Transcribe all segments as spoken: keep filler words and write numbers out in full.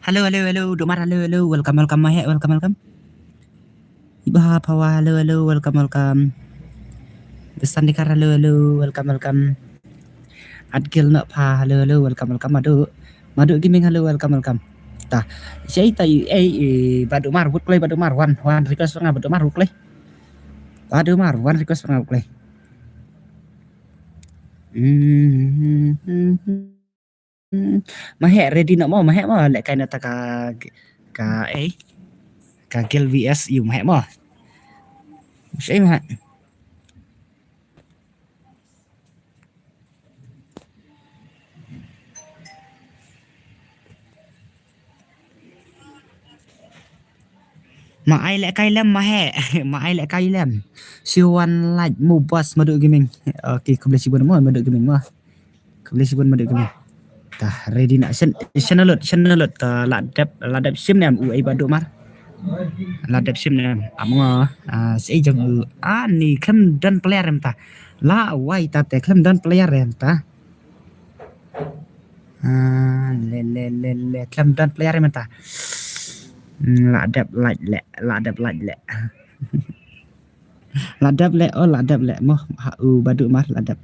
Hello, hello, hello, Domar, hello, hello, welcome, welcome, Mahek, welcome, welcome. Iba Pawa, hello, hello, welcome, welcome. Besandikar, hello, hello, welcome, welcome. Atgil Nokpha, hello, hello, welcome, welcome. Madu, Madu Gaming, hello, welcome, welcome. Ta, siapa itu, eh, eh, Badu Mar, wut klei, Badu Mar, one, one request nga, Badu Mar, wut klei. Badu Mar, one request nga, wut klei. Hmm, hmm, hmm, hmm. Hmm, Mahek ready noh mo, Mahek mo, lehkai noh ta ka, ka, eh, ka Gil V S U, Mahek mo. Shu, Mahek. Ma ai lehkai lem, Mahek. Ma ai lehkai lem. Shi wan lait mo boss Madu Gaming. Okay, khublei shibun mo Madu Gaming mo. Khublei shibun Madu Gaming. Ta ready na shen, shen lut, shen lut. Ta la dep, la dep shim ne em u ai Badu Mar. La dep shim ne em. Amo, ah, sei jong u. Ah, ni khlem don player em ta. La wai ta te khlem don player em ta. Ah, le, le, le, le. Khlem don player em ta. Hmm, la dep lait le, la dep lait le. La dep le, oh, la dep le mo, ha, u Badu Mar, la dep.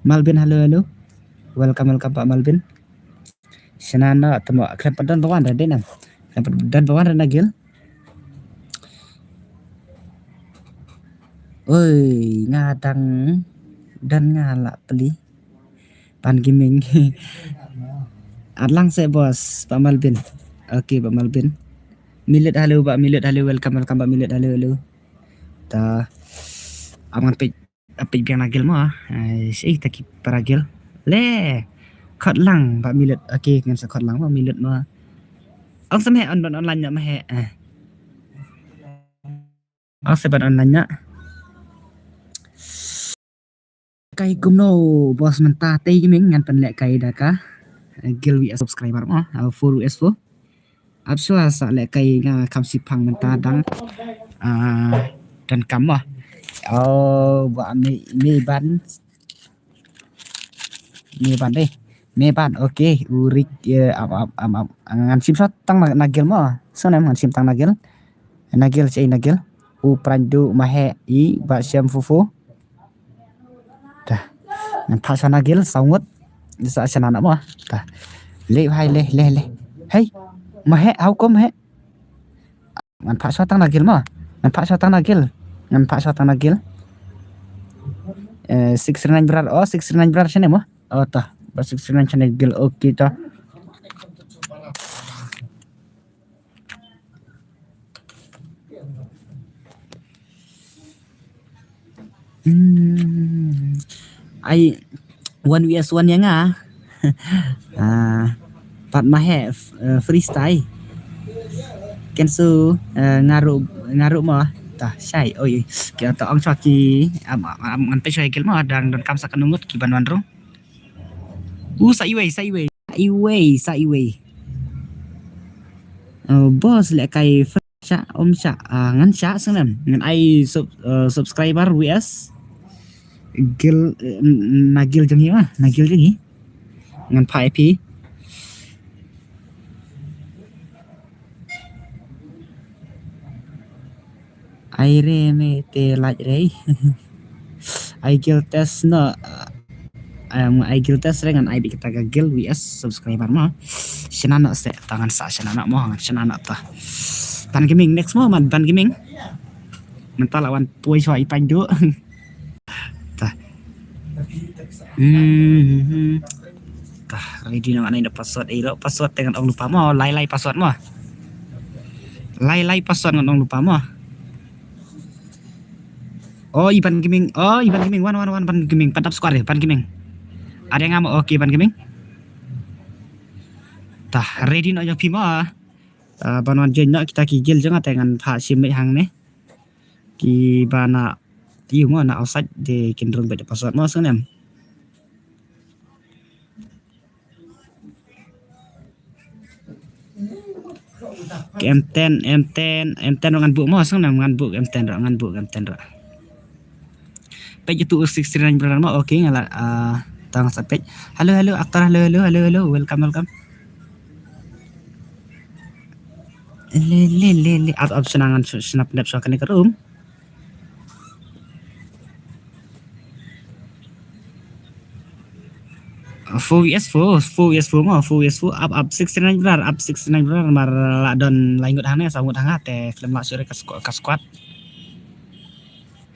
Malvin, hello, hello. Welcome, welcome, Pak Malvin. Shen na, temo, khlem pat don ba wan re dei nam. Khlem pat don ba wan re Nagil. Oi, nga dang, dang nga la peli. Pan Gaming. At lang seh boss, Pak Malvin. Okay, Pak Malvin. Milet, hello, Pak Milet, hello, welcome, welcome, Pak Milet, hello, hello. Ta, am ngan peit, peit biang Nagil mo, ah. Ai, sei ta ki para Gil. Le, khot lang, Pak Milet. Okay, ngan sa khot lang, Pak Milet mo. Ong sa Mahek on, on, online noh Mahek. Eh. Ong sa ban online noh. Kai kumno boss mynta te Gaming ngan pynlehkai da ka, eh, Gil V S subscriber mo, ah, four V S four. Ap shuwa sa lehkai nga kham shipang mynta dang, ah, dang kam mo. Oh, ba me, me ban. Me ban dei. Me ban, okay. Urik, eh, ap, ap, ap, ap. Ngan shim shot tang Nagil mo. So nem ngan shim tang Nagil. Nagil, sei Nagil. U Prandu Mahek i ba shem fufu. Dah. Ngan phah sha Nagil, saw ngut. Sa sha na mo. Dah. Le, hai, le, le, le. Hei. Mahek, how come, Mahek? Ngan phah sha tang Nagil mo. Ngan phah sha tang Nagil. Ngan phah sha tang Nagil. Eh, six three nine brar. Oh, six three nine brar sha ne mo. Oh, tah. Ba six three nine sha Nagil. Okay, tah. Hmm. Ai one V S one ïa nga. Ah, pat Mahek, eh, freestyle. Kensu, eh, nga ruh, nga ruh mo. Tah, shai. Oi, oi. Ki ata ong shuwa ki, am, am, am, ngan peit shuwa Gil mo, dang don kam sa ka nungut ki ban wan rung. U sa iwei, sa iwei. Sa iwei, sa iwei. Eh, boss lehkai shah, um shah, ah, ngan shah sngem. Ngan ai sub-, eh, subscriber V S. Gil, eh, n-, Nagil jong ngi ma, Nagil jong ngi. Ngan phah ïa phi. Ai re me te lait re. Ai guild test no. Em, ai guild test re ngan ai beit kita ka guild V S subscriber mo. Shna no se ta ngan sa shna no mo ngan shna no ta. Ban Gaming next mo man Ban Gaming. Mynta la wan poi shuwa i Pynduh. Ta. Hmm. Ta, ready na ngan ai da password, eh, lo password te ngan ong lypa mo, lai lai password mo. Lai lai password ngan ong lypa mo. Oh, Iban Gaming. Oh, Iban Gaming. Wan, wan, wan, Ban Gaming. Pat dap squad deh, Ban Gaming. Ada nga mo, okay, Ban Gaming. Ta, ready no jong phi mo. Ah, ban wan join no kita ki guild jong nga te ngan phah shim beit hangne. Kiba na ïoh mo na outside de kin rung beit da password mo sngewnem. Ki M ten, M ten, M ten ruh ngan buh mo sngewnem ngan buh M ten ruh ngan buh M ten ruh. Peit ïa tu sixty nine brother mo, okay nga la, ah, tang sa peit. Hello, hello, actor, hello, hello, hello, hello, welcome, welcome. Le, le, le, le, ap, ap, shna ngan, shna pyndep shuwa kane ka room. Four V S four, four V S four mo, four V S four, ap, ap sixty nine brother, ap sixty nine brother, mar la don lai ngut hangne, saw ngut hangne, te khlem lah shuh re ka squa-, ka squad.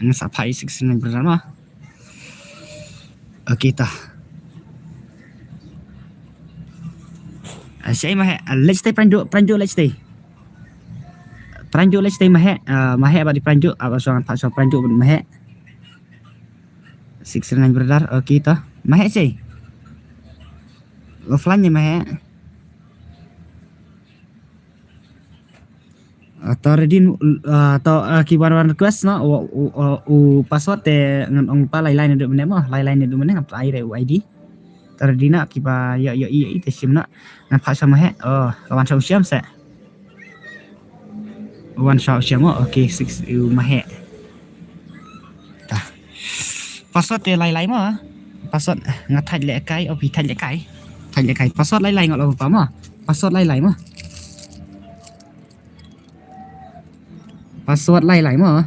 Ngan sa phah ïa sixty nine brother mo. Okay ta. Ah, shai ma he, ah, leit shatei Pynduh, Pynduh leit shatei. Pynduh leit shatei ma he, ah, ma he bad i Pynduh, ah, shuwa ngan phah shuwa Pynduh bad ma he. Sixty nine brother, okay ta. Ma he shai. Offline ne ma he. Ah, to ready, ah, to, ah, ki wan wan request no, u, u, u, u password te ngan ong pa lai lai ne du mane mo, lai lai ne du mane ngan ai re u I D. To ready na kiba ïoh ïoh i te shim na. Ngan phah shuwa ma he. Oh, wan shuwa u Shem se. Wan shuwa u Shem mo. Okay, six u ma he. Ta. Password te lai lai mo. Password nga thait leh kai, o phi thait leh kai. Thait leh kai. Password lai lai ngan ong pa mo. Password lai lai mo. Password lai lai mo.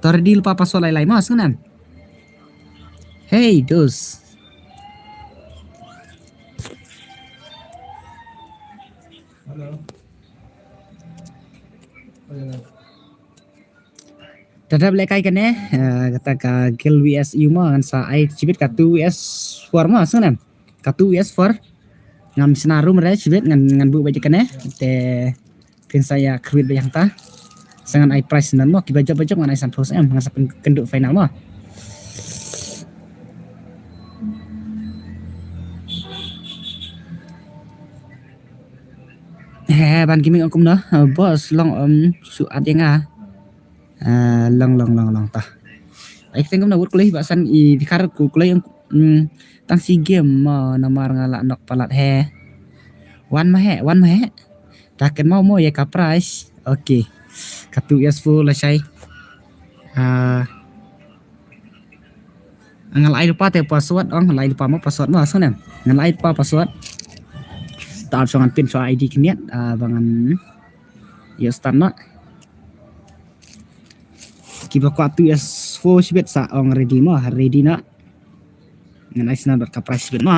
To ready lypa password lai lai mo sngewnem. Hey, dos. Hello. Hello. Te dep lehkai kane, eh, kata ka guild V S ïa u mo, ngan sa ai shibit ka two V S four mo, sngewnem. Ka two V S four. Ngam shna room re shibit ngan, ngan buh beit kane. Te phin sa ïa khwit beit hangta. Sa ngan ai prize nan mo, kiba jop ba jop ngan ai san phew snem, ngan sa pynkynduh final mo. He, Ban Gaming ong kumno, eh, boss, long, em, shu add ïa nga. Ah, long, long, long, long, ta. Ai, teng kumno wut kulai, ba san i dkhar ku kulai, em, tang shi game mo, namar nga la nok palat he. Wan ma he, wan ma he. Ta kynmaw mo ïa ka prize. Okay. Ka two S four lashai. Ah, Ngan la ai lypa te password, ong, ngan la ai lypa mo password mo, sngewnem. Ngan la ai lypa password. Te ap shuwa ngan pin shuwa I D khyndiat, ah, ba ngan ïoh start noh. Kiba kwah two S four shibit sa ong ready mo, ready noh. Ngan ai sna bad ka prize shibit mo.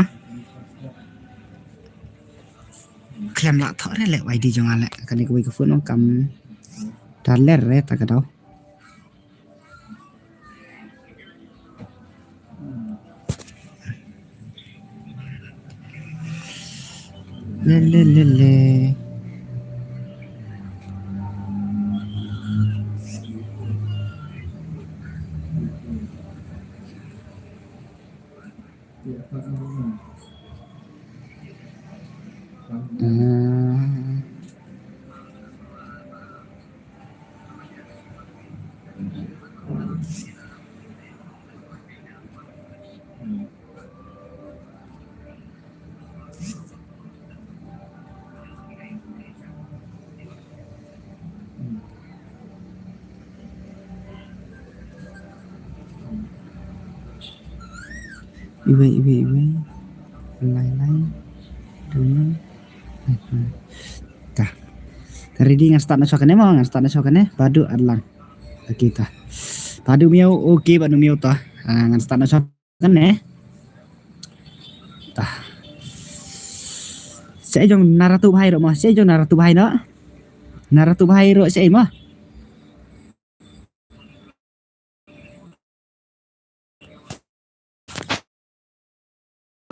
Khlem lah thoh re leh Y D jong nga leh. Kane kawei ka phone ong kam da ler re ta ka daw. Le, le, le, le. Hmm. Iwei, iwei, iwei. Lai, lai. Dua. Ai, hmm. Tah. Ready, ngan start noh shuwa kane mo, ngan start noh shuwa kane. Bad u Arlang. Okay, tah. Bad u Miaw, okay, bad u Miaw tah. Ah, ngan start noh shuwa kane. Tah. Sa jong Naratu Bhai ruh mo, sa jong Naratu Bhai noh. Naratu Bhai ruh sa mo.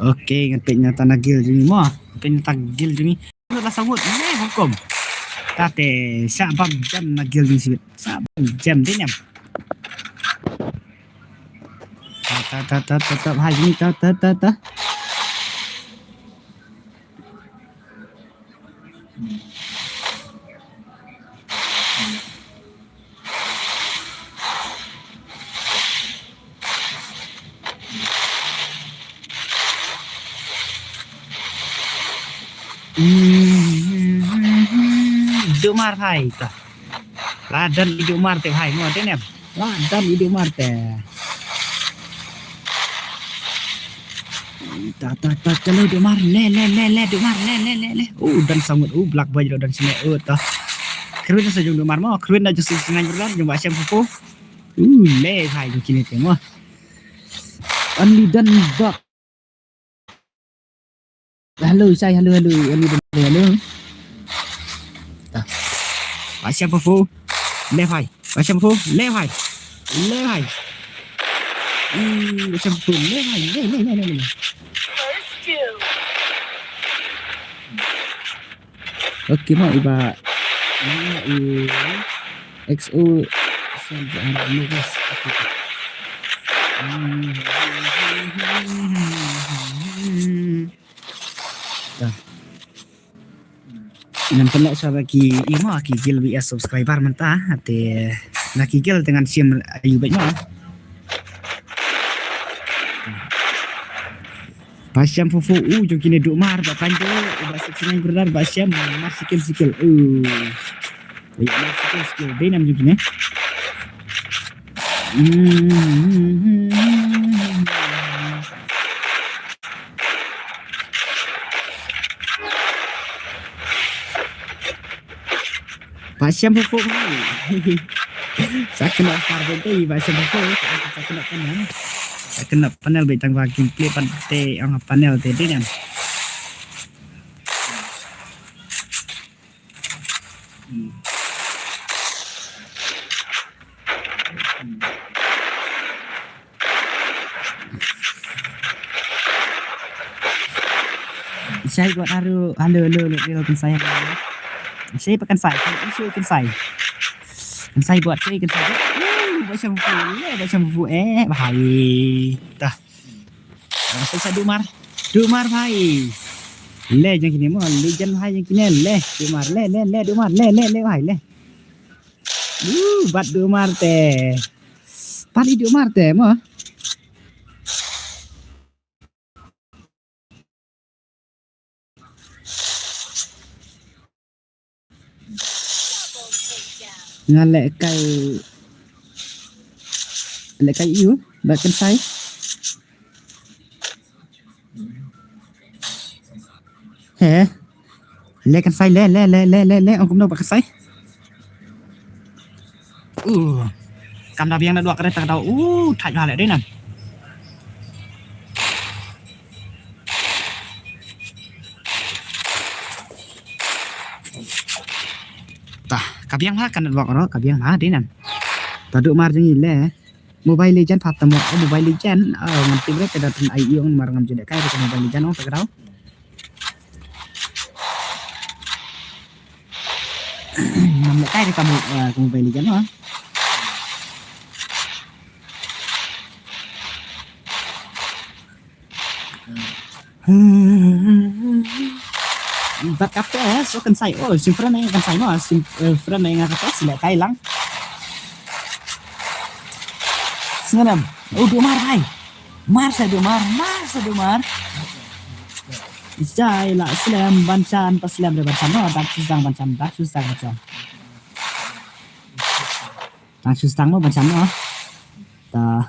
Okay, ngan peit na tang na guild jong ngi mo. Ngan peit na tang guild jong ngi. Ruh la sangut ne hukum. Tate sa bam jam na guild jong ngi sibit. Sa bam jam dei niam. Ta, ta, ta, ta, ta, ta, hai jong ngi, ta, ta, ta, ta. Duk mar bhai ta. La don i duk mar te bhai mo te ne. La don i duk mar te. Ta, ta, ta, chalo, duk mar, le, le, le, le, duk mar, le, le, le, le. Oh, don sangut, oh, Black Boy ruh don sini, oh, ta. Kyrwin sa jong duk mar mo, kyrwin da jong si singan berdan, jong ba siam pupu. Oh, le, bhai, jong kine te mo. Only don bak. Hello, Isai, hello, hello, hello, hello. Ta. Ba siam pupu. Le, bhai. Ba siam pupu, le bhai. Le bhai. Hmm, ba siam pupu, le bhai. Le, le, le, le, le. Okay, mo iba. Mo i X O. Ta. Ngan pynlong sha ba ki, i mo, ki guild B S subscriber mynta, te na ki guild te ngan shim ayu bad mo. Ba siam pupu, u jong kine duk mar, ba panjo, ba sik sinai brother, ba siam, mar sikil sikil. U. Ba mar sikil sikil, dei nam jong kine. Hmm. Ba siam pupu. Sa kena par bete ba siam pupu. Sa kena panel. Sa kena panel betang ba gameplay pan te ang panel te dei nam. Shai buat haru, halo, halo, halo, halo, kynsai, halo. Shai pa kynsai, kan isu kynsai. Kynsai buat, shai kynsai buat. Uh, ba siam pupu, eh, ba siam pupu, eh, bhai. Tah. Ba siam sa duk mar. Duk mar bhai. Le jong kine mo, legend bhai jong kine, le. Duk mar, le, le, le, duk mar, le, le, le, bhai, le. Uh, bat duk mar te. Bat i duk mar te mo. Nga leh kai, leh kai ïu, ba kynsai. He. Le kynsai, le, le, le, le, le, le, ong kumno ba kynsai. Uh. Kam da biang na dua kare ta ka dau. Uh, thait bha le dei nan. Tah, ka biang bha ka network ro, ka biang bha dei nan. Ta duk mar jong ngi le. Mobile Legend pha tam mo, oh, Mobile Legend. Oh, ngam tip re ka da tun ai ïong mar ngam ju leh kai re ka Mobile Legend ong ta ka dau. Ngam leh kai re ka mo, eh, ka Mobile Legend ong. Bad kata, so kynsai, oh, sim friend ai kynsai mo, sim, eh, friend ai nga kata, sila kai lang. Sngenem, oh, duk mar hai. Mar sa duk mar, mar sa duk mar. Jai la slem ban chan, pa slem re ban chan, no, dak susang ban chan, dak susang ban chan. Tang shu stang mo ban chan mo. Ta.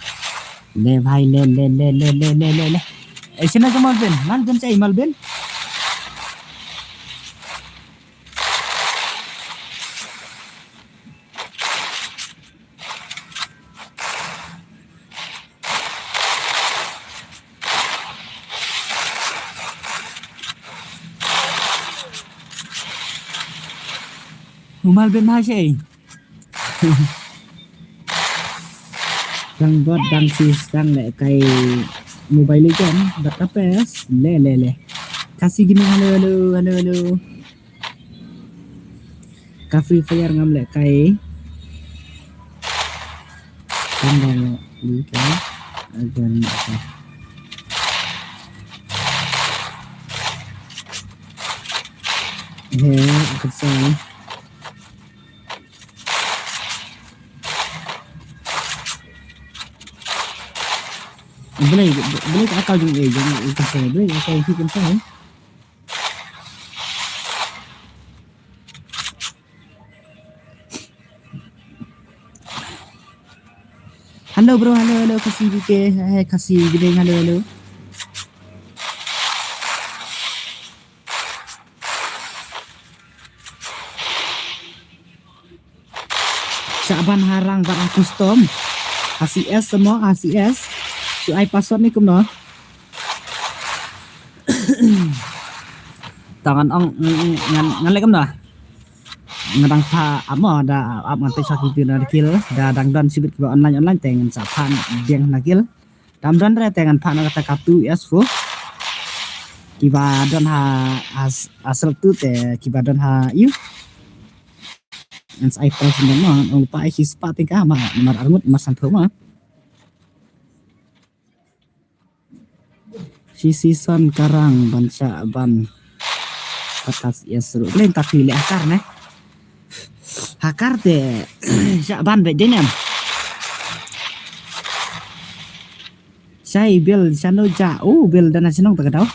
Le bhai le le le le le le le le. Eh, sino ka Malvin? Malvin, sa Malvin? Umal bin ha shi. Dang bot dang sis dang leh kai Mobile Legend, bad ka pes, le, le, le. Kasi gini, halo, halo, halo, halo. Ka Free Fire ngam leh kai. Kan da leh li kai. Again, okay. He, aku sal. Boleh, boleh tak akal jong eh, jong eh, kan sal. Boleh akal jong kan sal. Hello bro, hello, hello, Khasi B K, eh, Khasi Giding, hello, hello. Shah ban ha rang bad ha custom. Ha C S mo, ha C S. Shu ai password ne kumno. Tang ngan ong, ngan, ngan leh kumno. Nga dang phah ap mo, da ap ngan te shah ki tu na kill, da dang don shibit kiba online, online te ngan sa phah biang na kill. Dam don re te ngan phah na kata ka two S four. Kiba don ha, ha, ha sel tu te kiba don ha ïu. Ngan sa ai price ngan mo, ngan ong pa ai shi spah te ka ma, mar arngut mar san phew ma. Shi season ka rang ban shah ban. Patas yes ru. Len tapi le akar ne. Hakar te shah ban be denem. Shai bil shano ja, oh, bil dana shnong ta ka dau.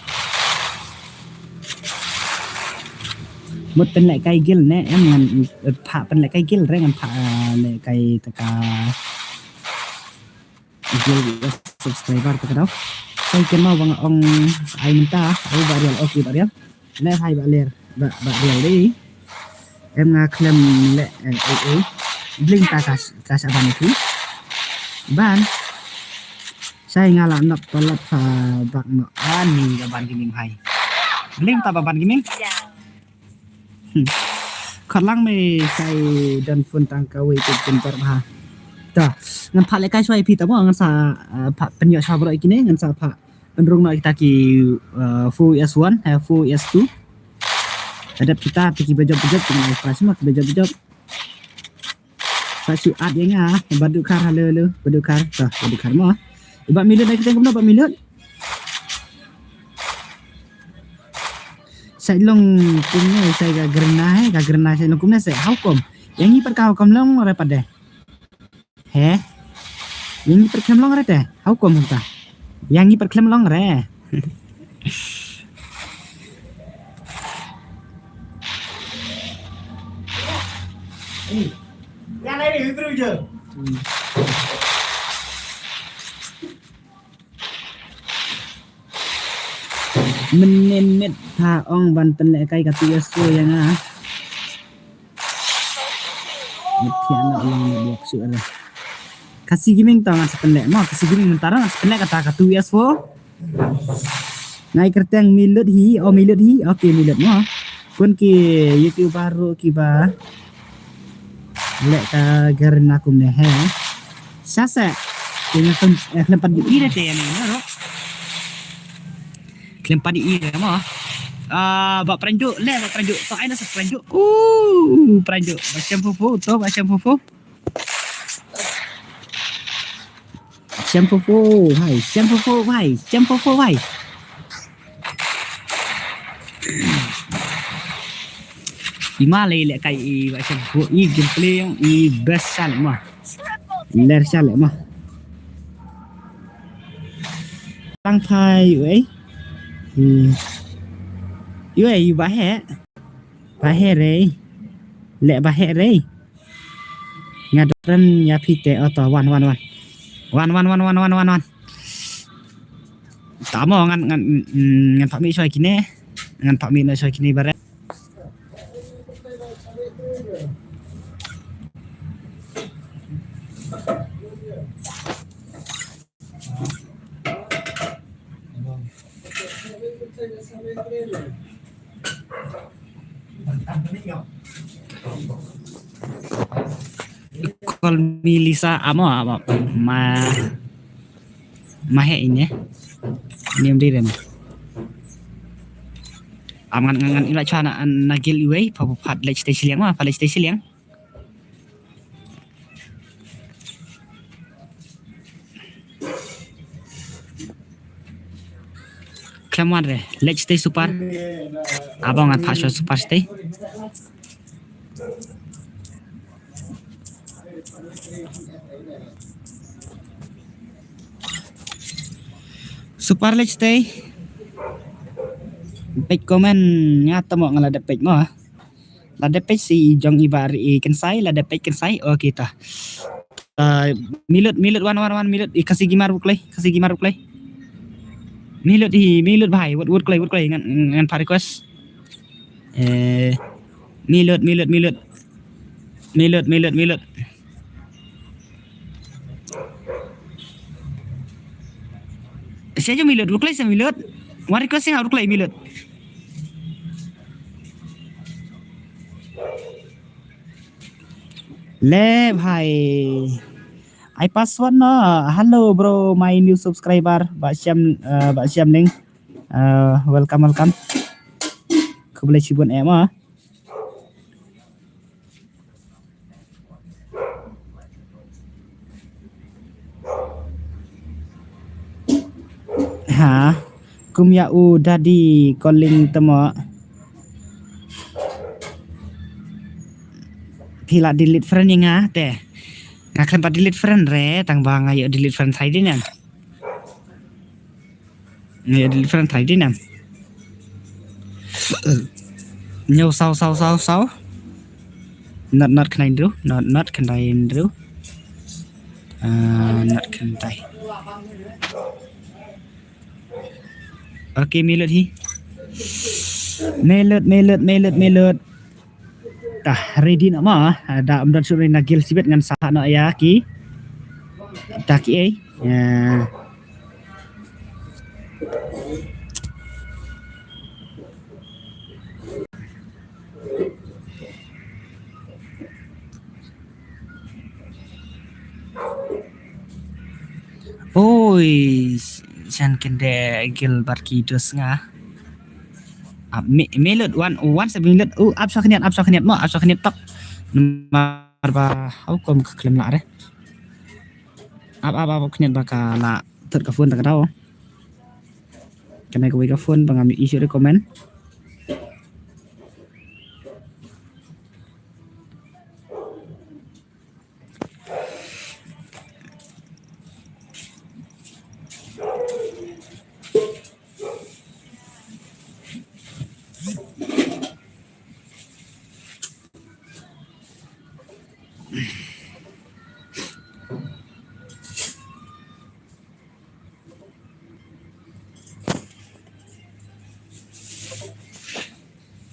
Mut pynleh kai gil ne, em ngan, eh, phah pynleh kai gil re ngan phah, eh, leh kai ta ka gil subscriber ta ka dau. Shai kynmaw ba nga ong ai mynta, oh, Bah Rial, okay, Bah Rial. Leh hai Bah Ler, Bah, Bah Rial dei. Em nga khlem leh, eh, eh, eh. Bling ta ka, ka shah ban ki. Ban. Shai nga la nok palat pa bak nok ani ka Ban Gaming hai. Bling ta ba Ban Gaming. Hmm. Khat lang me shai don phone tang kawei te pynpar bha. Ta. Ngan phah leh kai shwai phi ta mo ngan sa, eh, phah pynïoh shwa bro kine ngan sa phah pynrung noh kita ki, uh, four S one, eh, four S two. Hadap kita, kita ki bajop bajop, kita ki price ma ki bajop bajop. Sa shu add ïa nga, Badukhar, halo, halo, Badukhar, ta, Badukhar mo. Iba milut dah kita kumno, ba milut. Sa long kumne, sa ka gerna, eh, ka gerna sa long kumne, sa how come. Ïa ngi pat ka how come long re pat de. He? Ïa ngi pyrkhlem long re te? How come ta? Ïa ngi pyrkhlem long re. Mynnin miet pha ong ban pynleh kai ka T S O ïa nga. Miet pha na long ne blok shu re. Khasi Gaming ta ngan sa pynleh mo, Khasi Gaming mynta ngan sa pynleh kata ka two S four. Ngai kyrteng Milut hi, oh Milut hi, okay Milut mo. Kun ki YouTuber ruh kiba leh ka garna kumne he. Sasa. Khlem pat ïohi re te ne ro. Khlem pat ïohi re mo. Ah, ba Pranjuk leh ba Pranjuk. To ai na sa Pranjuk. Uh, Pranjuk. Ba Shem Fufu, to ba Shem Fufu. Shem Fufu, hai, Shem Fufu, hai, Shem Fufu, hai. I ma lei leh kai i ba Shem Fufu, i gameplay i best sal mo. Ler sal mo. Tang thai, wei. Hmm. Wei, ba he. Ba he re. Leh ba he re. Nga dren ïa phi te oto wan wan wan. Wan wan wan wan wan wan wan. Tamo ngan, ngan, mm, ngan phah mih shuwa kine. Ngan phah mih noh shuwa kine barit. Call me Lisa, amo, amo, ma, ma he ine. Niam di den. Am ngan, ngan, ngan ila chana na gil iwei, pa, pa, pat lech te shiliang ma, pat lech te shiliang. Khlem wan re, lech stay super. Aba ngan phah shuwa super stay. Super lech stay. Peit comment nga tamo nga la dep peit mo. La dep peit si jong i bar i Kynsai, la dep peit Kynsai. Okay ta. Uh, milut, milut, wan, wan, wan, milut. I Khasi Gimar Buklei, Khasi Gimar Buklei. Milut hi, milut bhai, wut, wut klei, wut klei, ngan, ngan phah request. Eh, milut, milut, milut. Milut, milut, milut. Sha jong milut, wut klei sa milut. Wan request sha wut klei milut. Le bhai. Ai password no. Hello bro, my new subscriber. Ba Siam, uh, Ba Siam Ling. Uh, welcome, welcome. Khublei shibun em ah. Ha, kum ïa u daddy calling tamo. Phi la delete friend ïa nga te. Nga khlem pat delete friend re, tang ba nga ïoh delete friend tharai dei ne. Nga ïoh delete friend tharai dei ne. Ñiew saw, saw, saw, saw. Not, not khyndai hynriew, not, not khyndai hynriew. Ah, not khyndai. Okay, milut hi. Milut, milut, milut, milut. Tah, ready noh ma. Ah, da ym don shuh na gil shibit ngan sah noh ïa ki. Ta ki ei. Ya. Oi, shan kynde gil bad ki dos nga. Ah, mi-, milut wan, wan sa milut. Uh, ap sa khyndiat, ap sa khyndiat mo, ap sa khyndiat tok. Namar ba, hau kom ka khlem lah re. Ap, ap, ap, khyndiat ba ka la thut ka phone ta ka daw. Kane kawei ka phone ba ngam ïohi shuh re comment.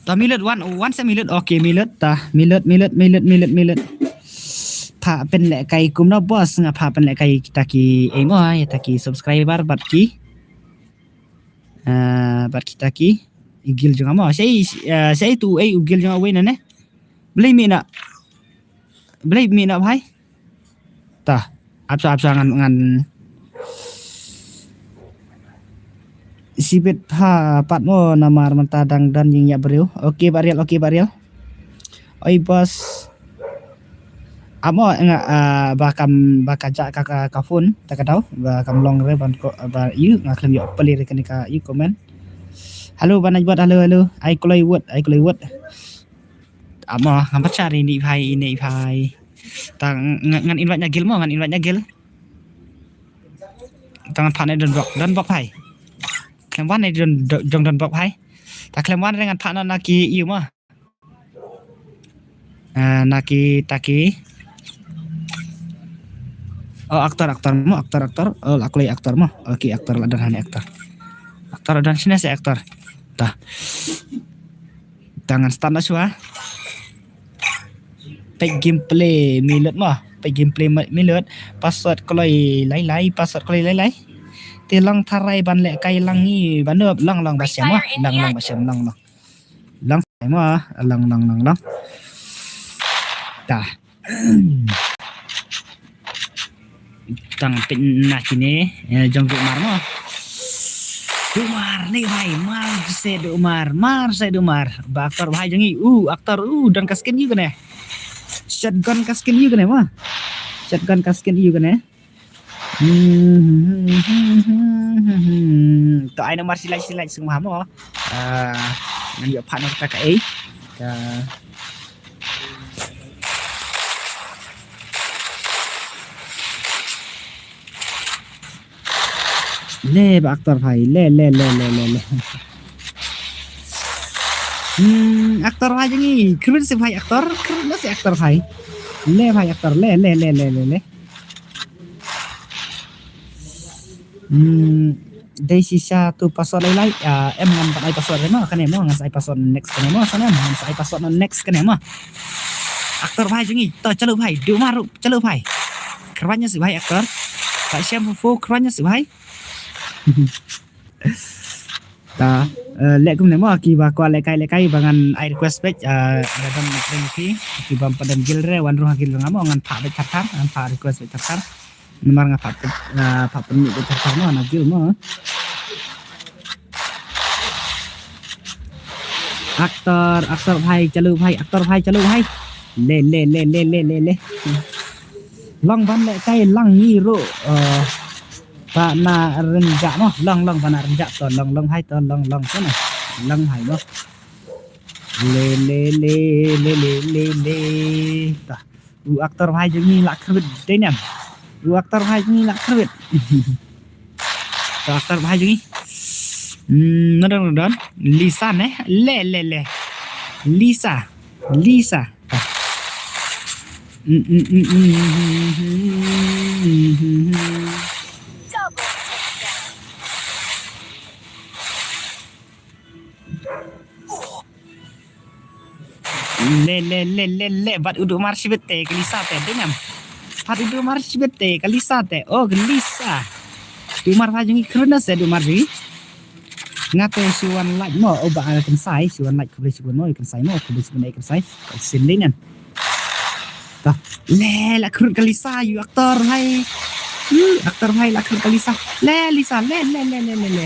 Ta milut wan, wan sa milut. Okay, milut ta. Milut, milut, milut, milut, milut. Phah pynlehkai kumno boss, nga phah pynlehkai kita ki, eh, mo, ïa ta ki subscriber bad ki. Ah, bad kita ki. I gil jong nga mo. Sa i, ah, sa i tu, eh, u gil jong nga uwei na ne. Blei mi na. Blei mi na bhai. Tah, ap sa, ap sa ngan, ngan. Sibit ha pat mo namar mynta dang don jingïap briew. Okay, Barial, okay, Barial. Oi, boss. Amo nga, ah, ba kam, ba ka ja ka, ka, ka phone, ta ka daw, ba kam long re ban ko, ba ïu, nga khlem ïoh peli re kane ka ïu comment. Hello, Banai Bot, hello, hello. Ai kloi wut, ai kloi wut. Amo, ngam pat share ini bhai, ini bhai. Ta ng-, ng-, ngan invite na gil mo, ngan invite na gil. Ta ngan phah ne don bok, don bok bhai. Khlem wan ne don, don, don bok bhai. Ta khlem wan re ngan phah na, na ki ïu mo. Ah, na ki, ta ki. Oh, actor, actor mo, actor, actor. Oh, la kloi actor mo. Okay, actor la don hangne actor. Actor don shane se actor. Ta. Ta ngan start na shuwa. Page gameplay milut mo. Page gameplay milut. Password kloi lai lai, password kloi lai lai. Te long tharai ban leh kai lang ngi ban up, long long ba shem mo. Long long ba shem, long long. Long mo, long long long long. Ta. Tang pin na kine, eh, jong Dumar mo. Dumar ni bhai, mar se Dumar, mar se Dumar. Ba actor bhai jong ngi, u actor, u don ka skin yu kane. Shotgun ka skin yu kane mo. Shotgun ka skin yu kane. Hmm. To ai namar silai silai sung mo. Ah, ngan ïoh pat na kata ka ei. Ka Le ba actor bhai, le, le, le, le, le, le. Hmm, actor bhai jong ngi, kyrpit seh bhai actor, kyrpit seh actor bhai. Le bhai actor, le, le, le, le, le, le. Hmm, dei shisha tu password lai lai, ah, em ngan pat ai password mo, kane mo, ngan sa ai password next kane mo, sa ngan, ngan sa ai password next kane mo. Actor bhai jong ngi, to chalu bhai, Dumar ruh, chalu bhai. Kyrpad ïa seh bhai actor. Ka shem fu fu kyrpad ïa seh bhai. Ta, eh, leh kumne mo, kiba kwah lehkai lehkai ba ngan ai request beit, eh, ba dang ngan prank ki, kiba ym pat don guild re, wan ruh ha guild nga mo, ngan phah beit thar thar, ngan phah request beit thar thar. Namar nga phah, eh, phah pynmih beit thar thar mo, na guild mo. Actor, actor bhai, chalu bhai, actor bhai, chalu bhai. Le, le, le, le, le, le, le. Long ban lehkai lang ngi ruh, eh, Ba na rynjah mo, long long ba na rynjah to, long long hai to, long long sana. Long hai mo. Le le le le le le le. Ta. U actor bhai jong ngi la kyrwit dei nem. U actor bhai jong ngi la kyrwit. To actor bhai jong ngi. Hmm, nodon nodon. Lisa ne. Le le le. Lisa. Lisa. Le le le le le, bad u Dumar shibit te ka Lisa te, dei ngam. Bad u Dumar shibit te ka Lisa te, oh ka Lisa. Dumar ha jong ngi kren na se Dumar jong ngi. Nga te shu wan like mo, oh ba, ah, kynsai, shu wan like khublei shibun mo, kynsai mo, khublei shibun, eh, kynsai. Sin dei nan. Ta. Le, la khrut ka Lisa, yu actor hai. Yu actor hai, la khrut ka Lisa. Le, Lisa, le, le, le, le, le, le.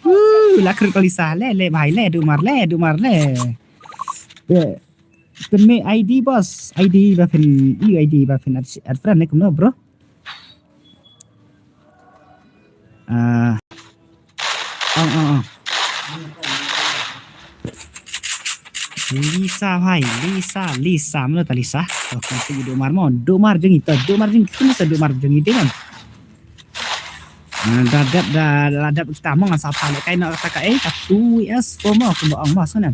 Uh, la khrut ka Lisa, le, le, bhai, le, Dumar, le, Dumar, le. Be, pynmih I D, boss. I D ba phin, yu I D ba phin add, add friend ne kumno, bro? Ah. Ong, ong, ong. Lisa bhai, Lisa, Lisa, mano ta Lisa? Okay, tu Dumar mo, Dumar jong ngi, to Dumar jong ngi, kino sa Dumar jong ngi dei ngam. Ah, da dep, da la dep kita mo ngan sa pha lehkai noh kata ka, eh, ka two S four mo, kumba ong mo, so ngam.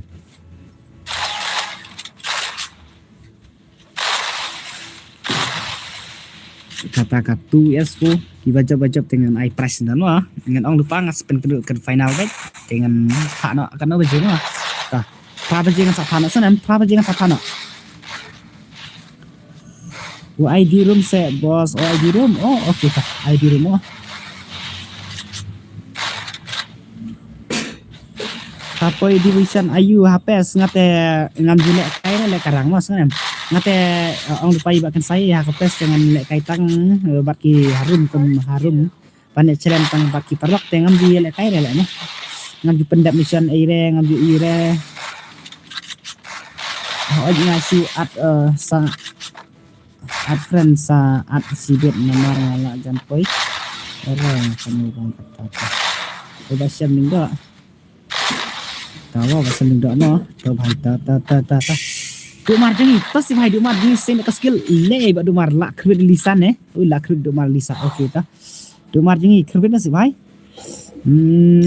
Kata ka two S four, kiba jop ba jop te ngan ai prize na mo. Ngan ong lypa nga spin kynduh kan final bet. Te ngan pha noh kano baje mo. Ta, phra baje ngan sa pha noh, so ngam, phra baje ngan sa pha noh. U I D room se, boss, u I D room. Oh, okay ta, I D room, oh. Hapoi division ayu ha pes, nga te ngam ju lehkai re leh ka rang mo, so ngam. Nga te, eh, ong lypa i ba kynsai ha ka pes te ngan lehkai tang, eh, bad ki harum kum harum. Pan ïa challenge tang bad ki paralok te ngam ju lehkai re leh mo. Ngam ju pyndep mission ei re, ngam ju i re. Hooid nga shu add, eh, sa Add friend sa add shibit namar nga la jan poi. Ora kanu bang kata ka. Uba shem ning doh. Tawa ba shem ning doh mo. To bhai ta ta ta ta ta. Dumar jong ngi, to si bhai Dumar jong ngi seng ka skill. Le ba Dumar la khrut Lisa ne. U la khrut Dumar Lisa. Okay ta. Dumar jong ngi khrut na si bhai. Hmm.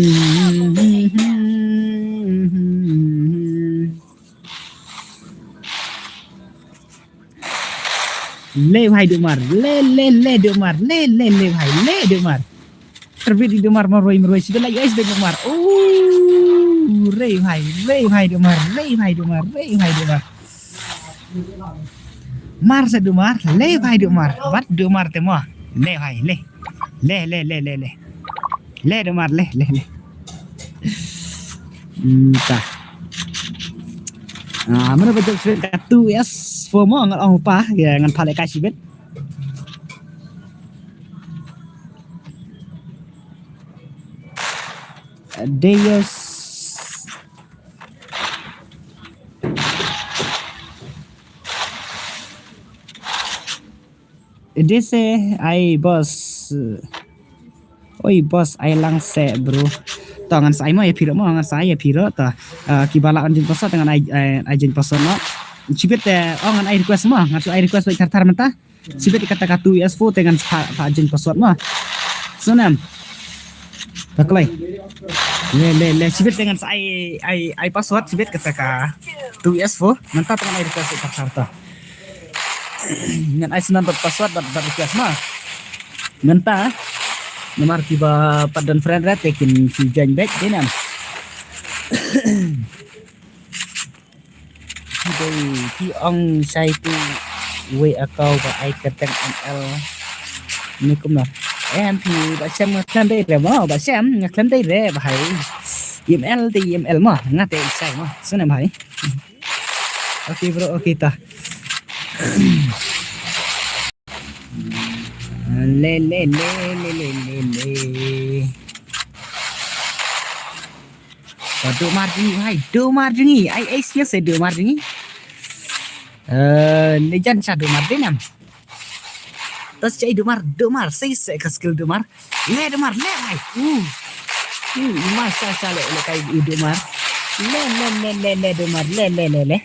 Le bhai Dumar, le, le, le Dumar, le, le, le bhai, le Dumar. Terbit i Dumar marwei marwei sibit la, yes, Dumar. Oh, rei bhai, rei bhai Dumar, rei bhai Dumar, rei bhai Dumar. Mar sa Dumar, le bhai Dumar. Wat Dumar te mo. Le bhai, le. Le, le, le, le, le. Le Dumar, le, le, le. Hmm, ta. Ah, mana baca sibit ka two S four mo ngan ong pa, ya ngan pale ka sibit. Deus. Dese ai boss. Oi boss ai lang se bro. To ngan sa ai mo ya piro mo ngan sa ai ya piro to. Ah, ki ba la an jin password ngan ai ai jin password no. Sibit te oh ngan ai request mo ngan sa ai request ba tar tar menta. Sibit kata ka two S four te ngan sa pa jin password mo. So nam. Taklai. Le le le sibit te ngan sa ai ai ai password sibit kata ka two S four menta te ngan ai request ba tar tar to. Ngan ai snan bad password bad bad request ma. Mynta namar ki ba pat don friend re te kin ki join back dei nam. Ki dei ki ong sai tu wei akau ba ai kyrteng M L. Ni kumno. Em phi ba sem nga khlem dei re mo ba sem nga khlem dei re ba hai. M L dei M L mo nga te sai mo snan ba hai. Okay bro, okay ta. Le le le le le le le. Ka Dumar jngi bhai, Dumar jngi. Ai ai sia se Dumar jngi. Eh, le jan cha Dumar dei nam. Tas cha Dumar, Dumar sei se ka skill Dumar. Le Dumar le bhai. Uh. Uh, ma cha cha le le kai u Dumar. Le le le le le Dumar le le le le.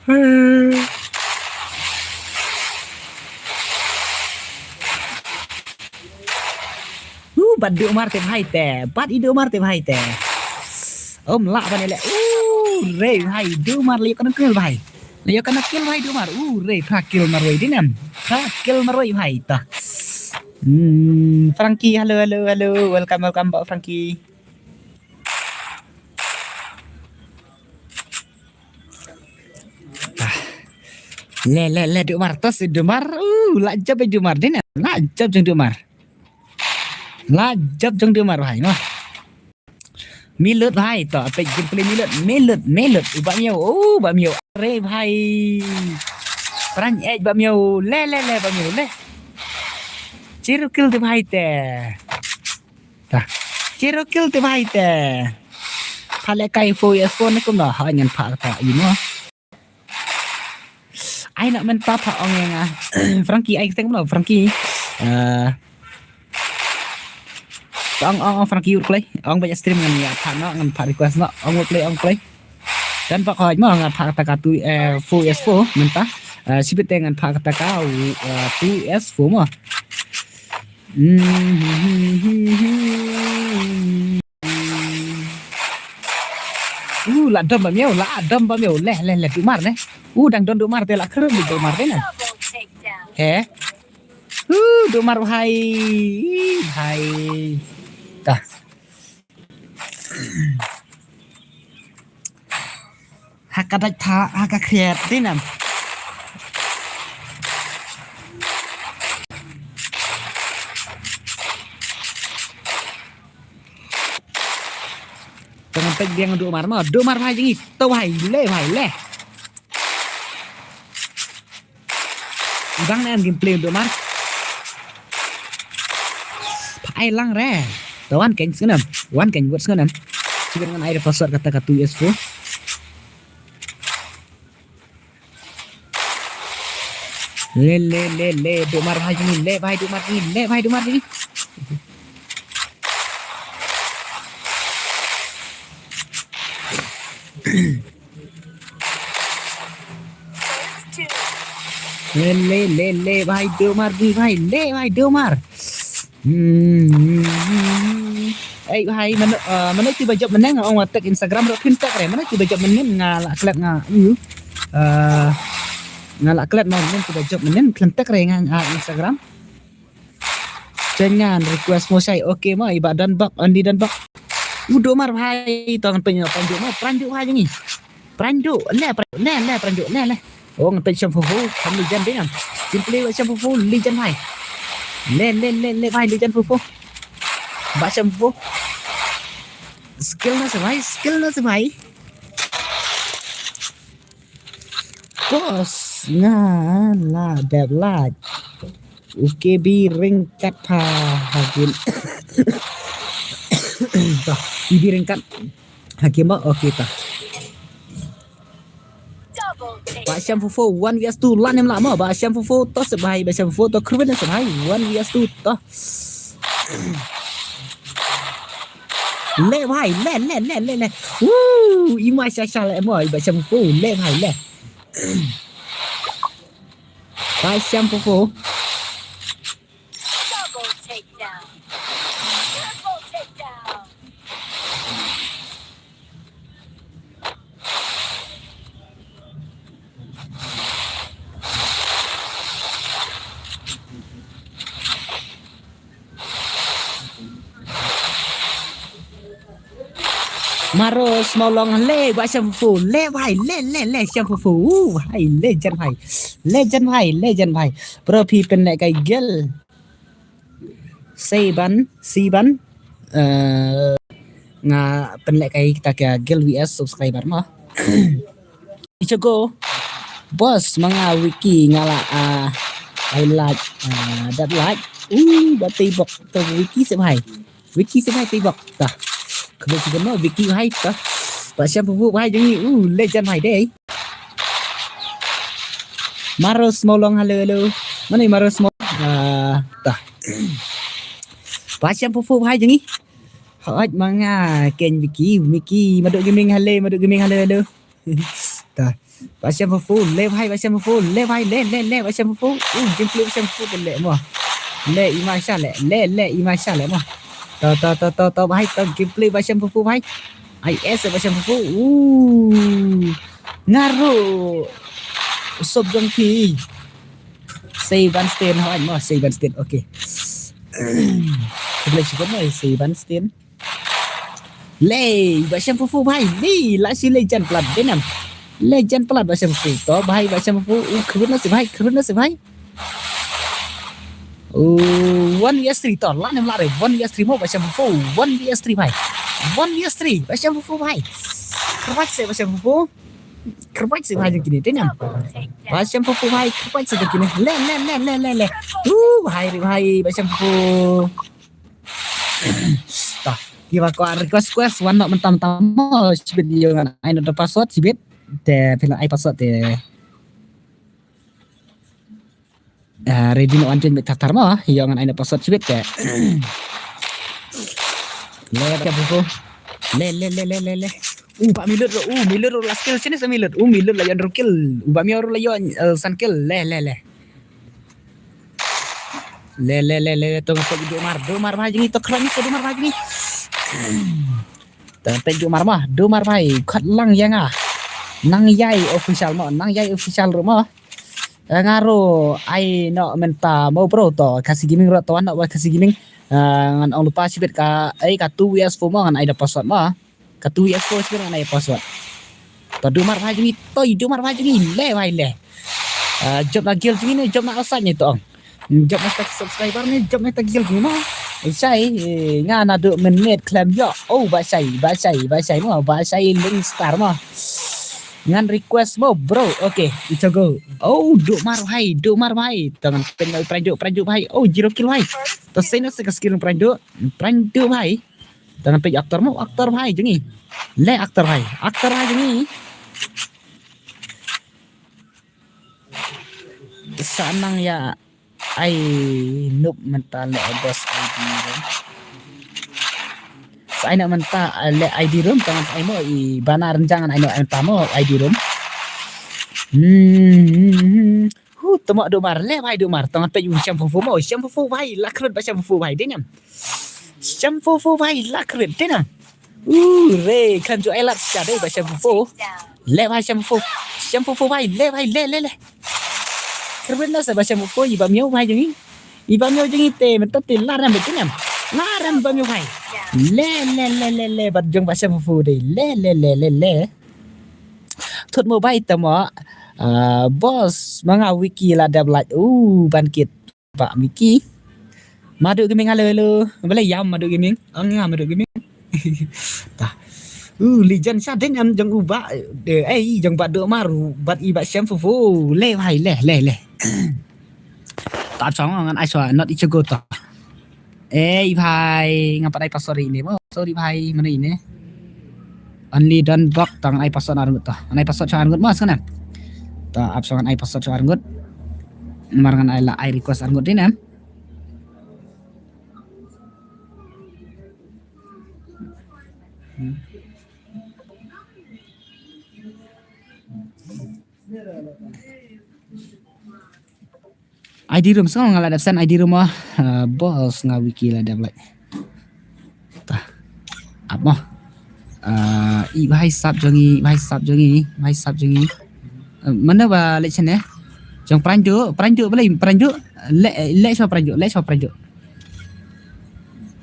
Uh, bat Dumar te bhai te. Bat i Dumar te bhai te. Om la ban ele. Uh, re bhai Dumar le kan kill bhai. Yo kana kill bhai Dumar. Uh, re pha kill marwei dei nam. Pha kill marwei bhai ta. Hmm, Frankie, hello, hello, hello. Welcome, welcome back Frankie. Ah. Le le le Dumar tas Dumar. Uh, la jab Dumar dei nam. La jab jong Dumar. La jab jong Dumar bhai ma. Milut bhai to pek gameplay milut milut milut u ba miau u ba miau re bhai. Pran ej ba miau le le le ba miau le. Chiru kill te bhai te. Ta. Chiru kill te bhai te. Phale kai fo ya fo ne kumno ha ngan pha ta imo. Ai na men ta pha ong ya nga. Frankie ai teng kumno Frankie. Eh. Ong ong ong Frankie ur klei ong ba stream ngan ya pha no ngan pha request no ong ur klei ong klei. Dan pa khoj mo ngan pha kata ka tu eh four S four mynta. Eh, sibit te ngan pha kata ka eh two S four mo. Uh, la dom ba miau, la dom ba miau. Leh leh leh Dumar ne. Uh, dang don Dumar te la krum Dumar te ne. He. Uh, Dumar bhai. Bhai. Ta. Ha ka dait tha ha ka khriat dei nam. Tang pek biang Dumar ma Dumar bhai jngi to bhai le bhai le. Bang ne em gameplay Dumar. Pha ai lang re. Ta wan keng sngenam. Wan keng buat sngenam. Chikan ngan ai da password kata ka two S four. Le le le le Dumar bhai jngi le bhai Dumar jngi le bhai Dumar jngi. Le le le le bhai Dumar bhai le bhai Dumar. Hmm. Hey, hai, mano, uh, mano ti ba jop mynnin nga ong wa tag Instagram ruh phin tag re. Mano ti ba jop mynnin nga la klet nga, mm, uh, nga la klet ma mynnin ti ba jop mynnin klet tag re nga, uh, Instagram. Jangan request mo shai. Okay mo, iba dan bak, andi dan bak. Udo mar bhai, tong pynyo panjuk mo, panjuk bhai jangi. Pranju, le, pranju, le, le, pranju, le, le. Oh, ngan peit Sham Fu Fu, kam lijan ding am. Jin play wa Sham Fu Fu, lijan bhai. Le, le, le, le, bhai, lijan Fu Fu. Ba Sham Fu Fu. Skill na sa bhai, skill na sa bhai. Bos, nga la dep laj. U K B ringkat pha hagin. Bah, K B ringkat. Hakim ba, okay ta. Ba Sham Fu Fu, one versus two, lan em la mo, ba Sham Fu Fu, to se bhai, ba Sham Fu Fu, to khrwin se bhai, one versus two, to. Le bhai, le, le, le, le, le. Woo, ima sha sha le mo, ba Sham Fu Fu, le bhai, le. Ba Sham Fu Fu. Double takedown. Triple takedown. Maro Smolong le ba Sham Fu Fu. Le bhai, le, le, le Sham Fu Fu. Uh, bhai, legend bhai. Legend bhai, legend bhai. Bro, phi pynleh kai gel. Seiban, Seiban. Eh, nga pynleh kai kita ka gel V S subscriber mo. Ichago. Bos, manga Wiki nga la, ah, I like, ah, that like. Uh, ba tei bok to Wiki se bhai. Wiki se bhai tei bok ta. Khabar si kano Wiki bhai ta. Ba Sham Fu Fu bhai jangi. Uh, legend bhai dei. Maro Smolong, hello, hello. Mana Maro Smolong? Ah, ta. Ba Sham Fu Fu bhai jangi. Hot manga ken Wiki, Wiki, Madu Gaming, hello, Madu Gaming, hello, hello. Ta. Ba Sham Fu Fu, le bhai, ba Sham Fu Fu, le bhai, le, le, le, ba Sham Fu Fu. Uh, jin play ba Sham Fu Fu, le mo. Le ima sha le, le, le ima sha le mo. To, to, to, to, to, bhai, to, gameplay ba Sham Fu Fu, bhai. I S ba Sham Fu Fu. Uh. Ngaro. Sop jong phi. Seiban Stain, hoi mo, Seiban Stain. Okay. Khublei shibun mo, Seiban Stain. Le, ba Sham Fu Fu bhai, le, la shi legend plat, denam. Legend plat ba Sham Fu Fu. To bhai, ba Sham Fu Fu, u khrun na si bhai, khrun na si bhai. U one V S three to, la nem la re, one V S three mo ba Sham Fu Fu, one V S three bhai. One V S three, ba Sham Fu Fu bhai. Khrwat se ba Sham Fu Fu. Khrwat se bhai jong kine, denam. Ba Sham Fu Fu bhai, khrwat se jong kine. Le, le, le, le, le, le. Uh, bhai re bhai, ba Sham Fu Fu. Ta, kiba kwah request, request, wan noh mynta mynta mo, shibit ïoh ngan ai noh da password, shibit. Te phi la ai password te. Ah, ready noh wan join beit tar tar mo, ïoh ngan ai noh password, shibit te. Le, ba Sham Fu Fu. Le, le, le, le, le, le. U ba Milut ro, u Milut ro la skill sini sa Milut. U Milut la ïoh hynriew kill. U ba Miaw ro la ïoh, eh, san kill. Le, le, le. Le, le, le, le, to ngan peit Dumar, Dumar bhai jong ngi, to khlaiñ to Dumar bhai jong ngi. To ngan peit Dumar ma, Dumar bhai, khot lang ïa nga. Nang Ïai Official mo, Nang Ïai Official ruh mo. Eh, nga ruh ai noh mynta mo bro, to Khasi Gaming ruh, to wan noh bad Khasi Gaming. Eh, ngan ong lypa shibit ka, eh, ka two V S four mo, ngan ai da password mo. Ka two V S four shuh ngan ai password. To Dumar bhai jong ngi, to Dumar bhai jong ngi, le bhai le. Ah, jop na guild jong ngi ne, jop na outside ne to ong. Jop na ta subscriber ne, jop na ta guild jong ngi mo. Shai, eh, nga naduh mynmiet khlem ïoh. Oh, ba shai, ba shai, ba shai mo, ba shai Link Star mo. Ngan request mo, bro. Okay, it's a go. Oh, Dumar bhai, Dumar bhai. To ngan pynlong Pranju, Pranju bhai. Oh, zero kill bhai. To sino se ka skill Pranju, Pranju bhai. To ngan peit actor mo, actor bhai jong ngi. Le actor bhai, actor bhai jong ngi. Sa nang ïa ai noob mynta le boss I D room. Sa ai noh mynta le I D room, to ngan ai mo i bana rynjang ngan ai noh mynta mo I D room. Hmm. Hu, to mo Dumar, le bhai Dumar, to ngan peit u Sham Fu Fu mo, Sham Fu Fu bhai, la khrut ba Sham Fu Fu bhai, dei ne em. Sham fo fo bhai, la kren te nam. Uh, re, kan ju ai lat sha dei ba sham fo fo. Le bhai sham fo fo. Sham fo fo bhai, le bhai, le, le, le. Kren na sa ba sham fo fo, i ba miaw bhai jong i. I ba miaw jong i te, mynta te la ram te nam. La ram ba miaw bhai. Le, le, le, le, le, bat jong ba sham fo fo dei. Le, le, le, le, le. Thot mo bhai ta mo. Ah, boss, ma nga Wiki la dep like. Uh, ban kit. Ba Miki. Madu Gaming, halo, halo. Bale yam Madu Gaming. Ang ya Madu Gaming. Tah. Uh, legend sha ding am jong u ba. De, eh, jong ba do mar, bat i ba sham fo fo. Le bhai, le, le, le. Ta chong ngan ai swa, not ichigo ta. Eh, i bhai, ngam pat ai password ine mo. Sorry bhai, mano ine. Only don bok, tang ai password arngut to. Ngan ai password sha arngut mo, sngewbha. To, ap song ngan ai password sha arngut. Mar ngan ai la ai request arngut dei nam. I D room, song nga la dep send I D room mo. Ah, boss nga Wiki la dep like. Tah. Ap mo. Ah, i bhai sap jong i, bhai sap jong i, bhai sap jong i. Eh, mana ba lek sene? Jong Pranjo, Pranjo bale, Pranjo. Le, le sho Pranjo, le sho Pranjo.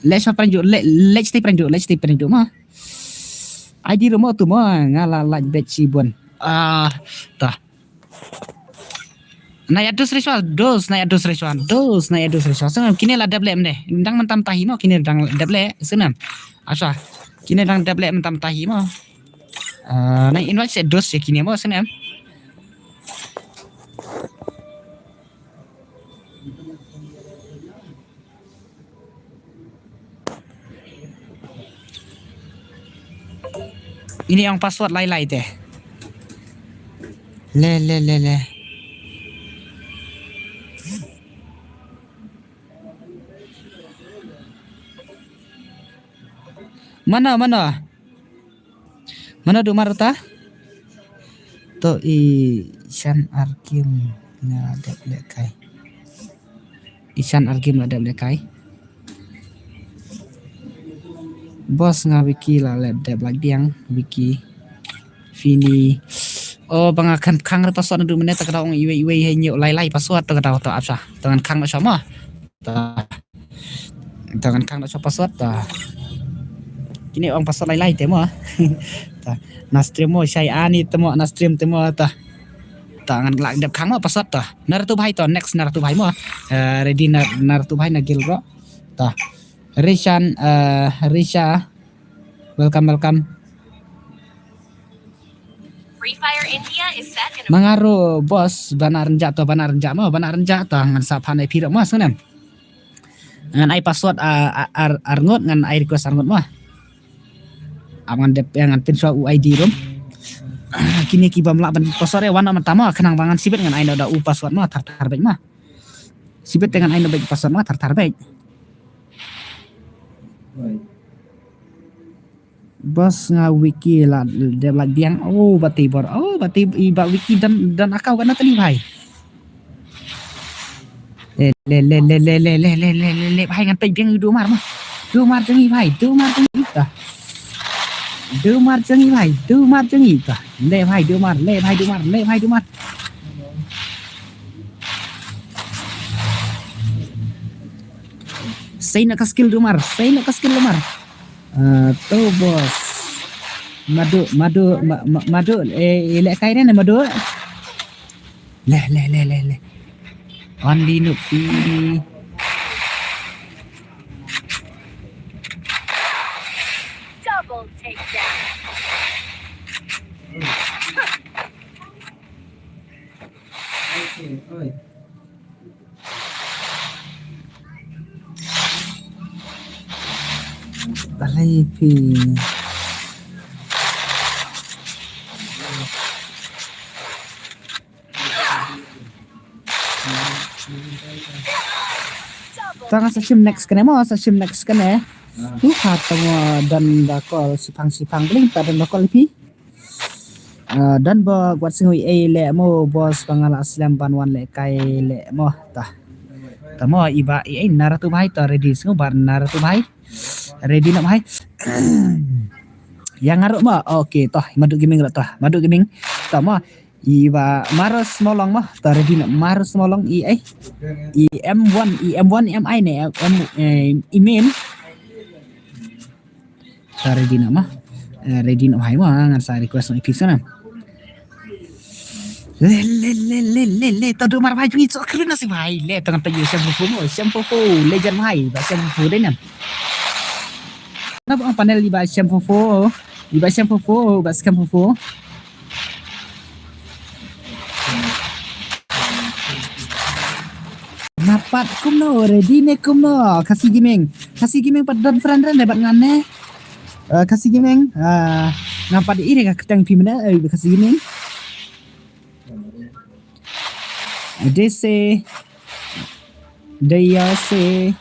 Le sho Pranjo, le, le stay Pranjo, le stay Pranjo mo. I D room mo tu mo, nga la like bet si bon. Ah, tah. Na ya dos reshwa, dos, na ya dos reshwa, dos, na ya dos reshwa. Sngewbha, kine la dep leh mynne. Dang mynta mynta hi mo, kine dang dep leh, sngewbha. Asha, kine dang dep leh mynta mynta hi mo. Ah, na invite se dos se kine mo, sngewbha. Ini ong password lai lai te. Le, le, le, le. Mana, mana? Mana du mar ta? To i shan arkim na dep le kai. I shan arkim na dep le kai. Boss nga Wiki la le dep la biang, Wiki. Fini. Oh, ba nga khang re password na du minit ta ka dau ong iwei iwei he nyu lai lai password ta ka dau to apsa. Ta ngan khang na sha mo. Ta. Ta ngan khang na sha password ta. Kine ong password lai lai te mo. Ta. Na stream mo shai ani te mo, na stream te mo ta. Ta ngan lak dep khang mo password ta. Naratu bhai to, next Naratu bhai mo. Eh, ready na, Naratu bhai na guild bro. Ta. Rishan, eh, Risha. Welcome, welcome. Free Fire India is set in a Mangaro boss, bana renjak to, bana renjak mo, bana renjak to, ngan sa phan ai phi mo, sngewbha. Ngan ai password, ah, ar, ar ngut, ngan ai request ar ngut mo. Ap ngan dep, ya, ngan pin shuwa u I D room. Kine ki bym lah ban password, eh, wan na mynta mo, khnang ba ngan sibit ngan ai no da u password mo, thar thar beit mo. Sibit te ngan ai no beit password mo, thar thar beit. Boss nga Wiki la dep la biang. Oh, bati bor. Oh, bati i ba Wiki dan, dan akau kana tali bhai. Le, le, le, bhai ngan peit biang i du mar ma. Du mar jong i bhai, du mar jong i ta. Du mar jong i bhai, du mar jong i ta. Le bhai du mar, le bhai du mar, le bhai du mar. Sei na ka skill du mar, sei na ka skill du mar. Ah, to boss. Madu, madu, ma-, ma-, madu, eh, eh, le kai ne madu. Le, le, le, le, le. Only nuk fi. Double takedown. Balei phi? Tang sa shim next kane mo, sa shim next kane. Tu kha tang don da call sipang sipang bling ta don da call phi. Ah, don ba kwat sngew ei leh mo boss ba nga la slem ban wan leh kai leh mo ta. Ta mo i ba i ei Naratu bhai ta ready sngew ba Naratu bhai. Ready noh bhai. Ïa nga ruh mo. Okay, to Madu Gaming ruh to. Madu Gaming. To mo. I Bah Marus Molong mo. To ready noh Marus Molong i ai. I M one, i M one M I ne M, eh, i main. To ready noh mo. Eh, ready noh bhai mo, ngan sa request noh i phi sngewbha. Le le le le le le, to Dumar bhai jong ngi, so kren na si bhai. Le to ngan pynjah Shem Fu Fu mo, Shem Fu Fu, legend bhai, Bah Shem Fu Fu dei nam. Naba ong panel i Bah Shem Fu Fu, i Bah Shem Fu Fu, Bah Shem Fu Fu. Napat kumno, ready ne kumno, Khasi Gaming. Khasi Gaming pat don friend ren ne bad ngan ne. Eh, Khasi Gaming, eh, nga pat ïa ka kyrteng phi mynne, eh, Khasi Gaming. Dese. Dese.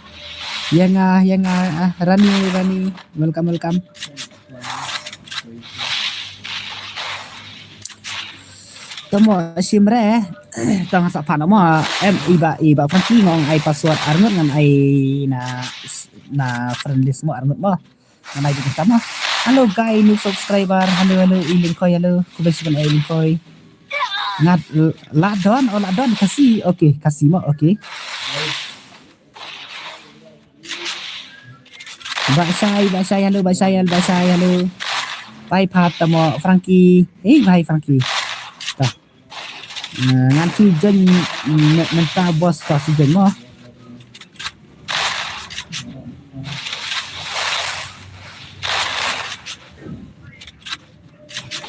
Ïa nga, ïa nga, ah, Rani, Rani. Welcome, welcome. To mo shim re. To ngan sa phah noh mo. Em, i Bah, i Bah Frankie nga ong ai password arngut ngan ai na, na friend list mo arngut mo. Ngan ai dei kumta mo. Hello guy, new subscriber. Hello, hello, i Lyngkhoi, hello. Khublei shibun i Lyngkhoi. Ngat, eh, la don, oh la don, Khasi. Okay, Khasi mo, okay. Bah Shai, Bah Shai, hello, Bah Shai, Bah Shai, hello. Bye, Pat, to mo, Frankie. Hey, bye, Frankie. To. Eh, ngan shu join, mm, mynta boss, to shu join mo.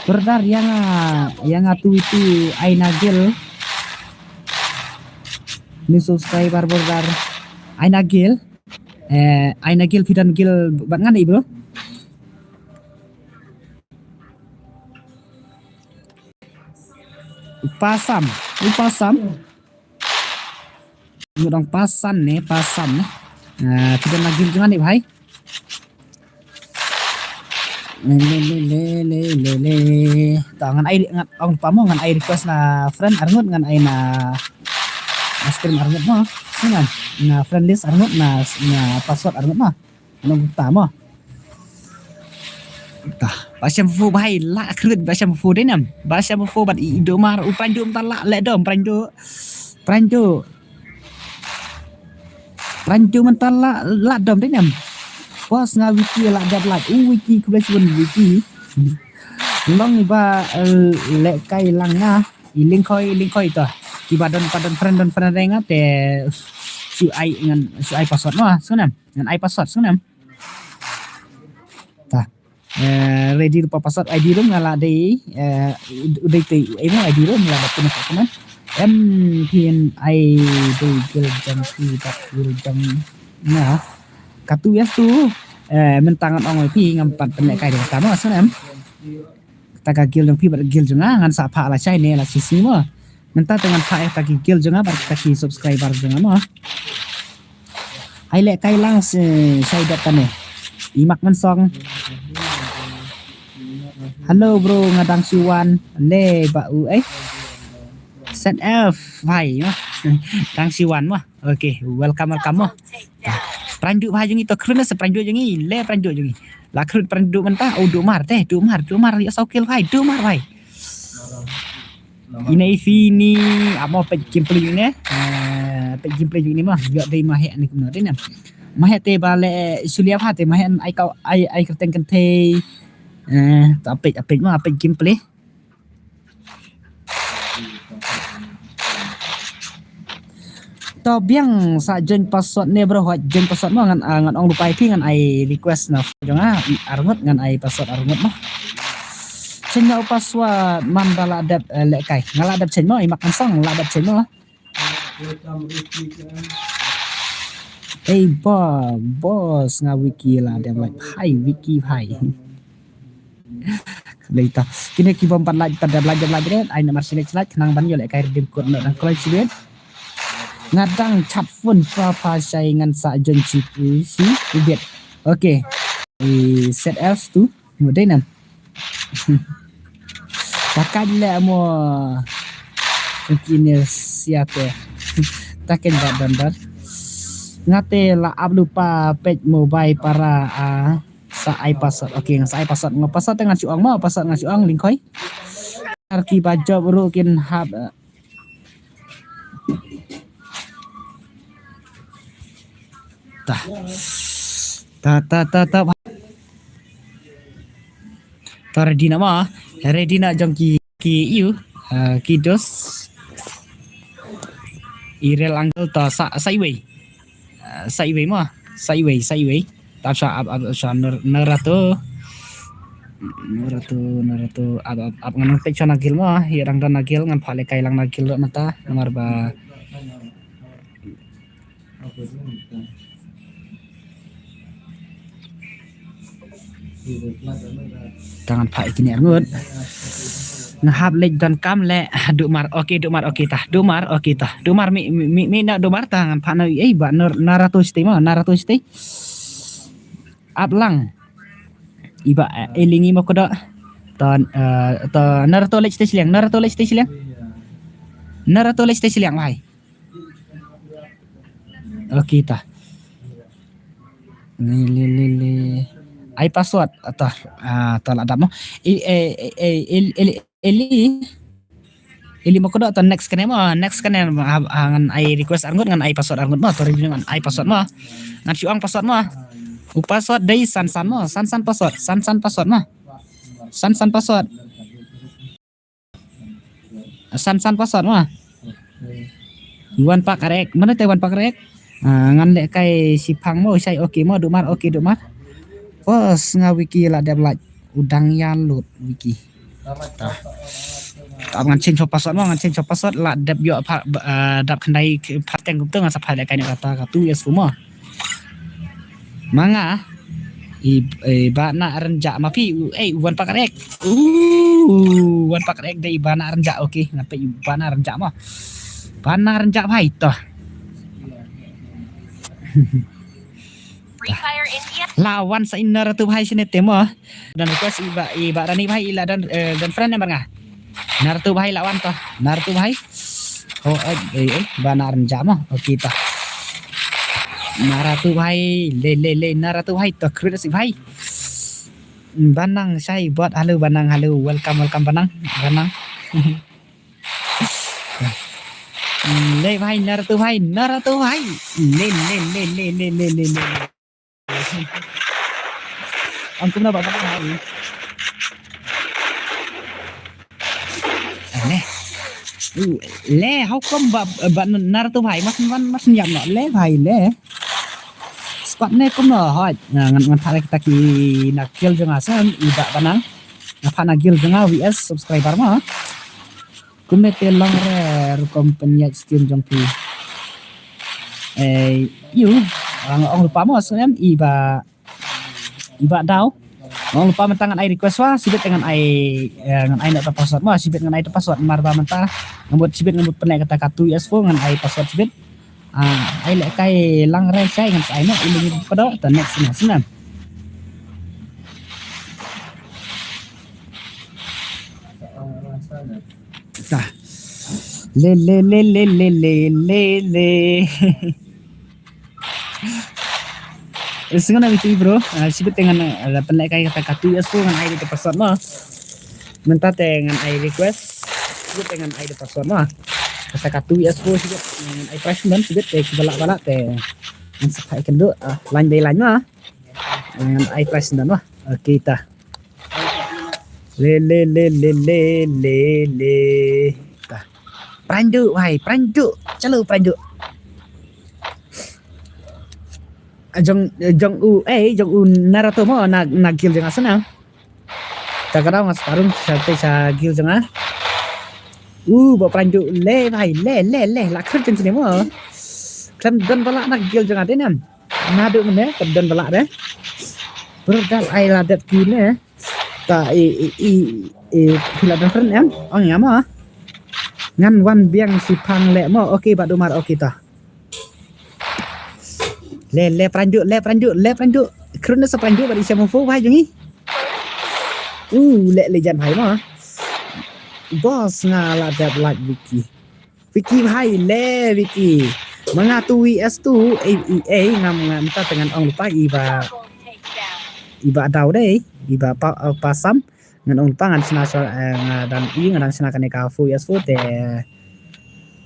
Brother, ïa nga, ïa nga tu itu Aina Gill. New subscriber, brother. Aina Gill. Eh, Aina Gill, phi don Gill bad ngan i, bro. Pasam, u Pasam. Ngi dang pasan ne, pasan ne. Ah, kita lagi jangan ni, bhai. Le, le, le, le, le, le. Ta ngan ai, ngan ong pamo, ngan ai request na friend arngut, ngan ai na, na stream arngut mo. Ngan na friend list arngut, na, na password arngut mo. Ngan ong ta mo. Ta, Bah Shem Fu Fu, bhai, la khrit Bah Shem Fu Fu dei nam. Bah Shem Fu Fu bad i Domar, u Pranjot mynta la leh dom, Pranjot. Pranjot. Pranjot mynta la, la dom dei nam. Boss, nga Wiki la dep like. U Wiki, khublei shibun Wiki. Long i Bah, eh, Lehkai Lang nga. I Lyngkhoi, i Lyngkhoi to. Kiba don, ba don friend, don friend re nga te shu ai ngan, shu ai password mo, sngewbha. Ngan ai password, sngewbha. Ta. Eh, ready ruh pa password, I D ruh nga la dei, eh, u dei te, eh, mo I D ruh nga la dei pynah kumne. Em, phin ai dei guild jong phi bad guild jong nga. Katu ïa tu, eh, mynta ngan ong ïa phi ngam pat pynlehkai dei kata mo, sngewbha. Kata ka guild jong phi bad guild jong nga ngan sa phah lashai ne lashisngi mo. Mynta te ngan phah ïa kata ki guild jong nga bad kata ki subscriber jong nga mo. Ai Lehkai Lang, shai dep kane. I Mak Mansong. Hello bro, nga dang shu wan. Le ba u, eh. Z F, bhai mo. Dang shu wan mo. Okay, welcome, welcome mo. Pranjot bha jong ngi to, khrun sa Pranjot jong ngi, le Pranjot jong ngi. La khrun Pranjot mynta, oh, Domar te, Domar, Domar ïa saw kill bhai, Domar bhai. Ine i phi ni, amo peit gameplay ne. Eh, peit gameplay ni mo, ïoh dei ma heh ni kumno dei ne. Ma heh te ba le sulia bha te, ma heh ai kau, ai, ai kyrteng kynthei. Eh, to peit, peit mo, peit gameplay. To biang sa join password ne bro, hooid join password mo ngan, ah, ngan ong lypa ïa phi ngan ai request na jong nga, ah, arngut ngan ai password arngut mo. Change na u password man ba la dep, eh, Lehkai. Nga la dep change mo, i Mak Mansong la dep change mo. Ei ba, boss nga Wiki la dep like. Hai Wiki hai. Later. Kine ki bym pat like, pat dep like, dep like red. Ai namar select, select, khnang ban ïoh Lehkai redeem code noh dang kloi shibit. Nga dang chat phone pa pa shai ngan sa join shi, shi ubit. Okay. I Z F tu. Mo dei nam. Pakat le mo. Kine siate. Taken ba bandar. Nga te la ap lypa peit mobile para, ah, sa ai password. Okay, nga sa ai password. Nga password te ngan shu ong mo, password ngan shu ong lyngkhoi. Ar ki ba jop ruh kin hap, eh. Ta. Ta, ta, ta, ta. Ta ready na mo. Ready na jong ki, ki ïu, eh, ki dos. Irel angle ta sa, sa iwei. Eh, sa iwei mo. Sa iwei, sa iwei. Ta sa ap, ap, sa ner, ner atu. Ner atu, ner atu, ap, ap, ap, ngan peit sa na gil mo. Ïa rang da na gil, ngan phah lehkai lang na gil ruh mynta. Namar ba Ta ngan phah ïa kine arngut. Nga hap leit donkam leh, Dumar, okay, Dumar, okay ta. Dumar, okay ta. Dumar mi, mi, mi, mi na Dumar ta ngan phah na, eh, ba ner, na ratu siti mo, na ratu siti. Ap lang. Iba, eh, Eli ngi mo kodo. Ta, eh, ta, na ratu leit siti shiliang, na ratu leit siti shiliang. Na ratu leit siti shiliang, wahai. Okay ta. Li, li, li, li. Ai password, ah, ta, ah, ta la dap mo. I, eh, eh, eh, Eli, Eli, Eli, Eli mo kodo ta next kane mo, next kane, ah, ah, ngan ai request arngut, ngan ai password arngut mo, to review ngan ai password mo. Ngan shu ong password mo. U password dei san san mo, san san password, san san password mo. San san password. San san password mo. Wan pak rek. Mano te wan pak rek? Ah, ngan lehkai shiphang mo, shai okay mo, Dumar, okay, Dumar. Pos nga Wiki la dep lait. U dang ïa lut Wiki. Ta. Ta ngan change password mo, ngan change password la dep ïoh pha, ah, dap khyndai pha teng kumto ngan sa phah lehkai ne kata ka tu yes mo. Ma nga, i, i ba na rynjah ma phi, u, eh, u wan pak rek. U, wan pak rek dei i ba na rynjah, okay, ngan peit i ba na rynjah mo. Ba na rynjah bhai to. Free Fire India. La wan sa in na ratu bhai sini te mo. Don request i ba, i ba Rani bhai i la don, eh, don friend number nga. Na ratu bhai la wan to. Na ratu bhai. Oh, eh, eh, eh, ba na rynjah mo. Okay to. Na ratu bhai, le, le, le, na ratu bhai to, credit si bhai. Banang shai bot, halo Banang, halo, welcome, welcome Banang, Banang. Le bhai, na ratu bhai, na ratu bhai. Le, le, le. Ang kumna ba ba hai. Le. U, le, how come ba, ba na ratu bhai, mas, mas, mas nyam no, le bhai, le. Squad ne kumno, hoi. Ngan, ngan phah kita ki na guild jong nga sa, i ba Banang. Nga phah na guild jong nga V S subscriber mo. Kumne te long re rukom pynïaid stream jong phi. Eh, ïu, nga ong lypa mo sngem, i ba, i ba daw. Nga ong lypa mynta ngan ai request wa, shibit te ngan ai, eh, ngan ai na ta password mo, shibit ngan ai ta password, namar ba mynta, nga mut shibit nga mut pynleh kata ka two S four, ngan ai password shibit. Ah, ai lehkai lang re shai ngan sa ai mo, i lyngi pado, ta next na, sngem. Ta. Le, le, le. Sngewbha ïa phi bro. Ah, shibit te ngan, ah, pynlehkai kata ka two S four ngan ai dei ta password mo. Mynta te ngan ai request. Shibit te ngan ai dei ta password mo. Kata ka two S four shibit ngan ai prize don shibit te kiba lah ba lah te ngan sa phah ïa kynduh, ah, line by line mo. Ngan ai prize don mo. Okay ta. Le, le, le. Ta. Prandu, bhai, prandu. Chalo, prandu. Ah, jong, jong u, eh, jong u na ratu mo, na, na guild jong nga sana. Ta ka daw nga sa parung, sa te sa guild jong nga. U, ba prandu, le, bhai, le, le, le, la khut jong sini mo. Khlem don ba lah na guild jong nga, dei nem. Naduh mynne ka don ba lah de. Bro, dal ai la dep ki ne. Ta i, i, i, i, phi la don friend em? Ong ïa mo. Ngan wan biang shiphang leh mo. Okay, ba Dumar, okay ta. Le, le prandu, le prandu, le prandu. Krun sa prandu ba di sha mo fo bhai jong i. U, le, le jan bhai mo. Boss nga la dep like Vicky. Vicky bhai, le Vicky. Ma nga two V S two, ei, ei, ei, ngam, ngam ta te ngan ong lypa i ba, i ba daw dei, i ba pa, eh, pa Sam, ngan ong lypa ngan shna sha, eh, nga dang i, nga dang shna kane ka four V S four te,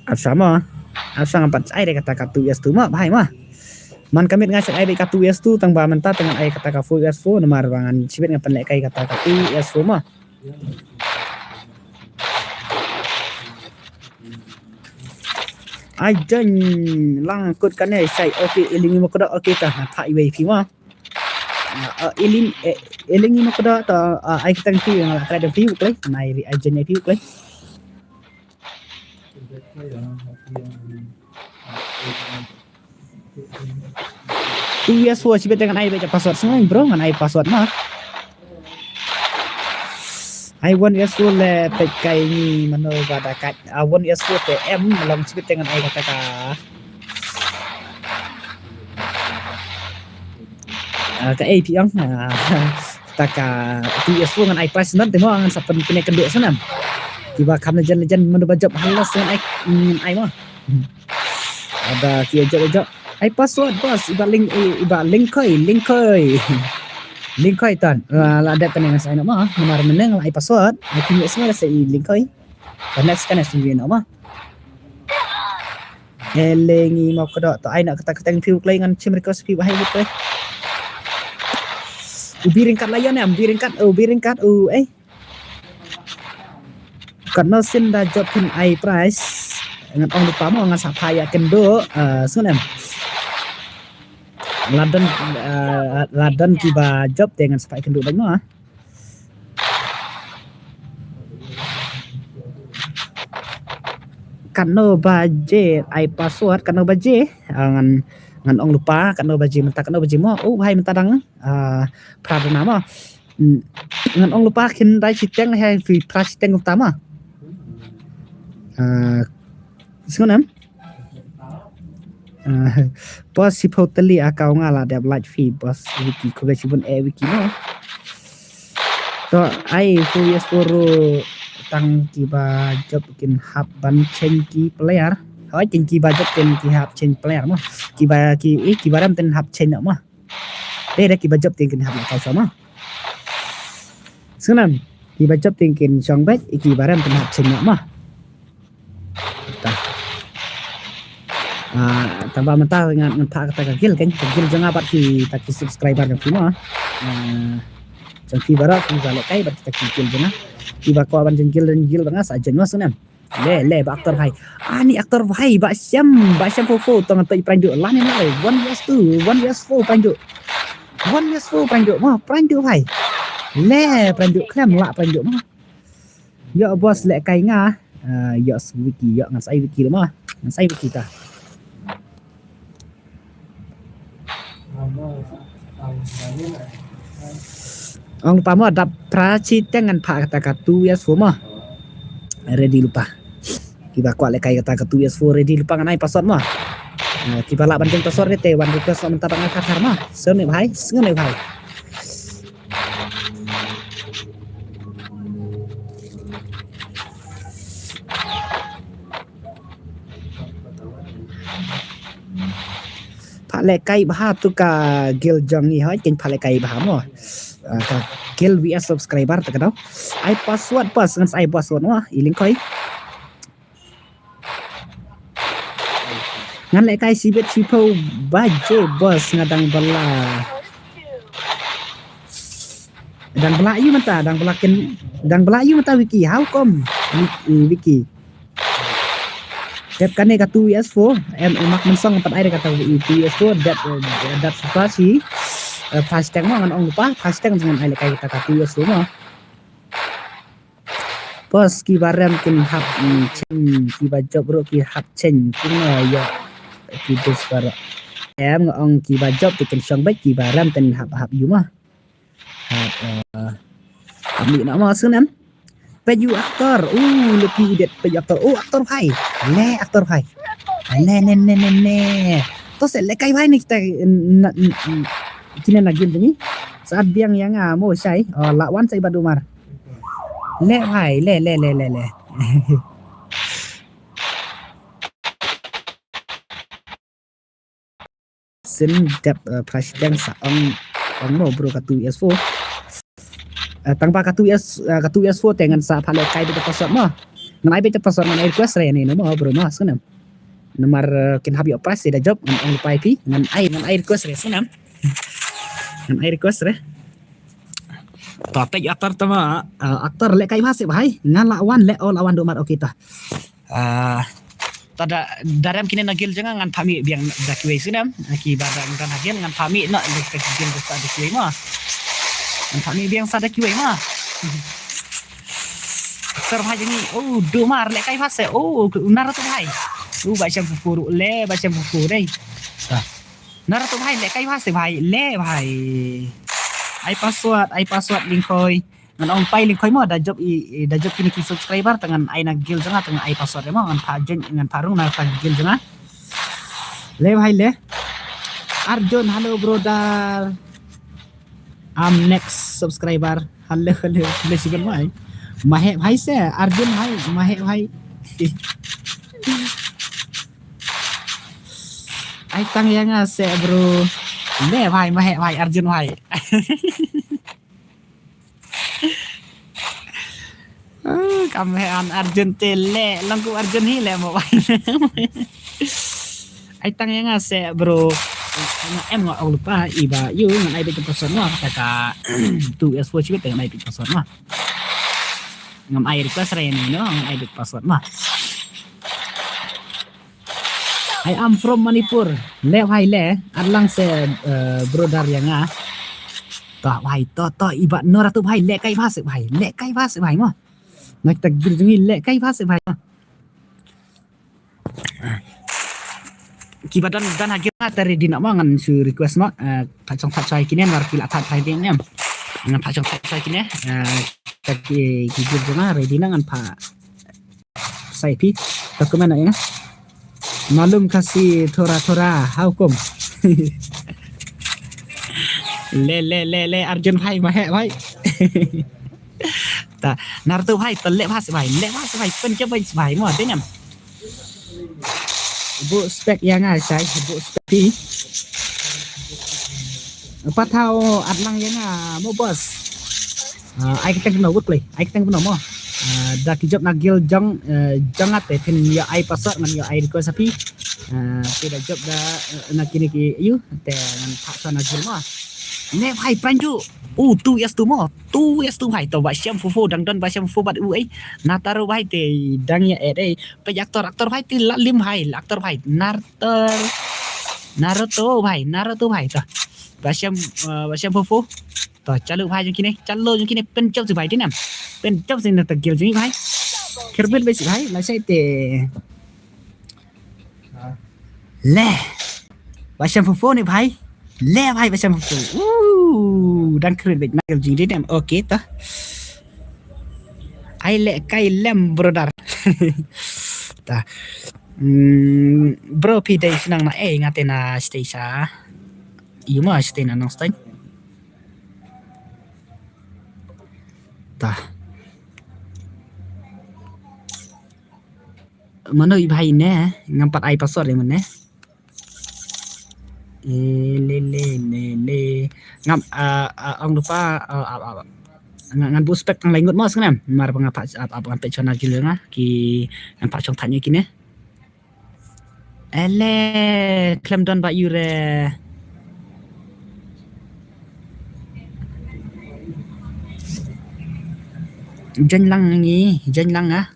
ap sha mo, ap sha ngam pat ai dei kata ka two V S two mo, bhai mo. Man ka miet nga shait ai dei ka two V S two, tang ba mynta te ngan ai kata ka four V S four, namar ba ngan shibit ngan pynlehkai kata ka two V S four mo. Ai jan lang kut kane sai. Okay, iling mo kdo, okay ta, na pha iwei phi ma. Ah, ah, iling, eh, iling mo kdo ta, ah, ai kitang phi, nga la kra dang phi, okay. Na ai, ai jan ai phi, okay. Two V S four, shibit te ngan ai beit ka password sngi, bro, ngan ai password ma. Ai one V S four le peit kai ni mano ba da kat. Ah, one V S four te em, long shibit te ngan ai kata ka. Ah, ka A P ang, ah, kata ka two V S four ngan ai prize nan te mo ngan sa pynkynduh snam. Kiba kham legend legend mano ba jop halas ngan ai, ngan ai mo. Ada ki jop jop. Ai password, boss, iba link, i-, iba link koi, link koi. Link koi tan. Ah, la dep kane ngan sa ai noh ma. Namar mynne nga ai password. Ai phi ngi sa ai link koi. Ka next ka next ngi noh ma. Elengi mo kdo to ai na kata kata phi u klei ngan chim request phi bahai gitu eh. Ubi ringkat la yon em, ubi ringkat, ubi ringkat, u eh. Katno sien da jop kin ai prize. Ngan ong lypa mo ngan sa pha ïa kynduh, eh, sngew em. Ladan, eh, ladan kiba jop te ngan sa pha ïa kynduh bad mo. Katno baje ai password, katno baje, eh, ngan, ngan ong lypa, katno baje mynta, katno baje mo. Oh, hai mynta dang, eh, phra dana mo. Hmm. Ngan ong lypa khyndai shiteng, hai, phi phra shiteng kumta ma. Ah, sngew em? Ah, boss, shiphew tylli account nga la dep like phi, boss Wiki, khublei shibun eh Wiki mo. To, ai, four V S four ruh tang kiba jop kin hap ban change ki player. Hoi, kin kiba jop kin ki hap change player mo. Kiba ki, eh, kiba rem ten hap change mo. Dei da kiba jop te kin hap la kai shong ma. Sngew em, kiba jop te kin shong beit, kiba rem kin hap change ma. Ta. Ah, tang ba mynta ngan, ngan pha kata ka guild kan, ka guild jong nga bad kita ki subscriber jong ki ma. Ah, jong ki baroh kiba lehkai bad kita ki guild jong nga. Kiba kwah ban join guild, join guild bad nga sa join ma, sngew em. Le, le, ba actor bhai. Ani actor bhai, ba Shem, ba Shem four four, tong to i pranjuk. Lane lane, one V S two, one V S four pranjuk. One V S four pranjuk, ma, pranjuk bhai. Le, pranjuk, klem la pranjuk, ma. Yo, boss, lehkai nga. Ah, yo, Wiki, yo, ngan sa ai Wiki, ma. Ngan sa ai Wiki ta. Ong lypa mo, dap phra shiteng ngan pha kata ka two V S four mo. Ready lypa. Kiba kwah lehkai kata ka two V S four ready lypa ngan ai password mo. Eh, kiba lah ban join password te wan request mynta ba nga kha thar mo. Sngew ne bhai, sngew ne bhai. Pha lehkai bha tu ka guild jong ngi hoi, kin pha lehkai bha mo. Ah, ka guild V S subscriber ta ka dau. Ai password pas, ngan sa ai password mo, i link koi. Ngan lehkai shibit shiphew baje boss nga dang bala. Dang bala ïu mynta, dang bala kin, dang bala ïu mynta Wiki, how come? Wiki, Wiki. Dep kane ka two V S four, em, em mak mynsong pat ai ka two V S four, dep, eh, dep super si, eh, fast tank mo ngan ong lypa, fast tank ngan ai lehkai ka two V S four mo. Boss kiba rem kin hap, mm, change, kiba jop ruh ki hap change, kino ïa ki dus baroh. Em nga ong kiba jop te kin shong beit, kiba rem ten hap hap ïu ma. Hap, eh, hap mi na ma sun em. Peit ïu actor. Uh, lucky idiot peit ïu actor. Oh, actor bhai. Le actor bhai. Le ne ne ne ne. To se lehkai bhai ni kita na, na, kine na game ni. Saat biang ïa nga mo shai. Oh, la wan sai bad Umar. Le bhai, le, le, le, le, le. Sin dep, eh, press deng sa ong, ong mo bro ka two S four. Eh, tang ba ka two S, eh, ka two S four te ngan sa phah leh kai beit ka password mo. Ngan ai beit ka password, ngan ai request re ne mo bro mo sngewbha. Namar, eh, kin hap ïoh prize da jop, ngan ong lypa ïa phi, ngan ai, ngan ai request re sngewbha. Ngan ai request re. To, peit actor tama, eh, actor leh kai bha seh bhai. Ngan la wan leh, oh, la wan duk mat, okay ta. Ah, ta da, da rem kine na guild jong nga ngan phah mih biang da kiwei sngewbha. Ki ba da ngan ha guild ngan phah mih na da ki guild da sa da kiwei ma. Ngan phah mih biang sa da kiwei ma. Actor bha jong ngi. Oh, duk mar leh kai bha seh. Oh, Naruto bhai. Oh, ba shem fu fu ruh leh, ba shem fu fu dei. Ta. Naruto bhai, leh kai bha seh bhai, leh bhai. Ai password, ai password lyngkhoi. Ngan ong peit lyngkhoi mo, da jop i, i, da jop kine ki subscriber, te ngan ai na guild jong nga, te ngan ai password mo, ngan phah join, ngan phah rung na ka guild jong nga. Leh bhai leh. Arjun, hello brother. Am next subscriber. Hello, hello, hello, siban bhai. Maheh bhai seh, Arjun bhai, maheh bhai. Ai tang ïa nga seh bro. Leh bhai, maheh bhai, Arjun bhai. Ah, kam heh an Arjun te leh, long ku Arjun hi leh mo bhai. Ai tang ïa nga seh bro. Em nga ong lypa i ba ïoh ngan ai beit ka password mo kata ka two S four chibit ngan ai beit ka password mo. Ngam ai request re ne no, ngan ai beit ka password mo. I am from Manipur. Leh bhai leh, at lang seh, eh, brother ïa nga. To bhai, to, to, i ba Naruto bhai, leh kai bha seh bhai, leh kai bha seh bhai mo. Na kita guild jong ngi leh kai bha seh bhai mo. Ki ba don, don ha guild nga te ready noh mo ngan shu request mo, eh, phah shong phah shai kine, namar ki la thad thad ding em. Ngan phah shong phah shai kine, eh, kita ki, ki guild jong nga ready noh ngan phah Sai phi. Ta comment na ina. Malum Khasi thora thora, how come? Leh, leh, leh, leh, Arjun bhai, maheh bhai. Ta, Naruto bhai, ta leh bha seh bhai, leh bha seh bhai, pynjop bha seh bhai, mo, te nyam. Buh spec ïa nga, sai, buh spec phi. Pat thaw at lang ïa nga mo boss. Ah, ai kyrteng kumno, wut kloi. Ai kyrteng kumno mo. Ah, da ki jop na guild jong, eh, jong nga te phin ïa ai password ngan ïa ai request ha phi. Ah, te da jop da, eh, na kine ki ïa te ngan phah sa na guild mo. Leh bhai Pranju. Oh, two S two mo. Two S two bhai. To ba shem fu fu dang don ba shem fu bad u ei. Nataro bhai te dang ïa eh ei. Peit actor, actor bhai te la lim bhai, actor bhai. Nartor. Naruto bhai, Naruto bhai to. Ba shem, eh, ba shem fu fu. To, chalu bhai jong kine, chalu jong kine, pynjop seh bhai, dei nam. Pynjop seh na ta guild jong ngi bhai. Kyrpit bha seh bhai, lashai te. Leh. Ba shem fu fu ne bhai. Leh bhai, ba shem fu fu. Uh, dang kyrpit bha na guild jong ngi, dei nam. Okay, to. Ai leh kai lem, brother. Ta. Hmm, bro, phi dei shnong na ei, nga te na stage sa. Ïa ma stage na Nongstoiñ. Ta. Mano i bhai ne, ngam pat ai password ïa mane. Eh, le, le, le, le. Ngam, ah, ah, ong lypa, ah, ah, ah. Nga, ngan buh spec tang lai ngut mo sngewbha. Mar ba nga pat, ap, ap, ngan peit shwa na guild nga. Ki, ngan pat shong thait ïa kine. Ele, khlem don ba ïu re. Join lang ngi, join lang ah.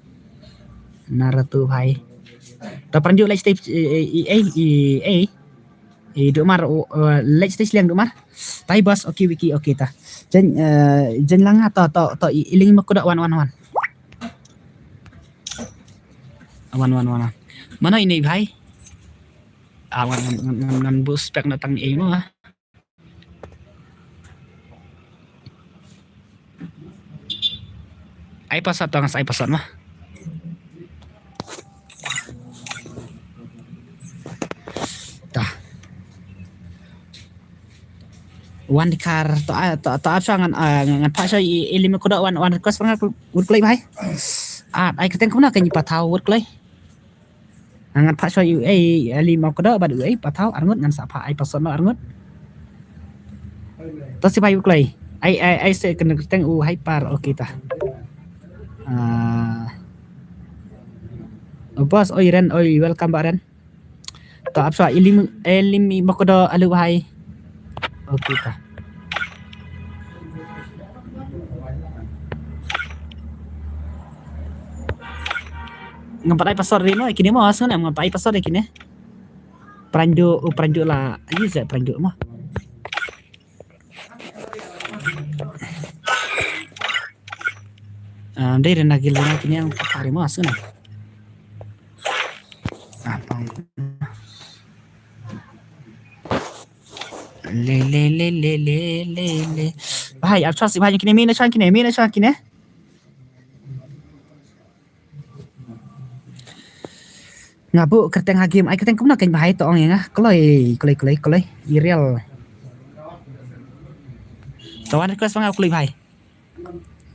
Naruto bhai. Ta Pranju leh stage, eh, eh, eh, eh, eh. Eh, duk mar, oh, eh, leh stage liang duk mar. Tai boss, okay, wiki, okay ta. Join, eh, join lang ah, to, to, to, i, i link ma kudok wan, wan, wan. Wan, wan, wan, wan. Mano ine bhai? Ah, wan, wan, wan, wan, wan, buh spec na tang eh mo. Ai password tang, ai password ma. Ta. Wan dkhar to, ah, to, to, ap shwa ngan, ah, ngan phah shwa i, i lim kudok wan, wan request pyngan wut kloi bhai. Ah, ai kyrteng kumno kane pat thaw wut kloi. Ngan phah shuwa u ei, ali mo kdo bad u ei pathaw arngut ngan sa phah ai password no arngut. To si bhai u kloi. Ai ai ai se kena kyrteng u Hyper, okay ta. Ah. Oh, boss, oi Ren, oi welcome ba Ren. To ap shuwa ilim ilim i mo kdo alu bhai. Okay ta. Ngam pat ai password ri mo, kine mo, asngan ngam pat ai password kine. Prandu, oh, prandu la, ayu se prandu mo. Ah, dei rena gil rena kine yang pakari mo asngan. Apa? Le le le le le le le. Bhai, ap shuwa si bhai kine, mina shuwa kine, mina shuwa kine. Nga buh kyrteng ha game, ai kyrteng kumno kein bhai to ong ïa nga. Kloi, kloi, kloi, kloi. Irial. To wan request ba nga kloi bhai.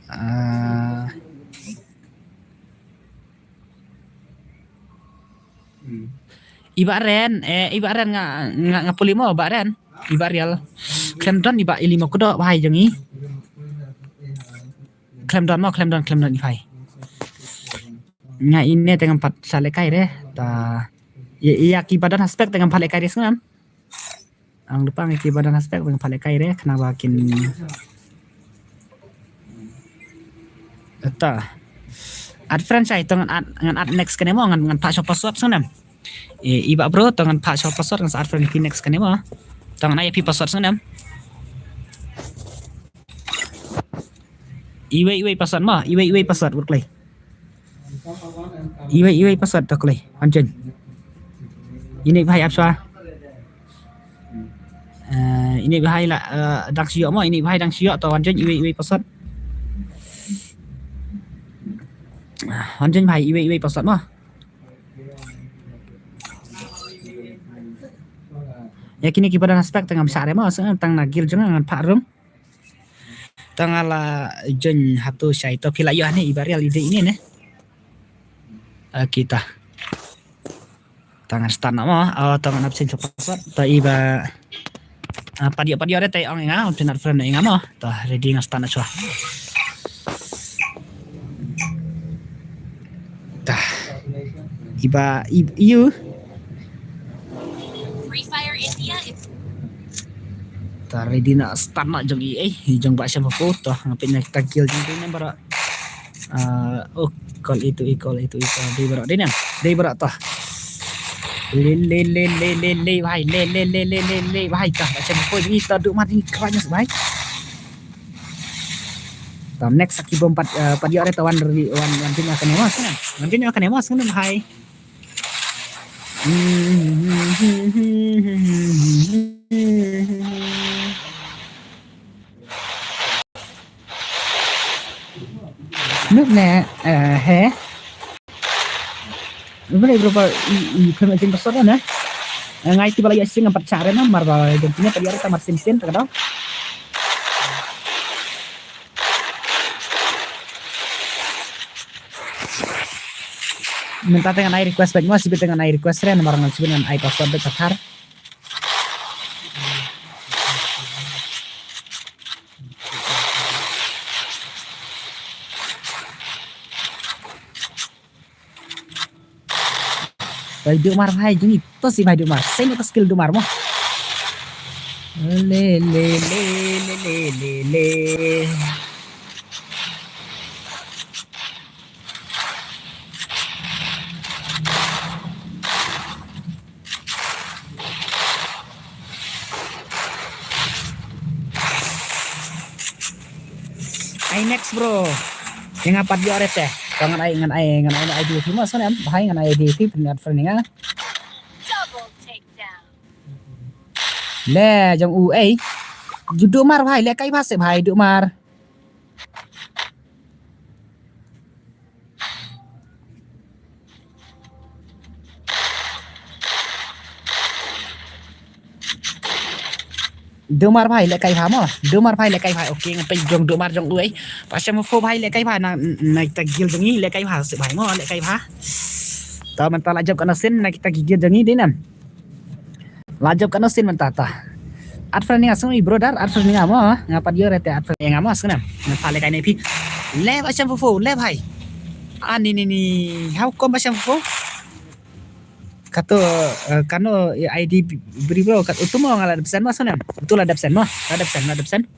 Ah. I Bah Ren, eh, i Bah Ren nga, nga, nga puli mo, Bah Ren. I Bah Rial. Khlem don i Bah Ili mo kdo bhai jong i. Khlem don mo, khlem don, khlem don i bhai. Nga ine te ngam pat sa lehkai re. Ta. Ïa, ïa ki ba don ha spec te ngam pat lehkai re sngam. Ang dupang ki ba don ha spec ba ngam pat lehkai re, khnang ba kin. Ta. Add friend shai, to ngan add, ngan add next kane mo, ngan, ngan phah shuwa password sngam. I, i Bah Bro, to ngan phah shuwa password, ngan sa add friend phi next kane mo. To ngan ai phi password sngam. Iwei iwei password mo, iwei iwei password, wut kloi. Iwei iwei password to kloi. Wan join. Ine bhai ap shuwa. Eh, ine bhai la, eh, dang shu ïoh mo, ine bhai dang shu ïoh, to wan join iwei iwei password. Ah, wan join bhai iwei iwei password mo. Ïa kine ki ba don ha spec te ngam shah re mo, sngam tang na guild jong nga ngan phah room. Tang ala join hato shai to phi la ïoh ne i Bah Rial i dei ine ne. Ah, kita. Tang ngan start na mo, oh, tang ngan absent shuwa password. To i Bah, ah, pat ïoh, pat ïoh re te ong ïa nga, ong phin add friend ïa nga mo. To ready ngan start na shuwa. Tah. I Bah, i, you. Free Fire India. Ta ready na start na jong i, eh, i jong Bah Sham Fo, to nga pyn na ta guild jong i ne baroh. Ah, oh, call itu, i call itu, i call dei baroh dei ne. Dei baroh to. Le le le le le le bhai, le le le le le le bhai, ta Bah Sham Fo jong i ta duk mat i kra nyes bhai. Ta next aki bom pat, eh, pat ïoh re ta wan ri, wan, wan jin kane mas ne. Wan jin kane mas ne bhai. Nuk ne, eh, he. Bro, bro, bro, i, i, kena jing password ne. Eh, ngai ti ba la ïa sing empat cara na, mar ba jong kine tadi ada tamar sin sin, tak ada. Mynta te ngan ai request bad mo, sibit te ngan ai request re, namar ngan sibit ngan ai password bad sathar. Bhai Dumar bhai, jing ito si bhai Dumar. Same ito skill Dumar mo. Le le le le le le le. Ai next bro. Ïa nga pat ïoh re te. Ko ngan ai, ngan ai, ngan ai I D phi mo, sngewbha ai ngan ai I D phi, pynïaid friend ïa nga. Double takedown. Le jong u ei. Ju Dumar bhai, lehkai bha se bhai Dumar. Dumar bhai lehkai bha mo. Dumar bhai lehkai bha. Okay, ngan peit jong Dumar jong u ei. Pasha mo fo bhai lehkai bha na, na ta guild jong i lehkai bha se bhai mo, lehkai bha. Ta mynta la jop katno sien na kita ki gear jong ngi dei ne em. La jop katno sien mynta ta. Add friend ïa nga sngewbha brother, add friend ïa nga mo. Nga pat ïoh re te add friend ïa nga mo sngewbha. Nga pat leh kai ne phi. Le Bah Sham Fu Fu, le bhai. Ani ni ni. How come Bah Sham Fu Fu? Kato, eh, kano, eh, I D bri bro, kat utu mo nga la dep send mo sngewbha. Utu la dep send mo, la dep send, la dep send.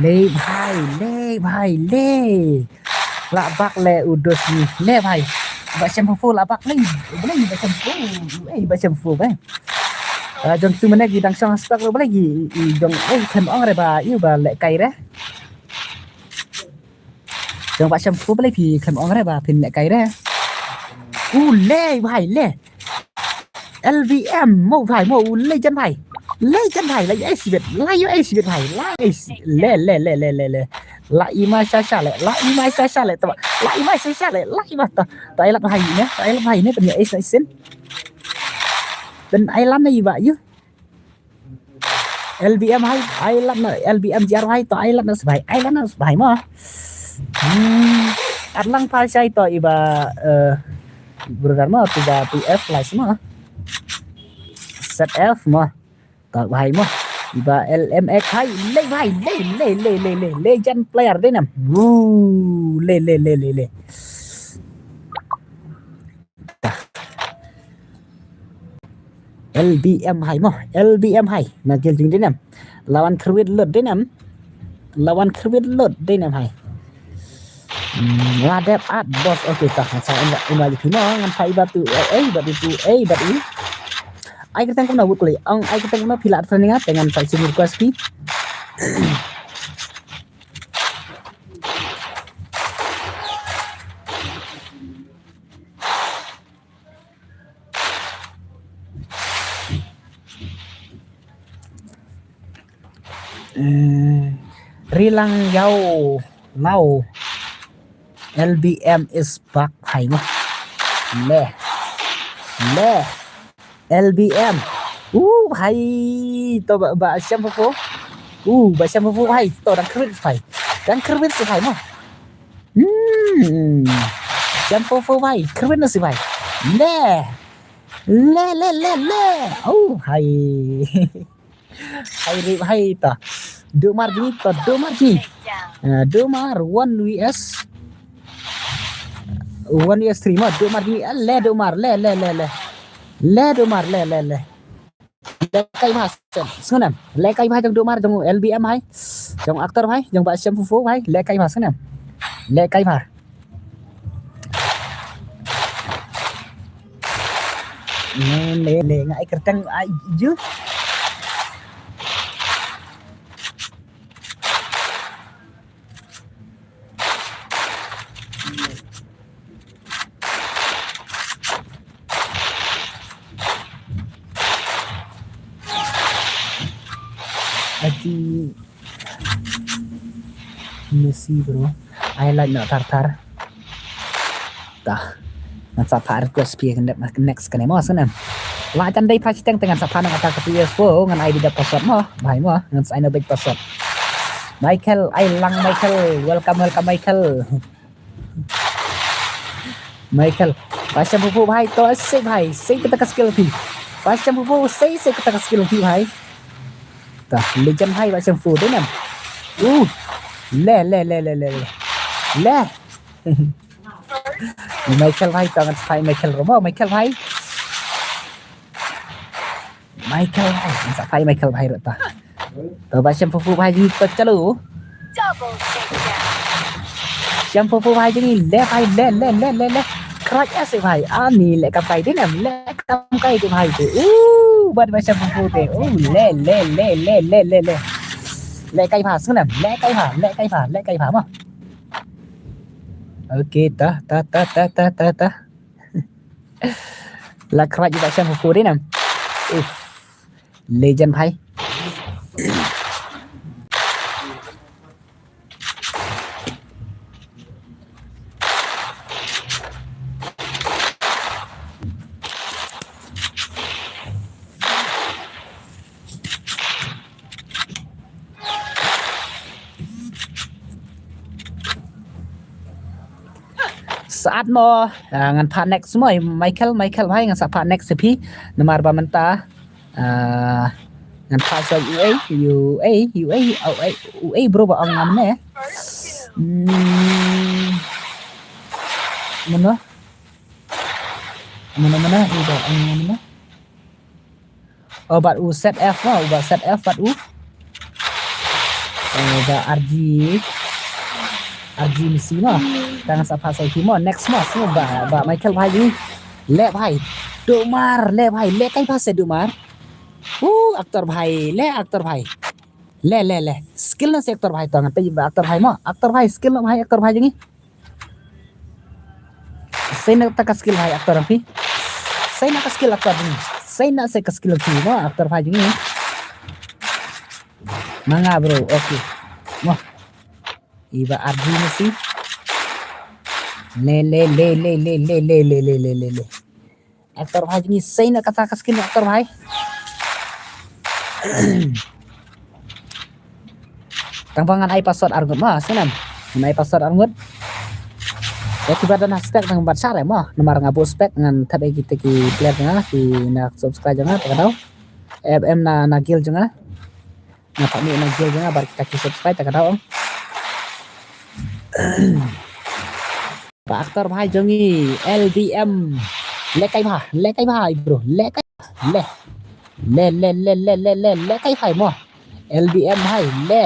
Le bhai, le bhai, le. Lah bak le u dos ni. Le bhai. Bah Sham Fu Fu lah bak le. Balei Bah Sham Fu Fu. Eh, Bah Sham Fu Fu, bhai. Ah, jong tu mana ki dang shong stok lo balei ki, i jong, eh, khlem ong re ba, ïu ba leh kai re. Jong Bah Sham Fu Fu balei phi khlem ong re ba phin leh kai re. U le bhai le. L B M mo bhai mo, u legend bhai. Legend bhai, la ïa sibit, la ïa sibit bhai, la ïa si-, le, le, le, le, le, le. La i ma sha sha le, la i ma sha sha le, ta, la i ma sha sha le, la i ma ta. Ta ai lat bhai ne, ta ai lat bhai ne, pyn ïa ai sa isin. Pyn ai lat ne i ba ïu. L B M hai, ai lat na, L B M G R hai, to ai lat na sbai, ai lat na sbai mo. Hmm, at lang pha shai to iba, eh, brother mo, tu ba P F lai mo. Z F mo. To bhai mo. Iba L M X hai, le bhai, le, le, le, le, le, legend player dei nam. Woo, le, le, le, le, le. L B M hai mo, L B M hai. Na gel jing dei nam. Lawan khrwit lut dei nam. Lawan khrwit lut dei nam hai. Hmm, la dep at boss. Okay ta. Sa in in wali phi mo ngan phai batu. Eh, eh, batu tu. Eh, batu. Ai kyrteng kumno wut kuli. Ong ai kyrteng kumno phi la at friend nga te ngan phai sini request phi. Hmm, Rilang Yau Lau. L B M is back hai mo. Le. Le. L B M. Uh, bhai. To ba, ba Sham Fu Fu. Uh, ba Sham Fu Fu bhai. To dang khrwit bhai. Dang khrwit si bhai mo. Hmm. Sham Fu Fu bhai. Khrwit na si bhai. Le. Le, le, le, le. Oh, bhai. Hai rip hai ta. Dumar ji ta, dumar ji. Ah, dumar one V S. One V S three mo, dumar ji. Ah, le dumar, le, le, le, le. Le dumar, le, le, le. Le kai bha sen. Sngewnem. Le kai bha jong dumar jong L B M hai. Jong actor hai, jong ba Sham Fu Fu hai. Le kai bha sngewnem. Le kai bha. Ne, ne, ne, nga ai kyrteng ai ju. Ati Messi bro. Ai like na thar thar. Ta. Ngan sa phah request phi ka next kane mo sngewnem. La jan dei phah shiteng te ngan sa phah nang ata ka P S four ngan ai beit da password mo. Bhai mo ngan sa ai na beit password. Michael ai lang Michael. Welcome, welcome Michael. Michael. Ba Sham Fu Fu bhai to sei bhai sei kata ka skill phi. Ba Sham Fu Fu sei sei kata ka skill phi bhai. Ta legend bhai ba Sham Fu Fu dei nam. Uh. Le le le le le le. Le. Michael bhai, to ngan sa phah Michael ruh mo, Michael bhai. Michael bhai, ngan sa phah Michael bhai ruh ta. To ba Sham Fu Fu bhai ji to chalu. Sham Fu Fu bhai ji ni le bhai le le le le le. Crack ase bhai, ani le kam kai dei nam, le kam kai dei bhai te. Uh, bad ba Sham Fu Fu te. Uh, le le le le le le le. Le kai bha sngewnem, le kai bha, le kai bha, le kai bha mo. Okay, ta ta ta ta ta ta ta. La khrwat ïa ka Sham Fu Fu dei nam. Uff. Legend bhai. Sat mo, ah, ngan phah next mo, Michael, Michael bhai, ngan sa phah next phi, namar ba mynta, ah, ngan phah sa U A, U A, U A, U A, U A bro ba ong ngam ne. Hmm. Mano? Mano, mano? Ida, mano, mano? Oh, bad u Z F mo, u bad Z F bad u. Eh, ba R G, R G Messi mo. Tang sa phah sa ki mo, next mo, so ba, ba Michael bhai. Le bhai. Dumar, le bhai, le kai phah sa dumar. Uh, actor bhai, le actor bhai. Le, le, le. Skill na sa actor bhai to ngan te ba actor bhai mo. Actor bhai, skill na bhai, actor bhai jong ngi. Sei na ta ka skill bhai actor phi. Sei na ka skill actor phi. Sei na sei ka skill phi mo actor bhai jong ngi. Manga bro, okay. Mo. Iba R G Messi. Le, le, le, le, le, le, le, le, le, le, le, le. Actor bhai jong ngi sei na kata ka skill actor bhai. Tang ba ngan ai password arngut ma, sei nam. Ngan ai password arngut. Ya kiba don ha spec tang bat share ma. Namar nga buh spec ngan thep ïa kita ki player jong nga, ki na subscribe jong nga, ta ka daw. F M na, na guild jong nga. Nga pat mih na guild jong nga, bar kita ki subscribe, ta ka daw. Ba actor bhai jong ngi, L B M. Le kai bha, le kai bha, bro. Le kai, le. Le, le, le, le, le, le, le kai bhai mo. L B M bhai, le.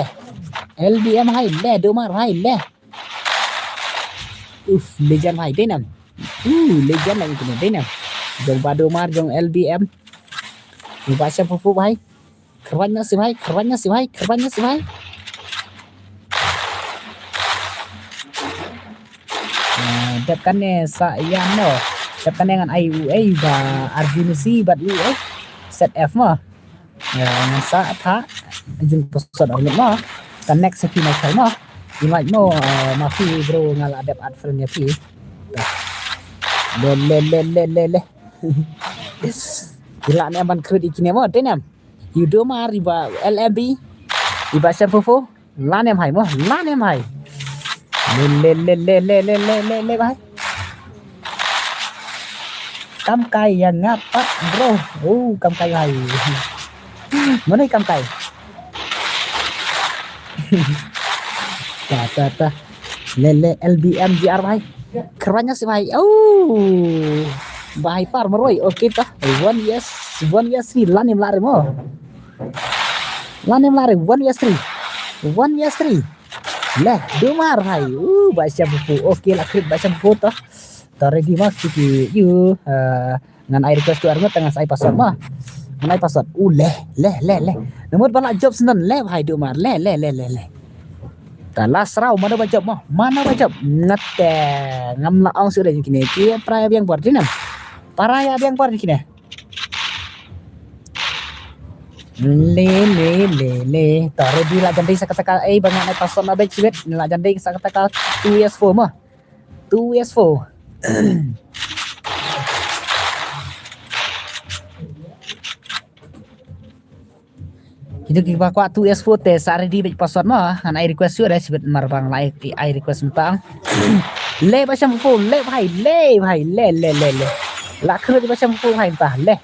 L B M bhai, le. Dumar bhai, le. Uff, legend bhai, dei nam. Uh, legend lagi kena, dei nam. Jong ba Dumar, jong L B M. Jong ba Sham Fu Fu bhai. Kyrpad noh sibhai, kyrpad noh sibhai, kyrpad noh sibhai. Eh, dep kane sa ïa no. Dep kane ngan ai U A ba R G Messi bad U A Z F mo. Eh, ngan sa tha jing person orang mo. Kan next sa ki mai mo. Invite mo, eh, ma phi bro nga la dep add friend ïa phi. Le, le, le, le, le, le. Ki la ne ban create ïa kine mo, dei nam. Ïa u Dumar, iba L M B, iba Sham Fu Fu, la ne em hai mo, la ne em hai. Le, le, le, le, le, bhai. Kam kai ïa nga pat, bro. Oh, kam kai bhai. Mano i kam kai? Ta, ta, ta. Le, le, L B M G R bhai. Kyrpad noh sibhai. Oh. Bhai par marwei. Okay ta. One V S, one V S three. La ne em lah re mo. La ne em lah re. One V S three. One V S three. Le, Dumar bhai. Uh, ba Sham Fu Fu. Okay, la create ba Sham Fu Fu ta. Ta ready ma ki ki ïa. Uh, Ngan ai request tu arngut tang ngan sa ai password mo. Ngan ai password. U le, le, le, le. Namut ba la jop sendon le bhai Dumar. Le, le, le, le, le. Ta la sraw mano ba jop mo. Mano ba jop. Ngate ngam la ong sudah kine. Ki para ïa biang bor dei nam. Para ïa biang bor kine. Le, le, le, le. Ta ready la jan dei sa kata ka, eh, ba ngan ai password na bek sibet. La jan dei sa kata ka two S four mo. Two S four. Kita ki ba kwah two S four te sa ready bad password mo. Ngan ai request ïa da sibet mar ba nga la ai, ai request mynta. Le ba Sham Fu Fu, le bhai, le bhai, le, le, le, le. La kena ba Sham Fu Fu bhai mynta, le.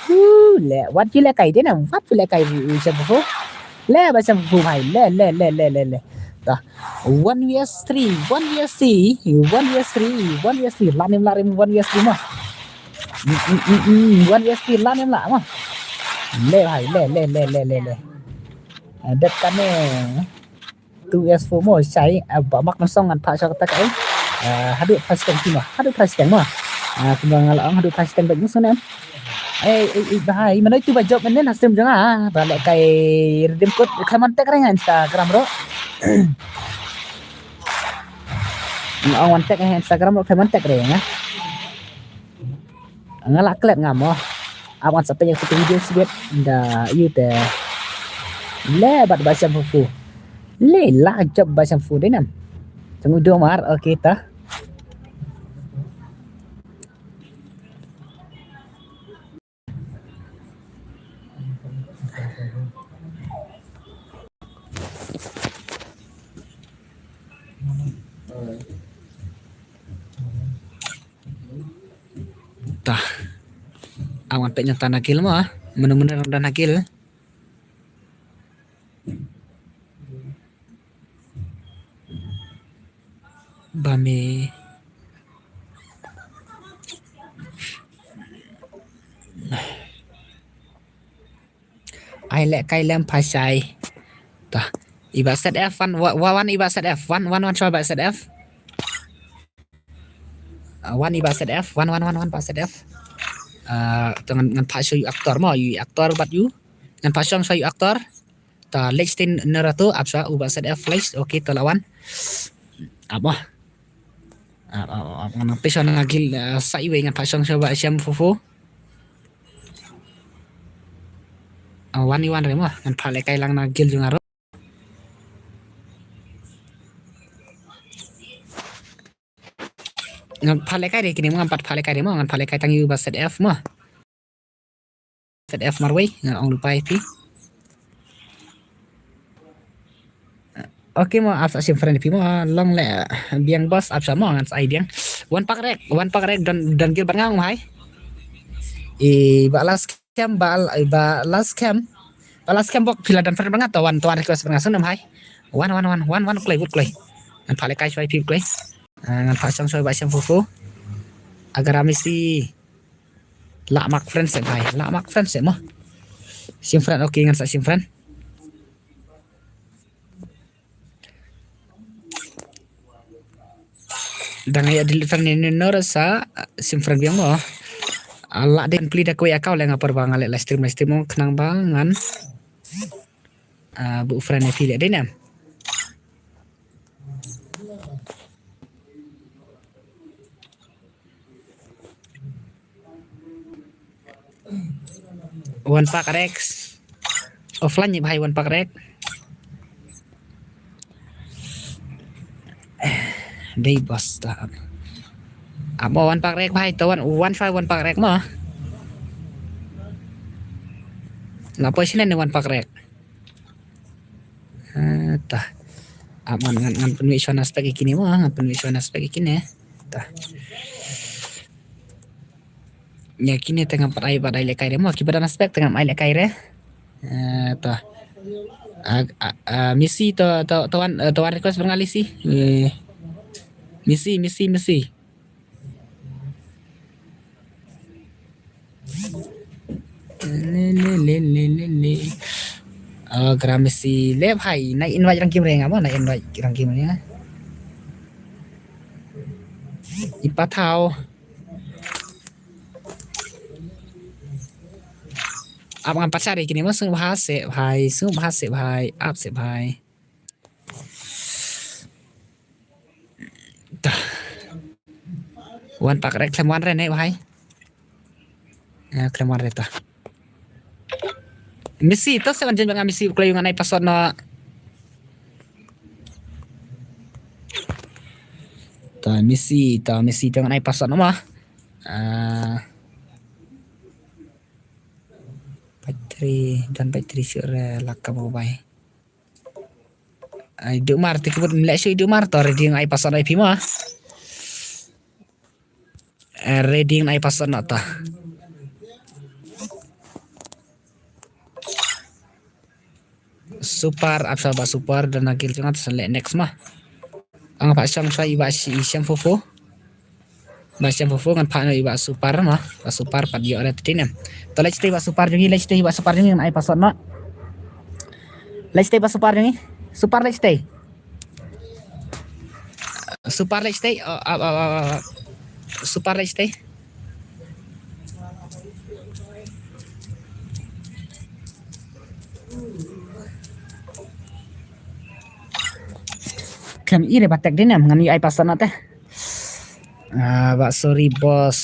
Hu, le, wat ju le kai dei nam, wat ju le kai u Sham Fu Fu. Le ba Sham Fu Fu bhai, le, le, le, le, le, le. Ta. One V S three, one V S three, one V S three, one V S three. La ne em lah re one V S three mo. Mm, mm, mm, mm. One V S three la ne em lah mo. Le bhai, le, le, le, le, le, le. Ah, dep kane. Two S four mo shai, ah, ba mak ngan song ngan phah sha kata ka, eh. Ah, haduh phah shiteng ki mo, haduh phah shiteng mo. Ah, kumba nga la ong haduh phah shiteng bad ngan song em. Eh, eh, eh, bhai, mano itu ba jop mynnin ha stream jong nga, ba leh kai redeem code, khlem wan tag re nga Instagram ruh. Nga ong wan tag ha Instagram ruh, khlem wan tag re nga. Nga la klet nga mo. Ap ngan sa pynïaid ïa ka video shibit da ïu te. Le bat ba sham fu fu. Le la jop ba sham fu dei nam. Tang u do mar, okay ta. Tah. Awan pek nyata nagil mo, ah. Menu-menu dah nagil. Ba me. Ai leh kai lem phashai. Tah. Iba set F, wan, wa-, wa-, wan iba set F, wan, wan, wan, shwa ba set F. Ah, wan iba set F, wan, wan, wan, wan ba set F. Ah, to ngan, ngan phah shu ïu actor mo, ïu actor bat ïu. Ngan phah shong shu ïu actor. Ta lech tin nerato, ap sha uba set F lech, okay, to la wan. Ap mo. Ap, ap, ap, ngan pisa na gil, ah, sa iwei ngan phah shong shu ba siam fufu. Ah, wan iwan re mo, ngan phah lekai lang na gil jung aro. Ngan phah lekai re kini mo, ngan pat phah lekai re mo, ngan phah lekai tang ïu ba set F mo. Set F marwei, ngan ong lupa ïa phi. Okay mo, ap sa sim friend phi mo, long le biang boss ap sa mo, ngan sa ai biang. Wan pak rek, wan pak rek don, don gil bat nga ong hai. I ba last cam, ba, ba last cam. Ba last cam bok phi la don friend bat nga to wan, to wan request bat nga sung nam hai. Wan, wan, wan, wan, wan kloi, wut kloi. Ngan phah lekai shwa phi kloi. Ah, ngan phah shong shwa ba shong fufu. Agar ami si la mak friend se bhai, la mak friend se mo. Sim friend, okay, ngan sa sim friend. Dang ïa delete friend ni nor sa sim friend biang mo. Ah, la den pli da kawei account le nga por ba nga leh live stream, live stream mo khnang ba ngan. Ah, bu friend ni phi le dei nam. Wan pak rek. Offline ni bhai wan pak rek. Dei boss ta. Ap mo wan pak rek bhai, to wan, wan shwa wan pak rek mo. La poi sini ni wan pak rek. Ah, tah. Ap ngan, ngan, ngan pynwit shwa na spek ikine mo, ngan pynwit shwa na spek ikine. Tah. Ïa kine te ngam pat ai, pat ai lekai re mo, ki pat na spek te ngam ai lekai re. Eh, to. Ah, ah, ah, Messi to, to, to wan, eh, to wan request ba nga Lisi. Eh, Messi, Messi, Messi. Le, le, le, le, le, le. Oh, gram Messi. Le bhai, na invite rang kim re nga mo, na invite rang kim re nga. Ipa thau. Ap ngam pat share kine mo, sngewbha se bhai, sngewbha se bhai, ap se bhai. Tah. Wan pak rek khlem wan re ne bhai. Ya, khlem wan re tah. Messi, to se wan jen ba nga Messi kloi ngan ai password no. To Messi, to Messi to ngan ai password no ma. Ah. Battery, don battery sure la ka mobile. Ai, duk mar te kibut mlek shu duk mar to ready ngai password ai phi ma. Eh, ready ngai password na ta. Super, ap sa ba super, don na gil chunga ta select next ma. Ang pa shong shwa iba shi, shong fofo. Ba shong fofo ngan phah noh iba super ma. Ba super pat ïoh re te ne. To leit stay ba super jong ngi, leit stay ba super jong ngi ngan ai password noh. Leit stay ba super jong ngi. Super leit stay. Super leit stay. Oh, ap, ap, ap, ap. Super leit stay. Khlem i re ba tek de ne em ngan ïoh ai password noh te. Ah, ba sorry boss.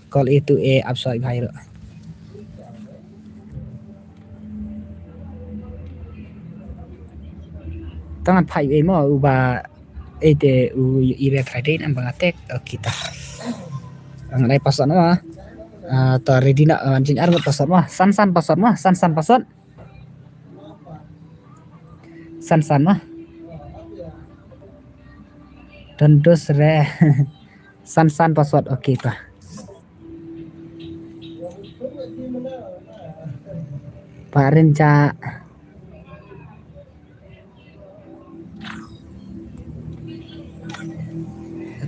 Call A to A upside bhai ro. Tangan phai e mo uba ete u ire Friday nam bang attack. Okay ta. Ang dai password mo. Ah, ta ready na, ah, jin armut password mo. San san password mo. San san password. San san mo. Don dos re. San san password. Okay ta. Parin cha.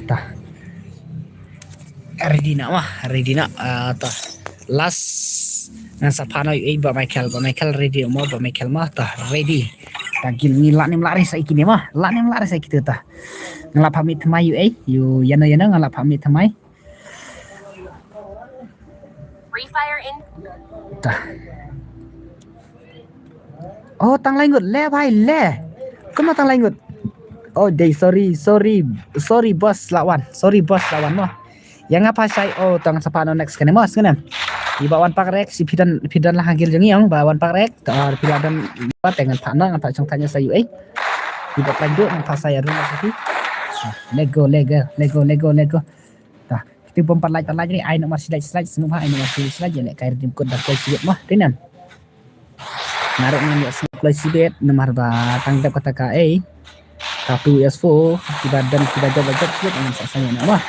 Ta. Ready na wah, ready na. Ah, ta. Last. Ngan sa phano yu ei ba Michael, ba Michael ready mo, ba Michael mo, ta ready. Ta gil ngi la nim la ri sa iki ni mo, la nim la ri sa iki tu ta. Ngan la phamit thamai yu ei, yu yano yano ngan la phamit thamai. Free Fire in. Ta. Oh, tang lai ngut le bhai le. Kumno tang lai ngut? Oh, dei, sorry, sorry, sorry boss lawan, sorry boss lawan mo. Yang apa sai? Oh, tang sapa no next kene mo, kene. Iba wan pak rek si pidan pidan lah hagil jengi yang ba wan pak rek. Ta pidan ba tengan pak no, pak chong tanya sayu eh. Iba pandu ngan pak saya rumah siti. Lego, lego, lego, lego, lego. Ta, kita bom pat like, pat like ni, ai nomor slide, slide, semua ai nomor slide, slide, ya, lek kai redim code dah kai sibet mah, rinam. Narik ngan ya slide kai sibet, nomor ba tang dap kata ka, eh. Satu S four, kita dan kita jawab jawab sibet, ngan sa sanya nak mah.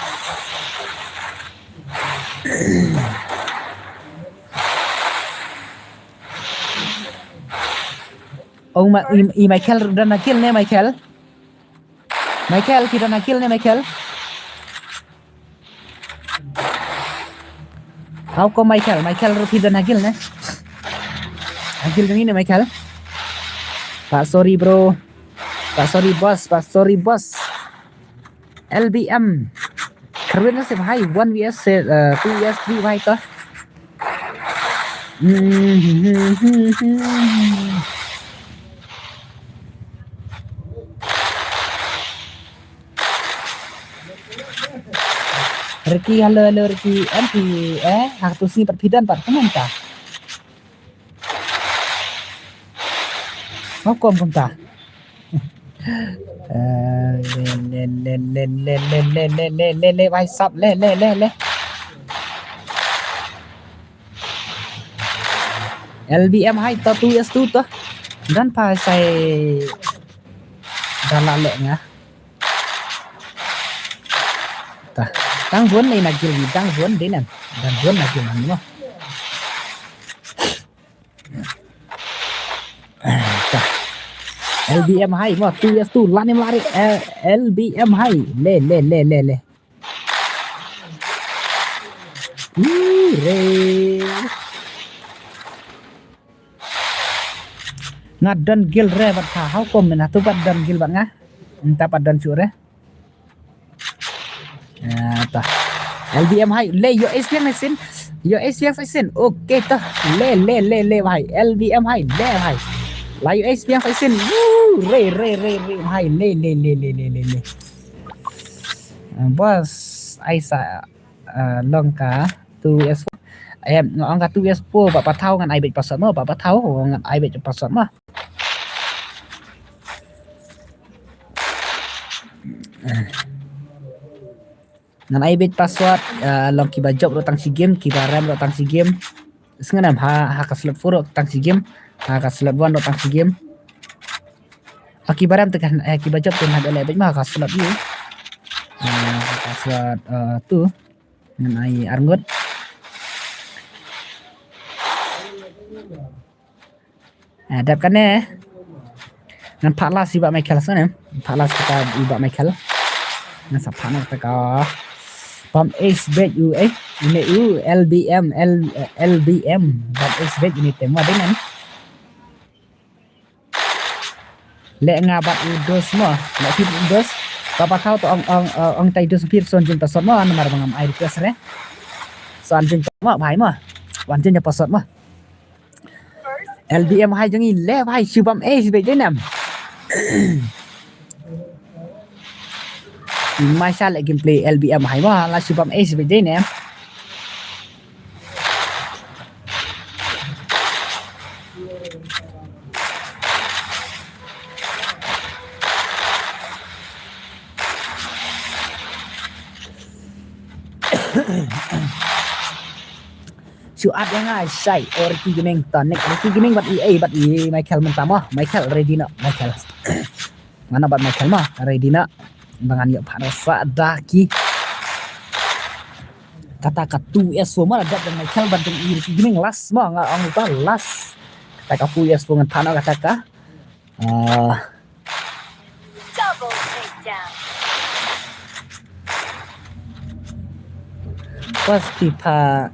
Oh, ma, i, i Michael dan Michael ne, Michael? Michael, kita nakil ne, Michael? How come Michael? Michael rupi dan nakil ne? Nakil dong ini, Michael. Pak sorry bro. Pak sorry boss. Pak sorry boss. L B M. Kerwin nasib hai one V S, uh, two V S three bhai to. Ricky, hello, hello, Ricky. Anti, eh, hak tu si pat pidan pat, kumta. Mau kom kumta. Eh, le, le, le, le, bhai sab, le, le, le, le. L B M hai to two S two to. Dan pa sai dala le nga. Ta, tang bun nei na gil ni, tang bun dei nan. Tang bun na gil ni mo. Ta. L B M hai mo, two S two, lanim lari, eh, L B M hai. Le, le, le, le, le. Ih, re. Nga don gil re bat ha, how come na tu bat don gil bat nga? Nta pat don sure. Ah, ta. L B M hai, le yo es yang sin. Yo es yang sin. Okay ta. Le, le, le, le, bhai. L B M hai, le, bhai. La yo es yang sin. Woo, re, re, re, re, bhai. Le, le, le, le, le, le, le. Ah, boss, ai sa, ah, long ka two S four. Em, nga ong ka two S four, ba pathaw ngan ai bit password mo, ba pathaw ngan ai bit password mo. Ngan ai bit password, ah, long kiba jop ruh tang shi game, kiba rem ruh tang shi game. Sngenem ha, ha ka slot four ruh tang shi game, ha ka slot one ruh tang shi game. Ha kiba rem te kan, eh, kiba jop te ngan ai bit ma ha ka slot u. Ah, ha ka slot, ah, two. Ngan ai arngut. Ah, dep kane. Ngan phah last i Bah Michael sngewbha. Phah last kata i Bah Michael. Ngan sa phah na kata ka. Bam ace bet u eh. Ine u L B M, L, L B M. Bam ace bet ine te mo dei ngan. Le nga bat u dos mo. Le phi u dos. Ba ba thau to ong, ong, ong, ong tai dos phi son jin pasot mo. Namar ba ngam ai request re. Son jin mo bhai mo. Wan jin pasot mo. L B M hai jong i le bhai, shu bam ace beit dei nem. Masha le gameplay L B M hai ma la shu bam ace beit dei nem. Shu add ïa nga shai, oh, Ricky Gaming, to next Ricky Gaming bad i, eh, bad i Michael mynta mo. Michael, ready noh, Michael. Ngan noh bad Michael mo, ready noh. Ba ngan ïoh phah noh sa da ki. Kata ka two S four mo, la dep da Michael bad i Ricky Gaming, last mo, nga ong ita last. Kata ka four S four ngan phah noh kata ka. Ah. Double takedown. Pas ki phah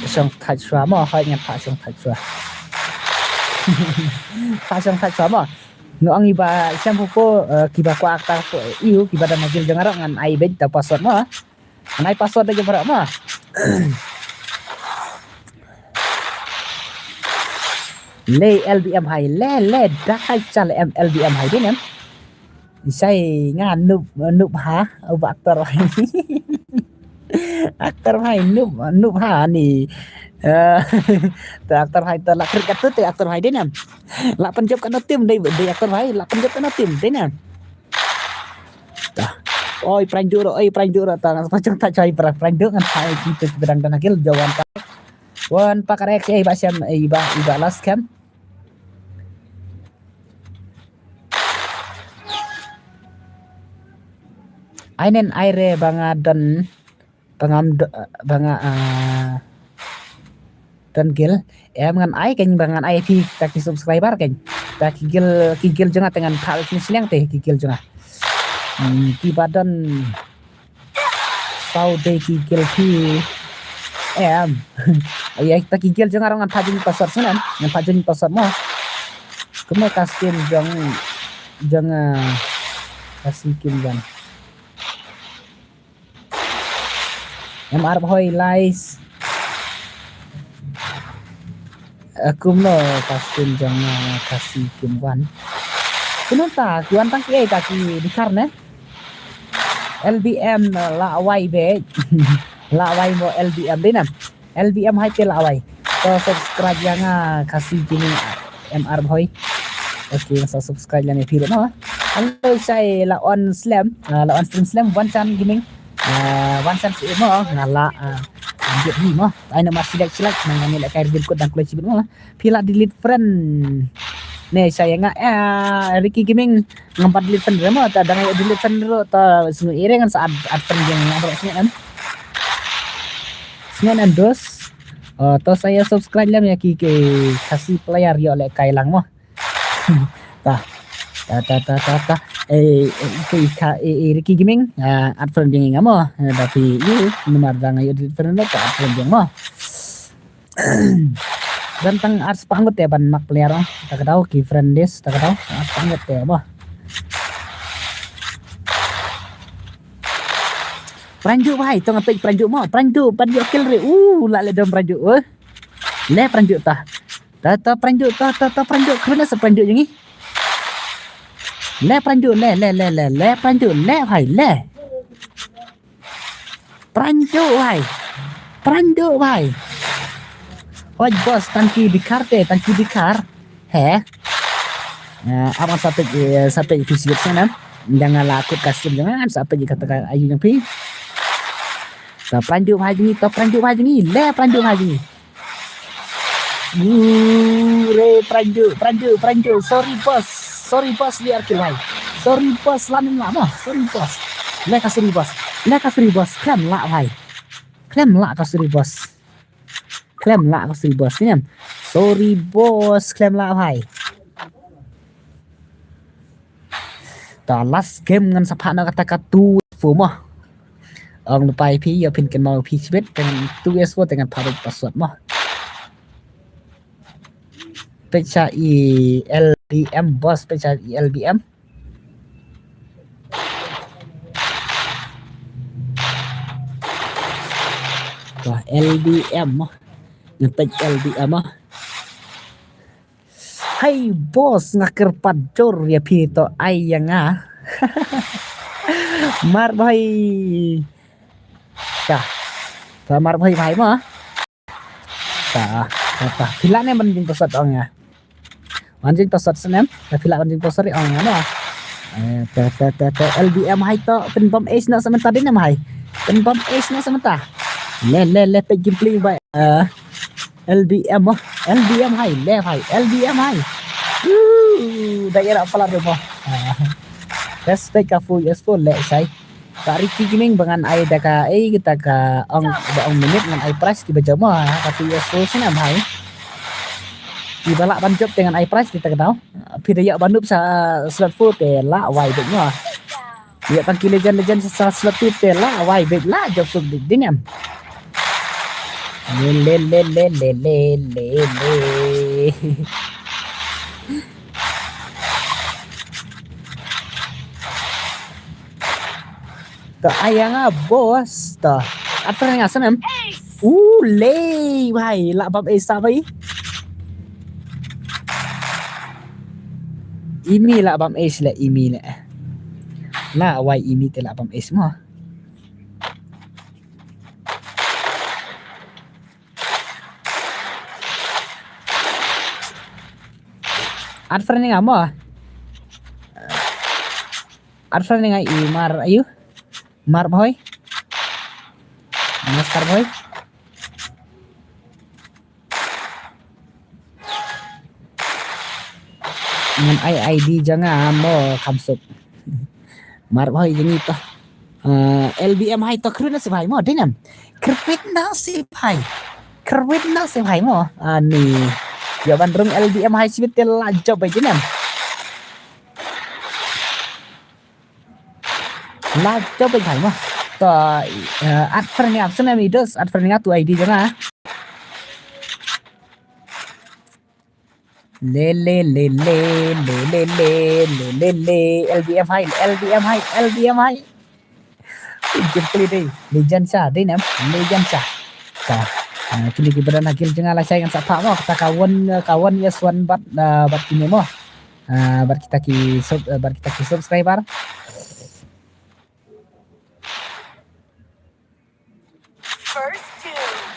shong thait shuwa mo, hoi ngan phah shong thait shuwa. Phah shong thait shuwa mo. Nga ong iba shem phu phu, eh, kiba kwah actor phu, iu, kiba don ha guild jong nga ruh ngan ai beit da password mo. Ngan ai password da ki baroh mo. Le L B M hai, le, le, da kai cha le em L B M hai dei nem. Shai nga noob, noob ha, uba actor hai. Actor hai noob, noob ha ni. Eh, te actor hai te la krik katto te actor hai dei nem. La pynjop katno team dei, dei actor hai, la pynjop katno team dei nem. Tah. Oi, pranjuk ruh, oi, pranjuk ruh, tah, ngan sa pynjop thait shuwa, pranjuk ngan thait, kita kita dang dang hakil, jawan tah. Wan pakar ek, eh, ba shem, eh, iba, iba last cam. Ai nen ai re ba nga don, ba ngam do-, ba nga, ah, don guild. Em ngan ai keiñ ba ngan ai phi ta ki subscriber keiñ. Ta ki guild, ki guild jong nga te ngan phah ki sliang te ki guild jong nga. Hmm, kiba don saw dei ki guild phi. Em. Ïa ta ki guild jong nga ruh ngan phah jong password sngewbha. Ngan phah jong password mo. Kumno ka skin jong, jong, ah, ka skin jong. M R Bhoi Lais. Eh, kumno ka skin jong, eh, Khasi kim wan. Kumno ta, ki wan tang ki ei ta ki dikar ne. L B M, eh, la wai be. La wai mo L B M dei nam. L B M hai te la wai. To subscribe ïa nga Khasi Gaming M R Bhoi. Okay, sa subscribe ïa ne phi ruh mo. Hello, shai la on slam, ah, la on stream slam, Wan Chan Gaming. Ah, Wan Chan si mo, nga la, ah, edit hi mo. Ai na ma select select, nang ni la kai edit code dang kloi chibit mo. Phi la delete friend. Ne shai nga, eh, Ricky Gaming ngam pat delete friend re mo, ta dang ai delete friend ro, ta snu ere ngan sa add, add friend jong nga bro snu em. Snu em dos. Oh, to sa ïa subscribe lem ïa ki, ki Khasi player ïoh leh kai lang mo. Ta. Ta, ta, ta, ta, ta. Eh, eh, ke ka, eh, eh, Ricky Gaming, ah, add friend jong nga mo. Eh, da phi, ïa, namar dang ïoh delete friend lo, ta add friend jong mo. Dan tang add spah ngut te ban mak player, oh. Ta ka dau ki friend list, ta ka dau, add spah ngut te mo. Pranju bhai, to nga peit Pranju mo, Pranju, ban ïoh kill re, uh, la le dom Pranju, eh. Le Pranju ta. Ta, ta Pranju, ta, ta, ta Pranju, kena sa Pranju jong ngi. Le Pranju, le, le, le, le, le Pranju, le bhai, le. Pranju bhai. Pranju bhai. Hoi boss, tang ki dikar te, tang ki dikar. He. Eh, abang sa peit, eh, sa peit phi sibit sana. Jangan la kut custom jangan sa peit kata ka ayu jong phi. Ta Pranju bhai jong ngi, ta Pranju bhai jong ngi, le Pranju bhai jong ngi. Ure, Pranju, Pranju, Pranju. Sorry boss. Sorry boss, liar kill bhai. Sorry boss, lanin la mo. Sorry boss. Le ka sorry boss. Le ka sorry boss. Khlem lah bhai. Khlem lah ka sorry boss. Khlem lah ka sorry boss. Ni em. Sorry boss, khlem lah bhai. Ta last game ngan sa phah noh kata ka two S four mo. Ong lypa ïa phi, ïoh phin kynmaw phi shibit, te ngan two S four te ngan phah beit password mo. Peit sha i L B M boss, peit sha i L B M. Ta L B M mo. Ngan peit L B M mo. Hai boss, nga kyrpad jur ïa phi to ai ïa nga. Mar bhai. Ta. Ta mar bhai bhai mo. Ta. Ta, ta. Phi lah ne ban jing password ong ïa. Ban jing password snem. Ta phi lah ban jing password ong ïa mo. Eh, ta, ta, ta, ta. L B M hai to pynbam ace na sa mynta dei ne bhai. Pynbam ace na sa mynta. Le le le peit gameplay ba. Uh, L B M oh. L B M hai le hai. L B M hai. Woo, da ïa palat mo. Uh, respect ka fu yes fu le sai. Ka Ricky Gaming ba ngan ai da ka ei kita ka ong ba ong minute ngan ai prize kiba jam mo. Ka fu yes fu sina hai. Kiba lah ban jop te ngan ai prize kita ka dau. Phi da ïa ban nup sa slot fu te la wai bek mo. Ïa tang ki legend legend sa slot tu te la wai bek la jop suk dik ding em. Le le le le le le le le. To ayang ah bos to. Apa nga sanem? U le bhai la bam ace sa bhai. Imi la bam ace le imi le. La wai imi te la bam ace mo. At friend nga mo. At friend nga i mar ayu. Mar boy. Master boy. Ngan ai I D jong nga mo kham suk. Mar bhai jong ito. Uh, L B M hai to khrwit na si bhai mo dinem. Khrwit na si bhai. Khrwit na si bhai mo. Ani. Ïa ban rung L B M hai si bit la jop bhai dinem. La jop bhai mo. To uh, at friend nga sene mi dos at friend nga tu I D jong nga. Le le le le le le le le le L B M hai L B M hai L B M hai. Jumpa dei legend sa dei nam legend sa. Sa. Ah, kini ki badan hakil jong nga la shai ngan sa pha mo kata ka one ka one yes one bat ah, bat kini mo. Ah, bat kita ki sub ah, bat kita ki subscriber.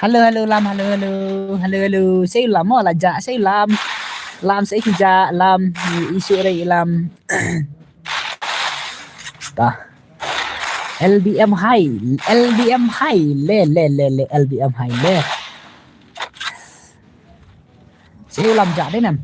Hello hello lam hello hello hello hello. Sei lam mo la ja sei lam. Lam sei ki ja lam isu re lam. Ta. L B M hai L B M hai le le le le L B M hai le. Sei lam ja de nam.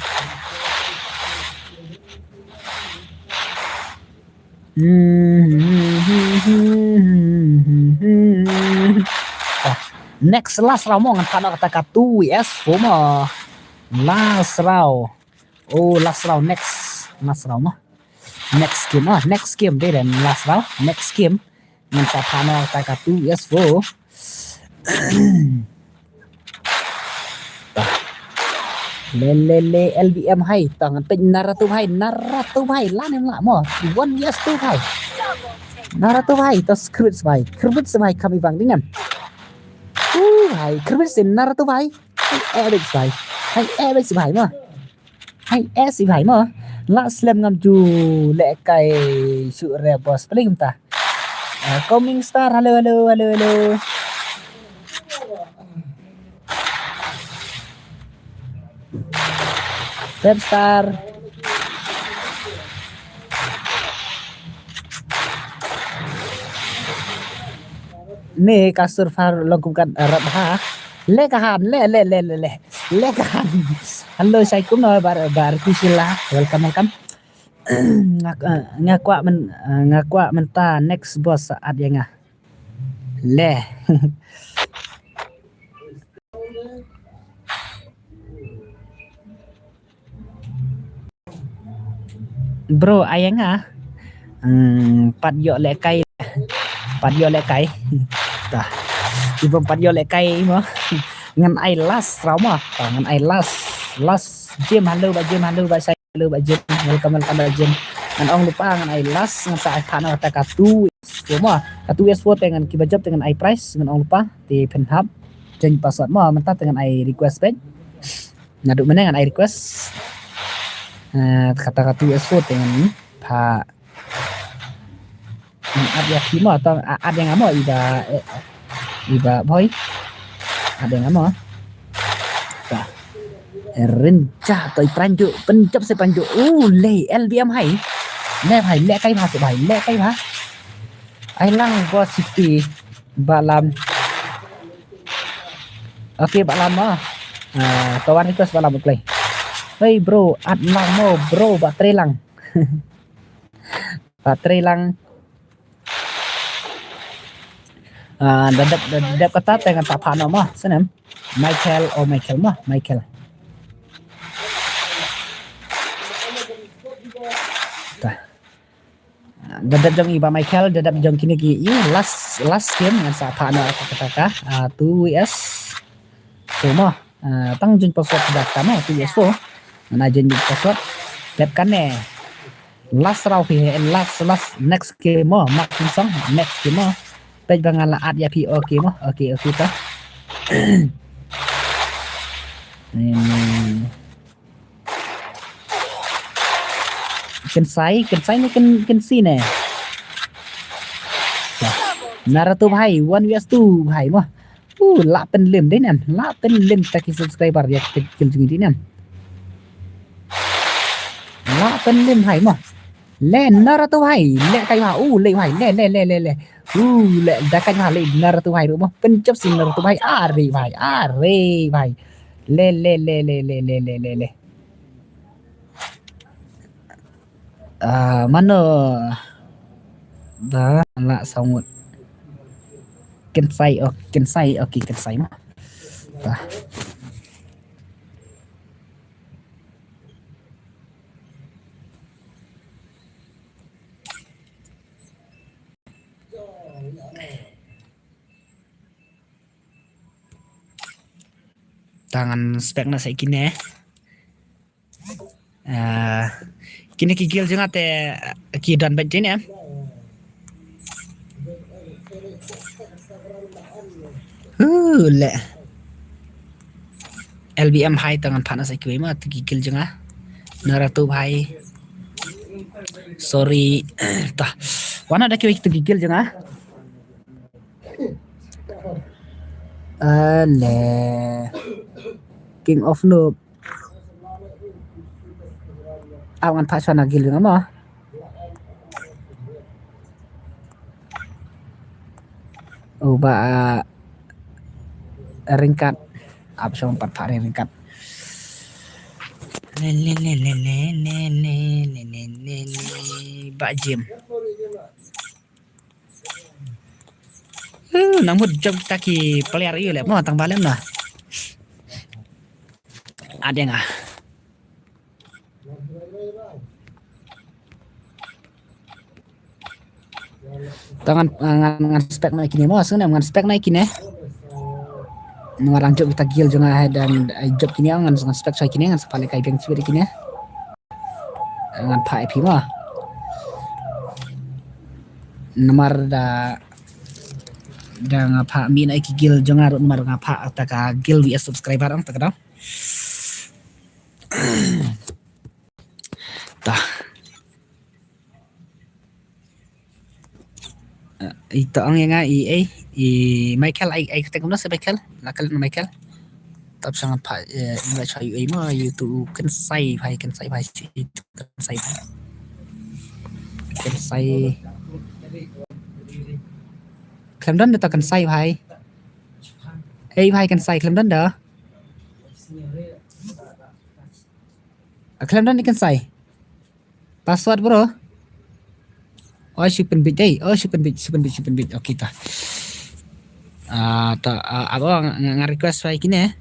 Next last round mo ngan pan kata ka two vs four mo. Last round. Oh last round next last round mo. Next game ah next game dei dan last round next game. Ngan sa pan kata ka two vs four. Le le le L B M hai tang tik Naruto hai Naruto hai la nem la mo one vs two hai Naruto hai to script hai script hai kami bang dingam. Uh hai script sin Naruto hai hai epic hai hai epic hai mo. Hai eh si bhai mo. La slem ngam ju le kai su re boss paling ta. Ah, coming star hello hello hello hello. Pep star. Ni kasur far longkum kan rap ha. Le kahan le le le le le. Leka. Hello shai kum no bar bar kisila. Welcome welcome. Nga nga kwah men nga kwah menta next boss at ya nga. Le. Bro ayang ah. Hmm, pat ïoh lehkai. Pat ïoh lehkai. Tah. Ibang pat ïoh lehkai mo. Ngan ai last round mo. Tah, ngan ai last last game hello ba game hello ba sai hello ba game. Welcome welcome ba game. Ngan ong lupa ngan ai last ngan sa ai partner kata ka two vs four mo. Ka two vs four te ngan kiba jop te ngan ai prize ngan ong lupa te pin hap. Jen password mo menta te ngan ai request page. Naduh mynne ngan ai request. Eh, kata ka two vs four te ngan pha. Ngan add ïa phi mo to add ïa nga mo iba eh, iba boy. Add ïa nga mo. Ta. Rincha to i pranju penjop se pranju. U le L B M hai. Le hai le kai bha se bhai le kai bha. Ai lang bo siti balam. Okay, Bah Lam mo. Ah, ka wan request Bah Lam u klei. Hey bro, at lang mo bro, ba trei lang. Ba trei lang. Ah, da dep, da dep kata te ngan sa phah noh mo, sngewbha. Michael, oh Michael mo, Michael. Ta. Da dep jong i Bah Michael, da dep jong kine ki i last, last game ngan sa phah noh kata ka, ah, two V S. So mo, ah, tang jin password da ka mo, two V S four. Ngan ai jin password. Dep kane. Last round hi, last, last, next game mo, mark song, next game mo. Peit ba nga la add ïa phi, okay mo, okay, okay ta. Hmm. Kynsai, kynsai ne kyn, kynsi ne. Naruto bhai, one versus two bhai mo. Uh, la pynlem dei nan, la pynlem ta ki subscriber ïa ki kill jong ngi dei nan. La pynlem bhai mo. Le Naruto bhai, le kai bha, uh, le bhai, le, le, le, le, le. Uh, le, da kai bha, le Naruto bhai ruh mo. Pynjop si Naruto bhai, are bhai, are bhai. Le, le, le, le. Ah, mano ba la sangut. Kynsai, oh, kynsai, okay, kynsai mo. Ta. Ta ngan spec na sa kine. Ah, kine ki guild jong nga te, ah, ki don bad jin em. Huh, le. L B M hai ta ngan phah na sa kiwei ma te ki guild jong nga. Naruto bhai. Sorry. Ta. Wana da kiwei te ki guild jong nga. Ale. King of Noob. Aw ngan phah shuwa na guild nga mo. Oh ba, ah, ryngkat. Ap shuwa pat phah ryngkat. Ne ne ne ne. Ba Jim. Uh, nang mut jop kita ki player ïa leh mo tang ba lem na. Adeng ah. Tang ngan, ngan, ngan spec na kine mo, sngewbha ngan spec na kine. Namar ngan jop kita guild jong nga, eh, dan, eh, jop kine ngan, ngan spec shuwa kine, ngan sa phah leh kai beng shuwa kine. Ngan phah ïa phi ma. Namar da, da nga phah mih na ki guild jong nga ruh namar nga phah ta ka guild V S subscriber ang ta ka dang. Ta. Eh, ito ang ïa nga i, eh, i Michael, ai, ai kata kumno sa Michael? La kal Michael. Tap sang pa, eh, invite shuwa ïa u, eh, ma, ïa utu u Kynsai bhai, Kynsai bhai, Kynsai bhai. Kynsai. Khlem don da ta Kynsai bhai. Eh, bhai Kynsai, khlem don da. Ah, khlem don i Kynsai. Password bro. Oh, shu pynbit dei. Oh, shu pynbit, shu pynbit, shu pynbit. Okay ta. Ah, ta, ah, aba nga, nga request shuwa ïa kine.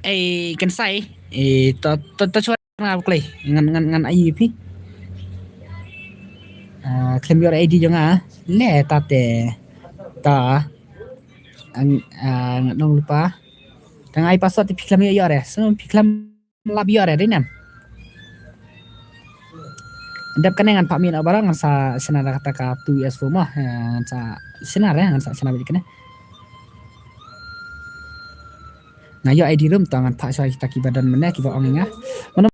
Eh, Kynsai. Eh, ta, ta, ta shuwa nga klei. Ngan, ngan, ngan ai ïa phi. Ah, khlem ïoh I D jong nga. Le ta te. Ta. Ang, ah, ngan ong lypa. Tang ai password te phi khlem ïoh ïoh re. So phi khlem lap ïoh re dei nem. Dep kane ngan phah mih na baroh ngan sa shna da kata ka two S four ma. Eh, ngan sa shna re, ngan sa shna bad kane. Nga ïoh I D room ta ngan phah shuwa kita kiba don mynne kiba ong ïa nga. Mano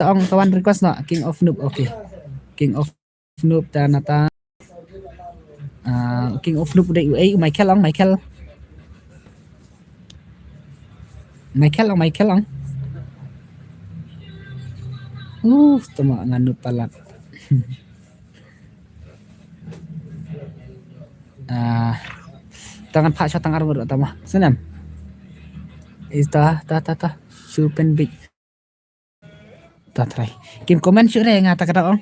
ong ka wan request noh King of Noob, okay. King of Noob ta nata. Ah, King of Noob u dei u ei, u Michael ong, Michael. Michael ong, Michael ong. Uh, tama nga noob palat. Ah, tang ngan phah shuwa tang ar ngut tama. Sngewbha. Ita, ta, ta, ta. Shu pynbit. Ta try. Kim comment shuh re nga ta ka da ong.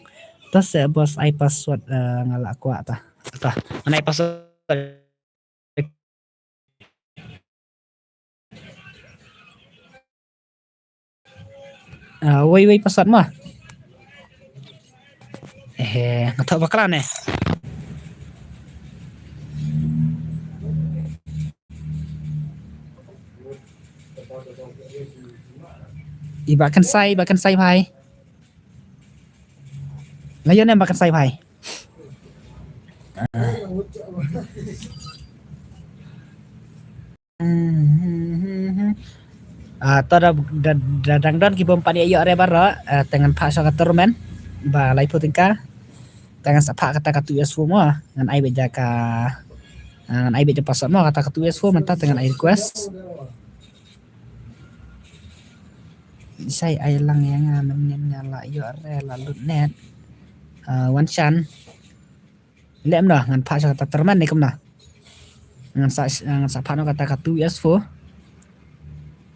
Ta se boss ai password, eh, nga la kwah ta. Ta. Ngan ai password. Ah, wei wei password mo. Eh, nga thoh bakla ne. I ba kan sai, ba kan sai bhai. Nga ïoh ne ba kan sai bhai. Ah, to da, da, da dang don ki bym pat ïoh re baroh, ah, te ngan phah sha ka tournament ba laiphew tyngka. Te ngan sa phah kata ka two S four mo, ngan ai beit da ka, ah, ngan ai beit da password mo, kata ka two S four mynta te ngan ai request. Sai ai lang ïa nga mynnin nga la ïoh re la lut net. Ah, wan shan. Lem noh ngan phah sha kata terman ne kumno. Ngan sa, ngan sa phah noh kata ka two S four.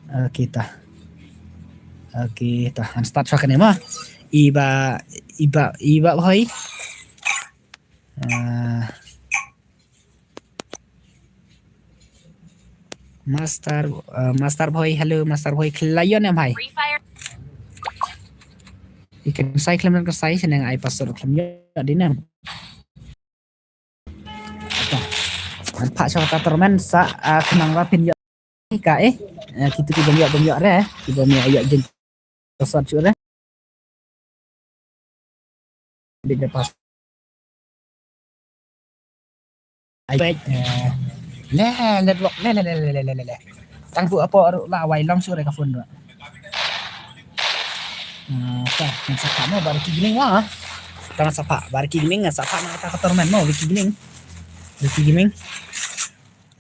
Okay ta. Okay ta ngan start sha kane ma. Iba, iba, iba hoi. Ah. Master, uh, Master Boy, hello Master Boy, khlem ïoh ne em hai. Free Fire. I kan sai khlem, kan sai sene ai password khlem ïoh di ne em. Kan phah sha kata termen sa, uh, khnang ba phin ïoh ka eh. Uh, kitu ki bym ïoh, bym ïoh re, ki bym ïoh ïoh jin password shuh re. Bit da pas. Ai pek, eh, le, le, le, le, le, le, le, le, le. Tang pu apo aru la wai long sure ka phone do. Ah, ta, ngan sa phah mo, ba Ricky Gaming wa. Tang sa phah, ba Ricky Gaming, ngan sa phah na kata ka tournament mo, Ricky Gaming. Ricky Gaming.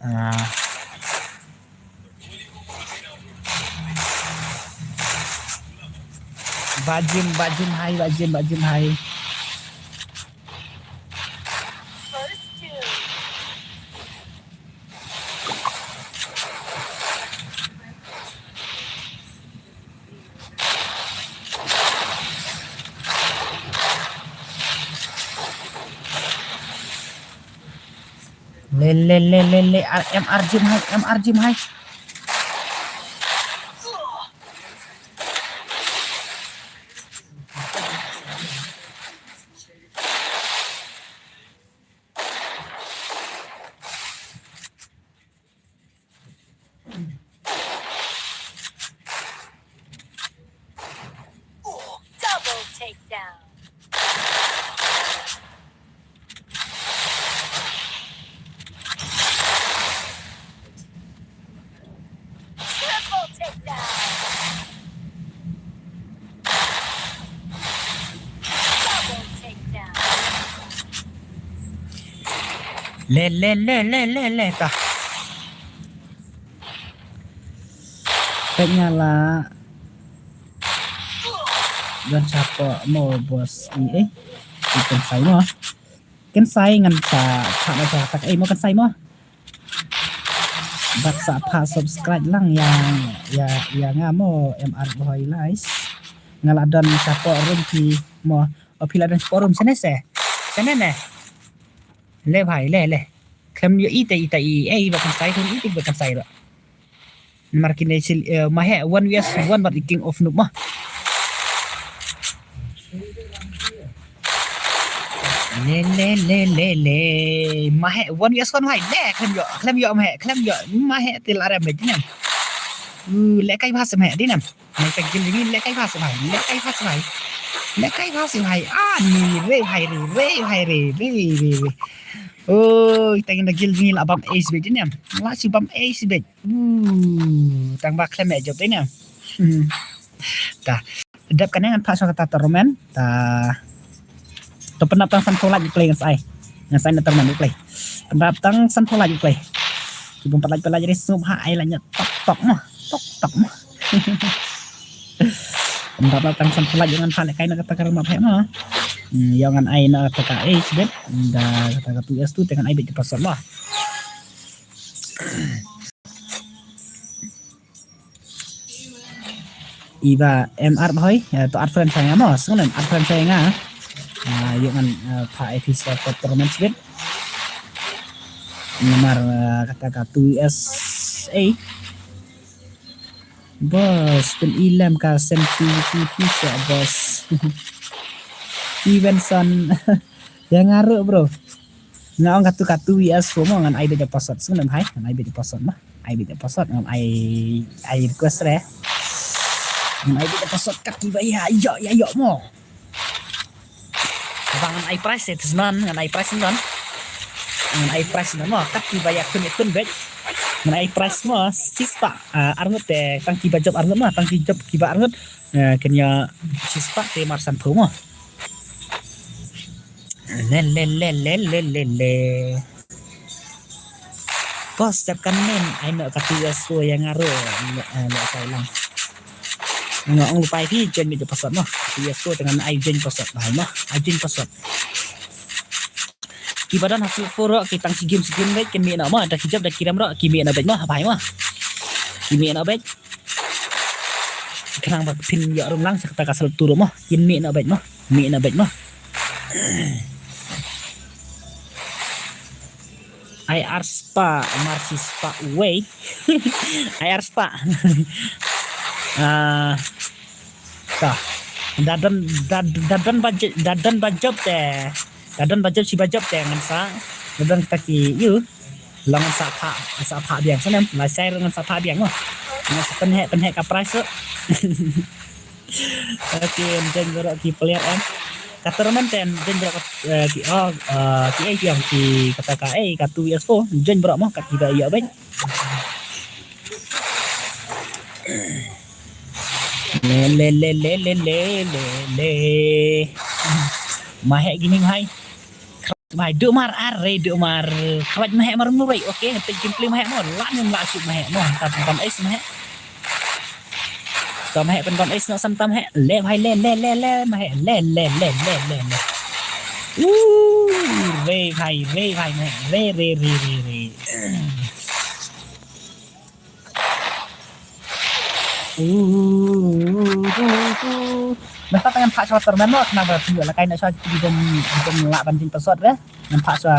Ah. Bajim, bajim hai, bajim, bajim hai. Le, le, le, le, le, ar-, M R Jim hai, M R Jim hai. Double takedown. Triple takedown. Double takedown. Le, le, le, le, le, le, ta. Pek nga la. Don support mo boss i eh. I kan sai mo. Kan sai ngan sa, sa, sa, sa, eh, mo kan sai mo. Bad sa pha subscribe lang ïa, ïa, ïa nga mo M R Boy Live. Nga la don support room phi mo. O phi la don support room sene se. Sene ne. Le bhai, le, le. Khlem ïoh ite, ite, i, eh, i ba kan sai, khlem ite ba kan sai ro. Namar kine sil, eh, ma he one V S one bad king of noob ma. Le, le, le, le, le. Ma he one V S one bhai. Le, khlem ïoh, khlem ïoh ma he, khlem ïoh. Ma he til arem bej dinem. Uh, le kai bha sem he dinem. Nang ta gil jingin le kai bha sem bhai. Le kai bha sem bhai. Le kai bha sem bhai. Ah, ni re bhai re, re bhai re, re, re, re. Oh, ta gil jingin la bam ace bej dinem. La si bam ace bej. Uh, tang ba khlem eh jop te ne. Hmm. Ta. Dep kane ngan phah sha kata tournament. Ta. To pynap tang san phew like play ngan sai. Ngan sai na tournament play. Pynap tang san phew like play. Ki bym pat like pat like re sngewbha ai la nya tok tok mo. Tok tok mo. Pynap tang san phew like ngan phah le kai na kata ka rama phe mo. Hmm, ïa ngan ai na kata ka ace bej. Da kata ka two S two te ngan ai bej ki password mo. Iba em ar hoi, eh, to ar friend sa nga mo, sngewlem ar friend sa nga. Ah, ïoh ngan, eh, pha episode tournament sbit. Namar, eh, kata ka two S A. Boss, pyn ilem ka sensitivity sa, boss. Stevenson. Ïa nga ruh, bro. Nga ong katu katu V S four mo, ngan ai beit da password sngewlem hai, ngan ai beit da password mo. Ai beit da password, ngan ai, ai request re. Ngan ai beit da password kat kiba ïa, ïa, ïa, ïa mo. Ba ngan ai prize te snan, ngan ai prize snan. Ngan ai prize snan mo, kat kiba ïa kun, kun beit. Ngan ai prize mo, shispah, ah, arngut te, tang kiba jop arngut mo, tang ki jop kiba arngut. Eh, ken ïa shispah te mar sanphew mo. Le, le, le, le, le, le, le. Boss, jap kan men, ai no katu ïa so ïa nga ruh, le, eh, le sai lang. Nga ong lupai phi, join beit da password mo. Katu ïa so te ngan ai join password, bhai mo. Ai join password. Kiba don ha slot four ruh, ki tang shi game shi game beit, kin mih no mo, da ki jop da ki rem ruh, ki mih no beit mo, bhai mo. Ki mih no beit. Khnang ba phin ïoh rum lang sa kata ka slot two ruh mo. Kin mih no beit mo. Mih no beit mo. Ai ar spah, mar shispah wei. Ai ar spah. Ah, ta. Da don, da, da don ba jop, da don ba jop te. Da don ba jop shi ba jop te ngan sa. Da don ta ki ïu. Long sa pha, sa pha biang snem. La shai ngan sa pha biang mo. Ngan sa pynheh, pynheh ka prize tu. Okay, em, join baroh ki player em. Ka tournament em, join baroh ka, eh, ki, oh, eh, ki, eh, ki, ki, kata ka, eh, ka two V S four, join baroh mo, kat kiba ïa beit. Le, le, le. Ma heh gaming hai. Bhai, duk mar, are duk mar. Khraj ma heh mar murai. Okay, ngan gameplay ma heh mar. La nym la shoot ma heh mar. Tam tam ace ma heh. Tam heh, pynbam ace noh sam tam heh. Le bhai, le, le, le, le, ma heh. Le, le, le, le, le, le. Uh, re bhai, re bhai ma heh. Re, re, re, re, re. Mynta te ngan phah shuwa tournament mo, khnang ba phi ïoh lehkai noh shuwa, ki bym, ki bym lah ban jin password re. Ngan phah shuwa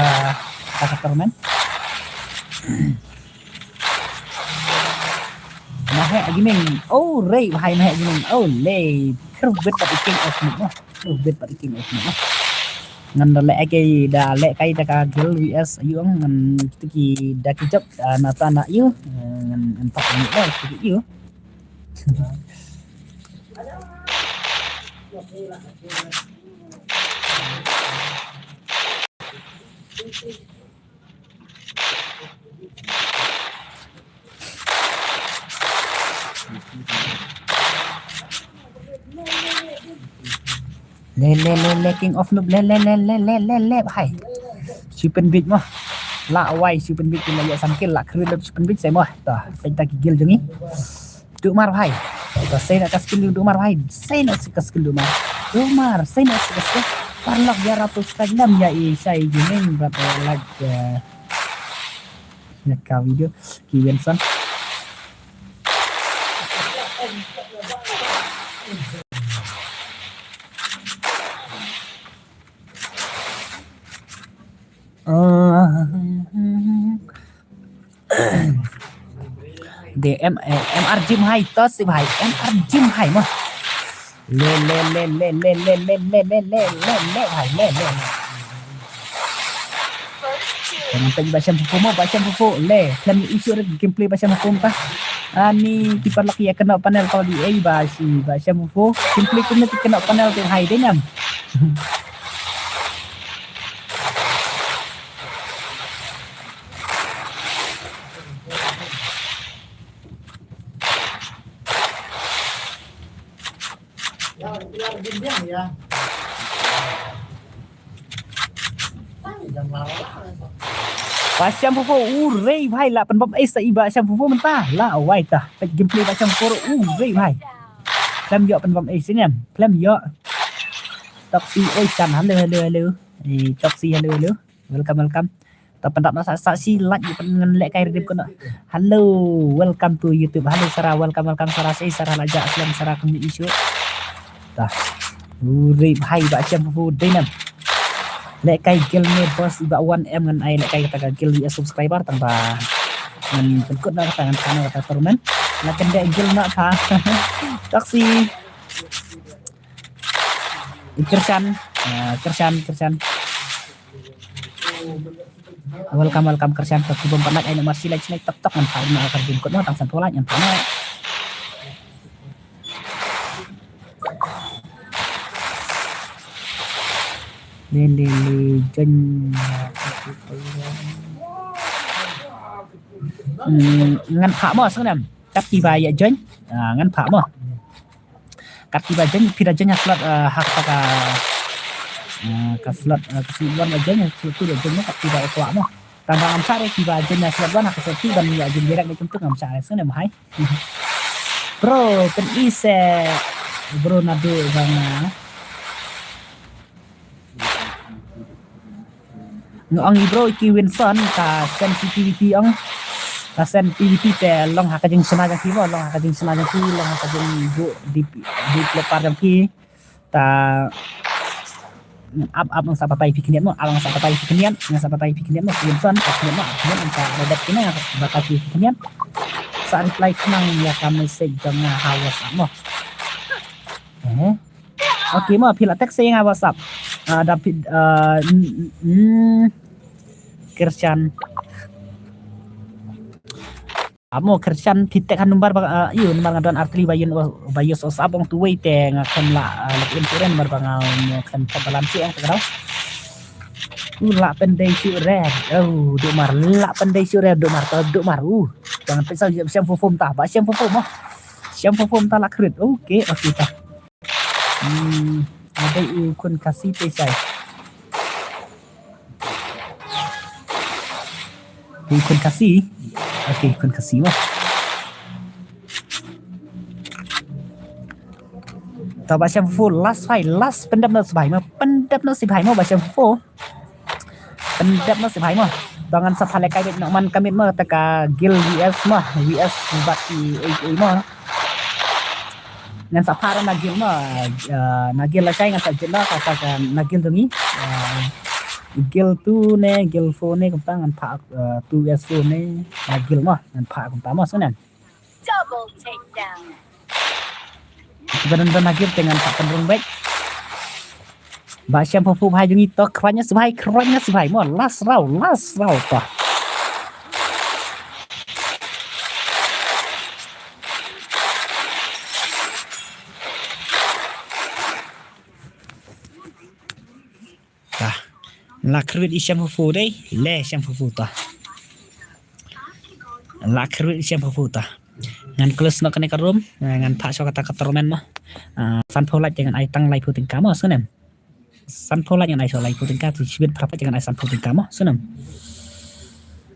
ka tournament. Ma heh gaming. Oh, re bhai, ma heh gaming. Oh, le. Kyrpit bad i King of Noob mo. Kyrpit bad i King of Noob mo. Ngan da leh kai da, leh kai da ka guild V S ïu, ngan tiki da ki jop, ah, na ta na ïu, eh, ngan, ngan pat ni da tiki ïu. Le, le, le, le, King of Noob, le, le, le, bhai. Shu pynbit mo. La wai shu pynbit, la ïa san kill, la khrui lem shu pynbit, sai mo. Ta, pynta ki guild jong ngi. Duk mar bhai. Ta, sai na ka skill duk mar bhai. Sai na ka skill duk mar. Duk mar, sai na ka skill. Paralok ïarap subscribe nam ïa i Shai Gaming, bad, eh, like, eh, ïa ka video. Ki Benson. De M, eh, M R Jim hai, tos si bhai, M R Jim hai mo. Le, le, le, bhai, le, le, le. Jangan tanya Basam Fofo mo, Basam Fofo, le. Khlem ïoh issue re gameplay Basam Fofo mynta. Ani ki paralok ïa kynnoh panel ko di ei ba si Basam Fofo. Gameplay kumne ki kynnoh panel te hai de nyam. Basam Fofo, u rei bhai, la pynbam ace i Basam Fofo mynta. La wai ta. Peit gameplay Basam Fofo, u rei bhai. Khlem ïoh pynbam ace ne em. Khlem ïoh. Toxi, oi kan, hello, hello, hello. Eh, Toxi, hello, hello. Welcome, welcome. Ta pyndap na sa, sa shi like, pyn ngan lehkai redeem code noh. Hello, welcome to YouTube. Hello Sarah, welcome, welcome Sarah. Shi Sarah la jah slem Sarah kami isu. Ta. Uri bhai ba shem fu dei nam. Lehkai guild me boss, i Bah Wan em ngan ai lehkai kata ka guild V S subscriber tang ba ngan pynkut na kata, ngan thana kata tournament. La kyndeh guild na pha. Toksi. Kyrshan, ah, Kyrshan, Kyrshan. Welcome, welcome Kyrshan. Toksi bym pat like, ai na mar shi like, shi like tok tok, ngan thana kata ka guild code noh, tang san phew like ngan thana. Lili, lili, jon. Hmm, ngan phah mo, sngewnem. Kat kiba ïa jon. Ah, ngan phah mo. Kat kiba jon, phi da jon ha slot, ah, ha kata ka, ah, ka slot, ah, ka slot one ba jon, ha slot two ba jon mo, kat kiba ïa kwah mo. Tang ba ngam shah re kiba jon ha slot one, ha ka slot two ban ïa jon direct ne kum tu ngam shah re, sngewnem hai. Bro, pyn-i se bro naduh ba nga nga ong i bro i ki Winson ka send C P V P ong. Ka send P V P te long ha ka jingshna jong ki mo, long ha ka jingshna jong ki, long ha ka jingbuh developer jong ki. Ta ap ap ngan sa batai phi khyndiat mo, ap ngan sa batai phi khyndiat, ngan sa batai phi khyndiat mo, Winson, ap khyndiat mo, ap khyndiat, ngan sa redet khyndiat, ngan sa batai phi khyndiat. Sa reply khnang ïa ka message jong nga ha WhatsApp mo. Eh. Okay mo, phi la text ïa nga WhatsApp. Ah, David, ah, mm, mm, Kyrshan. Amo Kyrshan, phi text ha number ba, ah, ïa number nga don artylli ba ïa, ba ïa WhatsApp ong tu wei te nga khlem lah, ah, log in tu re number ba nga khlem pop balam shuh ong tu ka dau. U lah pyndei shuh re. Oh, Duk Mar lah pyndei shuh re, Duk Mar, ta Duk Mar. Uh, jangan pynsaw, shem fu fu mynta, ba shem fu fu mo. Shem fu fu mynta lah krit. Okay, okay ta. Hmm, adei u khun Khasi te shai. U khun Khasi. Okay, khun Khasi mo. Ta ba shem fu fu, last fight, last pyndep noh sibhai mo, pyndep noh sibhai mo ba shem fu fu. Pyndep noh sibhai mo. Ba ngan sa phah lehkai beit noh man ka miet mo, ta ka guild V S mo, V S bad i, i, i mo. Ngan sa phah na guild mo, eh, na guild lashai ngan sa jied noh, kata ka na guild jong ngi. Eh, guild two ne, guild four ne, kumta ngan phah, eh, two V S four ne, na guild mo, ngan phah kumta mo, sngewnem. Double takedown. Kiba don don ha guild te ngan phah pynrung beit. Ba shem fu fu bhai jong ngi to, khrwai noh sibhai, khrwai noh sibhai mo, last round, last round to. Ta. La khrwit i shem fu fu dei, le shem fu fu ta. La khrwit i shem fu fu ta. Ngan close noh kane ka room, eh, ngan phah shuwa kata ka tournament mo. Ah, san phew like te ngan ai tang lai phew tyngka mo, sngewnem. San phew like ngan ai shuwa lai phew tyngka, tu shibit phra like te ngan ai san phew tyngka mo, sngewnem.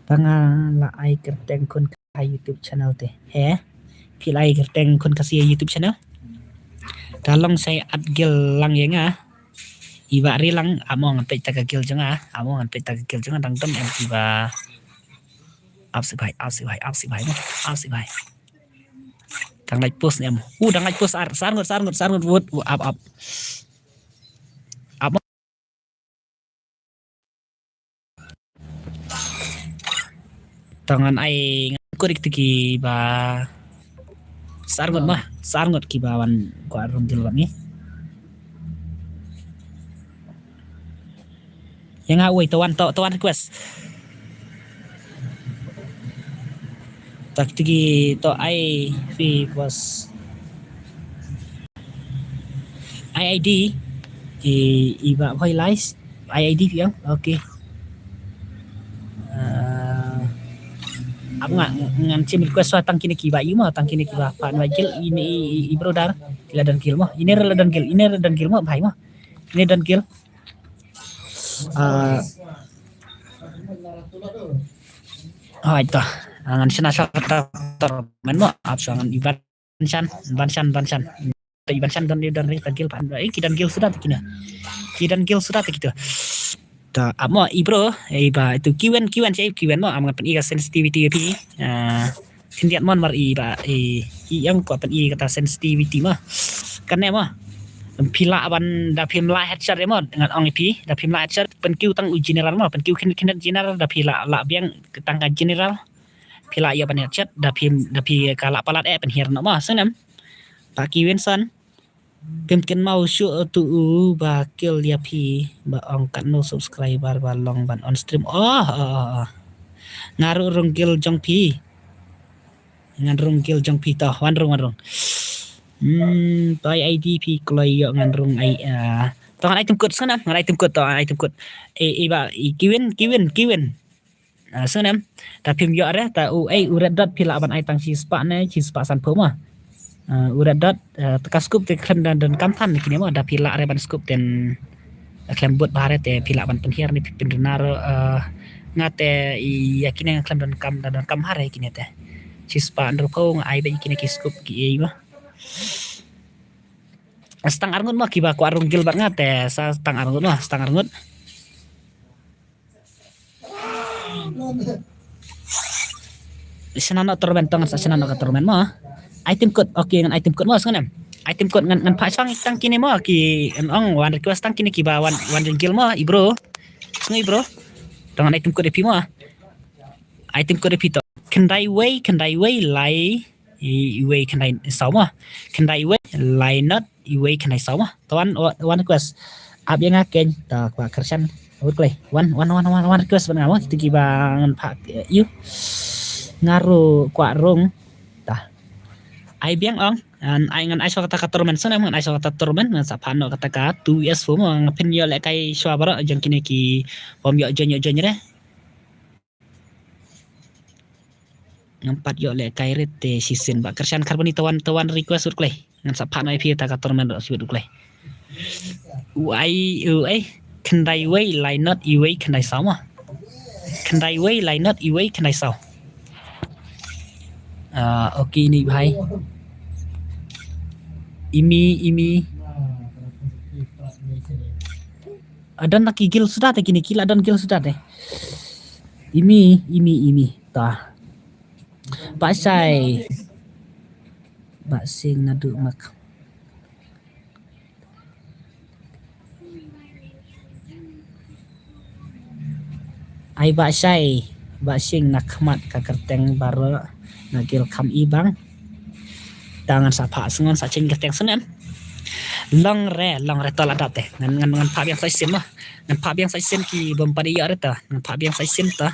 Tang nga la ai kyrteng khun ka YouTube channel te. He? Phi la ai kyrteng khun Khasi YouTube channel? Ta long shai add guild lang ïa nga. I Bah Rilang, amo ngan peit ta ka guild jong nga, amo ngan peit ta ka guild jong nga, dang don em kiba. Ap sibhai, ap sibhai, ap sibhai, ap sibhai. Dang lait post ne em. Uh, dang lait post ar, sar ngut, sar ngut, sar ngut vote, uh, ap, ap. Ap. Tang ngan ai ngan kut ïa kito kiba sar ngut ma, sar ngut kiba wan kwah rung guild bad ngi. Ïa nga uwei, to wan, to, to wan request. Ta kito kito ai phi bos. Ai ID i, i Bah Bhoi Lais. Ai ID phi ong. Okay. Ah, ap nga ngan shim request shuwa tang kine kiba ïa mo, tang kine kiba pan ba guild, ine i, i, i brother. Ki la don guild mo. Ine ruh la don guild, ine ruh don guild mo, bhai mo. Ine don guild. Ah, hooid to. Ah, ngan shna shuwa kata tournament mo, ap shuwa ngan i Banshan, Banshan, Banshan. I Banshan don, don ri, don guild pan. Eh, ki don guild suda te kine. Ki don guild suda te kito. Ta ap mo i bro, i ba itu kiwen, kiwen, kiwen mo, am ngan pyn-i ka sensitivity phi. Ah, khyndiat mon mar i ba i, i ïang kwah pyn-i kata sensitivity mo. Kane mo. Phi lah ban da phim lah headshot mo, ngan ong ïa phi, da phim lah headshot, pynkiew tang u general mo, pynkiew khyndiat, khyndiat general, da phi lah, lah biang tang ka general. Phi lah ïoh ban headshot, da phim, da phi ka lah palat eh pynhiar noh mo, sngewnem. Ba kiwen san. Phim kynmaw shuh tu u ba kill ïa phi ba ong katno subscriber ba long ban on stream. Oh, oh, oh, oh. Nga ruh rung kill jong phi. Ngan rung kill jong phi to. Wan rung, wan rung. Hmm, to ai I D phi kloi ïoh ngan rung ai, ah. To ngan ai tim kut sana, ngan ai tim kut to, ai tim kut. Eh, eh, ba, eh, kiwin, kiwin, kiwin. Ah, sngewnem, ta phim ïoh re, ta u, ei, u red dot phi lah ban ai tang shi spah ne, shi spah sanphew mo. Ah, u red dot, eh, ta ka scope te khlem don, don kam than kine mo, da phi lah re ban scope ten, eh, khlem bud bha re te phi lah ban pynhiar ne phi pynduna ro, eh, nga te ïa kine nga khlem don kam, don, don kam bha re kine te. Shi spah hynriewphew nga ai beit kine ki scope ki ei mo. Sa tang arngut mo kiba kwah rung guild bad nga te, sa tang arngut mo, sa tang arngut. Shna noh tournament to, ngan sa shna noh ka tournament mo. Item code, okay, ngan item code mo, sngewnem. Item code ngan, ngan phah shwa tang kine mo, ki, ngan ong wan request tang kine kiba wan, wan jingkil mo, i bro. Sngew i bro. To ngan item code ïa phi mo. Item code ïa phi to. Khyndai wei, khyndai wei, lai, i, iwei khyndai saw mo. Khyndai wei, lai not, iwei khyndai saw mo. To wan, wan, wan request. Ap ïa nga keiñ, to kwah kyrshan. Wut klei. Wan, wan, wan, wan, wan request bad nga mo. Kito kiba ngan phah, eh, ïa u. Nga ruh kwah rung. Ta. Ai biang ong. Ngan ai, ngan ai shwa kata ka tournament. Sngewnem ngan ai shwa kata tournament. Ngan sa phah noh kata ka two S four mo. Nga phin ïoh lehkai shwa baroh jong kine kibym ïoh join, ïoh join re. Ngam pat ïoh lehkai re te shisien ba kyrshan kharbani, to wan, to wan request wut klei. Ngan sa phah noh ïa phi ta ka tournament ruh sibit wut klei. U ai, u ai. Khyndai wei, lai not, iwei khyndai saw mo. Khyndai wei, lai not, iwei khyndai saw. Ah, okay, ini bhai. Imi, imi. Ah, don na ki guild suda te kine, ki la don guild suda te. Imi, imi, imi. Ta. Bah Shai. Bah Sing naduh mak. Ai Bah Shai, Bah Sing na khmat ka kyrteng baroh na guild kham i bang. Ta ngan sa phah sngon sa ching kyrteng snem. Long re, long re to la dap te. Ngan, ngan, ngan phah biang sa shisien mo. Ngan phah biang sa shisien kibym pat ïoh re to. Ngan phah biang sa shisien to.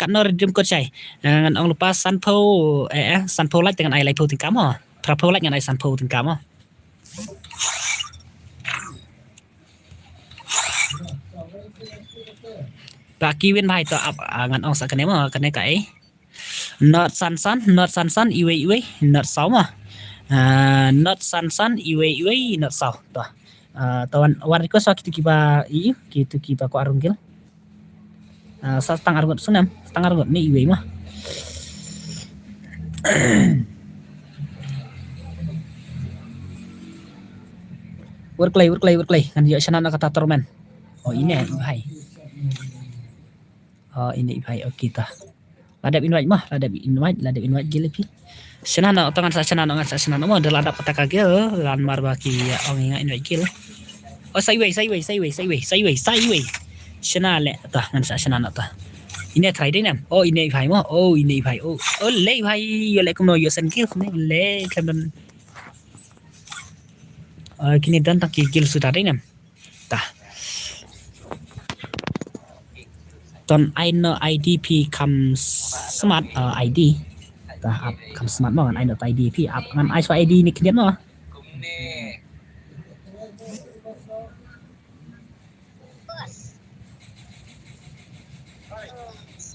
Katno redeem code Shai. Eh, ngan ong lypa sanphew, eh, eh, sanphew like te ngan ai laiphew tyngka mo. Phraphew like ngan ai sanphew tyngka mo. Ba kiwin bhai to ap, ah, ngan ong sa kane mo, kane ka ei. Not san san, not san san, iwei iwei, not saw mo. Ah, not san san, iwei iwei, not saw. To. Ah, to wan, wan request wa kito kiba, i, kito kiba kwah rung guild. Ah, sa tang arngut snem, sa tang arngut ne iwei mo. Wut klei, wut klei, wut klei. Ngan ïoh shna noh kata tournament. Oh, ine i bhai. Oh, ine i bhai. Okay ta. La dep invite mo, la dep invite, la dep invite guild phi. Shna noh, to ngan sa shna noh, ngan sa shna noh mo, da la dap kata ka guild, lan mar ba ki ong ïa nga invite guild. Oh, sa iwei, sa iwei, sa iwei, sa iwei, sa iwei, sa iwei. Shna leh, to ngan sa shna noh to. Ine try dei nam. Oh, ine i bhai mo. Oh, ine i bhai. Oh, oh, le i bhai, ïoh leh kumno ïoh san guild ne, le khlem don. Oh, kine don tang ki guild suda dei nam. Ta. Ton ai no I D phi kham smart, uh, I D. Ta ap kham smart mo, ngan ai no I D phi ap, ngan ai shuwa I D ne khyndiat mo.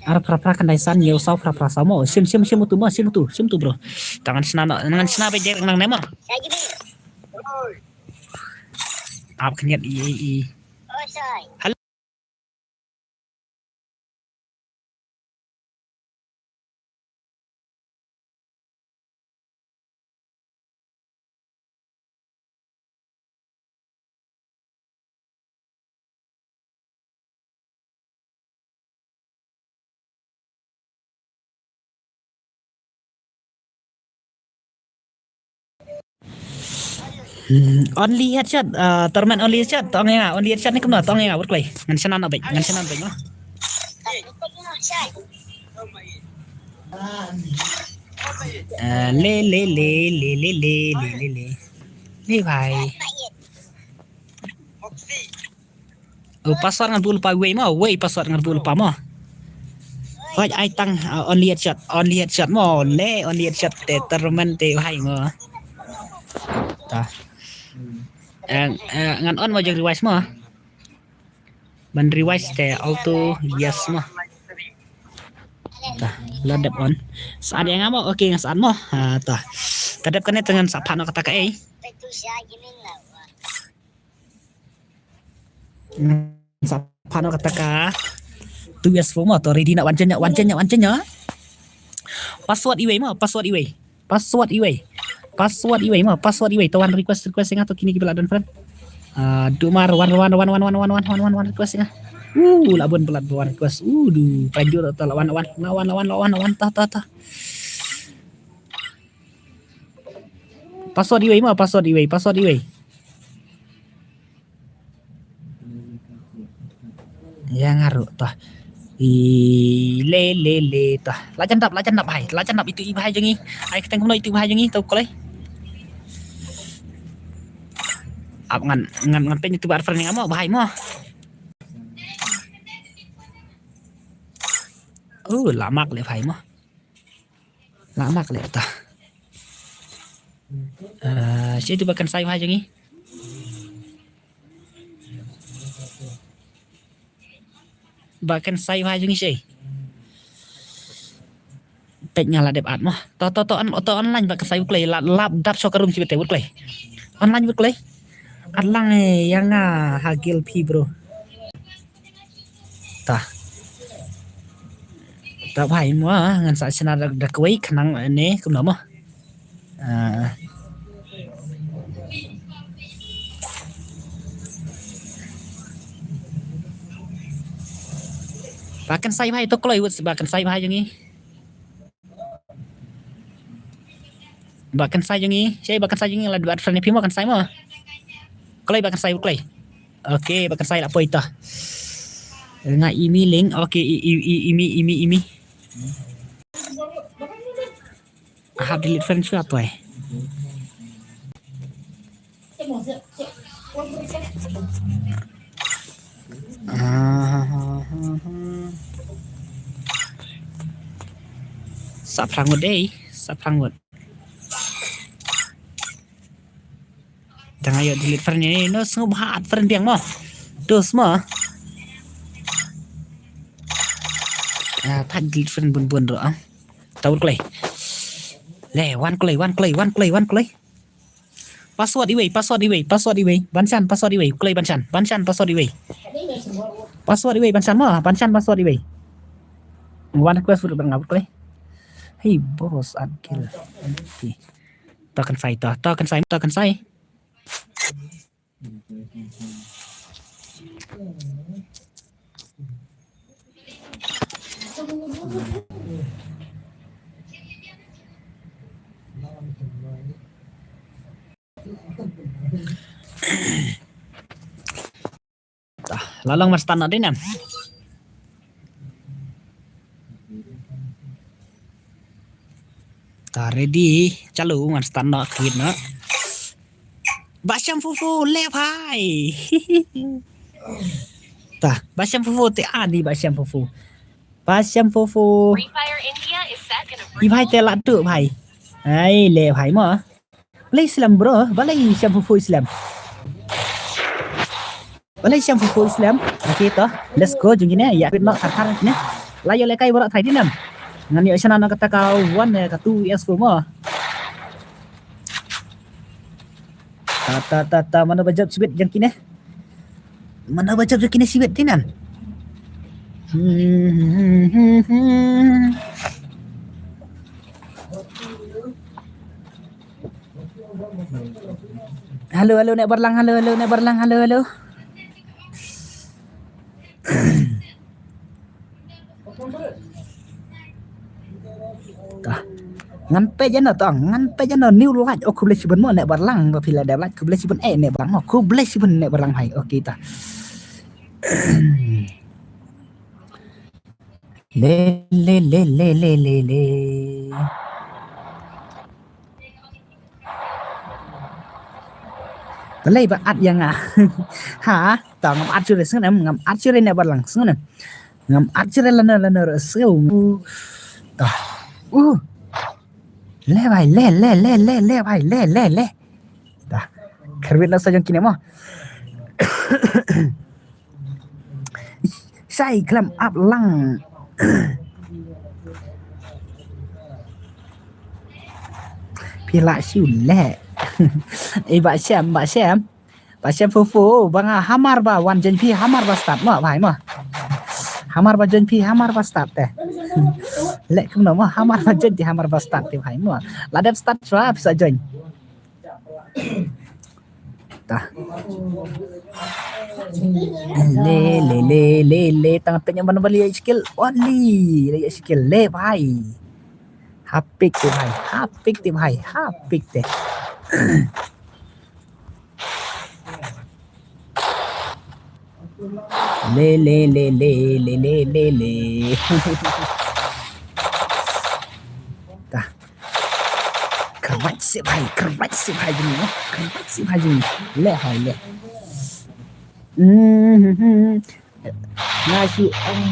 Ar phra phra khyndai san, hynñiew saw phra phra saw mo. Shim, shim, shim utu mo, shim utu, shim utu bro. Ta ngan shna no, ngan shna beit direct nang ne mo. Ap khyndiat i, i, i. Hello. Hmm, only headshot, uh, tournament only headshot, tong ya, only headshot ni kumno, tong ya, wut klei. Ngan shana na bek, ngan shana na bek, no? Uh, le, le, le. Le, bhai. Oh, password ngan buh lypa wei mo, wei password ngan buh lypa mo. Hoi, ai tang, uh, only headshot, only headshot mo, le, only headshot te tournament te, bhai mo. Ta. Eh, eh, ngan on mo jong revise mo. Ban revise te auto yes mo. Ta, la dep on. Sat ïa nga mo, okay, ngan sat mo. Ah, ta. Ka dep kane te ngan sa phah noh kata ka ei. Ngan sa phah noh kata ka two S four mo, to ready na wan chen ïa, wan chen ïa, wan chen ïa. Password iwei mo, password iwei. Password iwei. Password iwei mo, password iwei. To wan request, request ïa nga to kine kiba la don friend. Ah, dumar wan, wan, wan request ïa nga. Uh, la bun palat wan request. Uh, du, panjur to la wan, wan, la wan, la wan, la wan, la wan, ta, ta, ta. Password iwei mo, password iwei, password iwei. Ïa nga ruh tah. I le le le tah. La jan dap, la jan dap bhai. La jan dap itu i bhai jong ngi. Ai kyrteng kumno itu i bhai jong ngi to kloi. Ap ngan ngan ngan pyn itu ba friend nga mo bhai mo. Oh, la mak le bhai mo. La mak le ta. Eh, shi tu ba kynsai bha jong ngi. Ba kynsai bha jong ngi shi. Peit nga la dep add mo. To to to on to online ba kynsai wut kloi la lap dap sha ka room shi bete wut kloi. Online wut kloi. Add lang eh ïa nga ha guild phi bro. Ta. Ta bhai mo ngan sa shna da, da kawei khnang ne kumno mo. Ah. Ba kynsai bhai to kloi wut ba kynsai bhai jong ngi. Ba kynsai jong ngi, shei ba kynsai jong ngi la dep add friend phi mo kynsai mo. Kloi ba kynsai kloi. Okay, ba kynsai la poi to. Nga imi link, okay, i, i, i, imi, imi, imi. I have delete friend shu atoi. Sa phrang ngut dei, sa phrang ngut. Tang ayo delete friend ni, no sngewbha add friend biang mo. Dos mo. Ah, thad delete friend bun bun ro ah. Tawur klei. Le, wan klei, wan klei, wan klei, wan klei. Password iwei, password iwei, password iwei. Banshan, password iwei. Klei banshan, banshan, password iwei. Password iwei, banshan mo, banshan, password iwei. One request for ban ngap klei. Hey, boss, add kill. Okay. To kynsai, to, to kynsai, to kynsai. Tah, la long mar stan noh dei nam. Tah, ready, chalu ngan stan noh, create noh. Ba Shyam Fufu, le bhai. Tah, Ba Shyam Fufu, te ani Ba Shyam Fufu. Ba Shyam Fufu. Free Fire India is set in a I bhai te la tu bhai. Ai, le bhai mo. Balei Islam bro, balei Shyam Fufu Islam. Balei Shyam Fufu Islam. Okay to, let's go jong kine, ïa pit nok thar thar kine. La ïoh lehkai baroh thai dei nam. Ngan ïoh shna na kata ka one eh, ka two S four mo. Ta ta ta ta, mano ba jop shibit jong kine. Mano ba jop jong kine shibit dei nam. Halo, halo, nek Barlang, halo, halo, nek Barlang, halo, halo. Ta. Ngan peit ïa no tang, ngan peit ïa no new light. Oh, khublei shibun mo Neh Barlang, ba phi la dep light. Khublei shibun eh Neh Barlang mo. Khublei shibun Neh Barlang bhai. Okay ta. Le le le le le le le. Balei ba at ïa nga? Ha, ta ngam at shuh re sngewbha, ngam at shuh re Neh Barlang sngewbha. Ngam at shuh re lano lano re sngewbha. Ta. Uh. Le bhai, le, le, le, le, le bhai, le, le, le. Ta. Kyrwit la sa jong kine mo. Shai khlem ap lang. Phi lah shu leh. Eh, Bah Shem, Bah Shem. Bah Shem Fu Fu, ba nga hamar ba wan join phi, hamar ba start mo, bhai mo. Hamar ba join phi, hamar ba start te. Leh kumno mo, hamar ba join te, hamar ba start te, bhai mo. La dep start shuwa, phi sa join. Ta. Le, le, le, le, le, tang teng ban bali ïa skill. Only, le ïa skill, le bhai. Hapik te bhai, hapik te bhai, hapik te. Le, le, le, le, le, le, le, le. Ta. Kyrpad sih bhai, kyrpad sih bhai jong ngi, kyrpad sih bhai jong ngi. Le bhai le. Hmm. Nga shu ong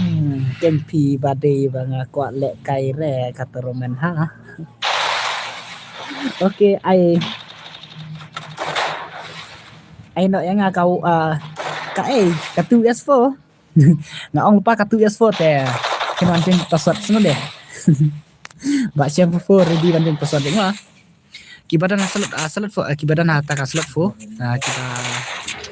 ken phi ba dei ba nga kwah leh kai re ka tournament ha. Okay, ai. Ai noh ïa nga ka, ah, ka ei, ka two S four. Nga ong lypa ka two S four te. Kin wan jin password sngewdei. Bah Shem four ready wan jin password dei nga. Kiba don ha slot, ah, slot four, ah, kiba don ha ta ka slot four. Ah, kiba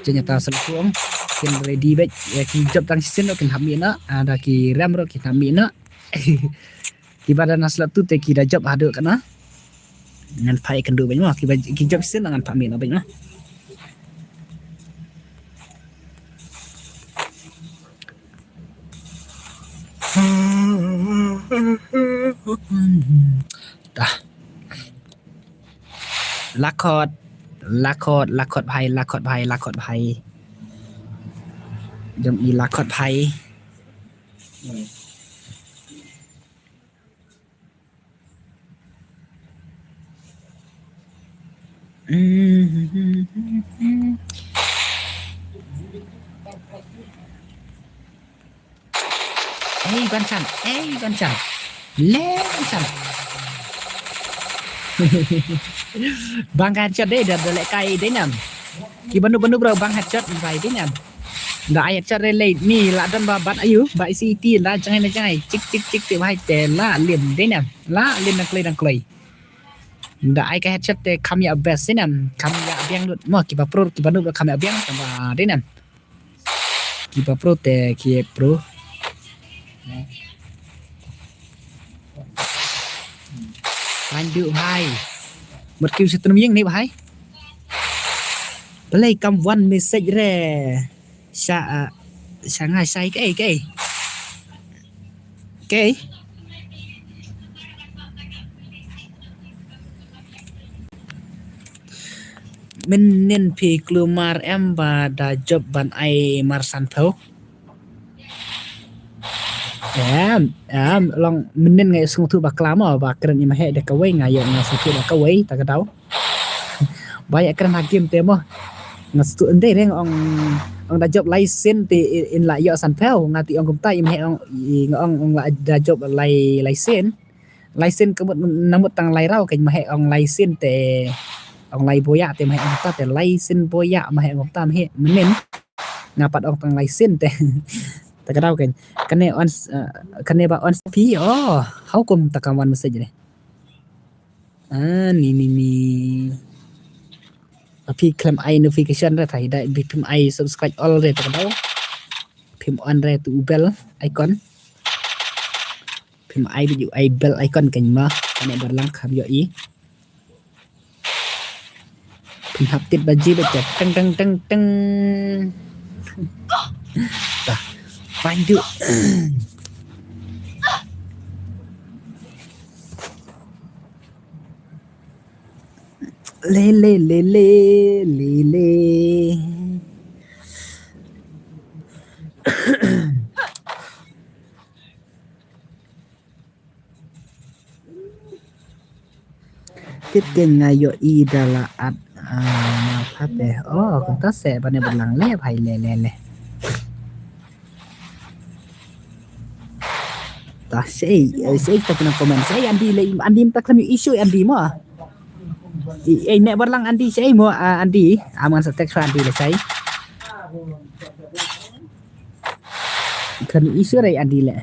jin ha ta slot four ong. Kin ready beit, ïa ki jop tang shisien ruh kin hap mih noh, ah, da ki rem ruh kin hap mih noh. Kiba don ha slot two te ki da jop haduh katno. Ngan phah ïakynduh beit mo, kiba ki jop shisien ngan phah mih noh beit mo. Dah. Lakhot, lakhot, lakhot bhai, lakhot bhai, lakhot bhai. Jong i lakhot bhai. Ei, ban chan, ei, ban chan. Le, ban chan. Bang ka headshot dei, da, da leh kai dei nam. Kiba nup, ba nup bro, bang headshot, bhai dei nam. Da ai headshot re lei, ni la don ba bat ayu, ba isi iti, la jangai, la jangai. Chik, chik, chik, te bhai te, la lim dei nam. La lim dang kloi, dang kloi. Da ai ka headshot te kham ïa best dei nam. Kham ïa biang lut. Mo kiba pro, kiba nup kham ïa biang, tang ba dei nam. Kiba pro te ki pro. Thank you bhai. Mut ki sha tnum ïing ni bhai. Balei kam wan message re. Sha, ah, sha nga shai kaei, kaei. Kaei. Mynnin phi kulmar em ba da jop ban ai mar sanphew. Em, em, long mynnin nga ïohsngew thuh ba klam mo, ba kren i ma heh da kawei, nga ïoh nga sngewthuh da kawei, ta ka daw. Ba ïa kren ha game te mo. Nga sngewthuh ndei re nga ong, ong da jop lai sien te in, in la ïoh sanphew, nga te ong kumta i ma heh ong, i nga ong, ong la da jop lai, lai sien. Lai sien ka mut na mut tang lai raw ka ma heh ong lai sien te. Ong lai boya te ma heh ong ta te lai sien boya ma heh ong ta ma heh mynnin. Nga pat ong tang lai sien te. Ta ka daw kan. Kane on, eh, kane ba on pi. Oh, how come ta ka wan message re. Ah, ni, ni, ni. Phi khlem ai notification re, thai da, phi phim ai subscribe all re, ta ka daw. Phim on re tu u bell icon. Phim ai bit u ai bell icon kan ma. Kane bar lang kham ïoh i. Phim hap tit ba ji ba ja. Teng, teng, teng, teng. Ta. Find you. Le, le, le, le, le, le. Kit ke nga ïohi da la at, ah, ma pha te. Oh, kumta se bane balang le bhai le le le. Ta sei, eh, sei ta kena comment. Sei Andi le, Andi mynta khlem issue Andi mo. I, eh, ne balang Andi sei mo, ah, Andi. Aman sa text Andi le sei. Khlem issue re Andi le.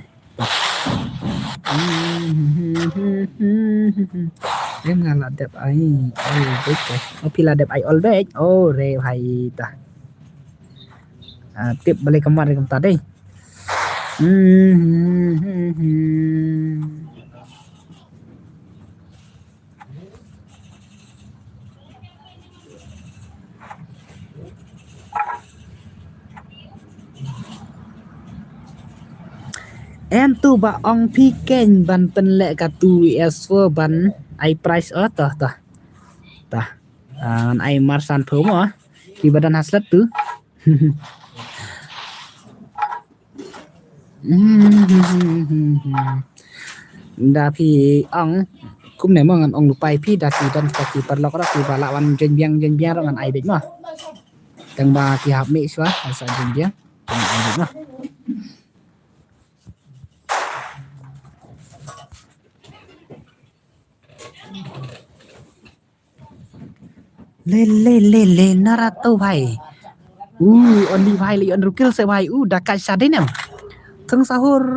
Em nga la dep ai all bek. Oh, phi la dep ai all bek. Oh, re bhai ta. Ah, tip balik kamar kumta dei. Em tu ba ong phi keiñ ban pynleh ka tu S four ban ai price, oh, toh, toh. Toh. Ah, ngan ai mar san phew mo. Ki ba don haslet tu. Da phi ong kumne mo, ngan ong lypa ïa phi, da ki don kita ki paralok ruh kiba lah wan join biang, join biang ruh ngan ai beit mo. Tang ba ki hap mih shuwa, sa join biang, ngan ai beit mo. Le, le, le, le, Naruto bhai. Uh, Only bhai, le Only kill se bhai. Uh, da ka sha dei nem. Thung sahur.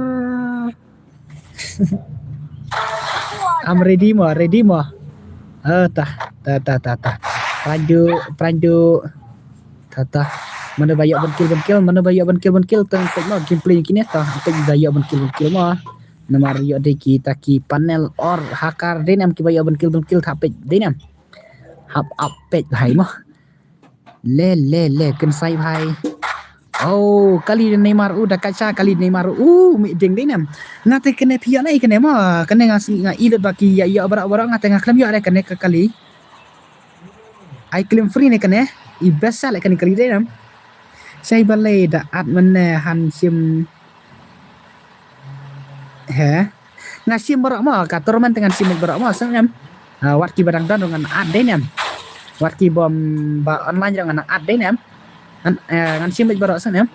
Am ready mo, ready mo. Eh, ta, ta, ta, ta, ta. Pranju, pranju. Ta, ta. Mano ba ïoh ban kill, ban kill, mano ba ïoh ban kill, ban kill. Tang tek mo, gameplay kine ta. Tek ba ïoh ban kill, ban kill mo. Namar ïoh dei kita ki panel or hacker dei nem kiba ïoh ban kill ban kill, hap peit dei nem. Hap, hap peit bhai mo. Le, le, le, kynsai bhai. Oh, kali Neymar, uh, da ka sha kali Neymar, uh, mih ding dei nem. Nga te kane phi ïoh nai kane mo, kane nga sngew nga i lut ba ki ïa ïoh baroh baroh, nga te nga khlem ïoh re kane ka kali. Ai claim free ne kane, i best sha le kane kali dei nem. Shai balei da at mane han shim. He. Nga shim baroh mo, ka tournament ngan shim baroh mo, sngewbha. Ah, wat ki ba dang don ngan at dei nem. Wat ki bym ba online ngan at dei nem. Ngan, eh, ngan shim baroh sngewbha.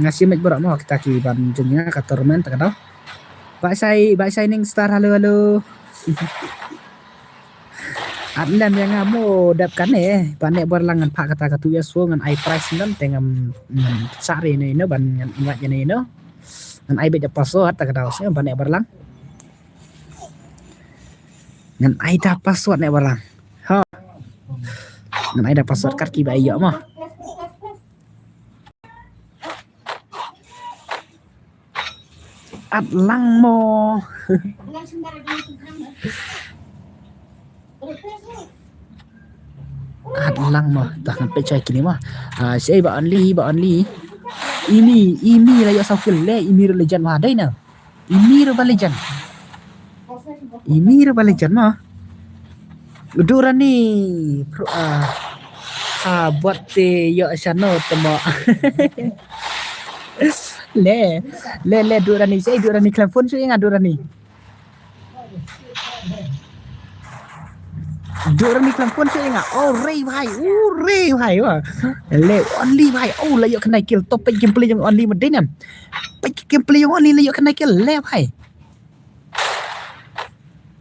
Nga shim baroh mo, kita ki ban jong nga ka tournament ka dau. Ba Shai, ba Shining Star, halo, halo. At lem ïa nga mo dep kane, ba ne bar lang ngan phah kata ka tu ïa so ngan ai prize ngan te ngam, ngam sari ne no ban ngan invite ne no. Ngan ai beit da password ta ka dau sngewbha ne bar lang. Ngan ai da password ne bar lang. Ha. Ngan ai da password kat ki ba ïa mo. At lang mo. At lang mo. Tah ngan peit shai kine mo. Ah, shai ba Only, ba Only. Imi, imi la ïoh saw kill le, imi ruh legend mo dei na. Imi ruh ba legend. Imi ruh ba legend mo. Durrani, pro, ah, ah, buat te ïoh shano te mo. Le, le, le, Durrani, shai Durrani khlem phone shu ïa nga Durrani. Durrani khlem phone shu ïa nga. Oh, rei bhai, oh, rei bhai, wah. Le, Only bhai, oh, la ïoh khyndai kill, top peit gameplay jong Only ma dei nam. Peit gameplay jong Only la ïoh khyndai kill, le bhai.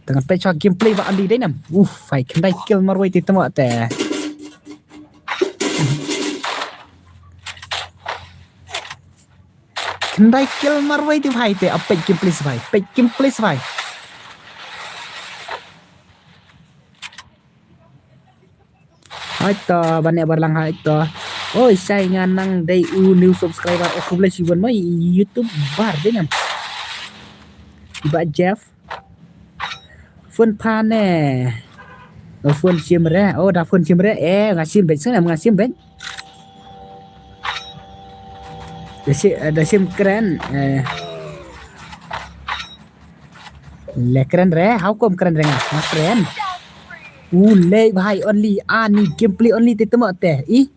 Tang peit shwa gameplay ba Only dei nam. Uf, hai khyndai kill marwei te tamo te. Khyndai kill marwei te bhai te, ah, peit gameplay bhai. Peit gameplay bhai. Hai to, ba ne bar lang hai to. Oi, shai nga nang dei u new subscriber, oh, khublei shibun mai YouTuber dei nam. Ba Jeff. Phone pha ne. Oh, phone shim re. Oh, da phone shim re. Eh, nga shim beit sngewbha, nga shim beit. Da shim, da shim kren. Eh. Le kren re, how come kren re nga? Nga kren. U leh bhai only, ani gameplay only te temo te. I.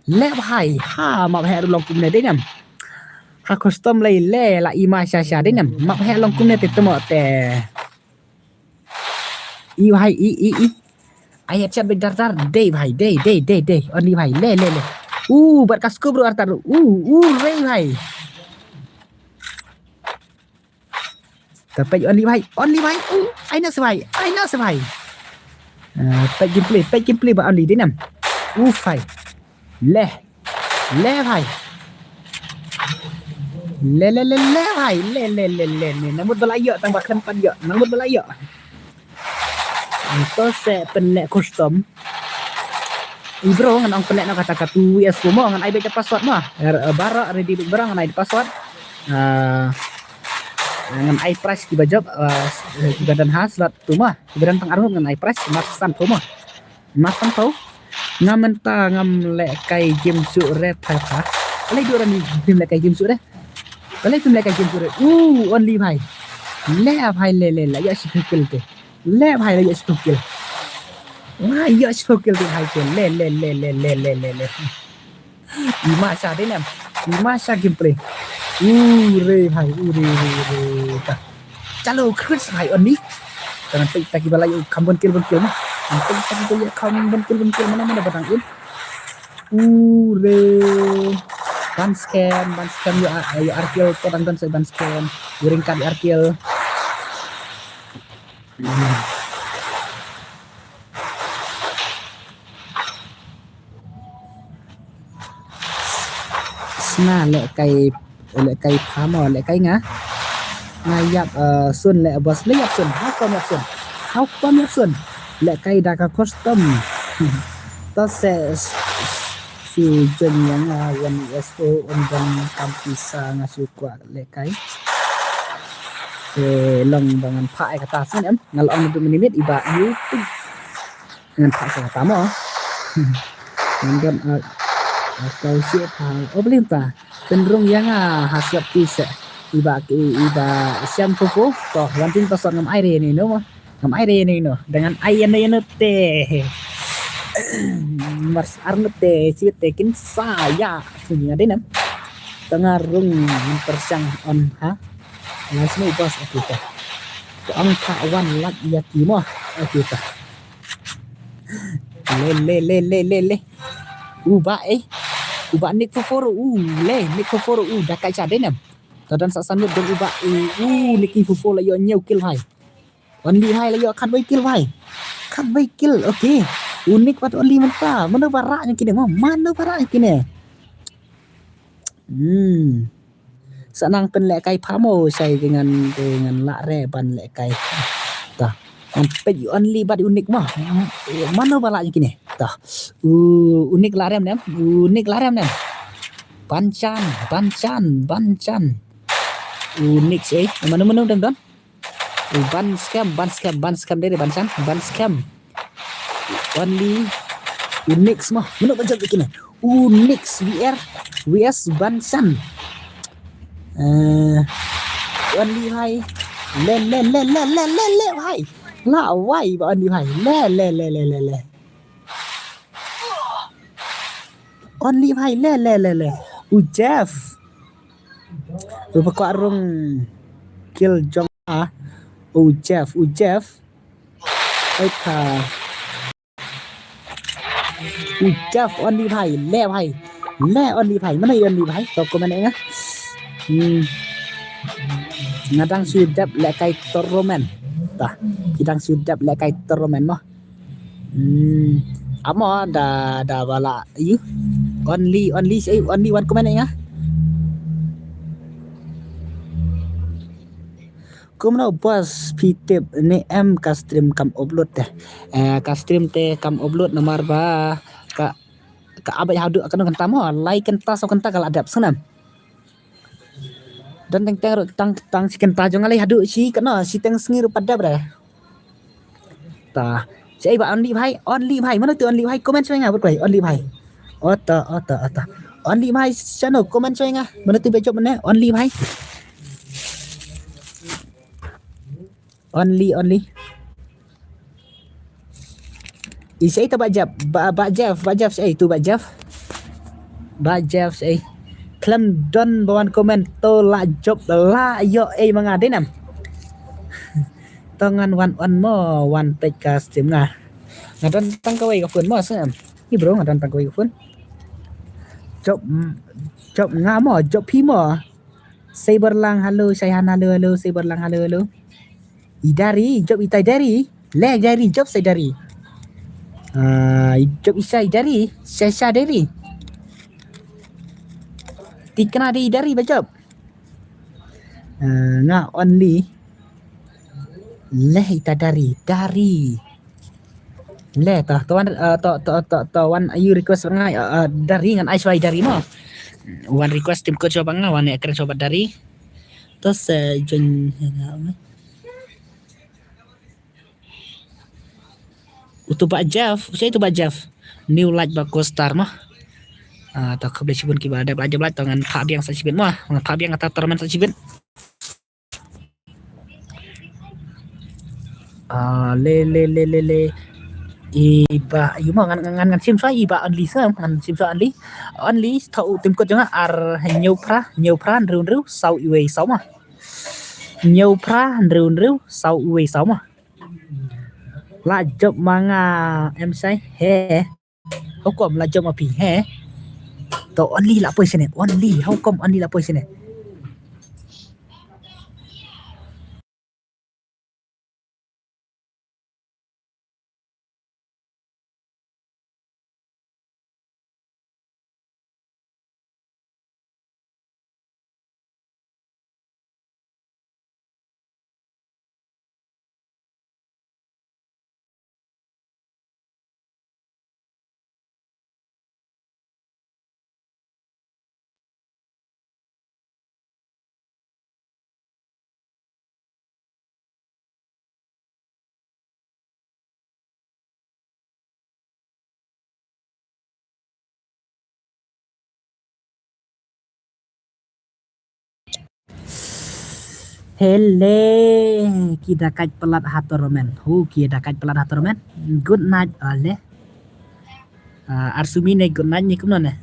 Leh bhai, ha map heh ruh long kumne dei nam. Ha custom lei leh la ima sha sha dei nam. Map heh long kumne te temo te. I bhai, i, i, i. Ai chat bek dar dar, dei bhai, dei, dei, dei, dei. Only bhai, leh, leh, leh. U, bat ka scope ruh artat ruh. U, u, rei bhai. Tapet only bhai, only bhai. U, ai na se bhai, ai na se bhai. Ah, pet gameplay, pet gameplay ba only dei nam. U bhai. Leh. Leh bhai. Leh, leh, leh, leh bhai. Leh, leh, leh, leh, leh. Namut ba la ïoh tang ba khlem pat ïoh. Namut ba la ïoh. To se pynleh custom. I bro ngan ong pynleh noh kata ka two V S four mo, ngan ai beit da password mo. Er, eh, baroh ready bro ngan ai da password. Ah, ngan ai prize kiba jop, ah, kiba don ha slot two mo. Kiba don tang arngut ngan ai prize mar san phew mo. Mar san phew. Nga mynta ngam lehkai game shuh re pha pha. Balei dur ani phim lehkai game shuh re? Balei phim lehkai game shuh re? Uh, only bhai. Leh bhai leh leh leh ïa shiphew kill te. Leh bhai leh ïa shiphew kill. Wah, ïa shiphew kill te bhai te. Leh leh leh leh leh leh leh leh. Ima sha dei nam. Ima sha gameplay. U re bhai, u re re re. Ta. Chalo, khrut bhai only. Tang peit ta kiba la ïoh kham bun kill bun kill ma. Tang peit ta kiba ïoh kham bun kill bun kill mana mana ba dang in. U re. Ban scam, ban scam ïoh ar, ïoh ar kill to dang don sa ban scam. Ïoh ring kat ïoh ar kill. Sna lehkai, lehkai pha mo, lehkai nga. Nga ïap, eh, sun leh boss, leh ïap sun. How come ïap sun? How come ïap sun? Lehkai da ka custom. To se s-, s-, su jon ïa nga one S O um don kam pisa nga su kwah lehkai. Eh, long ba ngan phah ai kata sngewbha em. Nga la ong du minit iba YouTube. Ngan phah sa kata mo. Ngan don a, a kau shi pha. O blim ta. Pynrung ïa nga ha siap ti se. Iba ki, iba siam fu fu. To, wan tin pasot ngam ai re ni no mo. Ngam ai re ni no. Dengan ai ïa no ïa no te. Mars ar no te, si te kin sa ïa. Sini ada nam. Tengah rung persiang on ha. Ngai sini bos aku ta. Ko ang ta wan lak ïa ki mo. Aku ta. Le, le, le, le, le, le. U ba, eh. U ba Nick Foforo, u, le, Nick Foforo, u, da kai cha dei nam. To don sa san mut don u ba, u, u, Nicky Foforo la ïoh hynñiew kill bhai. Only bhai la ïoh khatwei kill bhai. Khatwei kill, okay. U Nick bad Only mynta. Mano ba rah ïa kine mo, mano ba rah ïa kine. Hmm. Sa nang pynlehkai pha mo shai te ngan, te ngan lah re ban lehkai. Ta. Ngan peit Only bad u Nick mo. Mano ba lah ïa kine. Ta. U, u Nick lah rem nem. U Nick lah rem nem. Banchan, Banchan, Banchan. U Nick eh. Mano mano dang don. U ban scam, ban scam, ban scam dei, dei ban scam, ban scam. Only u Nix mah. Mano ban jop kine? U Nix V R V S ban scam. Eh, Only bhai. Le, le, le, le, le, le, le, bhai. La wai ba Only bhai. Le, le, le, le, le, le. Only bhai, le, le, le, le. U Jeff. U ba kwah rung kill jong a. U Jeff, u Jeff. Ai ka. U Jeff, Only bhai, le bhai. Le Only bhai, mano Only bhai? To comment ïa nga. Hmm. Nga dang shu dep lehkai tournament. Ta, ki dang shu dep lehkai tournament mo. Hmm. Amo da, da ba lah ïa. Only, Only, eh, Only wan comment ïa nga. Kumno boss phi tip ne em ka stream kam upload te. Eh, ka stream te kam upload namar ba ka, ka ap beit haduh kano kynta mo, lai kynta saw kynta ka la dep sngewbha. Don teng teng ruh tang, tang shi kynta jong nga lei haduh shi kano, shiteng sngi ruh pat dep re. Ta. Shi ai ba Only bhai, Only bhai. Mano tu Only bhai? Comment shuwa nga bad kloi Only bhai. Oto, oto, oto. Only bhai shano? Comment shuwa nga. Mano tu ba jop mane? Only bhai. Only, Only. I shaei ta Bah Jeff, Bah, Bah Jeff, Bah Jeff shaei tu Bah Jeff. Bah Jeff shaei. Khlem don ba wan comment to la jop la ïoh ei ma nga dei nam. To ngan wan on mo wan peit ka stream nga. Nga don tang kawei ka phone mo sngewbha. Ni bro nga don tang kawei ka phone. Jop, jop nga mo, jop phi mo. Cyberlang halo, Shaihan halo, halo, Cyberlang halo, halo. I Dari, jop itai Dari. Le Dari, jop sai Dari. Ah, jop isha i Dari, Shasha Dari. Tikna di Dari ba jop. Ah, nga only. Le ita Dari, Dari. Le to, to wan, uh, to, to, to, to wan ayu request nga, uh, uh, Dari ngan ai shwa i Dari mo. Wan request tim ko shwa nga, wan ya kren shwa Dari. To se jun. Utu Bah Jeff, utu Bah Jeff. New light ba ko star mo. Ah, to khublei shibun kiba dep light, dep light to ngan phah biang sa shibit mo. Ngan phah biang kata tournament sa shibit. Ah, le, le, le, le, le. I Bah, i mo ngan, ngan, ngan shim shwa i Bah Only sa, ngan shim shwa Only. Only thaw u tim kut jong nga ar hynñiew phra, hynñiew phra, hynriew hynriew, saw iwei saw ma. Hynñiew phra, hynriew hynriew, saw iwei saw ma. La jop ma nga em shai, he. How come la jop ma phi, he? To Only la poi shane, Only, how come Only la poi shane? Hele, ki da kait palat ha tournament. Hu, ki da kait palat ha tournament. Good night, ale. Ah, Arsumi ne good night ni kumno ne?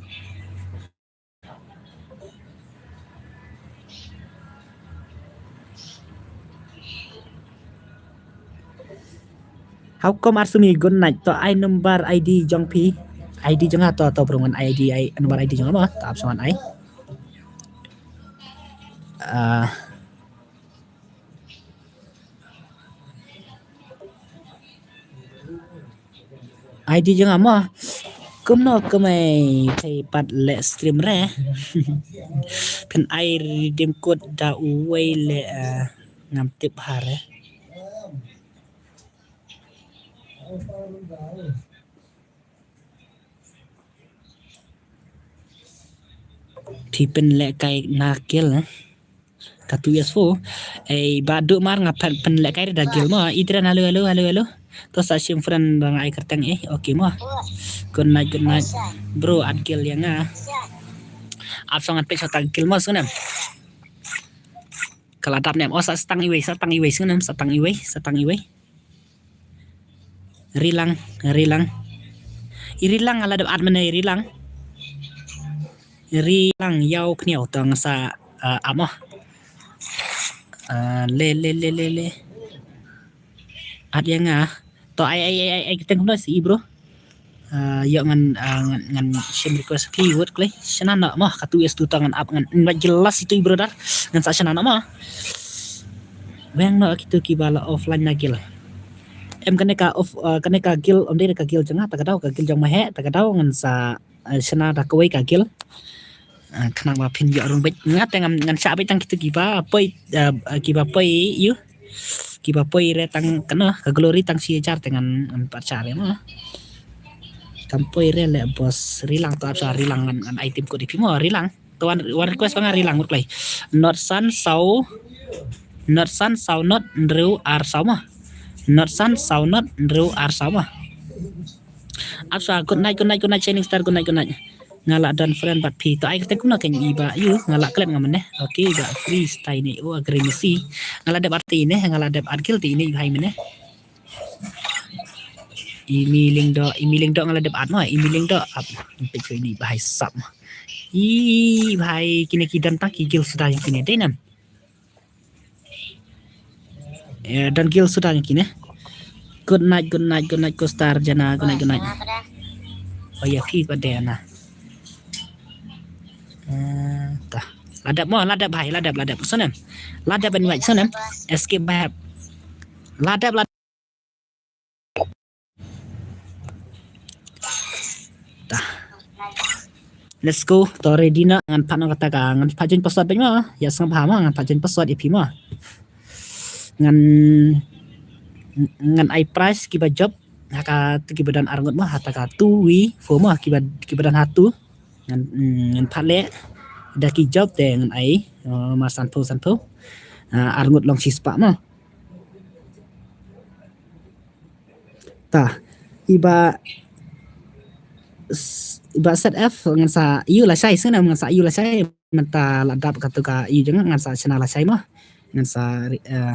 How come Arsumi good night? To ai number I D jong phi. I D jong nga to, to bro ngan I D, ai number I D jong nga mo. To ap song ngan ai. Ah. I D jong nga mo. Kumno kumai thei pat leh stream re. Phin ai redeem code da uwei leh, eh, ngam tip ha re. Phi pynlehkai na guild, eh. Ka two S four. Ei, ba duk mar nga pyn, pynlehkai da guild mo. Idran, halo, halo, halo, halo. To sa shim friend ba nga ai kyrteng, eh. Okay mo. Good night, good night. Bro, add guild ïa nga. Ap song ngan peit shata guild mo sngewnem. Ka la dap nem. Oh, sa tang iwei, sa tang iwei sngewnem, sa tang iwei, sa tang iwei. Rilang, Rilang. I Rilang nga la dep add mynne i Rilang. Rilang Ïawkhniaw to ngan sa, uh, add mo. Uh, le, le, le, le, le. Add ïa nga. To ai, ai, ai, ai, ai, kyrteng kumno shi i bro. Uh, ïoh ngan, uh, ngan, ngan shim request phi wut klei. Shna noh mo, ka two S two to ngan ap ngan invite guild last itu i brother. Ngan sa shna noh mo. Weng noh kitu kiba la offline na guild. Em kane ka off, uh, kane ka guild, ym dei ka guild jong nga, ta ka daw ka guild jong Maheh, ta ka daw ngan sa, uh, shna da kawei ka guild. Ah, khnang ba phin ïoh rung beit. Nga te ngan, ngan shah beit tang kitu kiba poi, ah, ah, kiba poi ïu. Kiba poi re tang kano, ka glory tang shi hajar te ngan, ngan pat shah re mo. Kam poi re le boss Rilang to ap sa Rilang ngan, ngan ai tim ko di phi mo Rilang. To wan, wan request ba nga Rilang mut klei. Not san saw, not san saw not hynriew ar saw mo. Not san saw not hynriew ar saw mo. Ap sa, good night, good night, good night, Shining Star, good night, good night. Nga la don friend bad phi. To ai kyrteng kumno kein i Bah ïu, nga la klet nga mynne. Okay, Bah Free Style ne, oh, agree ne shi. Nga la dep add te ne, nga la dep add guild te ne, hai mynne. Imi Lyngdoh, Imi Lyngdoh nga la dep add mo, Imi Lyngdoh ap. Peit ko ini bhai sap mo. I bhai kine ki don tang ki guild suda jong kine dei nam. Eh, don guild suda jong kine. Good night, good night, good night, Costa Arjana, good night, good night. Oh ya, phi pat de na. Eh, tah. La dep mo, la dep bhai, la dep, la dep. Sonem. La dep ban wait, sonem. Escape bhai. La dep, la Tah. Let's go. To ready na ngan pat na kata ka ngan pat join password bad ma. Ya sang pha ma ngan pat join password ya phi ma. Ngan ngan ai prize kiba job. Ha ka tu kiba don arngut ma ha ta ka tu wi fo ma kiba kiba don ha tu. Ngan mm, ngan pat le da ki job te ngan ai uh, ma san pho san pho. Uh, arngut long shi spah ma. Tah, iba iba set F ngan sa yu la shai sngewna ngan sa yu la shai mynta la dap katu ka yu jeng ngan sa chna la shai ma ngan sa eh,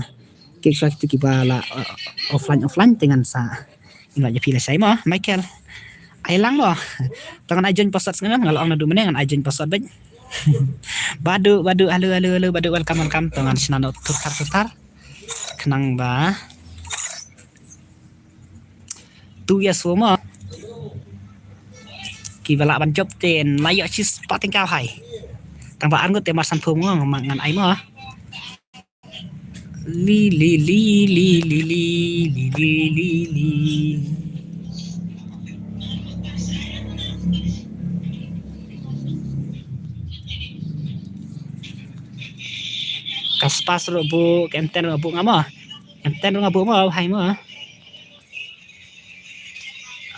kik sa kitu kiba la eh, offline offline te ngan sa inga je phi la shai ma Michael ai lang mo tang ngan ai join password sngewna ngan la ong na du mene ngan ai join password bad badu badu halo halo halo badu welcome welcome tang ngan chna no tutar tutar khnang ba tu ya suma ki bala ban jop ten la ya chis pating kau hai tang ba angut te mar san phu mo ngan ai mo li li li li li li li li li li kaspas ro bu kenten ro bu ngama Enten nga bu mo hai mo.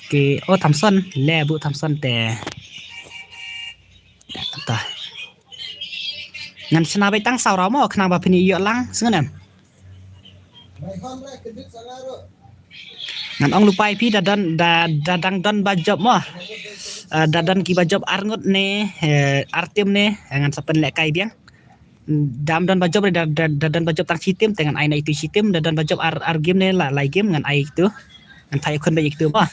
Okay, oh Thamson, le bu Thamson te. Ta. Ngan sna bai tang saw ra mo khnang ba pini yo lang sngenem. Ngan ong lupai pi da dan da da dang don ba job mo. Uh, da dan ki ba job arngut ne, uh, artim ne, ngan sapen le kai biang. Dam don ba job da da da don ba job tang chitim te ngan ai na itu chitim da don ba job ar ar game ne la lai game ngan ai itu ngan thai khun ba itu ba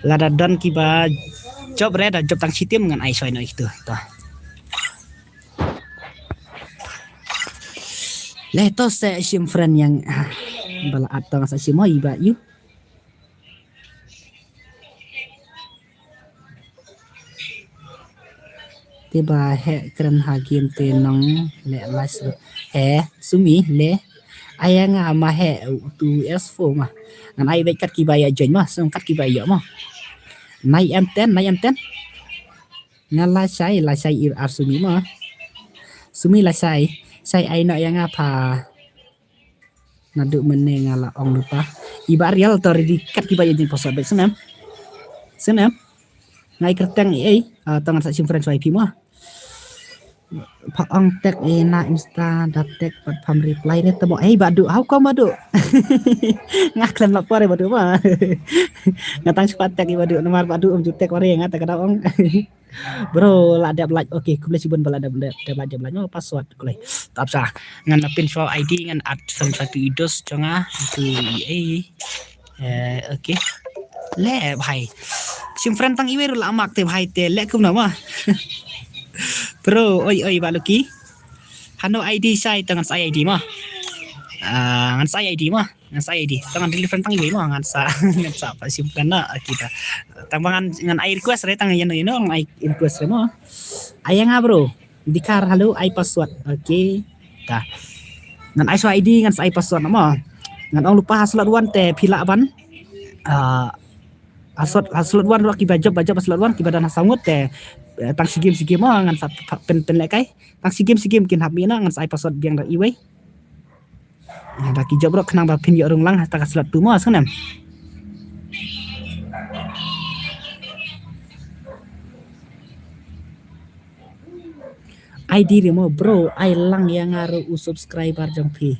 la da don ki ba job re da job tang chitim ngan ai soi no itu to le to se shim friend yang bala at tang sa shim oi ba yu Te ba heh kren ha game te nong le lais he sumi le aya nga ma he tu S four ma ngan ai bet kat ki ba ya join ma song kat ki ba ya ma nai em ten nai em ten nga la sai la sai ir ar sumi ma sumi la sai sai ai no ya nga pha Naduh mynne nga la ong lypa. Iba real to ready kat kiba ïa jingpaswad bad snem. Snem. Ngai kyrteng i ei, ah, to ngan sa shim friend shuwa ïa phi mo. Pha ong tek i na Insta da tek pat pham reply re tamo. Ei Badu, how come Badu? Nga khlem la pore Badu mo. Nga tang shuwa tek i Badu namar Badu um ju tek pore nga ta ka da ong. Bro, la dep like. Okay, khublei shibun ba la dep dep dep like dep like. Oh, password khublei. Tap sa. Ngan na pin shuwa I D ngan add friend satu idos jong nga. Itu i ei. Eh, okay. Le bhai. Shim friend tang iwei ruh la mak te bhai te le kumno ma. Bro, oi oi ba Lucky. Hano I D shai tang ngan sa I D ma. Ah, ngan sa I D ma. Ngan sa I D. Tang ngan delete friend tang iwei mo ngan sa ngan sa pa shim friend na kita. Tang ba ngan ngan ai request re tang ïano ïano ngan ai request re mo. Ai nga bro. Dikar halo ai password. Okay. Ta. Ngan ai shuwa I D ngan sa ai password na mo. Ngan ong lypa ha slot one te phi lah ban. Ah, ha slot ha slot one ruh kiba job ba job ha slot one kiba don ha sangut te eh, tang shi game shi game mo ngan sa pin pin le kai. Tang shi game shi game kin hap mi na ngan sa ai password biang da iwei. Nga da ki job rok khnang ba phin ïoh rung lang hasta ka slot tu mo sngewnem. I D re mo bro ai lang ïa nga ruh u subscriber jong phi.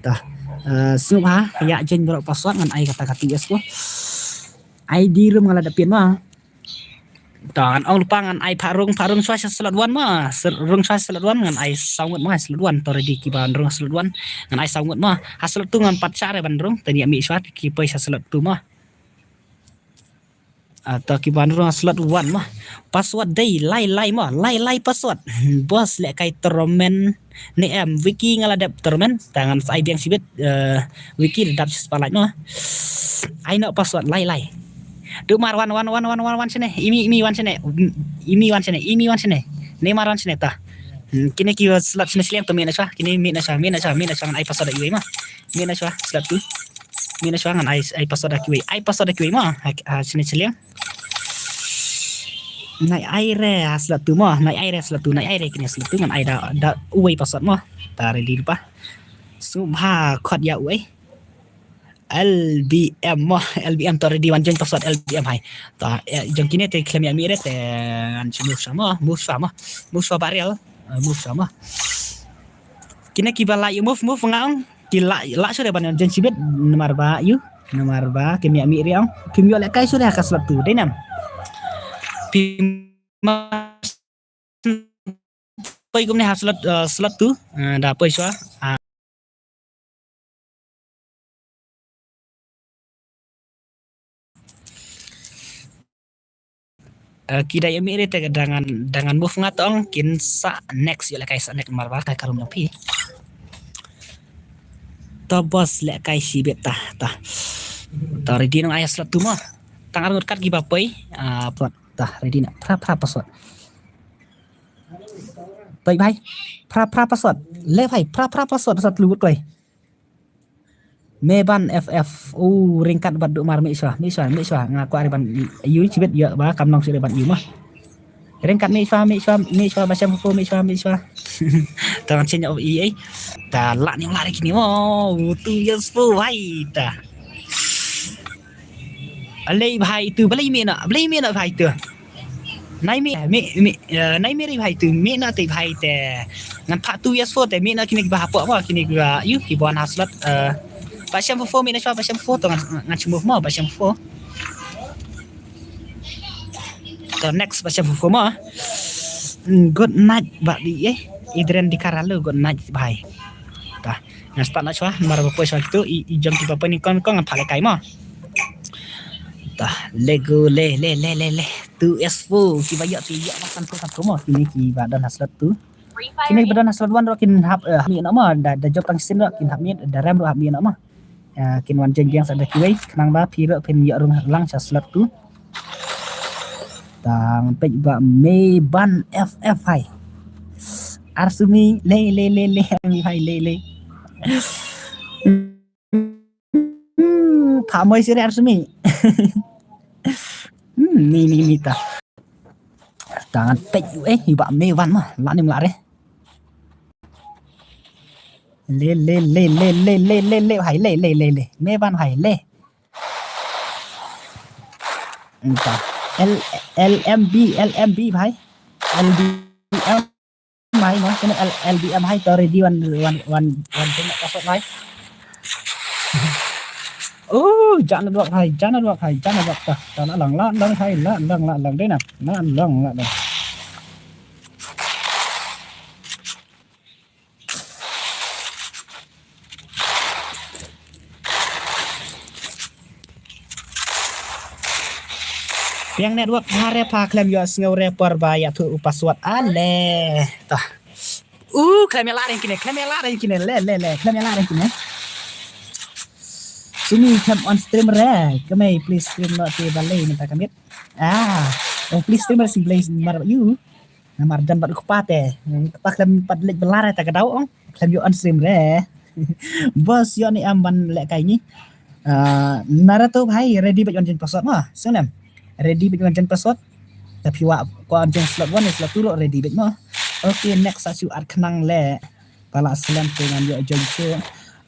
Tah. Uh, sngewbha ïa jen bro password ngan ai kata ka T S ko. I D rum nga la da pin mo. To ngan ong lypa ngan ai pha rung, pha rung shuwa sha slot one mo. Sir-, rung shuwa sha slot one ngan ai saw ngut mo, ha slot one. To ready kiba rung slot one ngan ai saw ngut mo. Ha slot two ngan pat shah re ban rung. Te ïa mih shuwa ki poi sha slot two mo. Ah, to kiba rung slot one mo. Password dei lai lai mo, lai lai password. Boss lehkai tournament ne em, Wiki nga la dep tournament, ta ngan sa ai biang shibit, eh, Wiki da dap shi spotlight mo. Ai noh password lai lai. Duk mar wan wan wan wan wan wan shane, imi imi wan shane, imi wan shane, imi wan shane. Ne mar wan shane ta. Hmm, kine ki slot shane shiliang to mih na shuwa, kine mih na shuwa, mih na shuwa, mih na shuwa ngan ai password da iwei mo. Mih na shuwa slot two. Mih na shuwa ngan ai, ai password da kiwei, ai password da kiwei mo. Ha, ha shane shiliang. Nai ai re ha slot two mo, nai ai re slot two, nai ai re kine slot two ngan ai da, da uwei password mo. Ta ready lypa. Sngewbha khot ïa uwei. L B M mo, L B M to ready wan join password L B M hai. Ta, eh, jong kine te khlem ïa mih re te ngan shu move shuwa mo, move shuwa mo. Move shuwa barrel, eh, move shuwa mo. Kine kiba la ïa move, move nga ong. Ki la, la shuwa re ban join shibit, namar ba ïa, namar ba kim ïa mih re ong. Kim ïoh lehkai shuwa re ha ka slot two, dei nam. Phi ma poi kumne ha slot, eh, slot two, eh, da poi shuwa. Ah. Eh, ki da ïa mih re te da ngan, da ngan move nga tong kin sa next ïoh lehkai sa next namar ba kai ka room jong phi. To boss lehkai shibit ta, ta. To ready nang ai slot two mo. Tang ar ngut kat kiba poi, ah, pat. Ta ready na. Phra phra password. Poi bhai. Phra phra password. Le bhai, phra phra password, password lu kloi. Me ban F F. U ringkat bad duk mar mih shuwa, mih shuwa, mih shuwa. Nga kwah re ban ïu shibit ïa ba kam nong shuwa re ban ïu ma. Ringkat mih shuwa, mih shuwa, mih shuwa, ba shem fu, mih shuwa, mih shuwa. Tang chen of E A. Ta lah ni lah re kini mo. Two years fu, bhai ta. Alei bhai tu, balei mih na, balei mih na bhai tu. Nai mih, mih, mih, eh, nai mih ri bhai tu, mih na te bhai te. Ngan phah two years fu te, mih na kini kiba hapoh mo, kini kiba, ïu, kiba wan ha slot, eh. Ba shem fu fu, mih na shuwa, ba shem fu fu, to ngan, ngan shem fu mo, ba shem fu fu. To next ba shem fu fu mo. Mm, good night, ba di, eh. Idren di karalo, good night, bhai. Ta. Ngan start na shuwa, mar ba poi shuwa kitu, i, i jong kiba poi ni kon, kon ngan phah lehkai mo. Ta, lego, le, le, le, le, le. Two S four, kiba ïoh, ki ïoh, ba san ko, san ko mo. Kini kiba don ha slot two. Kini kiba don ha slot one ruh kin hap, eh, hap mih noh mo. Da, da jop tang sien ruh kin hap mih, da rem ruh hap mih noh mo. Eh, kin wan jeng jeng sa da kiwei, khnang ba phi ruh phin ïoh rung lang sha slot two. Tang peit ba me ban F F hai. Arsumi, le, le, le, le, Arsumi hai, le, le. Hmm, pha moi sire Arsumi. Hmm, ni, ni, ni ta. Tang peit u eh, iba me wan ma, la nim la re. Le, le, le, hai, le, le, le, le. Me wan hai, le. Entah. L, L M B, L M B, bhai. L B M, bhai, no? Kena L, L B M, bhai. To ready wan, wan, wan, wan, kena password, bhai. Oh, jangan lupa, bhai. Jangan lupa, bhai. Jangan lupa. Tah, tah, la lang, la lang, bhai. La lang, la lang. Dei na. La lang, la lang. Piang network ha re pha khlem ïoh sngew re por ba ïathuh u password ale. Tah. U khlem ïa la reng kine, khlem ïa la reng kine, le, le, le, khlem ïa la reng kine. Sini khlem on stream re, kemai please stream no te balei mynta ka miet. Ah, oh please stream re sim play mar yu. Namar don bad u kpa te. Kpa khlem pat leit bela re ta ka daw ong. Khlem ïoh on stream re. Boss ïoh ni am ban lehkai ngi. Ah, nara to bhai ready bad wan jen password ma. Sngewnem. Ready bad wan jen password. Tapi wa ko wan jen slot one, slot two lo ready bad ma. Okay, next sa shu at khnang le. Pala slem te ngan ïoh join shu.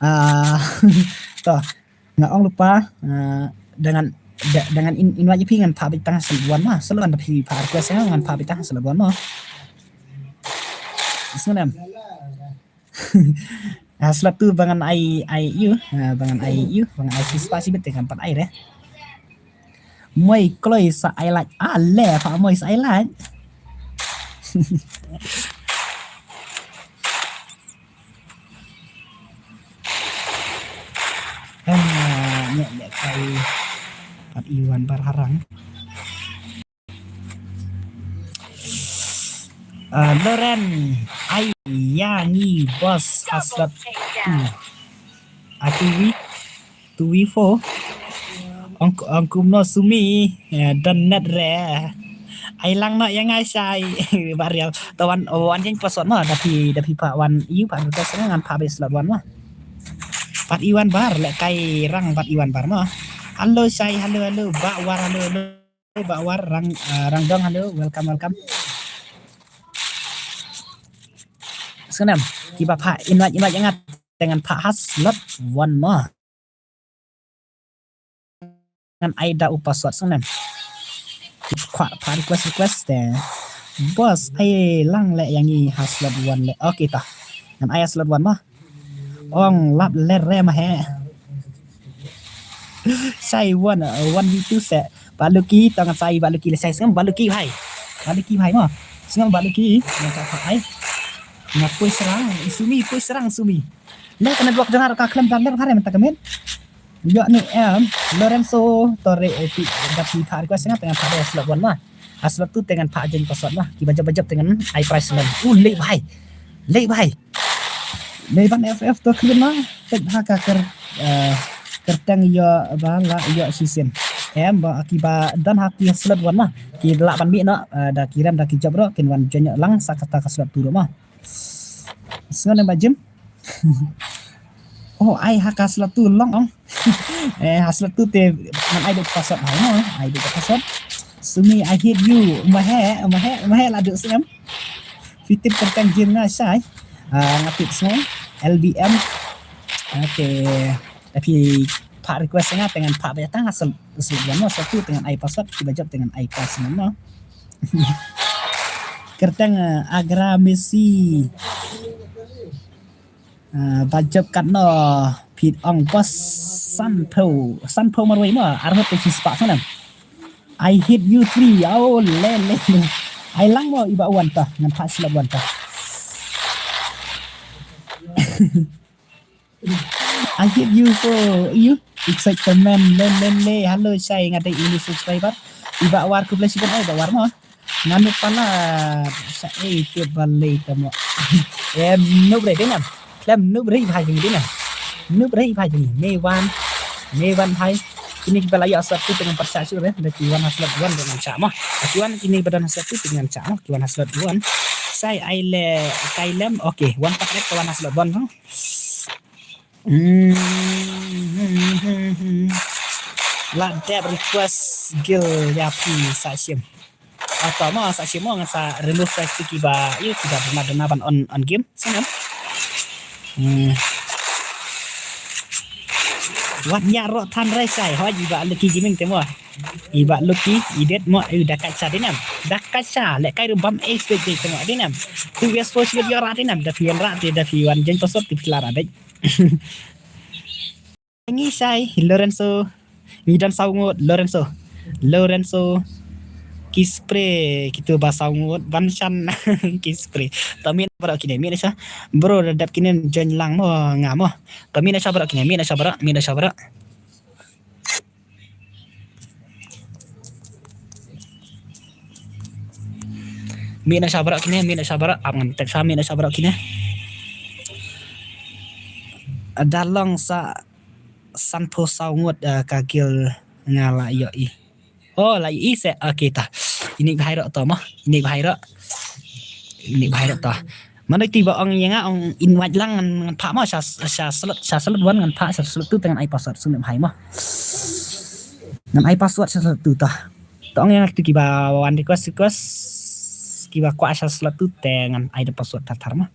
Ah, to. Nga ong lypa, eh, dengan, de-, dengan in, in wa phi ngan pha bit tang slot one ma. Slot one da phi pha request ngan pha bit tang slot one ma. Sngewnem. Ah, slot two ba ngan ai, ai ïu, ah, ba ngan ai ïu, ba ngan ai shispa shibit te ngan pat ai re. Moi kloi sa ai lait. Ah, le pha moi sa ai lait. Ah, ne ne kai. Pat Iwan bar harang. Ah, Loren, ai ya ngi bos hasrat. Hmm. Atu wi, tu wi fo. Ong ong kumno sumi, eh, dan net re. Ai lang no ya ngai sai. Ba rial. Tawan wan jeng pasot ma, da phi da phi pa wan yu pa rutas ngan pa be slot wan ma. Pat Iwan bar le kai rang pat Iwan bar ma. Halo sai, halo halo, ba war halo halo. Ba war rang, ah, rang dong halo, welcome welcome. Snam, kiba pha invite invite ngat dengan pha has slot wan ma. Ngan ai da u password snam. Khwa pha request request te. Bos ai lang le ya ngi ha slot wan le. Okay ta. Ngan ai ha slot wan ma. Ong lap le re ma he. Sai wan, wan itu se. Ba Lucky tang sai ba Lucky le sai snam ba Lucky bhai. Ba Lucky bhai ma. Snam ba Lucky. Ngan sa pha ai. Nga pui serang, sumi pui serang sumi. Le kana duak jangar ka klem dan le hare menta kamen. Yo ni em Lorenzo Torre, eh, ti da phi pha request nga tengan pha de slot wan ma. Aslot tu tengan pha jeng password ma. Ki bajap bajap tengan ai price lam. U le bhai. Le bhai. Le ban F F to khlem ma. Tek ha ka ker, eh, kerteng yo ba la yo sisen. Em ba ki ba dan ha ki slot wan ma. Ki la ban mi no, eh, da ki rem da ki jop ro kin wan jeng lang sa kata ka slot tu ro ma. Sngon em ba jim. Oh, ai ha ka slot tu long ong. Eh, ha slot tu te ngan ai dot password hai mo, ai dot password. Sumi I hate you. Mahe, mahe, mahe la dot sngon. Fitip terkang jin nga sai. Ah, nga tip sngon. L B M. Okay. Tapi pha request nga tengan pha ba tang asal asal mo slot tu tengan ai password, ki bajap tengan ai password mo. Kerteng, eh, Agra Messi. Ah, bajap katno phit ong bos sanphew, sanphew marwei ma, arhot te chi spah sanam. I hate you three. Oh, le, le, le. Ai lang mo iba wan ta, ngan pha slot wan ta. I hate you so, you excitement, le, le, le. Hello, sai nga dei ini subscriber. Iba war ku bless iba ai ba war mo. Nganu pala sa ei te balei tamo. Em, nu bre dinam. Klem nu bre bhai jing dinam. Nu bre bhai jing. Me wan. Me wan hai. Kini ki bala ya satu dengan persa sure. Dah ki wan haslot wan dengan sama. Ki wan kini badan haslot tu dengan sama. Ki wan haslot wan. Sai ai le kai lem. Okay, wan paket ke wan haslot wan. Hmm. La dep request gil ya pi sa shim. Ata ma sa shim ma ngan sa remove sa ki ba yu ki ba dana dana ban on on game. Sangam. Hmm. Wat nya ro than rai sai ho ji ba Lucky Gaming te mo. Iba Lucky idet mo, eh, da kacha dinam. Da kacha le kai ru bam eh stage te mo dinam. Tu wes fo shi yo ra dinam da pi ra te da pi wan jeng to sot ti pi la ra dei. Ngi sai Lorenzo. Ngi don saw ngut Lorenzo. Lorenzo. Kispre kitu ba saw ngut ban shan kispre. Ta min bro kine min sa. Bro da dap kine join lang mo nga mo. Ta min sa bro kine min sa bro min sa bro. Mi na shabrak kine, mi na shabrak, ap ngan tek sa mi na shabrak kine. Da long sa sanphew saw ngut, ah, ka gil nga la ïoh i. Oh, la ïoh i se, okay ta. Ini bahai ro to mo, ini bahai ro. Ini bahai ro to. Mano ti ba ong ïa nga ong invite lang ngan, ngan phah mo sha, sha slot, sha slot wan ngan phah sha slot tu te ngan ai password sngewbha mo. Ngan ai password sha slot tu ta. To ong ïa nga tu kiba wan request, request kiba kwah sha slot tu te ngan ai da password thar thar mo.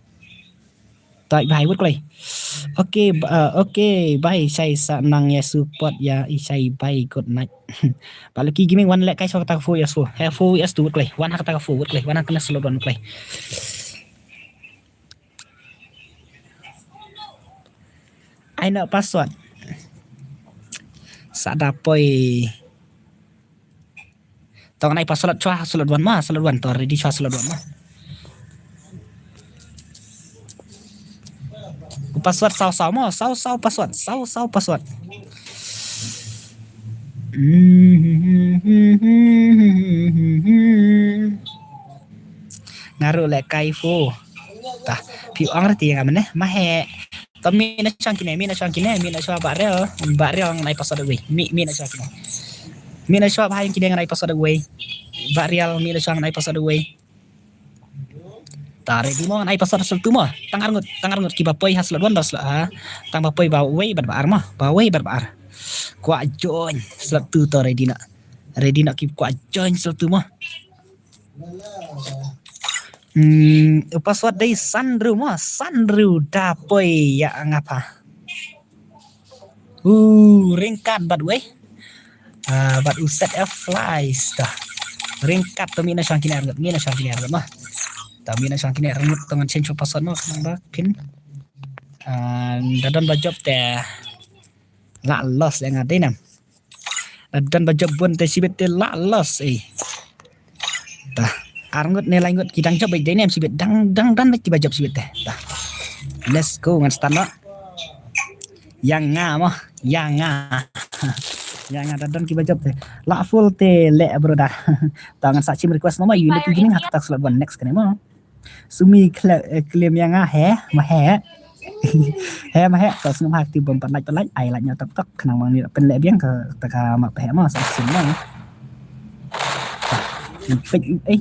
Ta i bhai wut kloi. Okay, uh, okay, bye, shai sa nang ïa support ïa i shai bye, good night. Ba Lucky Gaming wan leh kai sha kata ka four years four. He four years tu wut kloi. Wan ha kata ka four wut kloi. Wan ha kane slot wan wut kloi. Ai na password. Sa da poi. To ngan ai password shuwa, slot one ma, slot one. To ready shuwa, slot one ma. Password saw saw ma, saw saw password, saw saw password. Nga ruh leh kai pho. Tah, phi ong rati nga mane, ma he. To mih na shong kine, mih na shong kine, mih na shong Bah Rial, Bah Rial ngan ai password wei. Mih, mih na shong kine. Mih na shong Bah Rial kine ngan ai password wei. Bah Rial mih na shong ngan ai password wei. Ta ready mo ngan ai password slot two mo. Tang arngut, tang arngut kiba poi ha slot one bad slot ha. Tang ba poi ba wei bad ba ar mo. Ba wei bad ba ar. Kwah join slot two to ready na. Ready na ki kwah join slot two mo. Hmm, u password dei san hynriew mo, san hynriew da poi ïa nga pha. U ringkat bad wei. Ah, bad u set of flies ta. Ringkat to mih na shong kine arngut, mih na shong kine arngut mo. To mih na shong kine arngut to ngan change u password mo khnang ba phin. Ah, da don ba jop te la loss le nga dei nam. Don ba jop bun te shibit te la loss eh. Tah. Arngut ne laingut ki dang jop beit dei nem shibit dang dang dang beit kiba jop shibit te. Tah. Let's go ngan start noh. Ïa nga mo, ïa nga. Ïa nga da don kiba jop te. La full te le bro da. Tah ngan sa chim request mo ma yu le ki gini hak tak slot one next kane mo. Sumi kle-, eh, claim ïa nga he, ma he. He ma he, to sngewbha kti bym pat like, pat like, ai like ñiah tok tok, khnang ma ngi pynleh biang ka, ta ka map he ma, sa sim ma. Peit, eh,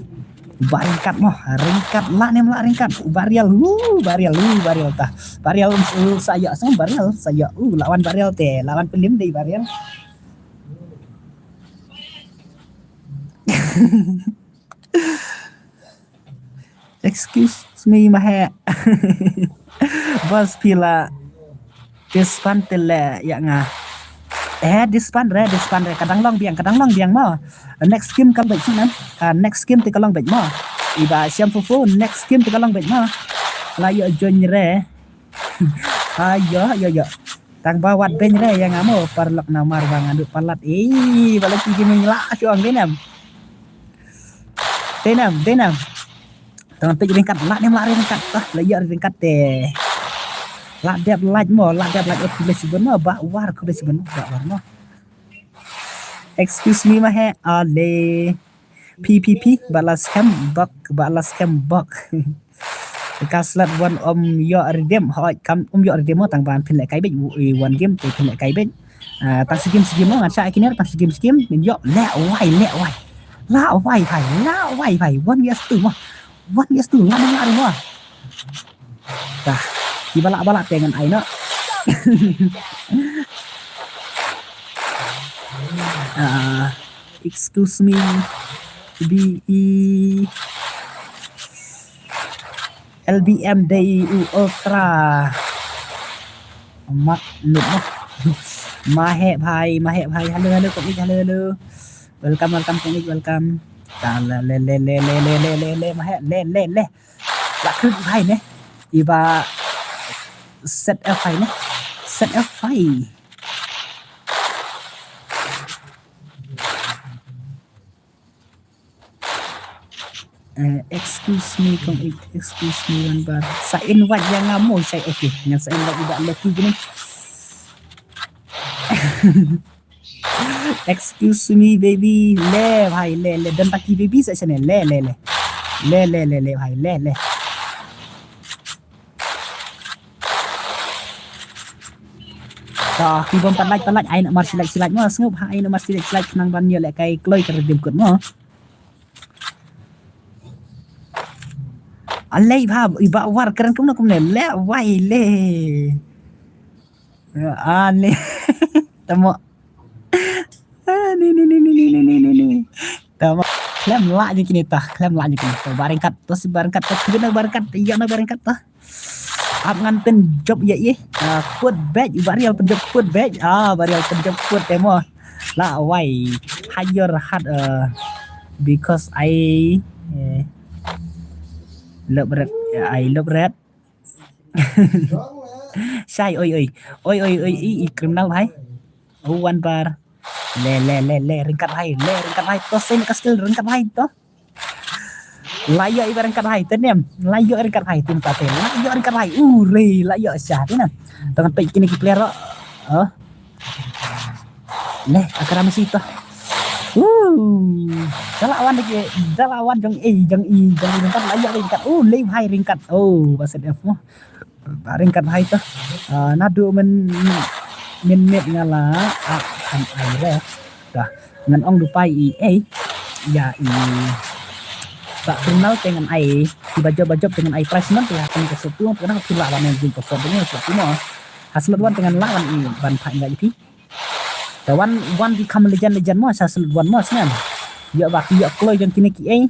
ba ringkat mo, ringkat la nem la ringkat, ba Rial, uh, ba Rial, uh, ba Rial ta. Ba Rial, uh, sa ïa, sa ba Rial, sa ïa, uh, lawan ba Rial te, lawan pynlem dei ba Rial. Excuse me, ma he. Boss phi la disband te le ïa nga. Eh, disband re, disband re. Ka dang long biang, ka dang long biang mo. Next game ka long beit sngewbha. Ah, next game te ka long beit mo. Iba sham fu fu, next game te ka long beit mo. La ïoh join re. Ayo, ayo, ayo. Tang ba wat beiñ re ïa nga mo, paralok namar ba nga duk palat. Ei, ba la ki ki meng la shuang dei nam. Dei nam, dei nam. Tang peit ringkat la nem la ringkat tah, la ïa ringkat te. La dep lait mo, la dep lait ot kulis bun mo, ba war kulis bun, ba war mo. Excuse me ma he, ale. P P P, ba la scam bok, ba la scam bok. Ka slot one um ïoh redeem, hoi kam um ïoh redeem mo tang ban phin leh kai beit, u-, i one game te phin leh kai beit. Ah, tang shi game shi game mo, ngan shah kiner, tang shi game shi game, min ïoh, leh wai, leh wai. La wai, wai, la wai, wai, one vs two mo. One vs two, la mo, la mo. Tah, ki ba lah ba lah te ngan ai noh. Ah, excuse me. B E L B M D U Ultra. Mat nuk noh. Ma he bhai, ma he bhai. Hello, hello, kong ik, hello, hello. Welcome, welcome, kong ik, welcome. Ta le, le, le, ma he, le, le, le. La klik bhai ne. Iba set F five ne. Set F five. Eh, excuse me, kong, excuse me, one bar. Sa invite ïa nga mo, sa, okay. Ngan sa invite ïa Lucky gini. Excuse me, baby. Le, bhai, le, le. Don taki baby sa sene. Le, le, le. Le, le, le, le, bhai, le, le. Ta, ki bym pat like, pat like, ai na mar shi like, shi like mo, sngewbha, ai na mar shi like, shi like, khnang ban ïoh leh kai kloi ka redeem code mo. Alei bha, iba war kren kumno kumne, le, wai, le. Ah, ne. Tamo. Ah, ne, ne, ne. Tama. Khlem lah je kine tah, khlem lah je kine. Tah, ba ryngkat, tah si ba ryngkat, tah si ba ryngkat, ïa na ba ryngkat tah. Ap ngan pynjop ïa ïa. Ah, kput bej, ba Rial pynjop kput bej. Ah, ba Rial pynjop kput te mo. Lah wai. Hajor hat, eh, because I, eh, love red. I love red. Shai, oi, oi. Oi, oi, oi, i, i criminal bhai. Oh, one bar. Le, le, le, le, ryngkat bhai, le, ryngkat bhai, to, sien ka skill ryngkat bhai, to. La ïoh i ba ryngkat bhai, te nem, la ïoh ryngkat bhai, te mynta te, la ïoh ryngkat bhai, u re, la ïoh sha, te nem. Tang peit kine ki player, oh. Le, akara masi to. Uh, da la wan de, da la wan jong i, jong i, jong i ryngkat, la ïoh ryngkat, uh, le bhai ryngkat, oh, ba set F mo. Ba ryngkat bhai to. Ah, naduh men, men met nga la, ah, kham ai re. Dah, ngan ong duh pai i, eh, ïa i. Ba criminal te ngan ai, kiba jop, ba jop te ngan ai prize money te ha kane ka sop tu, te ngan phi lah ban jing ka sop tu, sop tu mo. Ha slot one te ngan lah ban i, ban phah ïa i phi. Te wan, wan ki kham legend, legend mo, sa slot one mo, sngem. Ïoh ba ki ïoh kloi jong kine ki ei.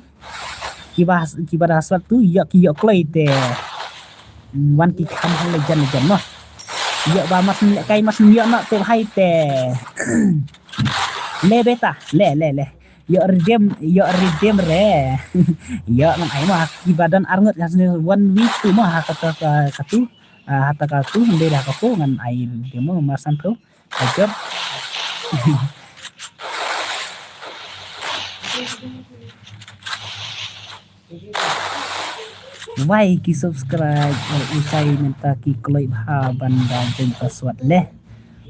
Kiba, kiba da slot tu, ïoh ki ïoh kloi te. Hmm, wan ki kham ha legend, legend mo. Ïoh ba mas ïoh kai mas ïoh na te hai te. Le beta, le, le, le. Ïoh redeem, ïoh redeem re. Ïoh ngan ai mo, kiba don arngut ha sini one week tu mo, ha kata ka, katu. Ah, ha ta katu, hynda da ka fu ngan ai redeem mo, mar san tu. Ka jop. Wai ki subscribe, eh, u Shai mynta ki kloi bha ban da jeng password le.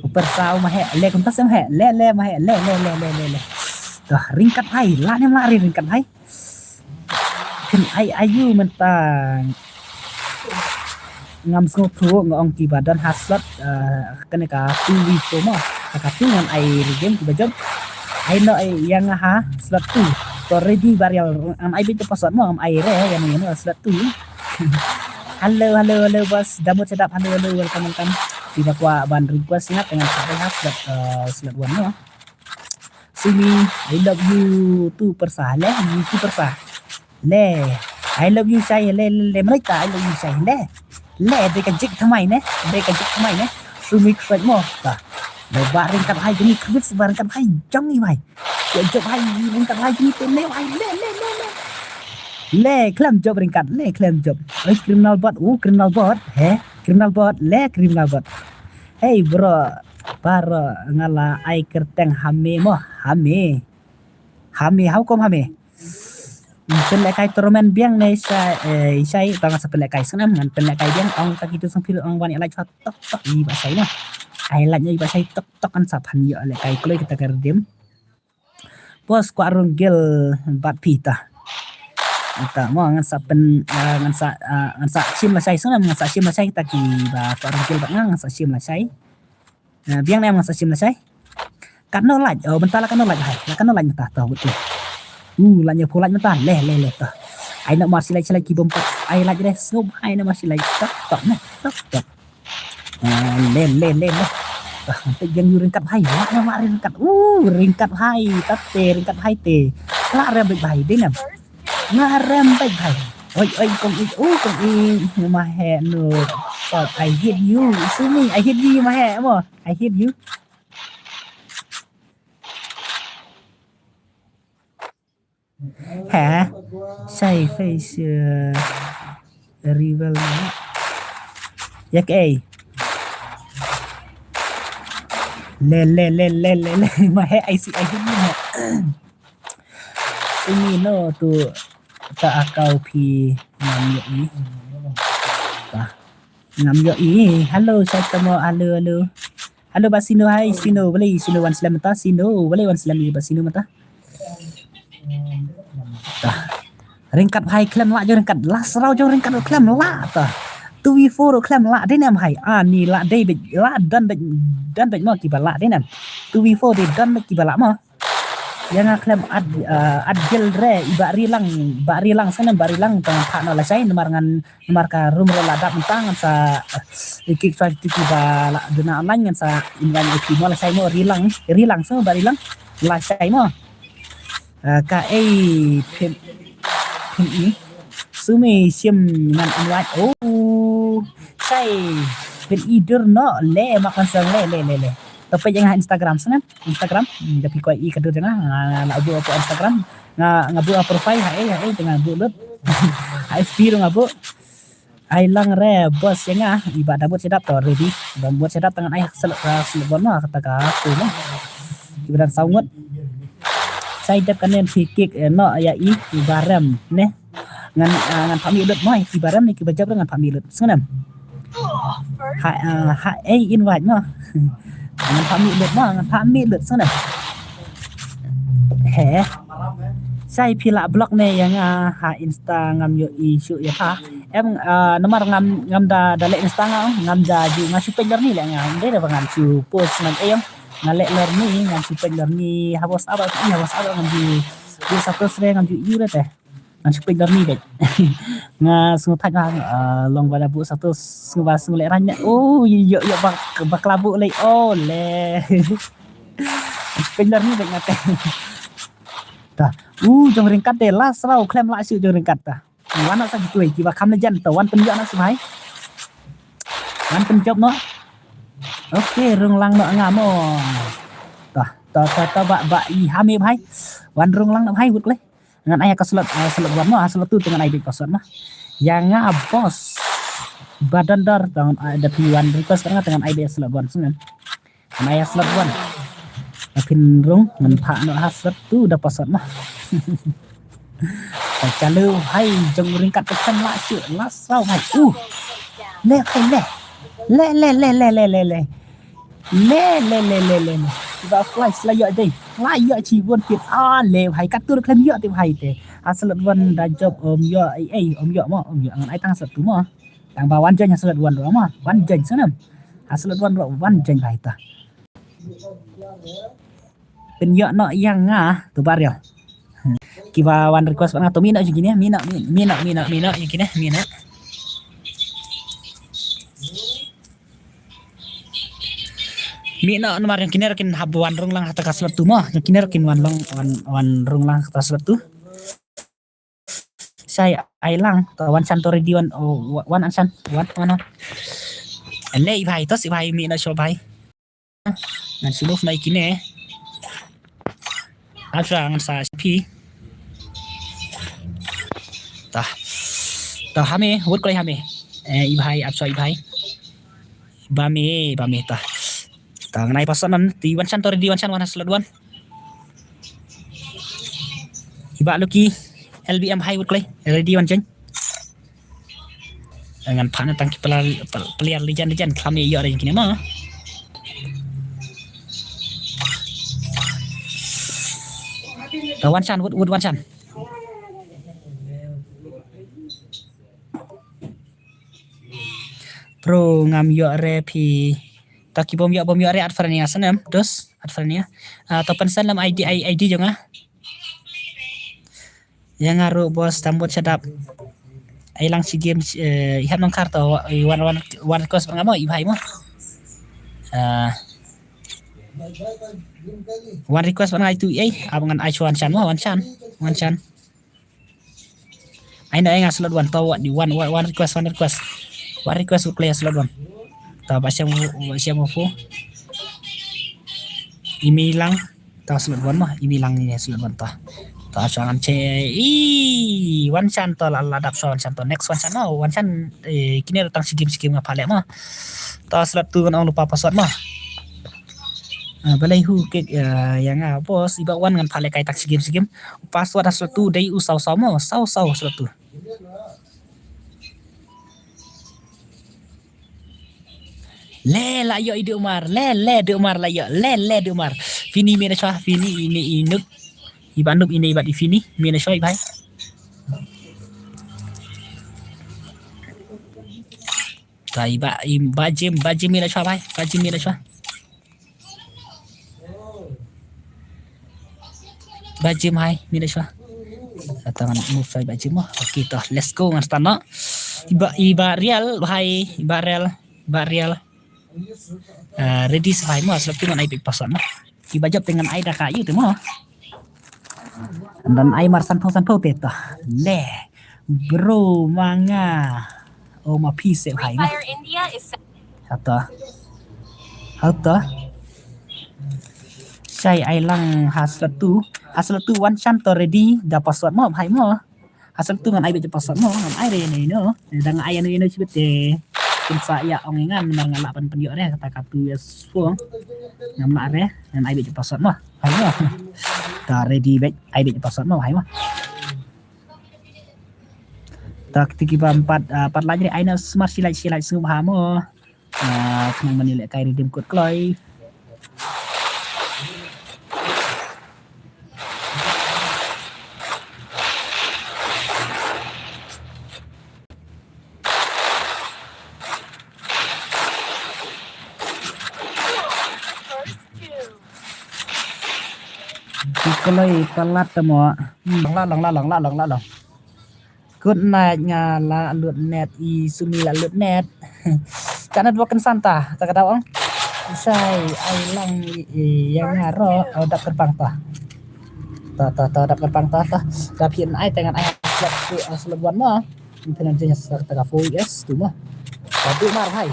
U pyrsa u ma he, le kumta sem he, le, le ma he, le, le, le, le, le, le. Dah ryngkat bhai, la ne la ri ryngkat bhai. Phin ai ayu mynta. Ngam sngewthuh nga ong kiba don ha slot, eh, kane ka two v four mo. Ka two ngan ai redeem kiba jop. Ai no ai ïa nga ha slot two. To ready barial ngan ai bit password mo, ngam ai re ïa no ïa no slot two. Hello, hello, hello boss. Da mut sdap, hello, hello, welcome, welcome. Kiba kwah ban request nga te ngan sa ha slot, eh, slot one mo. Sumi, I love you tu pyrsa le, you tu pyrsa. Le, I love you Shai le, le, le, mrita, I love you Shai le. Le, dei ka jik thymmai ne, dei ka jik thymmai ne. Sumi khrek mo, ta. Le ba ryngkat bhai jong ngi khrek ba ryngkat bhai jong ngi bhai. Ïa jop bhai ryngkat bhai jong ngi te le bhai, le, le, le, le. Le, khlem jop ryngkat, le, khlem jop. Oi, criminal bot, u, criminal bot, he, criminal bot, le, criminal bot. Hey bro, baroh nga la ai kyrteng ha me mo, ha me. Ha me, how come ha me? Pynlehkai tournament biang ne Shai, eh, Shai, tang sa pynlehkai snam, ngan pynlehkai biang, ong ta kitu sang pil, ong wan ïa like tok tok, i ba Shai na. Ai like ïa i ba Shai tok tok, ngan sa phan ïa lehkai kloi kita ka redeem. Boss, kwah rung gel bad phi ta. Ta mo ngan sa pyn, ah, ngan sa, ah, ngan sa shim lashai sngem, ngan sa shim lashai ta kiba kwah rung gel bad nga, ngan sa shim lashai. Ah, biang ne ngan sa shim lashai. Katno laj, oh, mynta la katno laj hai, la katno laj mynta ta wut tu. Uh, laj ïa phu laj mynta, leh, leh, leh ta. Ai na mar shi laj, shi laj ki bom pat, ai laj re, sngub hai na mar shi laj, tok, tok, ne, tok, tok. Ah, le, le, le, le. Ah, te jeng yu ryngkat bhai, la na ma ryngkat. Uh, ryngkat bhai, tat te, ryngkat bhai te. La rem bhai, dei nam. La rem bhai. Oi, oi, kong i, uh, kong i, ma he, no. So, I hate you, Sumi, I hate you, ma he, mo. I hate you. Ha? Shai face, eh, rival na. Yak ei. Le, le, le, le, le, le. Ma he, I see, I see, ma he. Sumi no tu ta akau phi ngam ïoh i. Ta. Ngam ïoh i. Hello, Shai tamo. Hello, hello. Hello, ba Sino, hai, Sino, beli, Sino, wan slem ta, Sino, beli, wan slem, ba Sino, mata. Tah. Ryngkat bhai khlem lah jong ryngkat, lah sraw jong ryngkat khlem lah, tah. Two v four khlem lah, dei nem hai, ah, ni lah dei bit, lah don bit, don bit mo kiba lah, dei nem. Two v four dei don bit kiba lah mo. Ïa nga khlem ad, ah, ad gel re, i ba rilang, ba rilang sana, ba rilang, tang thak no lashai, namar ngan, namar ka room re la dap, tang ngan sa, eh, kik sa tiki ba la, duna online ngan sa, inwan eki mo lashai mo, rilang, rilang sana, ba rilang, lashai mo. Ah, ka ei, pim, pim i, Sumi, shim, ngan invite, oh, shai, pim i dur no, le, makan sang, le, le, le, le. Tapi jangan Instagram sana. Instagram, hmm, da phi kwah i ka dur jong nga, nga la buh ha Instagram, nga, nga buh ha profile, ha ei, ha ei, te nga buh lut. Ha F B ruh nga buh. Ai lang re, boss, ïa nga, i ba da buh shadap to, ready. Ba buh shadap tang ngan ai selek, selek bon mo, kata ka, tu mo. Ki ba dang saw ngut. Sa i dep kane phi kick, eh, noh ïa i, i ba rem ne. Ngan, ah, ngan phah mih lut mo, i ba rem ne ki ba jop ruh ngan phah mih lut. Sngewnem. Ha, ah, ha, eh, invite mo. Ngan phah mih lut mo, ngan phah mih lut sngewnem. He. Sa i phi lah block ne ïa nga ha Insta ngam ïohi shuh ïa pha. Em, ah, namar ngam, ngam da, da leh Insta nga, ngam da ju nga shu peit lor ni leh nga. Ym dei da ba ngam shu post ngan ïeng. Nga leh lor ni, ngam shu peit lor ni, ha WhatsApp, i ha WhatsApp ngam ju, ju status re ngam ju ïohi re te. Ngam shu peit lor ni beit. Nga sngew thait ba, ah, long ba da buh status, sngew ba sngew leh rang ne. Oh, ïoh, ïoh, bak, bakla buh lei. Oh, le. Ngam shu peit lor ni beit nga te. Ta. U jong ryngkat te la sraw khlem lah shuh jong ryngkat ta. Wan noh sa kitu kiba kham ne jan ta wan pynjop noh sbhai. Wan pynjop noh. Okay, rung lang noh nga mo. Ta, ta, ta, ta ba, ba i ha me bhai. Wan rung lang noh bhai wut klei. Ngan ai ka slot, ah, slot one mo, ah, slot two te ngan ai beit ka slot mo. Ïa nga boss. Ba don dor ta ngan ai da phi wan request ta ngan ai beit slot one sngewnem. Ngan ai slot one. Ba phin rung ngan phah noh ha slot two da password mah. Ta chalu hai jong ryngkat ka chan la shu la saw hai. Uh. Le hai le. Le le le le le le le. Le le le le le le. Ba fly sla ïoh dei. La ïoh chi won kit. Ah le hai kat tur khlem ïoh te hai te. Ha slot one da jop om ïoh ai ai om ïoh mo om ïoh ngan ai tang slot two mo. Tang ba wan join ha slot one ruh mo. Wan join sngewnem. Ha slot one ruh wan join hai ta. Pynïoh noh ïa nga to ba rial. Hmm. Kiba wan request bad nga to mih noh jong kine, mih noh, mih noh, mih noh, mih noh jong kine, mih noh. Mih noh namar jong kine ruh kin hap wan rung lang ha ta ka slot two mo, jong kine ruh kin wan long, wan, wan rung lang ha ta slot two. Shai ai lang, to wan shan to ready wan, oh, wan an shan, wan, wan, wan. Ele i bhai, to si bhai, mih noh sho bhai. Ngan shu luf na i kine. Ap sha ngan sa phi. Tah. Tah hame, wut kloi hame. Eh, i bhai, ap sha i bhai. Ba me, ba me tah. Tah ngan ai password nan, ti wan shan to ready wan shan wan ha slot one. I ba Lucky, L B M hai wut kloi, ready wan jen. Ngan phah na tang ki player, player legend legend, khlam ïa ïoh ïa kine ma. Ta wan shan, wut, wut wan shan. Bro, ngam ïoh re phi. Ta ki bym ïoh, bym ïoh re at frania snem, dos, at frania. Ah, to pynsen lem I D, I, I D jong nga. Ïa nga ruh boss, tam bot shadap. Ai lang shi game, eh, i hap nang kar to, i wan, wan, wan request bad nga mo, i bhai mo. Ah. Wan request bad nga itu, eh, ap ngan ai shu wan shan mo, wan shan, wan shan. Ai na ai nga slot one, to wan, wan, wan, wan request, wan request. Wan request wut kloi slot one. To ba shem, ba shem fu. I mi lang. To slot one mo, i mi lang ne slot one to. To sha ngan che, i, wan shan to la, la dap sha wan shan to, next wan shan mo, wan shan, eh, kine tang shi game shi game nga phah leh mo. To slot two ngan ong lypa password mo. Ah, balei hu kick, eh, ïa nga boss, i ba wan ngan phah leh kai tang shi game shi game. Password ha slot two dei u saw saw mo, saw saw slot two. Le la ïoh i Duk Mar, le, le Duk Mar la ïoh, le, le Duk Mar. Fini mih na shwa, Fini ine i Nuk. I ba Nuk ine i ba i Fini, mih na shwa i bhai. Ta i ba, i ba Jim, ba Jim mih na shwa bhai, ba Jim mih na shwa. Ba Jim hai, mih na shwa. Ata ngan move shwa i ba Jim mo. Okay to, let's go ngan start noh. I ba, i ba Real hai, i ba Real, i ba Real. Ah, ready shwa mo, slot two ngan ai beit password mo. I ba jop te ngan ai da ka ïu te mo. Ngan ai mar sanphew sanphew te to. Le. Bro ma nga. Oh, ma phi se hai mo. Hato. Hato. Shai ai lang ha slot two. Ha slot two wan shan to ready da password mo bhai mo. Ha slot two ngan ai beit password mo. Ngan ai re ne no. Da ngan ai ne no chibet te. Pynsa ïa ong ïa nga namar nga lah ban pynïoh re kata ka tu ïa shuwa. Ngam lah re, ngan ai beit password mo. Hai mo. Ta ready beit, ai beit password mo, hai mo. Ta kti ki bam pat, ah, pat lait re ai na smart shi lait shi lait sngewbha mo. Ah, khnang ban ïalehkai redeem code kloi. Ki kloi palat mo. Hmm, long la, long la, long la, long la, long. Good night, nga la lut net, i Sumi la lut net. Ka network kan santa, ta ka daw ong. Sai, ai lang ïa nga ro, oh, dap kyrpang ta. Ta, ta, ta, dap kyrpang ta, ta. Dap hi ai, te ngan ai slot, uh, slot one mo. Pynjah sa ta ka four S tu mo. Ta, Dumar bhai.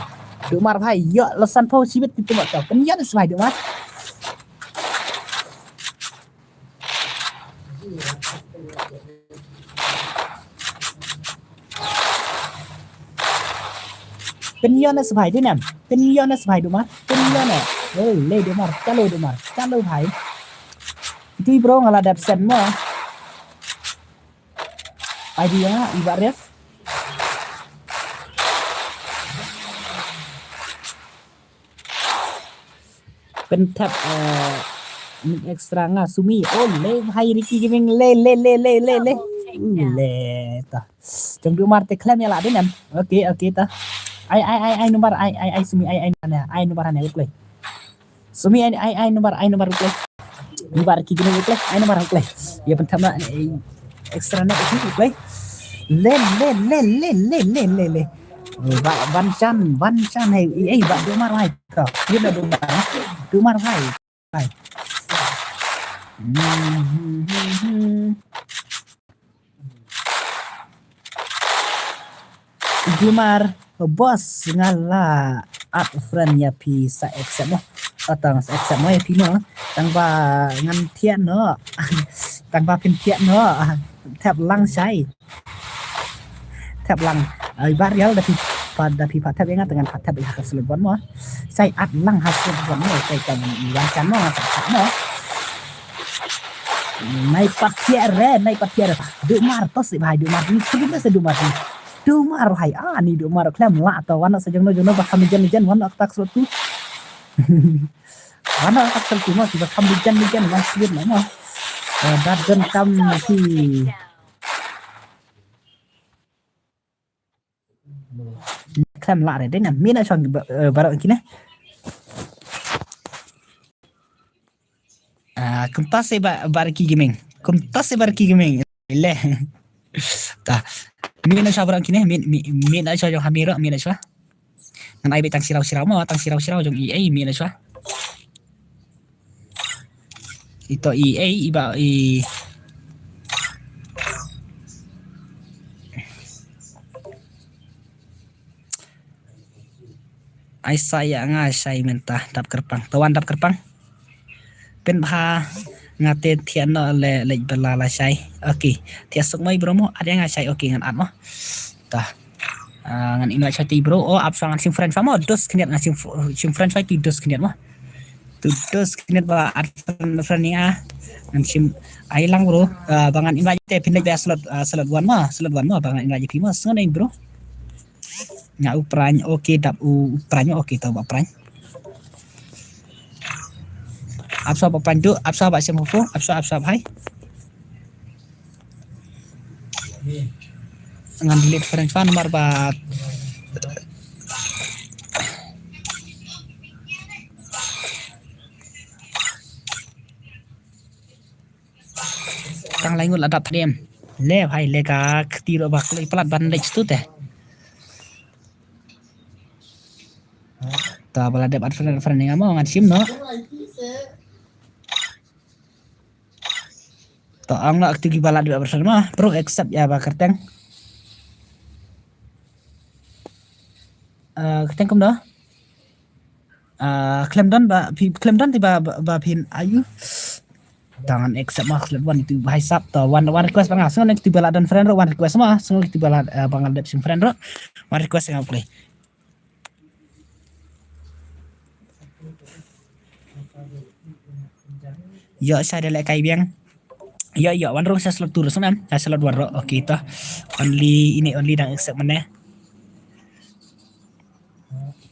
Dumar bhai, ïoh la san phew shibit tu mo ta. Pynïoh ne sbhai Dumar. Pynïoh ne sbhai Dinem. Pynïoh ne sbhai Dumar. Pynïoh ne. Oh, le Dumar. Chalo Dumar. Chalo bhai. Itu bro nga la dep send mo. Idea i ba ref. Pynthep, eh, min extra nga Sumi. Oh, le bhai Ricky Gaming, le, le, le, le, le, le. Uh, le, ta. Jong Dumar te khlem ïa la Dinem. Okay, okay, ta. Ai, ai, ai, ai, number, ai, ai, ai, Sumi, ai, ai, number, ai, number, ai, play. Sumi, ai, ai, ai, number, ai, number, play. Number ki gini play, ai number play. Ïa pynthep na, eh, extra na ki play. Le, le, le. Oh, ba, ban chan, ban chan, hey, eh, eh, ba Dumar bhai. Ka, ïa na Dumar, eh. Dumar bhai. Bhai. Hmm, hmm, hmm, hmm. Dumar, boss, nga la add friend ïa phi, sa accept mo. Tang sa accept mo ïa phi mo. Tang ba ngan thiah noh. Tang ba phin thiah noh. Thep lang shai. Thep lang. Ai ba real da phi pat, da phi pat thep ïa nga, te ngan pat thep ïa ka slot one mo. Shai add lang ha slot one mo. Shai tang wan chan mo, ngan sa thep mo. Nai pat thiah re, nai pat thiah re. Dumar to si bhai, Dumar ni. Kuli na se Dumar ni. Dumar bhai, ah, ni Dumar khlem la to, wan sa jong no, jong no, ba kham jan, jan, wan tak slot tu. Wan tak slot tu mo, ba kham jan, jan, wan slot na mo. Eh, dat jan kam si. Khlem lah re, dei na, mi na shong ba-, eh, baroh kine. Ah, kumta se ba, Barki Gaming. Kumta se Barki Gaming. Le. Ta. Mi na shong baroh kine, mi, mi, mi na shong jong Hamiro, mi na shong. Ngan ai beit tang shiraw shiraw mo, tang shiraw shiraw jong E A, mi na shong. Ito i, eh, iba i. Ai sa ïa nga shai mynta dap kyrpang. Tawan dap kyrpang. Pynbha nga te thiah noh le leit bela la shai. Okay. Thiah suk mai bro mo, add ïa nga shai. Okay, ngan add mo. Ta. Ah, ngan invite shai ti bro. Oh, ap sa ngan shim friend shwa mo. Dos khyndiat ngan shim, shim friend shwa ti dos khyndiat mo. Tu dos khyndiat ba add friend, friend ïa nga. Ngan shim ai lang bro. Ah, ba ngan invite te phin leit ba slot, ah, slot one mo. Slot one mo ba ngan invite phi mo. Sngew nai bro. Nga u Prime, okay, dap u Prime, okay, to ba Prime. Ap sa ba Prime tu, ap sa ba sem ho, ap sa, ap sa bhai. Ngan delete friend fan mar ba. Tang lai ngut la dap thadem. Le bhai le ka kti ro ba kloi palat ban leit stu te. Ta ba la dep add friend, friend nga mo ngan shim noh. Ta ang la aktu ki ba la dep add friend mo. Pro accept ïa ba kyrteng. Ah, kyrteng kumno? Ah, khlem don ba phi, khlem don ti ba, ba, ba phin ayu. Tangan accept ma slot one itu bhai sap to one, one request ba nga. Sngew ne kiti ba la don friend ro one request ma. Sngew kiti ba la, eh, ba nga dep shim friend ro one request nga play. Ïoh, sa da lehkai biang. Ïoh, ïoh, wan rung sa slot two ruh sngewbha. Sa slot one ruh. Okay, to. Only, ine only dang accept mynne.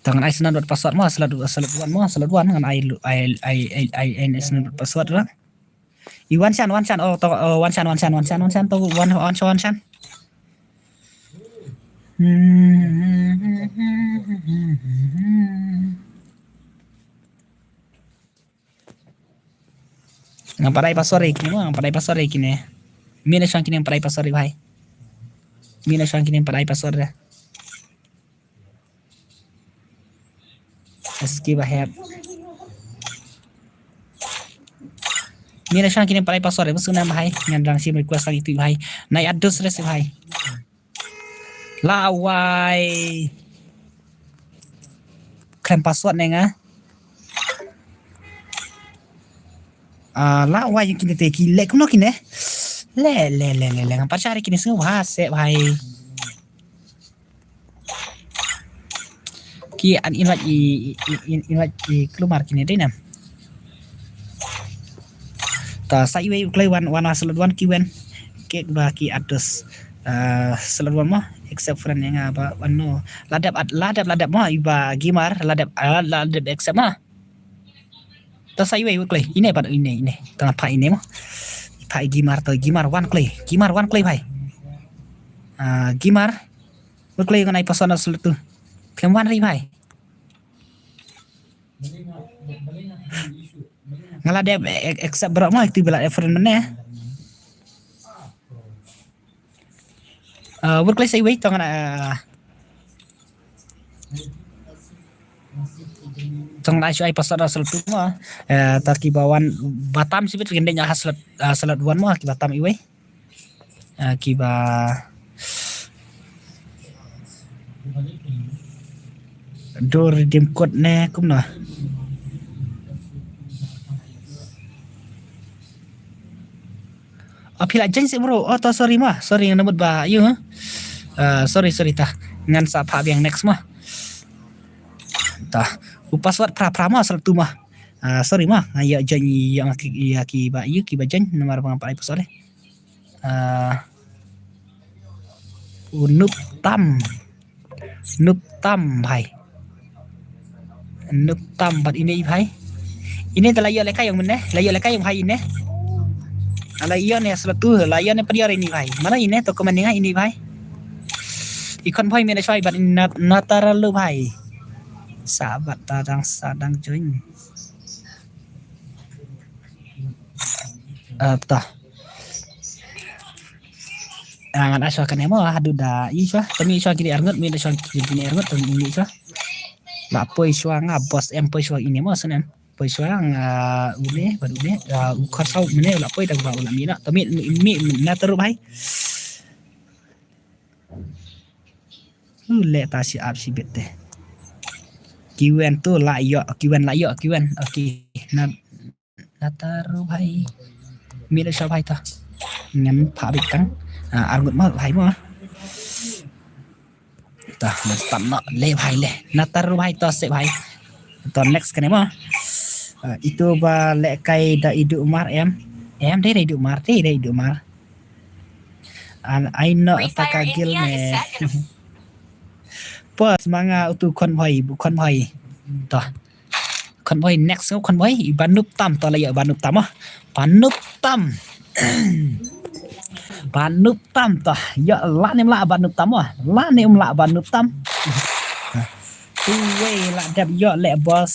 To ngan ai snan dot password mo, slot, slot one mo, slot one ngan ai lu-, ai, ai, ai, ai, ai snan dot password ruh. I wan shan, wan shan, oh, to, oh, wan shan, wan shan, wan shan, wan shan, to, wan, wan shan, wan shan. Hmm. Ngam pat ai password ïa kine mo, ngam pat ai password ïa kine. Mih na shong kine, ngam pat ai password ïa bhai. Mih na shong kine, ngam pat ai password ïa. Skip ahead. Mih na shong kine, ngam pat ai password ïa, bas na bhai. Ngan dang shim request lagi tu bhai. Nai address res bhai. Lawai. Khlem password ne nga. Ah, lawai ïa kine te ki leh kumno kine. Le, le, le, le, le. Ngam pat share kine sngewbha seh bhai. Ki an invite i, i, i, invite i kulmar kine dei nam. Ta sa iwei u klei wan, wan ha slot one ki wan. Kek ba ki address, ah, slot one mo, accept friend ïa nga ba wan no. La dep ad-, la dep, la dep mo, iba gamer, la dep, ah, la dep accept mo. Ta sa iwei u klei, ine pat ine, ine. Ta pha ine mo. Pha i gamer, ta gamer wan klei, gamer wan klei bhai. Ah, gamer. U klei ngan ai password na slot two. Khlem wan ri bhai. Nga la dep ac-, accept bro mo, tu ba la friend mynne. Ah, wut klei sa iwei tong na, ah, tong na shu ai password na slot two mo. Eh, ta kiba wan batam sibit kin dei ha slot, ah, slot one mo, kiba tam iwei. Ah, kiba do redeem code ne kumno. Ah, phi la join sih bro. Oh, to sorry ma. Sorry ngan mut ba ïu, ha. Ah, sorry, sorry ta. Ngan sa pha biang next ma. Ta. U password phra phra ma, slot two ma. Ah, sorry ma. Nga ïa join ïa ki, ïa kiba ïu, kiba join namar ba ngam pat ai password eh. Ah, u Noob Tam. Noob Tam bhai. Noob Tam bad ine i bhai. Ine te la ïoh lehkai ïong mynne, la ïoh lehkai ïong bhai ine. La ïoh ne slot two, la ïoh ne padior ine bhai. Mano ine to comment ine ine bhai. I khon bhai mynne shwai bad ine na, na tara lu bhai. Sa bad ta dang, sa dang join. Ah, ta. Ah, ngan ai shwa kane mo, haduh da i shwa. Tami shwa kine arngut, mi da shwa kine arngut, tami mi shwa. La poi shwa nga boss em poi shwa ine mo snem. Poi shwa nga une, bad une, ah, u khar saw mene la poi da ba u la mi na. Tami mi, mi na taru bhai. U le ta shi ap shi bet te. Kiwen tu la ïoh, kiwen la ïoh, kiwen. Okay. Na Nataru bhai. Mi da sha bhai ta. Ngan pha bit tang. Ah, arngut ma bhai ma. Ta, ngan start na le bhai le. Nataru bhai to se bhai. To next kane ma. Ah, itu ba lehkai da idu mar em. Em dei da idu mar, dei da idu mar. An ai no ta ka gil ne. Pas manga utu khon bhai, bu khon bhai. To. Khon bhai next ngo khon bhai, i ba Noob Tam to la ïa ba Noob Tam ah. Ba Noob Tam. Ba Noob Tam to. Ïa la nim la ba Noob Tam ah. La nim la ba Noob Tam. Tu wei la dep ïa le boss.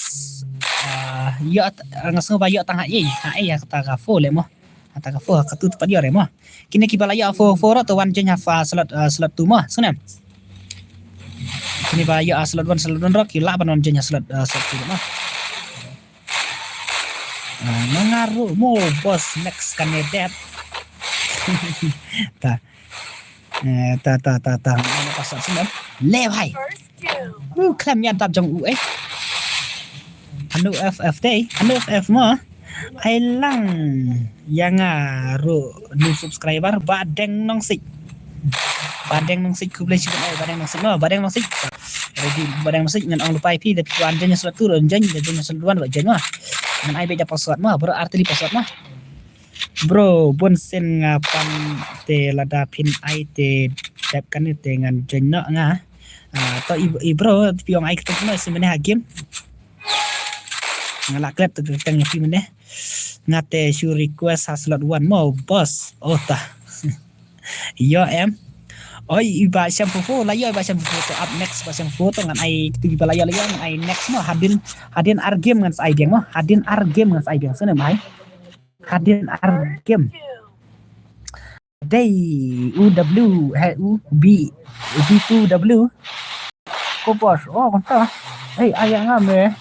Ah, ïa nga sngew ba ïa tang ha ei, ha ei ha kata ka fo le mo. Ata ka four, ka tu pat ïa re mo. Kine kiba la ïa four, four to wan join ha fa slot, ah, slot two mo. Sngewbha. Kine ba ïa, ah, slot one, slot one ro ki la ban wan join ha slot, ah, slot two mo. Ah, nga ruh mo boss next candidate. Ta. Eh, ta, ta, ta, ta. Mana password sih, man? Le bhai. Uh, khlem ïa dap jong u eh. Anu F F dei, anu F F mo. Ai lang ïa nga ruh new subscriber Badeng Nongsik. Badeng Nongsik khublei shibun ai Badeng Nongsik mo, Badeng Nongsik. Ready Badeng Nongsik ngan ong lypa ïa phi da phi wan join slot two, wan join, da join slot one, wan join mo. Ngan ai beit da password mo, bro, artylli password mo. Bro, bun sien nga pang te lada phin ai te dep kane te ngan join noh nga. Ah, to i, i bro, phi ong ai kata kumno sien mynne ha game. Nga la klet te kyrteng ïa phi mynne. Nga te shu request ha slot one mo, boss. Oh ta. Ïoh em. Oi, i Bah Shyam Fofo, la ïoh i Bah Shyam Fofo, to up next Bah Shyam Fofo, to ngan ai, kito kiba la ïoh, la ïoh, ngan ai next mo, hadien, hadien ar game ngan sa ai biang mo, hadien ar game ngan sa ai biang, sngewbha. Hadien ar game. Dei, U W, he, U, B, B two W. Ko boss, oh, konta. Hei, ai ïa nga me.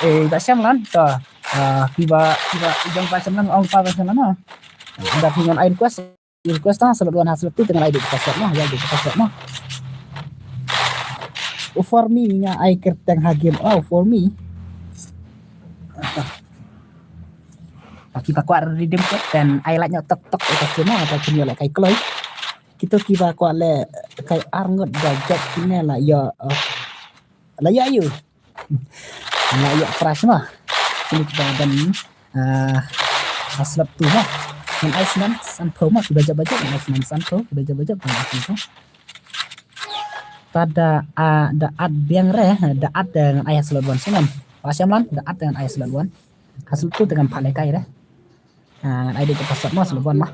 Eh, Bah Shyam Lan, to. Ah, kiba, kiba, i jong Bah Shyam Lan, ong pa Bah Shyam Lan mo. Ynda phi ngan ai request, request tang slot one ha slot two te ngan ai beit password mo, ai beit password mo. Oh, for me nga ai kyrteng ha game. Oh, for me. Ki ba kwah redeem code te ai like noh tok tok ïa ka stream mo, ïa ka stream ïa leh kai kloi. Kito ki ba kwah leh kai ar ngut ba jop kine la ïoh, oh, la ïoh aïu. La ïoh prize mo. Kine ki ba don, ah, ha slot two mo. Ngan ai snem sanphew mo, ki ba jop ba jop ngan ai snem sanphew, ki ba jop ba jop ngan ai sanphew. Ta da, ah, da at biang re, da at, eh, ngan ai ha slot one snem. Bah Shyam Lan, da at, eh, ngan ai ha slot one. Ha slot two te ngan phah leh kai re. Ah, ngan ai beit password mo, slot one mo.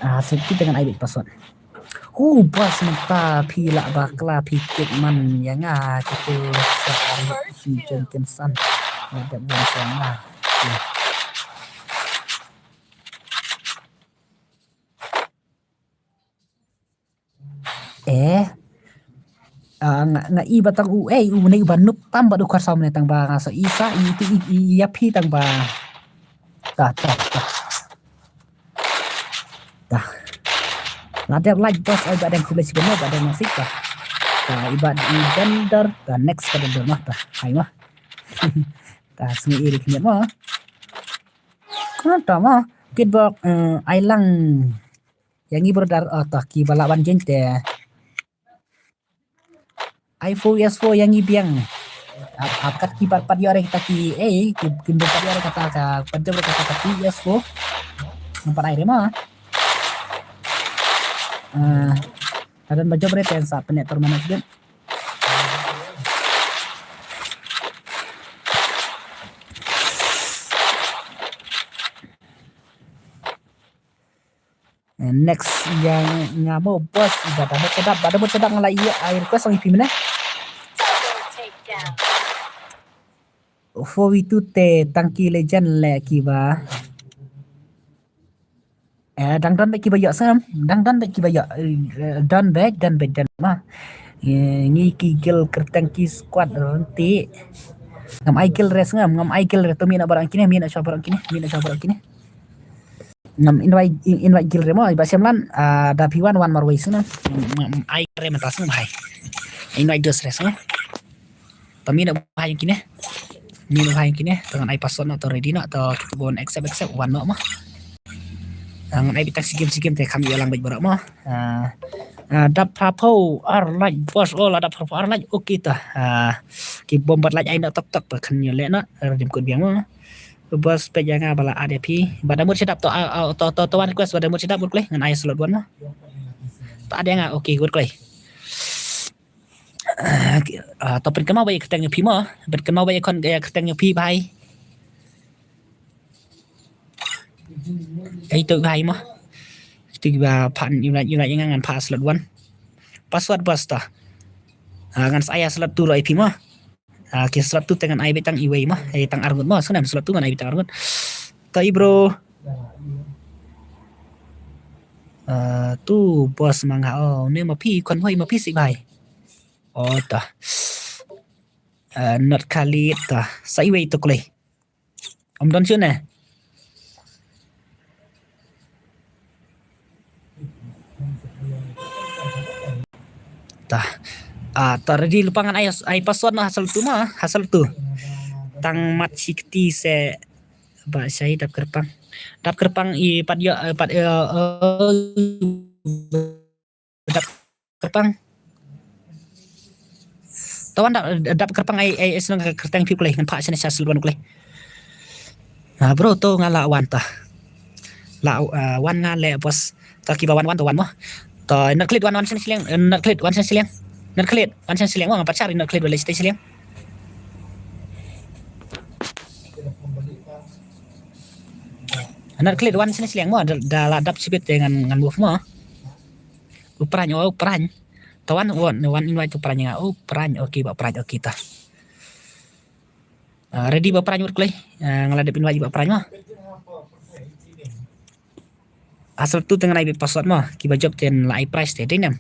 Ah, slot two te ngan ai beit password. Hu, boss, mynta phi lah bakla, phi kit man ïa nga, kito sa ar phi jong kin san. Nga dep wan sa nga. Eh. Ah, nga, nga i ba tang u, eh, u ne u ba nup tam ba du khar sam ne tang ba nga so i sa, i tu i, i, i ïa phi tang ba. Ta, ta, ta. Ta. Nga dep like boss, oi ba dang khublei shibun mo, ba dang nasib ta. Ta, i ba i dendor, ta next ka dendor mo, ta. Hai mo. Ta, sngi i ri khniat mo. Khnang ta mo. Kit bok, eh, ai lang. Ïa ngi brother, oh, ta ki ba lah ban jin te. Ai four yes four ïa ngi biang. Ap, ap kat ki pat pat ïoh re kita ki, eh, ki, ki pat ïoh re kata ka, pat jop re kata ka P S four. Nampat ai re ma. Ah, ta don ba jop re ten sa pynleh tournament sdien. Eh, next ïa nga mo boss, ba da mut shadap, ba da mut shadap nga la ïa, ah, request ong ïa phi mynne. Four v two te tang ki legend leh ki ba. Eh, dang don bad ki ba ïoh sam, dang don bad ki ba ïoh, eh, don bad, don bad, don ma. Eh, ngi ki guild kyrteng ki squad renti. Ngam ai guild re sngam, ngam ai guild re, to mi na barang kine, mi na shwa barang kine, mi na shwa barang kine. Ngam invite, in-, invite guild re mo, ba Shyam Lan, ah, da phi wan wan marwei sngam. Ngam, ngam ai re mynta sngam hai. Invite dos re sngam. To mi na ba ïa kine. Mi na ba ïa kine. To ngan ai password noh, to ready noh, to kita bun accept, accept, wan noh ma. Ah, ngan ai beit tang shi game, shi game te kham ïa lang beit baroh ma. Ah, ah, dap phra phew ar like boss, oh la dap phra phew ar like, okay ta. Ah, ki bom bad like ai noh tok tok, to khan ïa leh noh, redeem code biang ma. Boss peit ïa nga ba la add ïa phi. Ba da mut shadap to, ah, ah, to, to, to wan request ba da mut shadap, good kloi, ngan ai slot one ma. To add ïa nga, okay, good kloi. Ah, to pynkynmaw ba ïa kyrteng ïa phi mo, pynkynmaw ba ïa khon, ïa kyrteng ïa phi bhai. Ai to bhai mo. Kito kiba phan unite, unite ïa nga ngan pha slot one. Password boss to. Ah, ngan sa ai slot two ruh ïa phi mo. Ah, ki slot two te ngan ai beit tang iwei mo. Ai tang arngut mo. Sngewbha slot two ngan ai beit tang arngut. To i bro. Ah, tu boss ma nga, oh, ne ma phi khon hoi ma phi si bhai. Oh, ta. Ah, not Khalid ta. Sa iwei to kloi. Om don shu ne. Ta. Ah, ta ready lypa ngan ai, ai password na ha slot two ma, ha slot two. Tang mat sikti se ba shai dap kyrpang. Dap kyrpang i pat ïa, eh, pat, eh, eh, dap kyrpang. To wan dap, dap kyrpang ai, ai, ai shnong ka kyrteng phi u Klei, ngan phah shane sha slot one u Klei. Ah, bro, to nga la wan ta. La, ah, wan nga leh boss. To kiba wan wan to wan mo. To Nat Khlid wan wan shane shiliang, eh, Nat Khlid wan shane shiliang. Nat Khlid wan shane shiliang mo, nga pat shah ri Nat Khlid wan leh shane shiliang. Nat Khlid wan shane shiliang mo, da, da la dap shibit te ngan, ngan move mo. U Prang, oh, u Prang. To wan, wan, wan invite u Prang nga, u Prang, okay, Bah Prang, okay ta. Ah, ready Bah Prang, wat kloi. Ah, nga la dep invite Bah Prang mo. Ha slot two te ngan ai beit password mo, kiba jop te la ai prize te, dei ne em?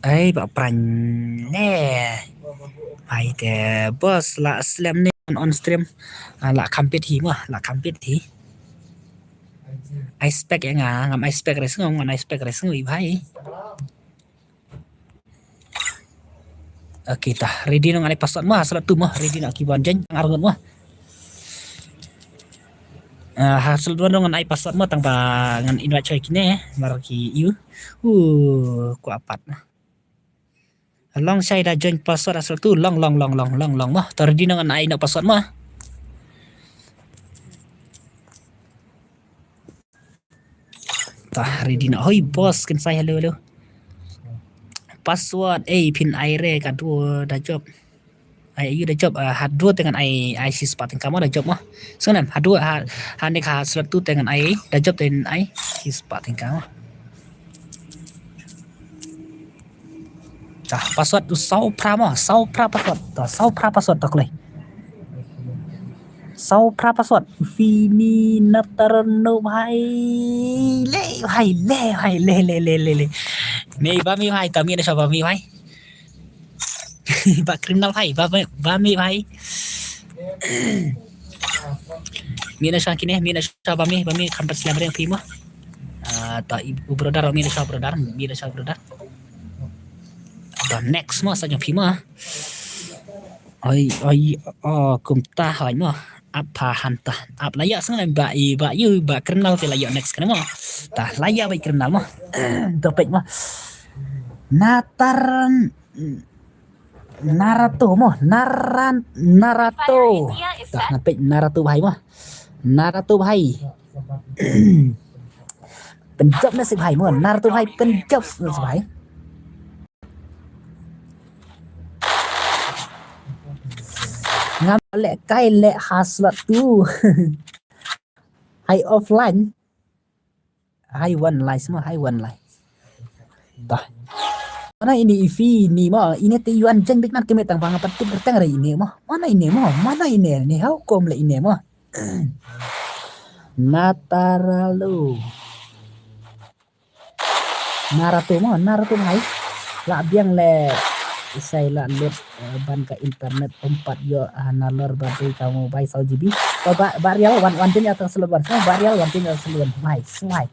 Ai, Bah Prang ne. Ai te, boss, la slem ne on, on stream. Ah, la compete hi mo, la compete hi. Ai spec ïa nga, ngam ai spec re sngew, ngam ai spec re sngew, i bhai. Okay, ta ready noh ngan ai password mo, ha slot two mo, ready noh ki ban join, tang arngut mo. Ah, ha slot one ngan ai password mo, tang ba ngan invite choi kine, mar ki ïu. Uh, kwah pat. Long shai da join password ha slot two, long, long, long mo. To ready noh ngan ai noh password mo. Ta ready noh. Hoi boss, kin sai, hello, hello. Password, eh, phin ai re, ka duh da jop. Ai, ïu da jop, ah, ha duh te ngan ai, ai shispah tyngka mo da jop mo. Sngewbha, ha duh, ha, ha ne ka slot two te ngan ai, da jop te ngan ai shispah tyngka mo. Ta, password u saw phra mo, saw phra password, ta, saw phra password ta kloi. Saw phra password, Vini Natarno bhai, le bhai, le bhai, le, le, le, le, le. Mih ba mih bhai, ta mih na sha ba mih bhai. Bah Criminal bhai, ba mih, ba mih bhai. Mih na sha kine, mih na sha ba mih, ba mih kam pat slem re phi mo. Ah, ta i, u brother, mih na sha brother, mih na sha brother. Ta next mo, sa jong phi mo. Oi, oi, oh, kumta hoi mo. Ap pha hanta, ap la ïa sang ba i, ba ïu, ba Criminal te la ïa next kane mo. Ta la ïa ba i Criminal mo. Topik mo. Natar Narato mo, Naran-, Narato. Ta ngan peit Narato bhai mo. Narato bhai. Pynjop na si bhai mo, Narato bhai pynjop na si bhai. Ngam leh kai leh ha slot two. Hai offline. Hai wan lai sma, hai wan lai. Dah. Mana ini ifi ni mo, ini te yuan jeng big man kemit tang pang apa tip bertang re ini mo. Mana ini mo, mana ini ni, how come le ini mo. Nataralo. Narato mo, Narato bhai. La biang le isai la lut, eh, ban ka internet umpat yo, ah, nalor ba dei ka mo bai saw G B. Ba, ba, ba real wan, wan jin ya tang selot wan. Ba real wan jin ya selot wan. Bhai, suai.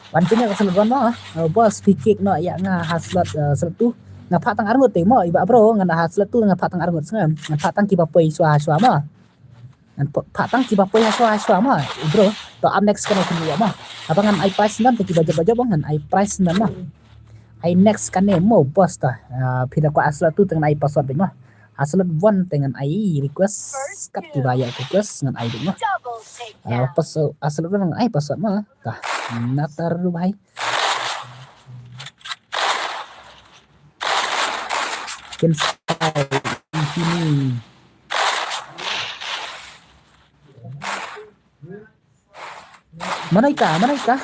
Wan jin ya selot wan mo. Eh, boss, pikik no ya nga ha slot, eh, slot two. Nga pha tang arngut te mo, iba bro, nga na ha slot two nga pha tang arngut sngam. Nga pha tang kiba poi swa swa mo. Ngan pha-, pha tang kiba poi ha swa ha swa mo, bro. To up next kane kane mo. Haba ngan ai prize nan te kiba jop ba jop ngan ai prize nan mo. Ai next kane mo boss ta. Ah, phi da kwah ha slot two te ngan ai password beit mo. Ha slot one te ngan ai request. Kat kiba ïa request ngan ai beit mo. Ah, pas, ha slot one ngan ai password mo. Ta. Natar du bhai. Kin sai ini. Mana ita, mana ita?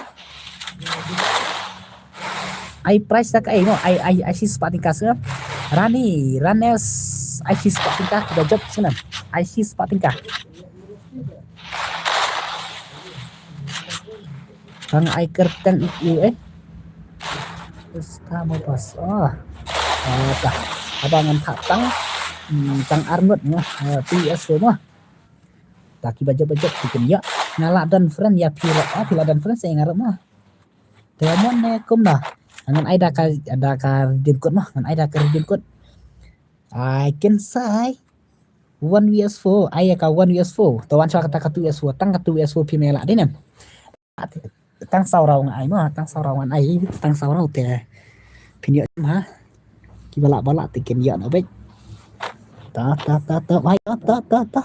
Ai prize tak ai no, ai, ai, ai shispah tyngka sngap. Rani, Ranes, ai shispah tyngka, kita jop sngap. Ai shispah tyngka. Bang ai kyrteng i, eh. Terus kamu pas. Oh. Ah, dah. Abang ngan pha tang. Hmm, tang arngut mo. Ah, T S mo. Ta kiba jop ba jop ki kin ïa. Nga la don friend ïa phi ruh. Ah, phi la don friend sa ïa nga ruh mo. Te mon ne kum noh. Ngan ai da ka, da ka redeem code mo. Ngan ai da ka redeem code. Ai kin sai. One V S four. Ai ïa ka one V S four. To wan sha kata ka two V S four. Tang ka two V S four phi me la dei ne em. Tang saw raw nga ai mo, tang saw raw nga ai, tang saw raw te. Phin ïoh ma. Ki ba lah ba lah te kin ïoh na bek. Ta ta ta ta, bai ta ta ta ta.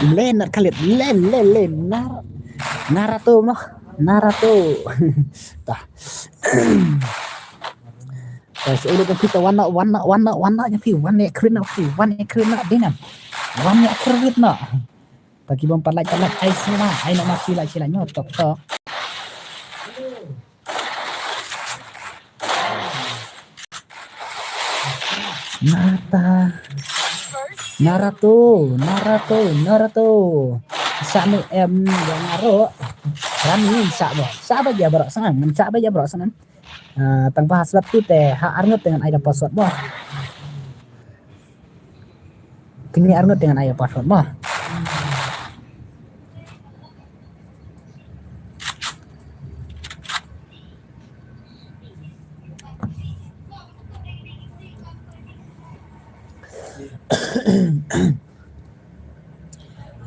Len na Khalid, len, len, len, nar, Narato noh, Narato. Tah. Tah, so ulo kita wan na, wan na, wan na, wan na, nya phi, wan na, kren na, phi, wan na, kren na, dinam. Wan na, kren na. Bagi bom palat palat ai sila, ai nak mati lah sila nyotok tok. Nata. Narato, Narato, Narato. Sa ni em yang aro. Rami sa ba. Sa ba ya bro sangan, sa ba ya bro sangan. Ah, tang ba hasrat tu te ha arngut dengan ai da password ba. Kini arngut dengan ai da password ba.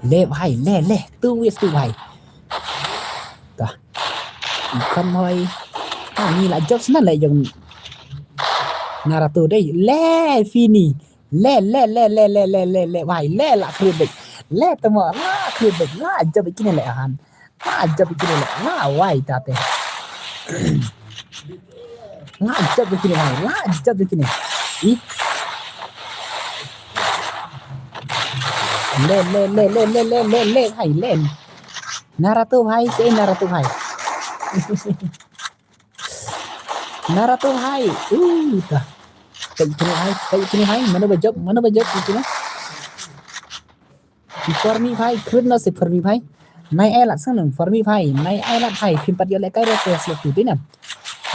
Le bhai, le, le, tu wis tu bhai. Tah. Ikan bhai. Ah, ni lah jobs na le jong Narato dei. Le fini. Le, le, le, le, le, le, le, le, bhai, le lah khrut bek. Le temo lah khrut bek. Lah jop bek kine le han. Lah jop bek kine le. Lah wai ta te. Lah jop bek kine bhai. Lah jop bek kine. Ih. Le, le, le, le, le, le, le, le, bhai, le. Narato bhai, si Narato bhai. Narato bhai. Uh, ta. Peit kine bhai, peit kine bhai. Mano ba jop, mano ba jop kine. For me bhai, khrut na si for me bhai. Nai ai lat sang nang for me bhai. Nai ai lat bhai, phim pat ïoh lehkai re te slot tu dinam.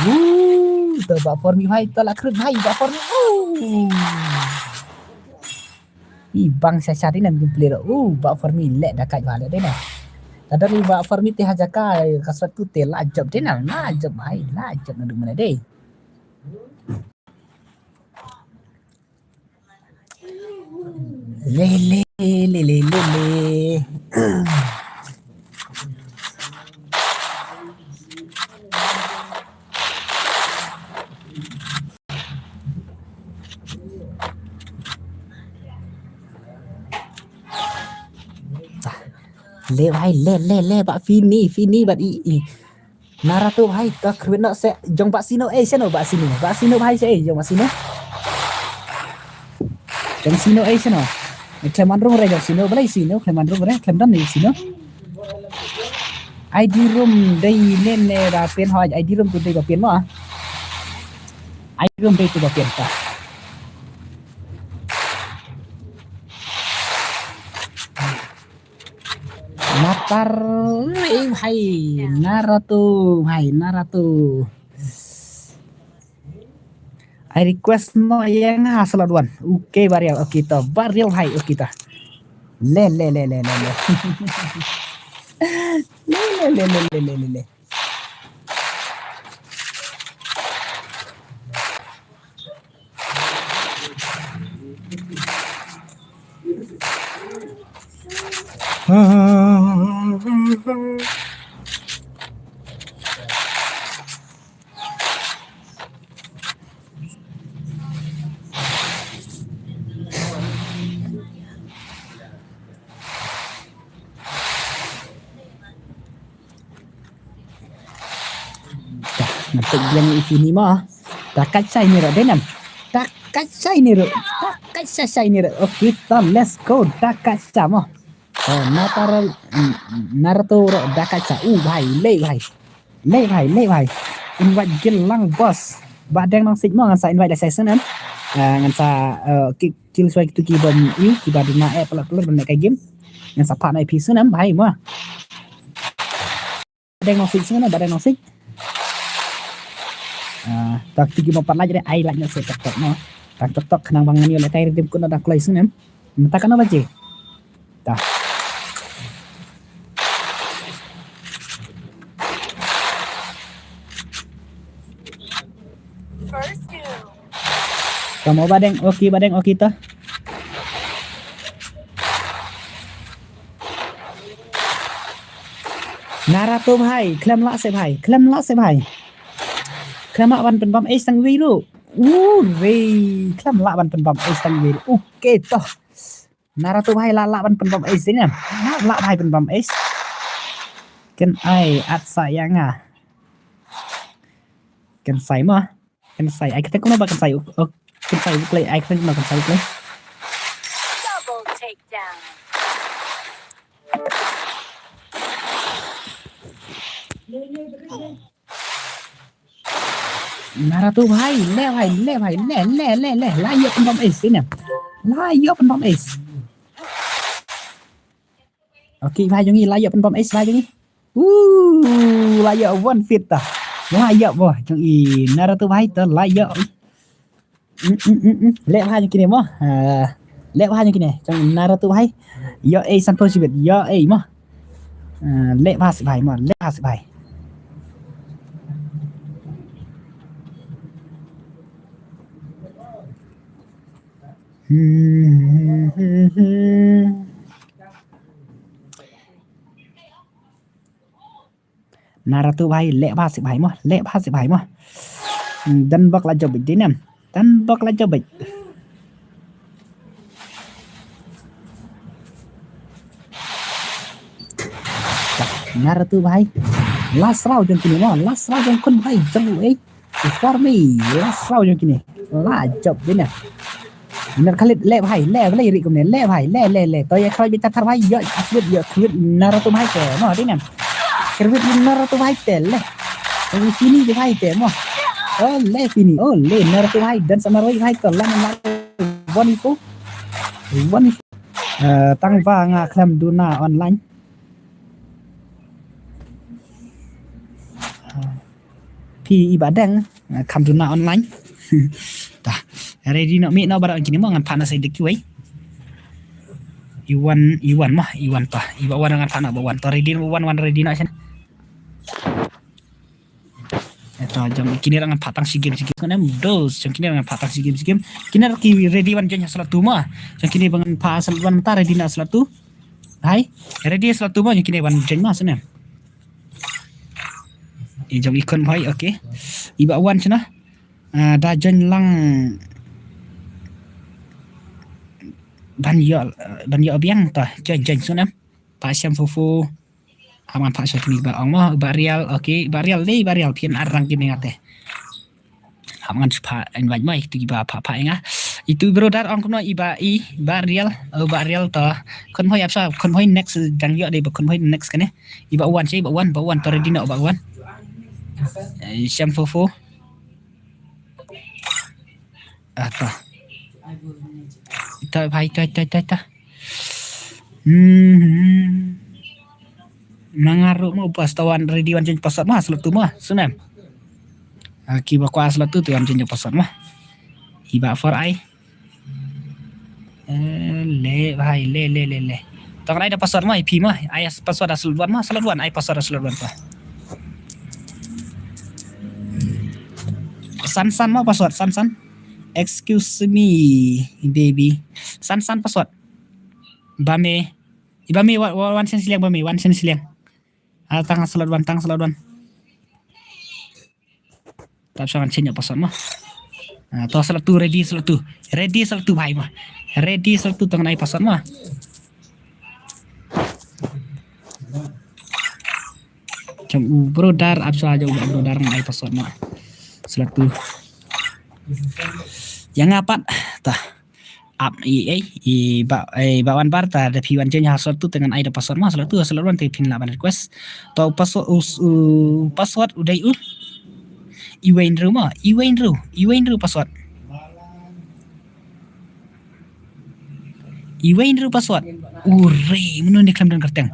Uh, ta ba for me bhai, ta la khrut bhai, ba for me. Uh. I bang sha sha dinam kim play ro. Uh, ba for me le da kai ba le dinam. Tada ni ba for me te ha jaka ka slot tu te la jop dinam, la jop bhai, la jop na du mana dei. Le, le, le, le, le, le. Le bhai, le, le, le, ba fini, fini, ba i, i. Narato bhai, ta khruen noh se, jong ba sino, eh, sino, ba sino, ba sino bhai se, eh, jong ba sino. Jong sino, eh, sino. Khlem man rung re jong sino, balei sino, khlem man rung re, khlem don ni sino. I D room dei ne ne ba pen hoi, I D room tu dei ba pen mo. I D room dei tu ba pen ta. Natar, eh, bhai, Narato, bhai, Narato. I request noh ïa nga ha slot one. Okay, Barial, okay to. Barial bhai, okay to. Le, le, le, le, le, le. Le, le, le, le, le, le, le, le. Dah, ngan peit biang i Fini mo. Dah kat shai ni ro, dei nam. Dah kat shai ni ro. Dah kat shai shai ni ro. Okay, to, let's go. Dah kat shai mo. Oh, Natar, mm, Naruto ro, dah kat shai. Uh, bhai, leh bhai. Leh bhai, leh bhai. Invite gil lang boss. Ba deng nang sik mo ngan sa invite da shai snem. Ah, ngan sa, eh, ki, kill shai kitu ki bom ïu, ki ba duna eh, pelot pelot ban leh ka game. Ngan sa pat na I P snem, bhai mo. Deng nang sik snem, ba deng nang sik. Ah, tak tiki mo pat lagi deh, ai lagi nasi tok tok mo. Tak tok tok, kenang bang ngan ïoh leh kai redim kuno dak kloi snem. Mata kana baje. Dah. Tamo Badeng, okay, Badeng, okay to. Narato bhai, khlem lah seh bhai, khlem lah seh bhai. Khlem lah ban pynbam ace tang wei ruh. U wei, khlem lah ban pynbam ace tang wei ruh. Okay to. Narato bhai lah lah ban pynbam ace ne. Lah lah bhai pynbam ace. Kan ai at sa ïa nga. Kan sai ma. Kan sai. Ai kata kumno ba kan sai. Oh, kan sai play. Ai kata kumno kan sai play. Double takedown. Narato bhai, leh bhai, leh bhai, leh, leh, leh, leh. Lah ïoh pynbam ace ne. Lah ïoh pynbam ace. Okay bhai jong i, lah ïoh pynbam ace bhai jong i. Uh, lah ïoh one feet ta. Lah ïoh bhai jong i, Narato bhai ta lah ïoh. Mm, mm, mm, mm. Leh bha jong kine mo. Ah, leh bha jong kine. Jong Narato bhai. Ïoh ei sanphew shibit. Ïoh ei mo. Ah, leh bha sih bhai mo. Leh bha sih bhai. Hmm, hmm, hmm, hmm. Narato bhai, leh bha sih bhai mo, leh bha sih bhai mo. Hmm, dan bok la job dei nem. Dan bok la job. Narato bhai. Last round jong kine mo, last round jong khun bhai jong u ei. For me, last round jong kine. La job dei ne. Iner Khalid leh bhai, leh bhai ri kumne, leh bhai, leh, leh, leh. To ïa Khalid bita thar bhai, ïa Khalid, ïa Khalid Narato bhai te mo, dei ne. Khalid Narato bhai te leh. Khalid fini de bhai te mo. Oh, leh fini. Oh, leh Narato bhai dan sama roi bhai to leh nam la. One info. One info. Eh, tang ba nga khlem duna online. Phi i Badeng, eh, kham duna online. Tah, ready noh mih noh baroh kine mo ngan phah na side kiwei. Iwan, Iwan mo, Iwan tah. I Bawan ngan phah na Bawan. Tah ready noh Bawan, Wan ready noh shen. Eto jong kine ngan phah tang shi game shi game. Kan em dos jong kine ngan phah tang shi game shi game. Kine ki ready wan join ha slot two mo. Jong kine ba ngan phah slot one mynta ready na slot two. Hai, ready slot two mo jong kine wan join mo shen em. I jong i khun bhai, okay. I Bawan shano. Ah, da join lang. Ban ïoh, ban ïoh biang to. Join, join shen em. Pa Siam Fufu. Am ngan phah sha kine ba ong mo, Bah Rial, okay, Bah Rial dei, Bah Rial phin arang kine ngate. Am ngan shu phah invite mo, itu ba phah phah ïa nga. Itu brother ong kumno i Bah, i Bah Rial, oh Bah Rial to. Khun bhoi ap sha, khun bhoi next dang ïoh dei ba khun bhoi next kane. I Bah Wan sha, i Bah Wan, Bah Wan to ready noh Bah Wan. Eh, Siam Fufu. Ah, to. Ita bhai, ita, ita, ita, ita. Hmm. Mangaru mo pas tawan ready wan join password mo slot two mo, shen em. Ah, ki ba kwah slot two tu wan join password mo. Iba for ai. Eh, leh bhai, leh, leh, leh, leh. Tong ai da password mo, i phi mo, ai password da slot one mo, slot one, ai password da slot one pa. San san mo password, san san. Excuse me, baby. San san password. Ba me, iba me wa-, wa-, wan shen shiliang ba me, wan shen shiliang. Ah, tang slot one, tang slot one. Tap sa ngan change password mo. Ah, to slot two ready slot two. Ready slot two bhai mo. Ready slot two tang ai password mo. Jong u brother ap sa jong u brother ngan ai password mo. Slot two. Ïa nga pat ta. Ap i, i, i ba, i ba wan bar ta da phi wan join ha slot two te ngan ai da password mo, slot two ha slot one te phin lah ban request. To password u, u password u dei u. Iwei hynriew mo, iwei hynriew, iwei hynriew password. Iwei hynriew password. U rei, mano ne khlem don kyrteng.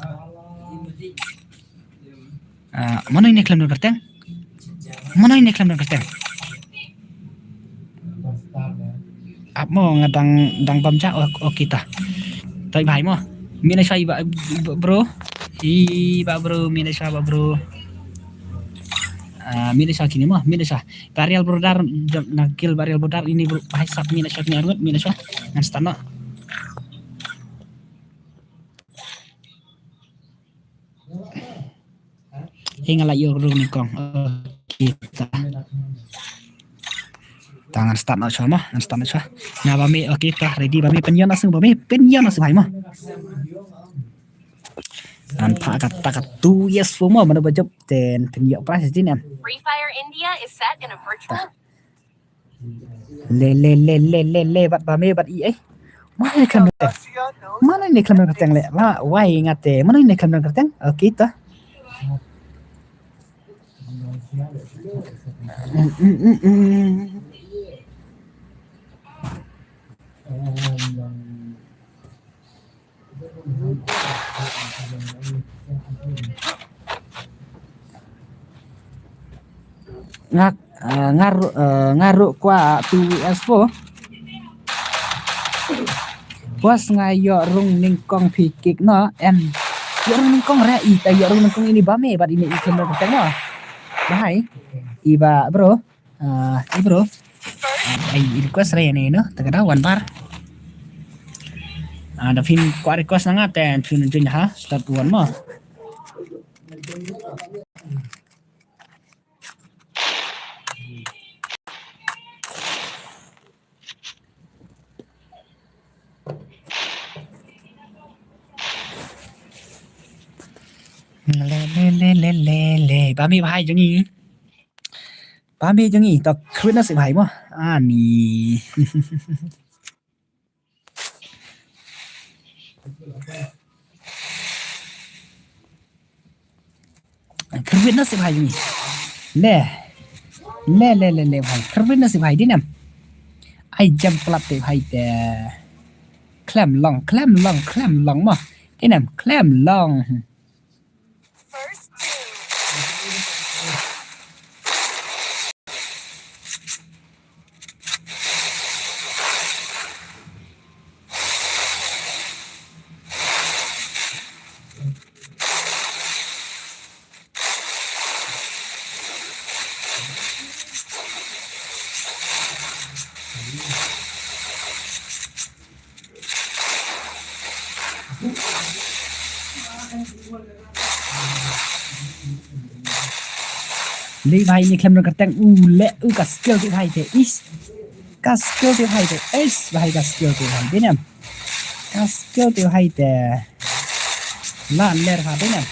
Ah, mano ine khlem don kyrteng? Mano ine khlem don kyrteng? Ap mo nga dang, dang bam ja, oh, oh, kita. Tai bhai mo. Mih na shwa i ba, i ba bro. I ba bro, mih na shwa ba bro. Ah, mih na sha kine mo, mih na sha. Barial Bordar, jam, na guild Barial Bordar, ini bro, bhai sab mih na sha kine arngut, mih na sha. Ngan start noh. Eh, nga la ïoh rung nyngkong. Okay, ta. Ta ngan start noh sha mo, ngan start noh sha. Nga ba me, okay, ta ready ba me pynïoh na sung ba me, pynïoh na sung bhai mo. Ngan phah kata ka two S four mo, mano ba jop ten pynïoh prize din em. Free Fire India is set in a virtual Le le le le le le bat ba me bat i eh. Mana ni khlem kyrteng. Mana ni khlem kyrteng le. Wah, wai ngate. Mana ni khlem kyrteng. Okay ta. Nga, eh, nga ruh, eh, nga ruh kwah two S four. Boss nga ïoh rung nyngkong phi kick noh em. Ïoh rung nyngkong re i ta ïoh rung nyngkong ini ba me bad ini i khlem kyrteng noh. Bhai. I ba bro. Ah, i bro. Ah, i request re ne no, ta ka da wan bar. Ah, da phin kwah request na nga te phin join ha, start wan mo. Le le le le le le. Ba mi bhai jong i. Ba mi jong i to khwit na si bhai mo. Ani. Khwit na si bhai jong i. Le. Le le le le bhai. Khwit na si bhai dei nam. Ai jam plat te bhai te. Khlem long, khlem long, khlem long mo. Dei nam, khlem long. Lei bhai ni khlem nang kyrteng u le u ka skill te bhai te is. Ka skill te bhai te is bhai ka skill te bhai te nam. Ka skill te bhai te. La ler ha te nam.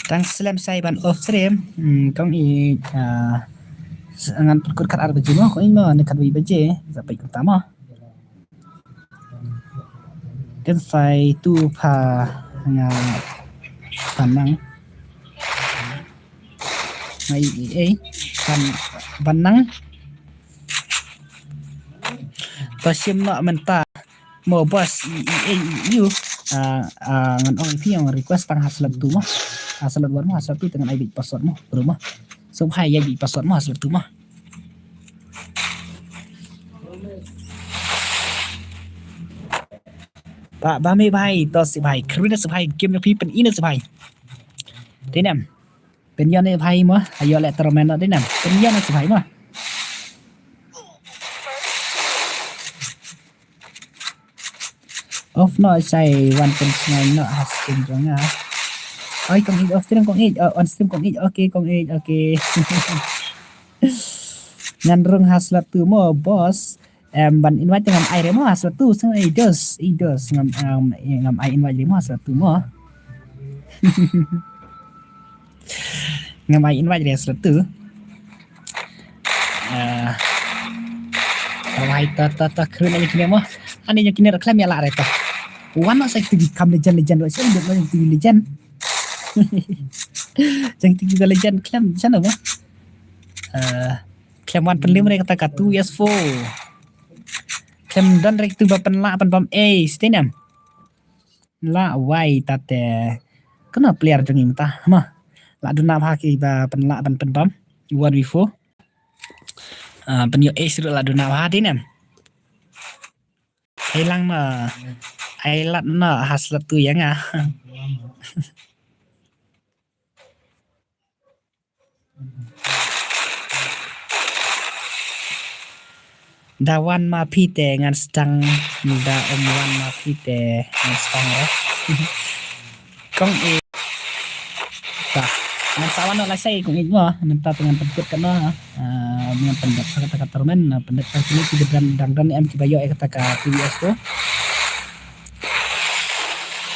Tang slem sai ban off stream. Hmm, kong i, ah, ngan perkut kat ar baje mo, kong i mo, ne kat wei baje, sampai kata mo. Kan sai tu pha nga panang. Ngai i, eh, pan, panang. Pasim na menta. Mo boss, i, i, i, i, you. Ah, ah, ngan ong pi ong request tang ha slot tu mo. Ha slot one mo, ha slot tu tang ngan ai bit password mo, bro mo. So bhai ai bit password mo ha slot tu mo. Ba, ba mi bhai, to si bhai, khrina si bhai, game na pi pen ina si bhai. Dei nam. Pynïoh ne bhai mo, ayo le termen no dei nam. Pynïoh ne si bhai mo. Off no sai wan pen sngai no ha stream jong nga. Oi kong ij off stream kong ij, oh, on stream kong ij, okay kong ij, okay. Ngan rung ha slot tu mo boss. Em, ban invite ngam ai re mo ha slot tu, sng ai dos, i dos ngam, ngam, ngam ai invite re mo ha slot tu mo. Ngam ai invite re ha slot tu. Eh, ta wai ta, ta, ta, khrun ani kine mo. Ani kine ra khlem ïa la re ta. Wan no sa tu kam legend, legend, wa sa tu legend. Jang tu legend khlem, sana mo. Eh, Khlem wan pynlem re kata ka two S four. Khlem don re tu ba pynlah pynbam ace te nam. La wai ta te. Kano player jong i mynta ma. La duna bha ki ba pynlah ban pynbam one v four. Ah, pynïoh ace ruh la duna bha te nam. Ai lang na. Ai lat na ha slot tu ïa nga. Da wan ma phi te ngan sdang, da ym wan ma phi te ngan sdang re. Kong i ta ngan sa wan la sai kong i mo, mynta te ngan pynkut katno, ah, ngan pyndep kata ka tournament, ngan pyndep ka kini ki dang dang em ki ba ïoh ïa kata ka T V S tu.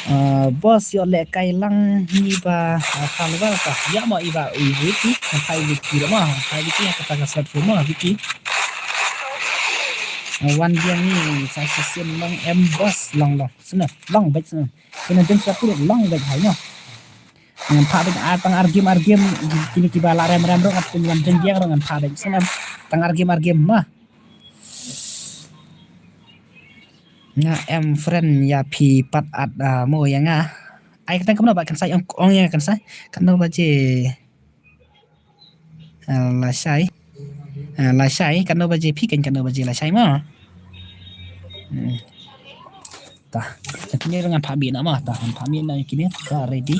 Ah, boss ïoh leh kai lang hi ba, ah, ka level ka. Ïa mo i ba i wiki, ngan phai wiki mo, ngan phai wiki ha kata ka slot mo wiki. Ah, wan biang ni sa shisien long em boss long long. Sene long bek sene. Kena jeng sa kulit long bek hai mo. Ngan phah bek ar tang ar game ar game kini kiba la rem rem ruh ngan pynwan jeng biang ruh ngan phah bek sene. Tang ar game ar game ma. Nga em friend ïa phi pat at, ah, mo ïa nga. Ai kata kumno ba kan sai ong ong ïa kan sai. Katno baje. Ah, la sai. Ah, la sai katno baje phi kan katno baje la sai mo. Hmm. Ta. Kini ngan phah bina ma ta ngan phah bina kini ta ready.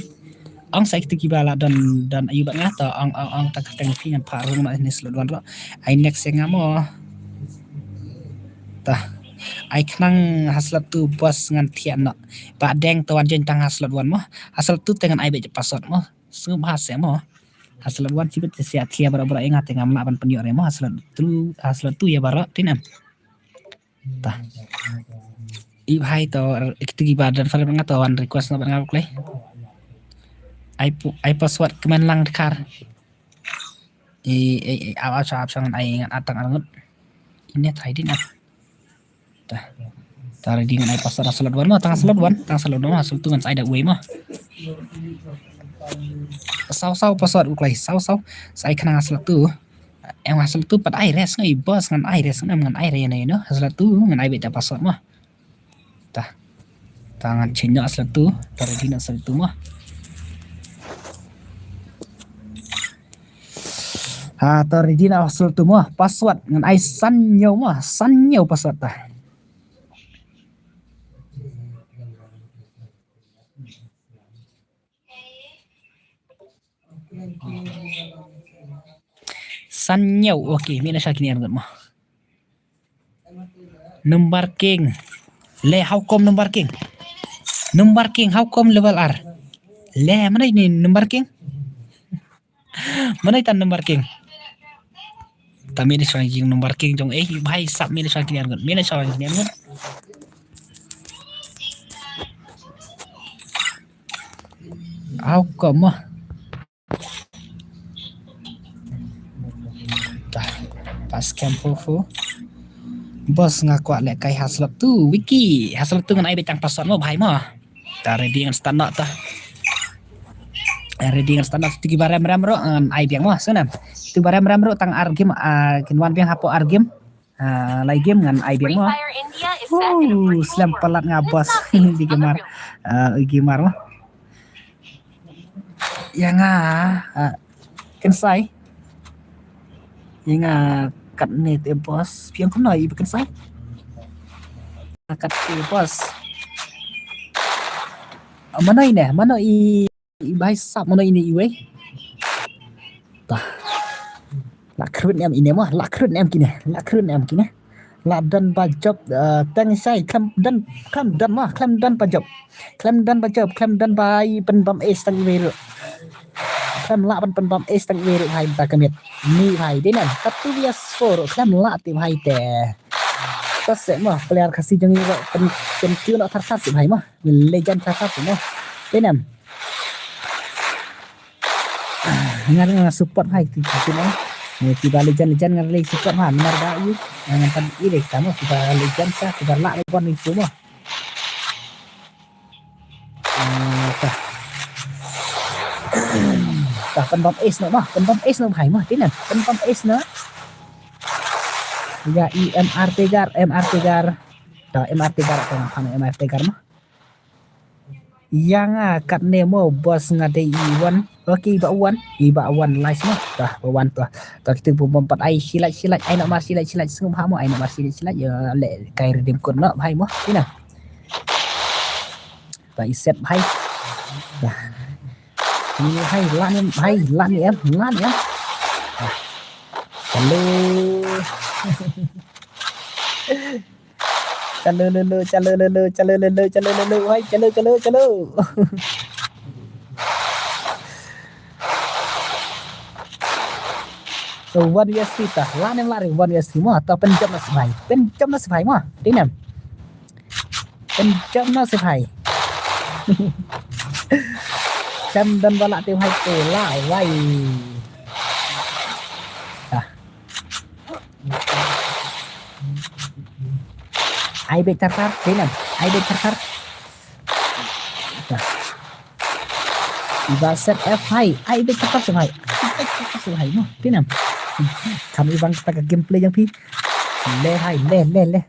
Ong sa kito kiba la don don ayu ba nga ta ong ong ong ta ka teng phi ngan phah rung ma ni slot wan ro. Ai next ïa nga mo. Ta. Ai khnang ha slot tu boss ngan thiah no. Ba deng to wan jen tang ha slot wan mo. Ha slot tu te ngan ai bek password mo. Sngewbha se mo. Ha slot wan chibit te sia thia bra bra ïa nga te ngam lah ban pynïoh re mo ha slot tu ha slot tu ïa bra tin em. Ta. I bhai to kito kiba don friend nga to wan request na ba nga klei. Ai pu- ai password kmen lang dkhar. I i i aw aw sa aw sa ngan ai ngan atang arngut. Ine try din ah. Ta. Ta ready ngan ai password ha slot wan mo tang ha slot wan tang ha slot wan ha slot tu ngan ai da wei mo. Saw saw password u klei saw saw. Sai khnang ha slot tu. Em ha slot tu pat ai res ngai boss ngan ai res ngan ngan ai re ne no ha slot tu ngan ai beta password mo. Ta. Ta ngan change no ha slot tu. Ta ready no ha slot tu mo. Ha ta ready no ha slot tu mo. Password ngan ai san nyo mo san nyo password ta. San nyo okay mina sha kini arngut mo. Number king. Le how come number king? Number king how come level ar? Le mana ini number king? Mana itan number king? Ta mina sha king number king jong eh bhai sap mina sha kini arngut mina sha kini arngut. How come? Tah, pas kem fu fu. Bos nga kwah leh kai ha slot tu, Wiki. Ha slot tu ngan ai beit tang password mo bhai mo. Ta ready ngan start noh tah. Ready ngan start noh tu kiba rem rem ruh ngan ai biang mo. Sngewbha. Tu kiba rem rem ruh tang ar game, ah, kin wan biang hapoh ar game. Ah, lai game ngan ai biang mo. Slem palat nga bos. Di gamer. Ah, gamer mo. Ïa nga, ah, kynsai. Ïa nga katne te bos. Phi ong kumno i ba kynsai? Kat te bos. Ah, mano i ne? Mano i i bai sap mano ine iwei. Tah. La khrut em ine mo, la khrut em kine, la khrut em kine. La don ba jop, eh, teng shai khlem don, khlem don mo, khlem don ba jop. Khlem don ba jop, khlem don ba i pynbam ace tang iwei ruh. Khlem lah ban pynbam ace tang iwei ruh bhai mynta ka miet. Ni bhai dei nan, katu bias four ruh khlem lah te bhai te. Pas se mo, player Khasi jong i ruh pyn, pyn tune thar thar si bhai mo. Legend thar thar si mo. Dei nan. Nga nga support hai ti ti mo. Ni ti ba legend legend nga lei support ha namar ba yu. Nga tan i lei ta mo ti ba legend sa ti ba la lei bon ni mo. Ah, ta. Ta pynbam ace no ma, pynbam ace no hai ma, tinan pynbam ace no. Ya i M R Tiger, M R Tiger. Ta M R Tiger ta ma M R Tiger ma. Ïa nga katne mo boss nga dei i wan. Okay, i ba wan, i ba wan lais mo. Tah, ba wan tah. Tah, kita bom bom pat ai silat silat, ai nak mar silat silat sngum ha mo, ai nak mar silat silat, ïa le kai redeem code no bhai mo. Ina. Tah, i set bhai. Tah. Ini bhai, lan em bhai, lan em, lan em. Tah. Hello. Chalo lolo, chalo lolo, chalo lolo, chalo lolo, hai, chalo, chalo, chalo. So, one U S D tah, lan em lari, one U S D mo, tah, pynjop na sbai, pynjop na sbai mo, dei nem. Pynjop na sbai. Chem don ba lah te hai te la, wai. Tah. Ai beit tar tar, dei nem. Ai beit tar tar. Tah. Iba set F hai. Ai beit tar tar sngewbha. Ai beit tar tar sngewbha mo. Dei nem. Kam ibang kata ka gameplay jong phi. Le hai, le, le, le.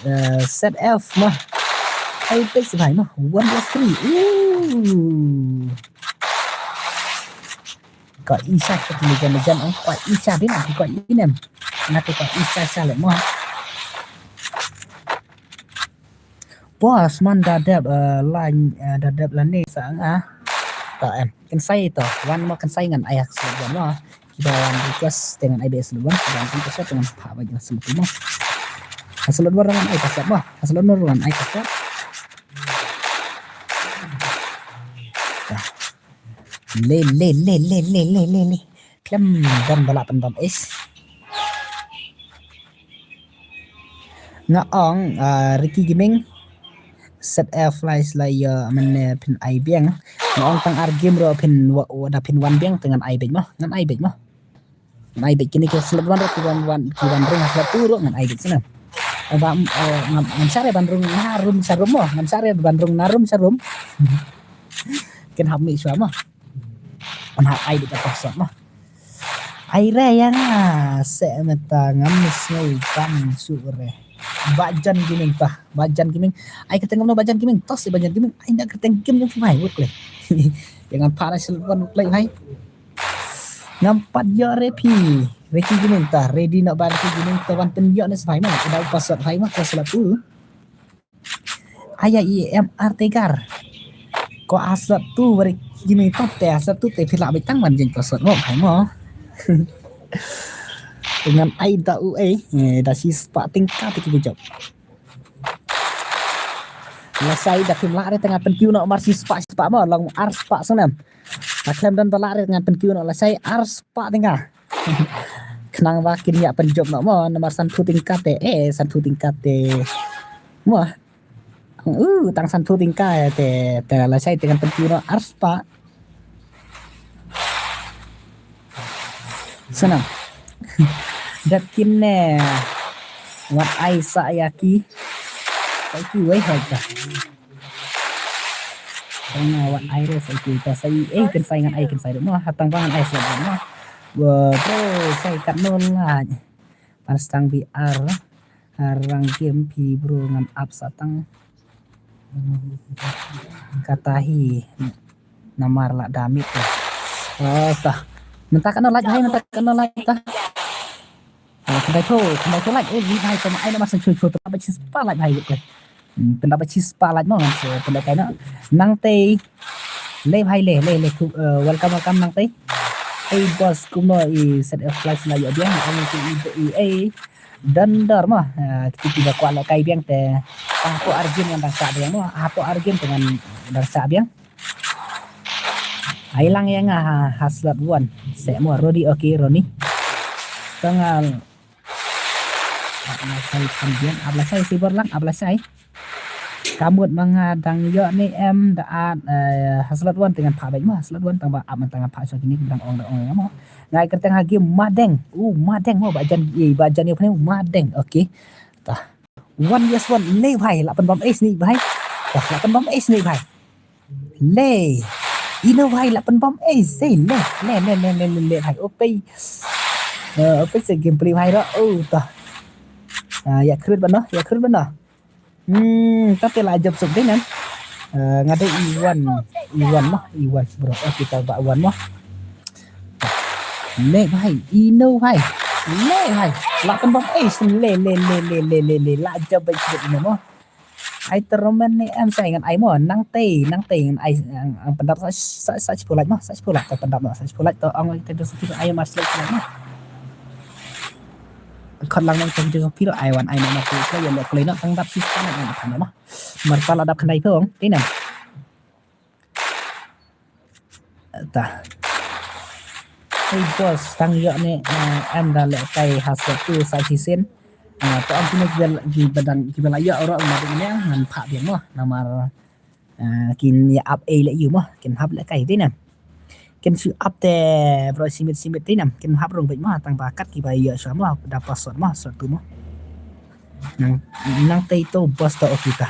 Eh, set F mo. Ai beit sngewbha mo. One versus three. Ooh. Ko i sa ka ti lejan lejan ong ko i sa din ko i nem. Na ko i sa sa le mo. Boss man da dep, eh, lain, eh, da dep lane sa nga. To em. Kan sai to. Wan mo kan sai ngan ai hak sa mo. Kita wan request dengan I B S lu wan. Kita wan request dengan Pak Baju Sempurna. Hasil luar dengan ai kasat mo. Hasil luar dengan ai kasat. Dah. Le, le, le, le, le, le, le, le. Klem bom ba lah pynbom ace. Nga ong, ah, Ricky Gaming. Set F flash la ïa mane phin ai biang. Nga ong tang ar game ruh phin wa-, wa-, da phin wan biang te ngan ai beit mo. Ngan ai beit mo. Ngan ai beit kine ki slot one ruh ki wan wan, ki wan ring ha slot two ruh ngan ai beit sngewbha. Aba, eh, ngam, ngam share ban rung na room sha room mo. Ngam share ban rung na room sha room. Kin hap mih shuwa mo. Ngan hap ai beit ka password mo. Ai re ïa nga se mynta ngam sngew ban shu re. Ba jan gaming tah, ba jan gaming. Ai kata ngam no ba jan gaming, tos ba jan gaming. Ai na kata game jong phi mai wut le. Ïa ngan pat na slot one wut le hai. Ngam pat ïoh re phi. Ricky Gaming tah, ready na ba Ricky Gaming tah wan pynïoh ne sbai ma. Ka dau password hai ma, ka slot two. Aya i em ar tegar. Ko a slot two ba Ricky Gaming tah te a slot two te phi lah beit tang wan jing password mo hai mo. Ngan ai da u ei, eh, da shi spah tyngka te ki jop. Lashai da phim lah re te ngan pynkiew noh mar shi spah, shi spah mo, long ar spah snem. Nga khlem don ba lah re ngan pynkiew noh lashai ar spah tyngka. Khnang ba kin ïa pynjop noh mo, namar sanphew tyngka te, eh, sanphew tyngka te. Mo. Uh, tang sanphew tyngka te, te lashai te ngan pynkiew noh ar spah. Sana. Dep kine. Wat ai sa ïa ki. Sa ki wei hoi ta. Sana wat ai re sa ki ta sa i, eh, kan sai ngan ai kan sai mo. Hatang ba ngan ai sa mo. Bro, sai kat nol lah. Pan stang bi ar. Arang game phi bro ngan ap satang. Kata hi namar la damit. Oh, ta. Mynta ka no like hai, mynta ka no like ta. Oh, kandai tho, kandai tho like. Oh, ni hai to ai namar sa choi choi to ba chis pa like hai. Hmm, pynda ba chis pa like mo ngan sa pynda kai na. Nang tei. Le bhai le, le, le, khu-, eh, welcome, welcome nang tei. Hey boss, kumno i set a flash la ïa biang, ang i, i, i, eh, dan dar ma, eh, kiti kiba kwah la kai biang te, hapoh ar game ngan dang sa biang ma, hapoh ar game te ngan dang sa biang. Ai lang ïa nga ha, ha slot one, se mo, Rodi, okay, Roni. Tang, ah, Ap lashai kham biang, ap lashai si bor lang, ap lashai. Ka mut ma nga dang ïoh ne em da at, eh, ha slot one te ngan phah beit mo, ha slot one tang ba ap man tang ngan phah sha kine ki dang ong, dang ong ïa mo. Ngai kyrteng ha game Madeng. U Madeng mo ba jan, eh, ba jan ïa phne Madeng. Okay. Tah. One yes one le bhai, la pynbam ace ni bhai. Tah, la pynbam ace ni bhai. Le. Ino bhai la pynbam ace, eh, le. Le, le, le, le, le, le, bhai. Opei. Eh, opei se gameplay bhai ro. Oh, tah. Ah, ïa khrut ban noh, ïa khrut ban noh. Hmm, tah te la jop suk dei nan. Eh, nga dei Iwan, Iwan mo, Iwan bro. Eh, kita ba Iwan mo. Le bhai, ino bhai. Le bhai. La pynbam ace, le, le, le. La jab bai chibet ino mo. Ai tournament ne em sa ngan ai mo, nang tei, nang tei ngan ai, ang, ang pyndap sa, sa, sa shiphew like mo, sa shiphew like, to pyndap mo, sa shiphew like, to ong te dos phi ai mar select like mo. Khot lang mo te dos phi ai wan ai mar select like, ïa le kloi no tang dap sis tang ngan ai mo. Mar pala dap khyndai phew ong, te nam. Ta. Hey boss, tang ïoh ne, eh, em da lehkai ha slot two sa shisien. Eh, to ong kine kiba, kiba dang, kiba la ïoh ruh ma ding ne ngan phah biang mo. Namar, eh, kin ïa ap ei leh ïu mo, kin hap lehkai dei ne. Kin shu ap te bro simit simit dei ne, kin hap rung beit mo, tang ba kat kiba ïoh shuwa mo, da password mo, slot two mo. Nang, nang tei to boss to okita.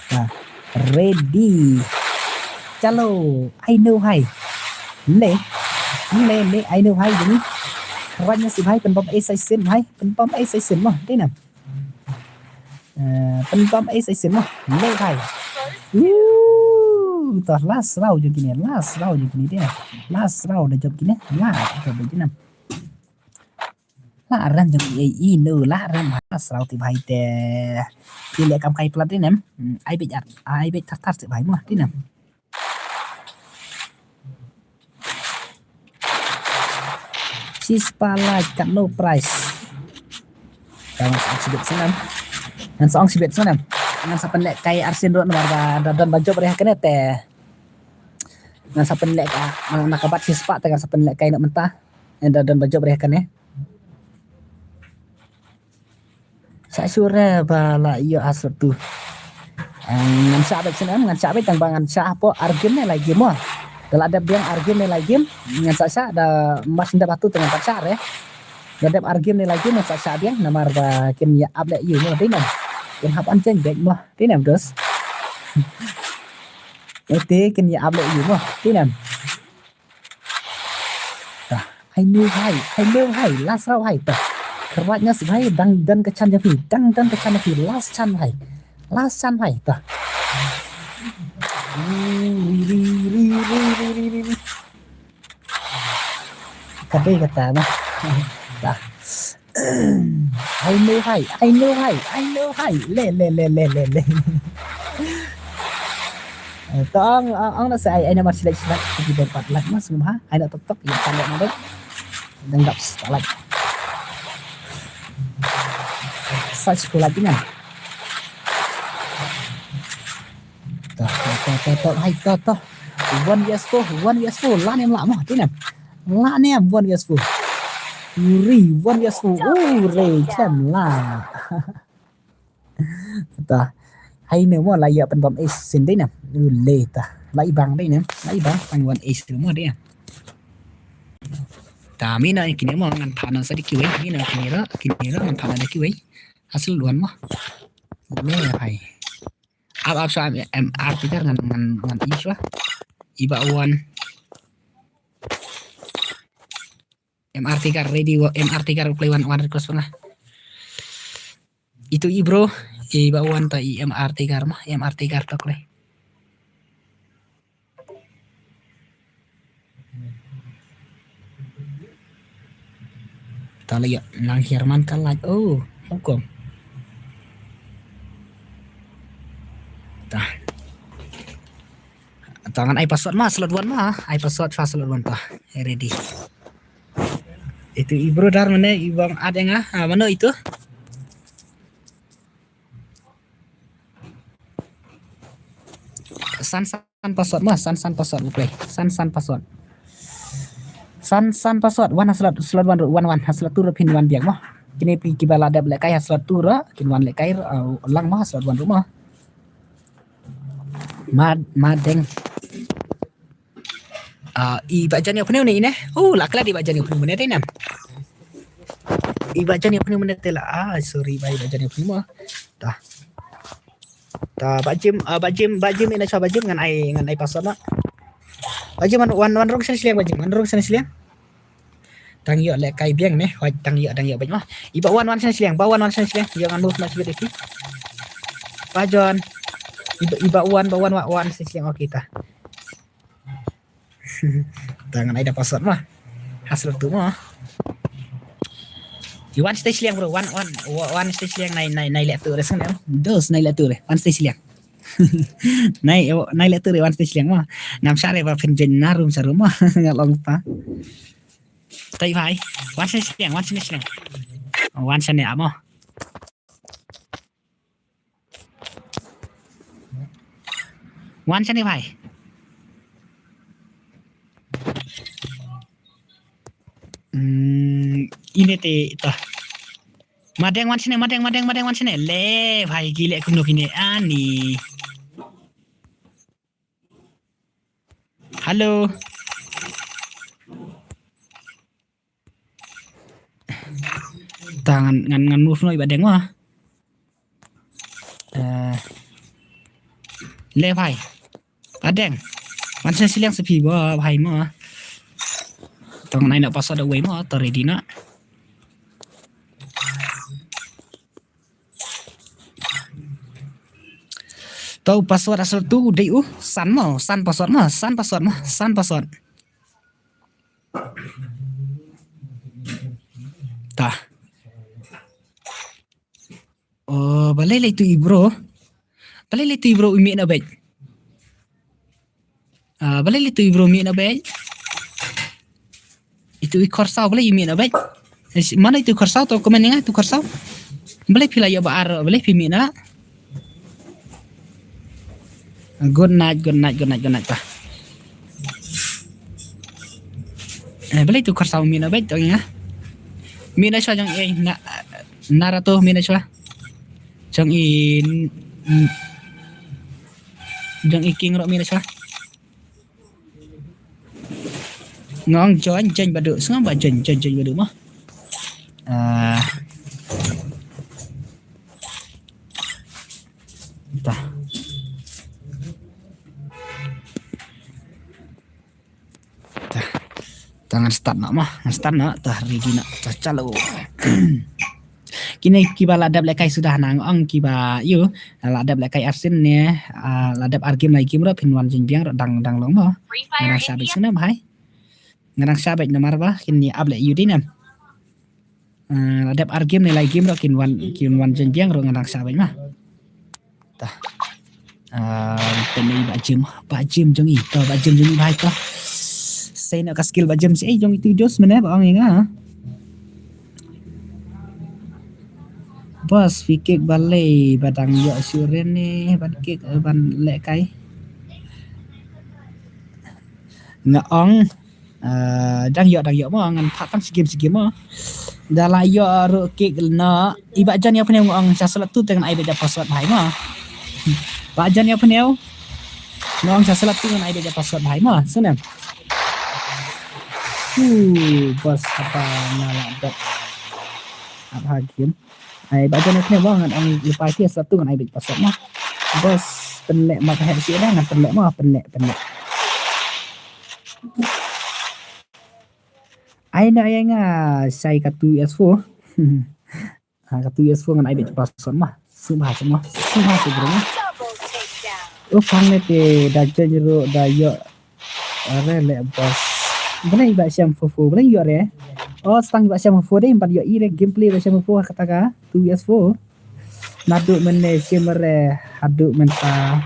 Ta. Ready. Chalo. Ai no hai. Le. Le, le, ai no hai jong ngi. Kyrpad noh sih bhai, pynbam ace sa shisien bhai. Pynbam ace sa shisien mo. Dei nam. Eh, pynbam ace sa shisien mo. Le bhai. Woo. To last round jong kine. Last round jong kine dei. Last round da jop kine. La jop dei nam. La rem jong i, i, no, la rem ha sraw ti bhai te. Ki leh kam kai plat dei nem. Hmm, ai beit ar, ai beit tar tar ti bhai mo, dei nem. Shispah like katno price. Ka ngan sa ong shibit snem. Ngan sa ong shibit snem. Ngan sa pynlehkai arsien ruh namar ba da don ba jop re ha kane te. Ngan sa pynlehkai, na, na ka bat shispah te ngan sa pynlehkai noh mynta. Da don ba jop re ha kane. Sa sure ba la ïoh ha slot two. Em, ngan shah beit snem, ngan shah beit tang ba ngan shah hapoh ar game ne lai game mo. Da la dep biang ar game ne lai game, ngan sa shah da mar shen dep ha tu te ngan pat shah re. Da dep ar game ne lai game ngan sa shah biang namar ba kin ïa ap leh ïu mo dei nem. Kin hap an chen beit mo dei nem dos. Ete kin ïa ap leh ïu mo dei nem. Tah, ai no hai, ai no hai, last round hai tah. Kyrpad noh sih bhai, dang don ka chance jong phi, dang don ka chance jong phi, last chance bhai. Last chance bhai tah. Ri, ri, ri. Ka dei kata mo. Tah. Ai no hai, ai no hai, ai no hai. Le, le, le, le, le, le. Eh, to ong, ong, ong na sa ai, ai na mar select, select. Ki don pat like mas ngam ha. Ai na tok tok, ïa pat like na dok. Dang dap pat like. Search ko like na. To, to, to, to, to, hai, to, to. One V S four, one VS four. La nem la mo, dei nem. La nem, one V S four. Uri, one V S four. Uri, chem la. To. Hai ne mo la ïa pynbam ace shisien dei nem. Ule to. La i bang dei nem. La i bang pang one ace mo dei nem. Ta mi na kine mo ngan phah na sa dei kiwei. Mi na kine ra, kine ra ngan phah na dei kiwei. Hasil one mo. Le hai. Ap, ap, shuwa, M R Tiger ngan, ngan, ngan i shuwa. I Bah Wan. M R Tiger ready, wa-, M R Tiger play one, one request pernah. Itu i bro, i Bah Wan ta i M R Tiger mah, M R Tiger tok le. Ta la ïa nang Herman ka like. Oh, hukum. Ta. Ta ngan ai password ma, slot one ma. Ai password fa slot one ta. Ready. Itu i bro dar mane, i bang ad nga. Ah, mano itu? San san password ma, san san password, okay. San san password. San san password, wan ha slot, slot one ruh, wan wan ha slot two ruh phin wan biang ma. Kine phi kiba la dep lehkai ha slot two ruh, kin wan lehkai, uh, lang ma ha slot one ruh ma. Ma, ma deng. Ah, i Bah Jan ïa pynïaw ne ine. Oh, la kla di Bah Jan ïa pynïaw ne dei nam. I Bah Jan ïa pynïaw ne te la. Ah, sorry, Bah, i Bah Jan ïa pynïaw. Ta. Ta, Bah Jim, ah, Bah Jim, Bah Jim ina sha Bah Jim ngan ai, ngan ai password na. Bah Jim wan, wan, wan rung sha shiliang Bah Jim, wan rung sha shiliang. Dang ïoh lehkai biang ne, hoi dang ïoh, dang ïoh beit ma. I Bah Wan wan sha shiliang, Bah Wan wan sha shiliang. Ïoh ngan move ma shibit ïa ki. Bah Jan. Iba, iba wan, ba wan, wan, wan stage shiliang, okay ta. Ta ngan ai da password mo. Hustle tu mo. I wan stage shiliang bro, wan, wan, wan stage shiliang nai, nai, nai leh tu re sngem. Dos nai leh tu re, wan stage shiliang. Nai, nai leh tu re wan stage shiliang mo. Ngam shah re ba phin jen na room sa room mo. Nga long pa. Tai bhai, wan stage shiliang, wan stage shiliang. Wan stage shiliang mo. Wan shane bhai. Hmm, ine te ta. Madeng wan shane, madeng, madeng, madeng wan shane. Le bhai, ki leh kumno kine ani. Hello. Ta ngan, ngan, ngan move noh i Bah Deng mo. Eh, le bhai. Bah Deng. Wan sha shiliang sa phi bhai mo. To ngan ai noh password away mo, to ready noh. To password asal tu dei u san mo, san password mo, san password mo, san password. Ta. Oh, balei lei tu i bro. Balei lei tu i bro i mih na beit. Ah, balei lei tu i bro mih na beit. Itu i khorsaw, balei i mih na beit. Mano itu khorsaw, to comment ïa nga itu khorsaw. Balei phi la ïoh ba ar, balei phi mih na. Good night, good night, good night, good night ta. Eh, balei tu khorsaw mih na beit to nga. Mih na shwa jong i na, Naruto mih na shwa. Jong i, jong i King ruh mih na shwa. Nga ong join, join badu. Sngewbha join, join, join badu mo. Ah. Ta. Ta. Ta ngan start noh mo. Ngan start noh. Ta ready noh. Ta chalo. Kine kiba la dep lehkai suda na nga ong kiba ïoh la dep lehkai arsien ne, ah, la dep ar game lai game ruh phin wan jingbiang ruh dang, dang long mo. Ngan dang shah beit sngewbha bhai. Ngan dang shah beit namar ba kin ïa ap leh ïoh dei nam. Ah, la dep ar game ne lai game ruh kin wan, kin wan jingbiang ruh ngan dang shah beit mo. Ta. Ah, pynlong i Bah Jim, Bah Jim jong i, to Bah Jim jong i bhai to. Sei noh ka skill Bah Jim sei jong itu Jos mane ba ong ïa nga. Boss, phi kick balei ba dang ïoh shuren ne ban kick, eh, ban lehkai. Nga ong Ah, dang ïoh, dang ïoh mo, ngan phah tang shi game shi game mo. Da la ïoh ruh kick noh. I Bah Jan ïa pynïaw nga ong sha slot two te ngan ai beit da password bhai mo. Bah Jan ïa pynïaw. Nga ong sha slot two ngan ai beit da password bhai mo. Sngewbha. Hu, boss haba nga la dep. Ap ha game. Ai, Bah Jan ïa pynïaw mo, ngan ong lypa ïa phi sha slot two ngan ai beit password mo. Boss, pynleh ma ka heh shi ïa ngan pynleh mo, pynleh, pynleh. Ai na ai nga shai ka two S four. Ha, ka two S four ngan ai beit password mo. Sngewbha sngewbha. Sngewbha sngewbha mo. Uf, hangne te da join ruh da ïoh. Are leh boss. Balei Bah Shem four four, balei ïoh re. Oh, stang Bah Shem four four dei, empat ïoh i re gameplay Bah Shem four four kata ka two S four. Naduh mynne shim re haduh mynta.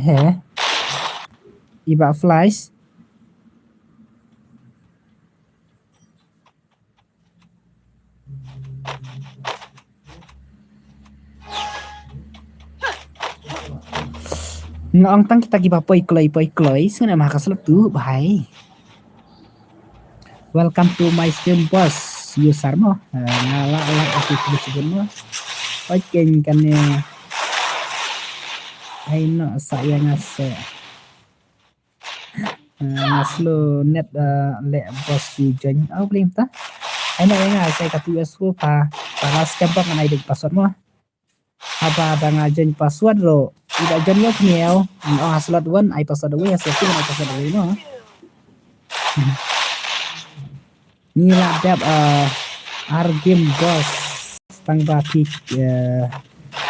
He. I Bah Flash. Nga ong tang kita kiba poi kloi, poi kloi, sngewbha ka slot tu, bhai. Welcome to my stream, boss. User mo. Eh, nga la, la, aku kudu sebut mo. Oi, keng kane. Ai no, sa ïa nga se. Eh, nga slow net, eh, leh boss ïa join. Oh, boleh minta. Ai na nga sai ka two S four pa, pa last camp ngan ai beit password mo. Haba da nga join password ruh. Ida join ïa pynïaw. Oh, ha slot one ai password away, ha slot two ai password away mo. Ngi la dep, eh, Ar game boss. Tang ba phi, eh,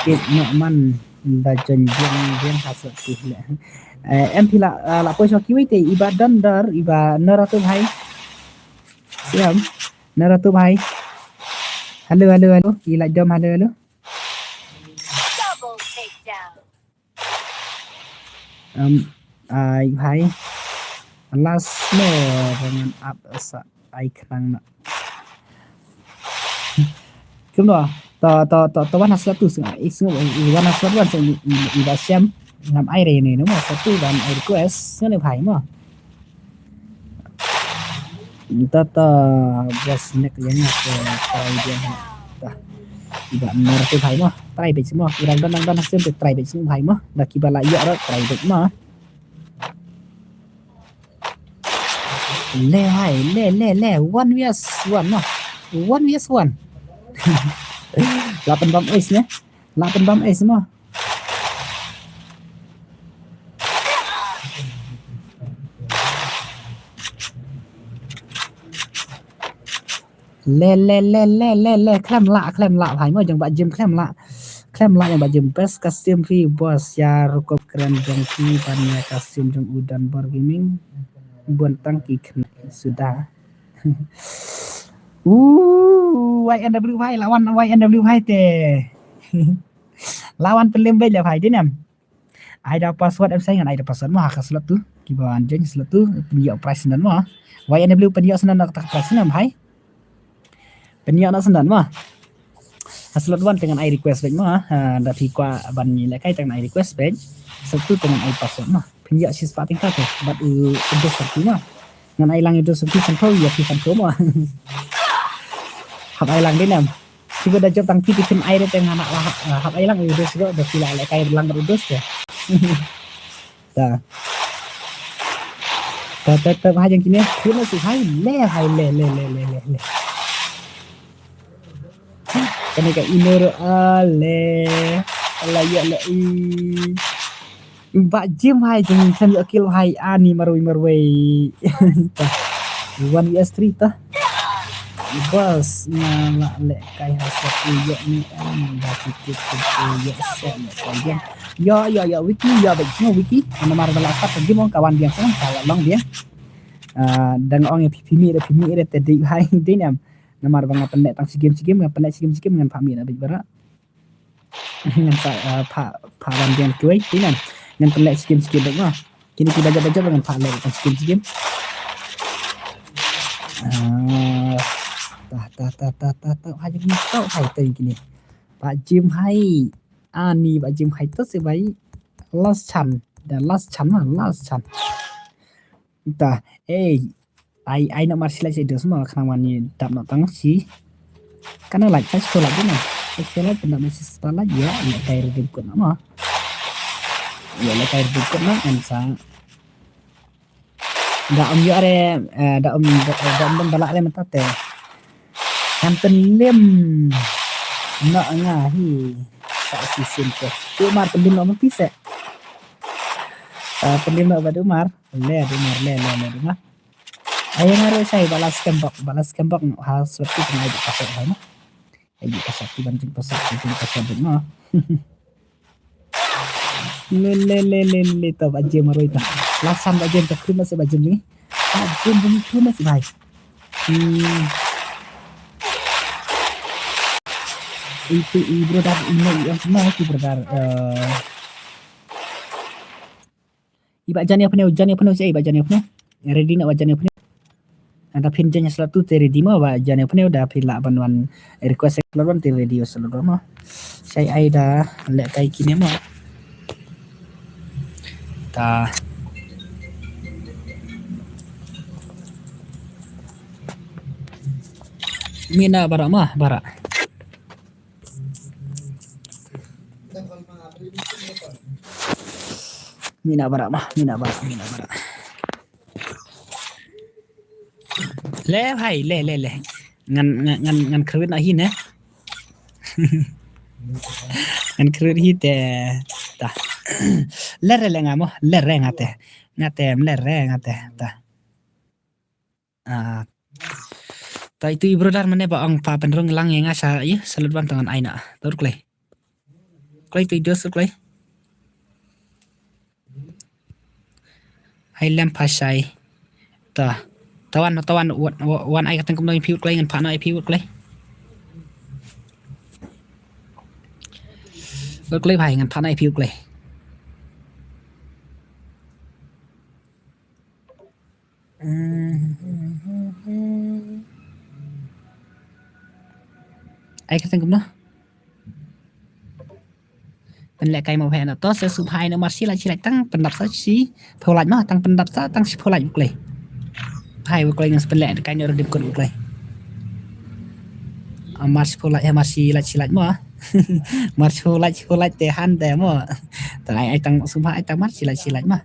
kit nok man da jon jeng jeng ha slot tu le. Eh, em phi la, eh, la poi sha kiwei te iba don dor iba Naratu bhai. Siam. Naratu bhai. Hello, hello, hello. I la dom hello, hello. Double takedown. Um, ai bhai. Last no rangan up sa ai khnang na. Kumno, to, to, to, to wan ha slot tu snga, i snga, i wan ha slot wan snga, i, i, i ba siam, ngam ai re ne, no, slot tu wan ai request, snga ne bhai mo. Ta, ta, bos nek yang nga ke try dia. Ta. Iba mer tu bhai mo, try bek mo, i rang dan, rang dan, ha slot tu try bek mo bhai mo, da kiba la ïoh ro, try bek mo. Le bhai, le, le, le, one vs one mo. One vs one. La pynbam ace ne? La pynbam ace mo. Le, le, le, le, le, le, khlem lah, khlem lah, bhai mo, jong ba jim khlem lah. Khlem lah jong ba jim, best custom phi, boss, ïa rukom kren jong phi, ban ïa custom jong u Don Bor Gaming. Bun tang ki khynnah suda. Uh, Y N W bhai, lawan Y N W bhai te. Lawan pynlem bek la bhai, dei nem. Ai da password em sai ngan ai da password mo ha ka slot tu. Kiba wan join slot tu, pynïoh prize nan mo. Y N W pynïoh nan na ka prize nan bhai. Pynïoh na nan mo. Ha slot one te ngan ai request bek mo. Ha, da phi kwah ban ïalehkai te ngan ai request bek. Slot two te ngan ai password mo. Pynïoh shispah tyngka te. Bad u, u dos senti mo. Ngan ai lang u dos senti sanphew, ïa phi sanphew mo. Hap ai lang dei nam. Shu da jop tang phi te phin ai re te ngan hap, hap ai lang u dos go, da phi la lehkai lang bad u dos te. Ta. Ta, ta, ta, bha jong kine. Kine si hai le, hai le, le, le. Kane ka ino ro ale. Ala ïa le i. Ba jim hai jong khlem ïoh kill hai ani marwei marwei. Ta. One vs three ta. Bos nga la lehkai ha slot two ïoh ne em ba ki kit kit ïoh set ne kai jong. Ïoh ïoh ïoh Wiki ïoh bad jong Wiki. Namar ba la start ka game ong ka wan biang song ka la long biang. Ah, dang ong ïa phi phi mih re phi mih re te dei hai dei ne em. Namar ba nga pynleh tang shi game shi game nga pynleh shi game shi game ngan pha mih na bad bara. Ngan sa, ah, pha, pha ban biang kiwei, kine. Ngan pynleh shi game shi game bad nga. Kine ki ba jop ba jop ngan pha leh tang shi game shi game. Ah, ta, ta, ta, ta, ta, ta, hai jing to, hai to kine. Ba jim hai. Ani ba jim hai to se bai. Last chance. Da last chance ma, last chance. Ta, eh, ai, ai na mar silai se dos ma, khnang mani dap na tang shi. Kana like, sa ko like na. Sa ko like, pynda ma shi spah like, ïa, ïa, kai redeem code na ma. Ïa, ïa, kai redeem code na, ngan sa. Da um ïa re, eh, da um, da, da um, da la re mynta te. Ngan pynlem. Na nga hi. Sa shi sim te. Tu mar pynlem na ma pise. Eh, pynlem na ba du mar. Le, du mar, le, le, le, du mar. Ai nga re sai ba la scam bok, ba la scam bok ha slot tu ngai di password hai ma. Ai di password tu ban jing password, jing password ding ma. Le, le, le, le, le, ta ba jing maroi ta. La san ba jing ta krim se ba jing ni. Ba jing bung krim se bai. Hmm. Itu i brother ini yang kena tu brother. Eh, Iba jan ïa pynïoh, jan ïa pynïoh, jan ïa pynïoh. Ready noh ba jan ïa pynïoh. Ada phin jan ïa slot tu te ready mo ba jan ïa pynïoh da phin lah ban wan request slot one te ready slot one mo. Sai ai da leh kai kine mo. Ta. Mina bara ma, bara. Mina bara ma, mina bara, mina bara. Le bhai, le, le, le. Ngan, ngan, ngan, ngan kyrwit na hi ne. Ngan kyrwit hi te. Ta. Le re le nga mo, le re nga te. Nga te, le re nga te. Ta. Ah. Ta itu i brother mane ba ong pa pynrung lang ïa nga sha ïa slot wan tangan ai na. Tur klei. Klei tu i dos klei. Ai lem pa shai. Ta. Tawan tawan wan ai ka teng kumno i piut klei ngan pa na i piut klei. Klei bai ngan pa na i piut klei. Ai ka teng kumno. Pynleh kai mo phe na to se su phai na mar shi lach shi lach tang pyndap sa shi pho lach mo tang pyndap sa tang shi pho lach buklei. Phai buklei ngas pynleh kai na redim kon buklei. Mar shi pho lach he mar shi lach shi lach mo. Mar shi pho lach shi pho lach te han te mo. Tang ai ai tang su phai ai tang mar shi lach shi lach mo.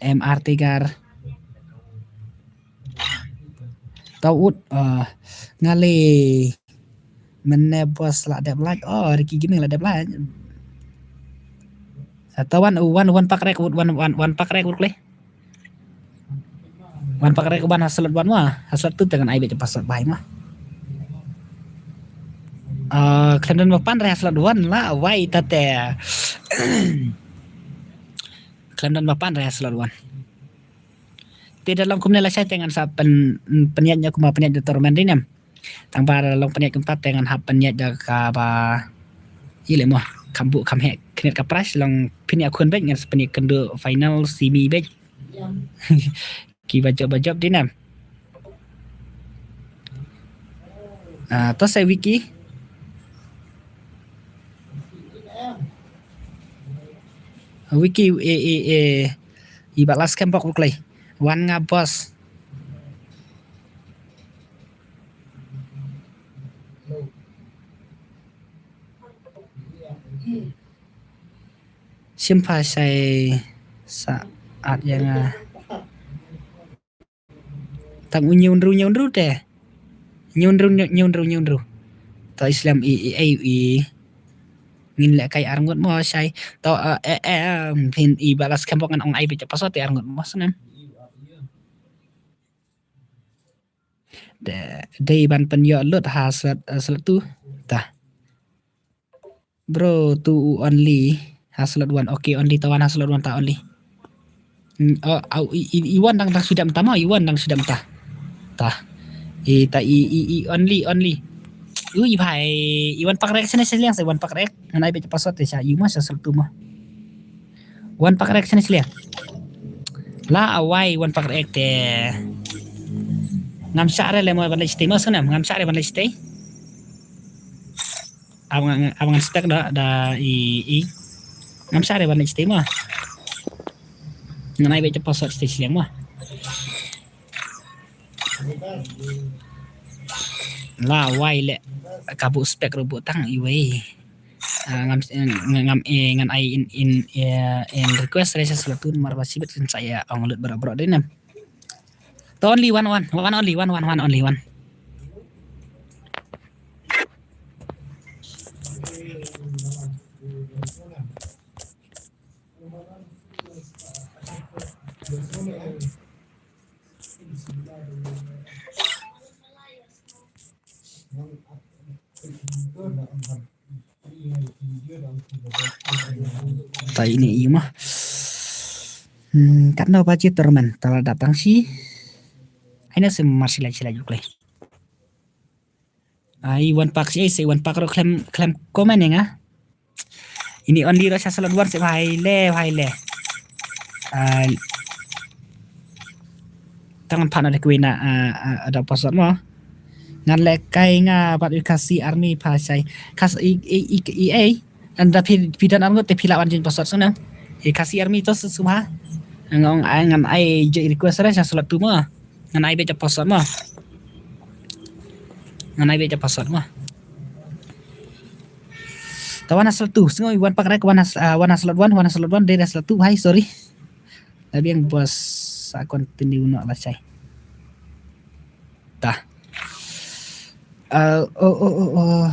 M R Tiger. Tau ut, ah, ngali mene bos la dep lach. Oh, Ricky Gaming la dep lach. Tau wan, wan, wan pak rek ut, wan, wan, wan pak rek ut klei. Wan pak rek wan haslot wan ma, haslot tu dengan ai bit password bai ma. Ah, khlem don ba pan re haslot wan la wai tate. Khlem don ba pan re haslot wan. Te da long kumne lashai te ngan sa pyn pynïaid ïa kumba pynïaid da tournament ri nem. Tang ba da long pynïaid kumta te ngan hap pynïaid da kaba ile mo kam bu kam heh khyndiat ka prize long pynïaid khun beit ngan sa pynïaid kyndu final semi beit. Kiba jop ba jop di nem. Ah, to sa Wiki. Wiki e e e. Iba last camp bok buklei. Wan nga boss. Shim pha shai sa at ïa nga. Tang u ñiew ndru ñiew ndru te. Ñiew ndru ñiew ndru ñiew ndru. To Islam i i ai i. Ngin leh kai arngut mo shai. To eh eh phin i balas kembok ngan ong ai bit password te arngut mo snem. De de ban pynïoh lut ha slot slot tu. Ta. Bro, tu u only ha slot one. Okay, only ta one ha slot one ta only. Mm, oh, au, i, i, i one dang dang sudah mta mo, i one dang sudah mta. Ta. I ta i i i only only. Ui bhai, i one pak rek sene seliang se one pak rek. Ngan ai bit password te sha i ma sha slot two ma. One pak rek sene seliang. La awai one pak rek te. Ngam sha re le mo ban le stay mo sene ngam sha re ban le stay. Abang abang stek da da i i. Ngam sare ban stek ma. Ngan ai bit password stek sliang ma. La wai le kabu spek rubu tang i wei. Ah, ngam ngam eh, ngan ai in in eh, in request resa selatun mar ba sibet kan saya ong lut bro bro de nem. To only one one one only one one one only one. Ta ini i ma. Hmm, katno baje tournament tala datang si. Aina sem masih lagi lagi play. Ai one pack si ai si one pack ro klem klem komen ya nga. Ini only ro sa slot one si bhai le bhai le. Ai. Tangan partner de kwina ada password mo. Ngan le kai nga bat u Khasi Army pha sai. Khas i i i i ai. Anda phi phi dan arngut te phi la wan jin password sona. I Khasi Army to subha. Ngan ai ngan ai je request re sa slot tu mo. Ngan ai bit password mo. Ngan ai bit password mo. Tawan asal tu. Sngoi one pack rek one as uh, one asal one one asal one dari asal tu. Hai sorry. Tapi yang bos sa continue no lah cai. Tah. Uh, oh oh oh oh.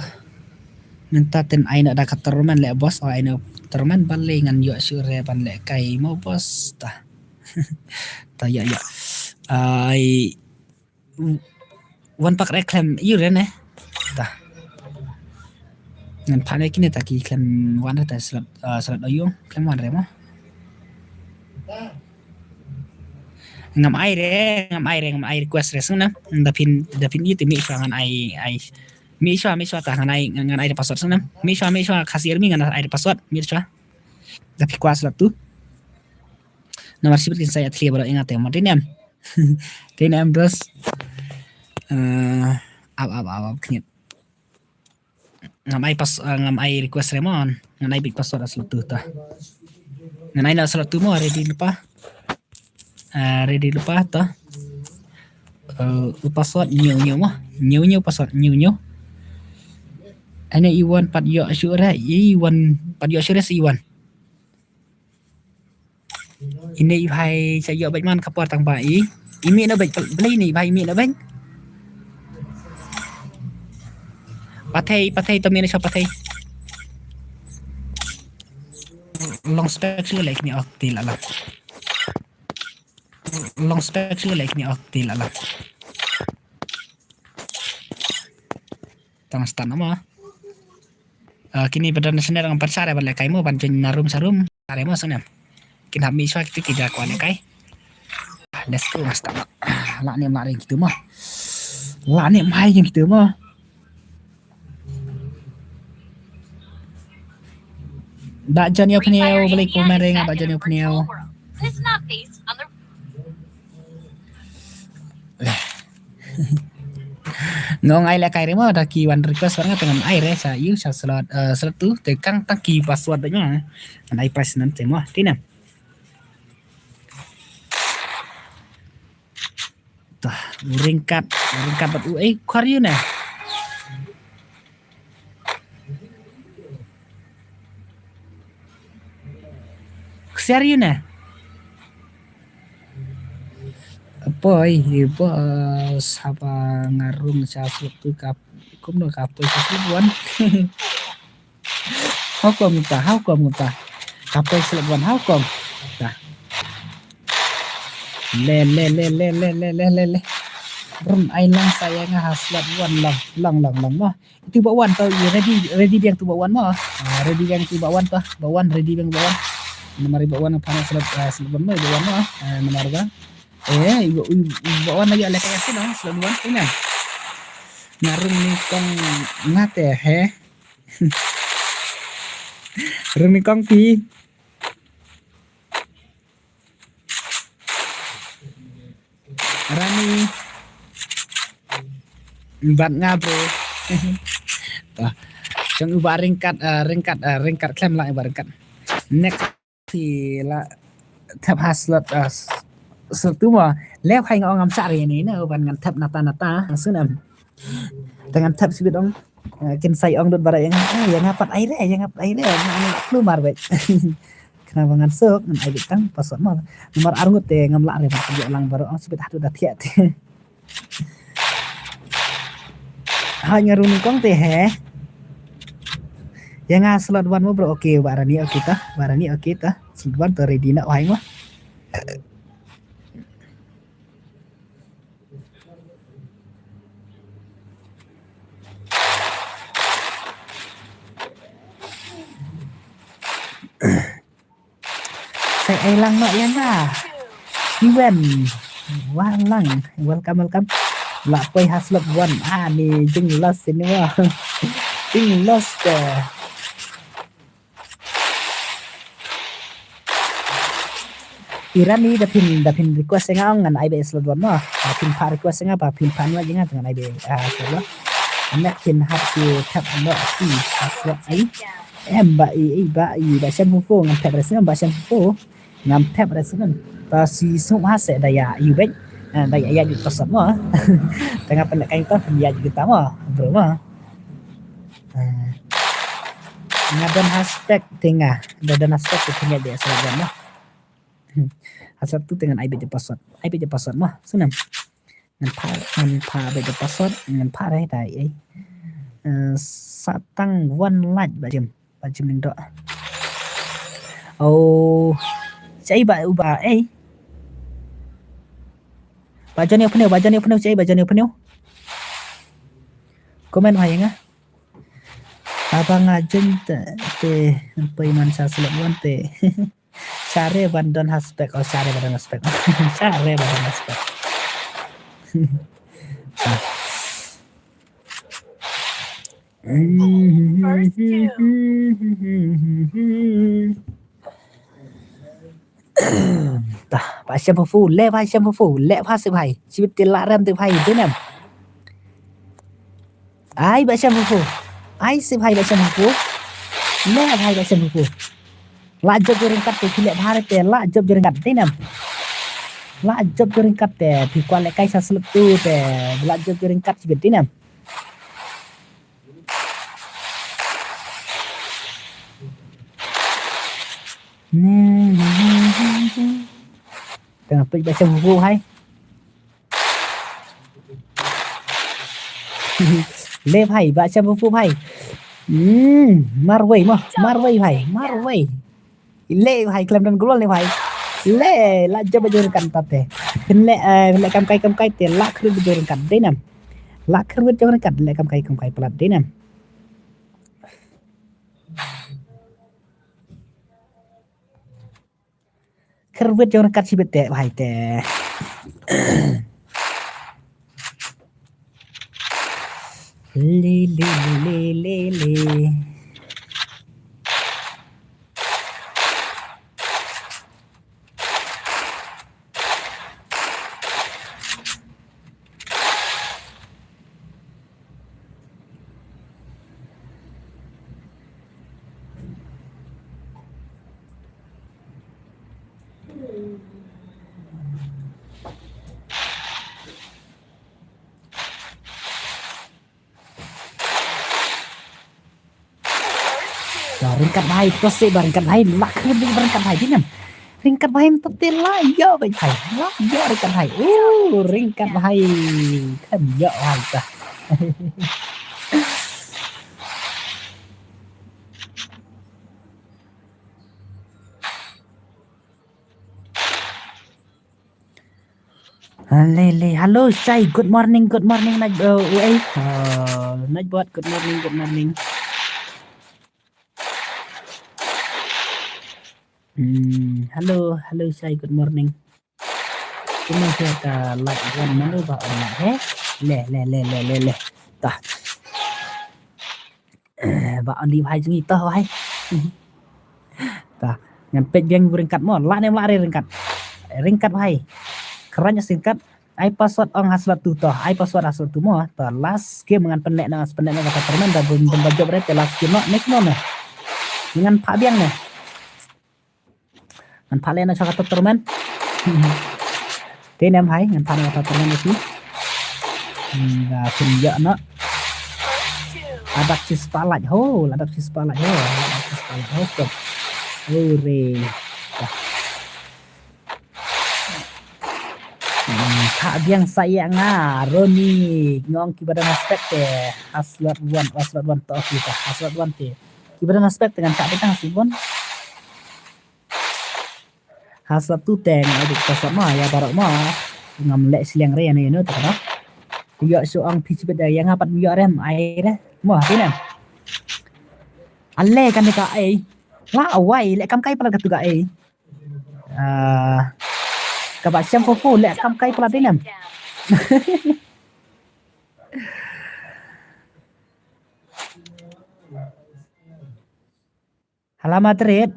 Ngan ta ten ai na da ka termen le bos oh ai na termen bale ngan yo sure ban le kai mo bos tah. Tah ya ya. Ai Wan pak re khlem ïu re ne. Ta. Ngan pan re kine ta ki khlem wan re ta slot, ah, slot o ïu khlem wan re mo. Ngam ai re, ngam ai re, ngam ai request re sngewna. Da phin, da phin ïu te mih shuwa ngan ai, ai. Mih shuwa, mih shuwa ta ngan ai, ngan ai da password sngewna. Mih shuwa, mih shuwa Khasi Army ngan ai da password, mih shuwa. Da phi kwah slot tu. Namar shibit kin sa ïa thli baroh ïa nga te mo te nem. Te nem dos. Eh, ap, ap, ap, ap, khniat. Ngam ai pas, eh, ngam ai request re mo. Ngan ai bit password da slot tu ta. Ngan ai na slot tu mo, ready lypa. Eh, ready lypa ta. Eh, u password ñiew ñiew mo. Ñiew ñiew password ñiew ñiew. Ane i wan pat ïoh shuh re, i wan pat ïoh shuh re si i wan. Ine i bhai sa ïoh bad man ka por tang ba i. I mih na bad, Blei ine i bhai i mih na bad. Pathai, pathai to mih na sha pathai. Long spec shu lek ni ok ti la la. Long spec shu lek ni ok ti la la. Tang start na mo. Ah, kini ba don sene ngam pat share ba lehkai mo ban join na room sha room. Share mo sene. Kin hap mih shuwa kito ki da kwah lehkai. Let's go, nga start na. La ne em la ring kito mo. La ne em hai jong kito mo. Ba join ïa u pynïaw, balei kumne ring ba join ïa u pynïaw. Nga ong ai lehkai re mo, da ki wan request bad nga te ngan ai re sha ïu sha slot, eh, slot tu te kang tang ki password da nga. Ngan ai prize nan te mo, ti na. Ta, u ryngkat, u ryngkat bad u, eh, khwar ïu ne. Ksiar ïu ne. Poi, hi bos, haba nga rung sha slot tu ka, kumno ka poi sha slot one. How come ta, how come ta. Ka poi slot one, how come ta. Le, le, le. Rung ai lang sa ïa nga ha slot one lang, lang, lang, lang mo. Itu ba wan to, ready, ready biang tu ba wan mo. Ah, ready biang tu ba wan to, ba wan, ready biang ba wan. Namar ba wan pha slot, ah, slot one mo, ba wan mo. Ah, namar ba. Eh, i ba, i ba wan lagi ala kaya sino, slot one tu na. Nga rung nyngkong nga te, he. Rung nyngkong phi. Rani. Bad nga bro. Tah. Jong u ba ryngkat, eh, ryngkat, eh, ryngkat khlem la u ba ryngkat. Next. Te la thep ha slot, ah, s-, slot tu mo. Leh khai nga ong ngam shah re ne, ne, ban ngan thep nata nata, sngewbha. Te ngan thep shibit ong, eh, kin sa ong dot baroh ïa nga, eh, ïa nga pat ai re, ïa nga pat ai re, nga ong la klumar bad. Khnang ba ngan suk, ngan ai beit tang password mo. Namar arngut te ngam lah re, ba ïoh lang baroh ong shibit haduh da thiah te. Hai nga rung nyngkong te he. Ïa nga slot one mo bro, okay, ba Rani, okay ta, ba Rani, okay ta. Slot one to ready na hai mo. Sa ai lang noh ïa nga. Iwen. Wah lang. Welcome, welcome. La poi ha slot one. Ah, ni jing lost ni wah. Jing lost te. Iran ni da phin, da phin request nga ngan ai beit slot one mo. Da phin pha request nga ba phin pha nwa jing nga ngan ai beit, ah, slot one. Nek phin hap si tap lo si ha slot ai. Em ba i, i ba i, ba shem fu fu, ngam thep re sngem, ba shem fu fu. Ngam thep re sngem. Ta si sum ha se da ïa, ïu beit. Eh, da ïa, ïa ju tosot mo. Ta nga pynleh kai to, ïa ju ta mo. Bro mo. Eh. Nga don ha spec te nga. Da don ha spec te nga de sa don mo. Hmm. Ha spec tu te ngan ai beit de password. Ai beit de password mo. Sngem. Ngan pha, ngan pha beit de password, ngan pha re dei ei. Eh, sa tang wan lait ba jim, ba jim ning doh. Oh, sa ei ba u ba ei. Ba jan ïa pynïoh, ba jan ïa pynïoh, cei ba jan ïa pynïoh. Comment bha ïa nga. Haba nga join te, te, poi man sha slot one te. Share ban don ha spek, oh share ban don ha spek. Share ban don ha spek. Tah, ba shem fu fu, le bhai shem fu fu, le bha sibhai, shibit te la rem te bhai, dei nem. Ai ba shem fu fu, ai sibhai ba shem fu fu, le bhai ba shem fu fu. La jop jingryngkat te phi le bha te, la jop jingryngkat dei nem. La jop jingryngkat te phi kwah le kai sha slot two te, la jop jingryngkat shibit dei nem. Tengah peit ba shem fu fu hai. Le bhai, ba shem fu fu bhai. Hmm, marwei mo, marwei bhai, marwei. Le bhai, khlem don gol le bhai. Le, la jop jingryngkat te. Phin le, eh, phin le kam kai kam kai te, la khrwit jingryngkat dei nem. La khrwit jingryngkat, le kam kai kam kai palat dei nem. Khrwit jingryngkat shibit te bhai te. Le, le, le, le, le, le. Dah, ryngkat bhai, to se ba ryngkat bhai, la khrwit ba ryngkat bhai, dei nem. Ryngkat bhai, mynta te la ïoh bhai, la ïoh ryngkat bhai. Uh, ryngkat bhai, kan ïoh bhai ta. Ah, le, le. Hello, Shai. Good morning, good morning, Naj-, uh, uei. Uh, Najbot, good morning, good morning. Hmm, hello, hello, Shai, good morning. Kumno sha ka live one mano ba on la he. Le, le, le, le, le, le. Tah. Eh, ba on li bhai jong ngi toh bhai. Tah. Ngan peit biang ryngkat mo. La ne la re ryngkat. Ryngkat bhai. Kren ïa ryngkat. Ai password ong ha slot two toh. Ai password ha slot two mo. Toh last game ngan pynleh na, ngan pynleh na kata tournament da bun bun ba jop re te last game no. Next no ne. Ngan phah biang ne. Ngan phah leh na sha kata tournament. Te nem hai, ngan phah na kata tournament ïa phi. Hmm, da phin ïa na. Adap shi spalak ho, adap shi spalak ho, adap shi spalak ho. Ko. Ore. Da. Hmm, phah biang sa ïa nga, Roni, ngong kiba don ha spek te, ha slot one, ha slot one to kita, ha slot one te. Kiba don ha spek te ngan sa bintang ha slot one. Ha slot two te nga dik ta sat ma ïa baroh ma. Ngam leh shiliang re ïa ne ïa no ta ka. Ïoh shu ong phi shibit da ïa nga pat ïoh rem ai re. Mo phi ne. Ale kan ka ai. La wai leh kam kai pala ka tu ka ai. Ah, kaba shem fu fu leh kam kai pala dinem. Hala Madrid.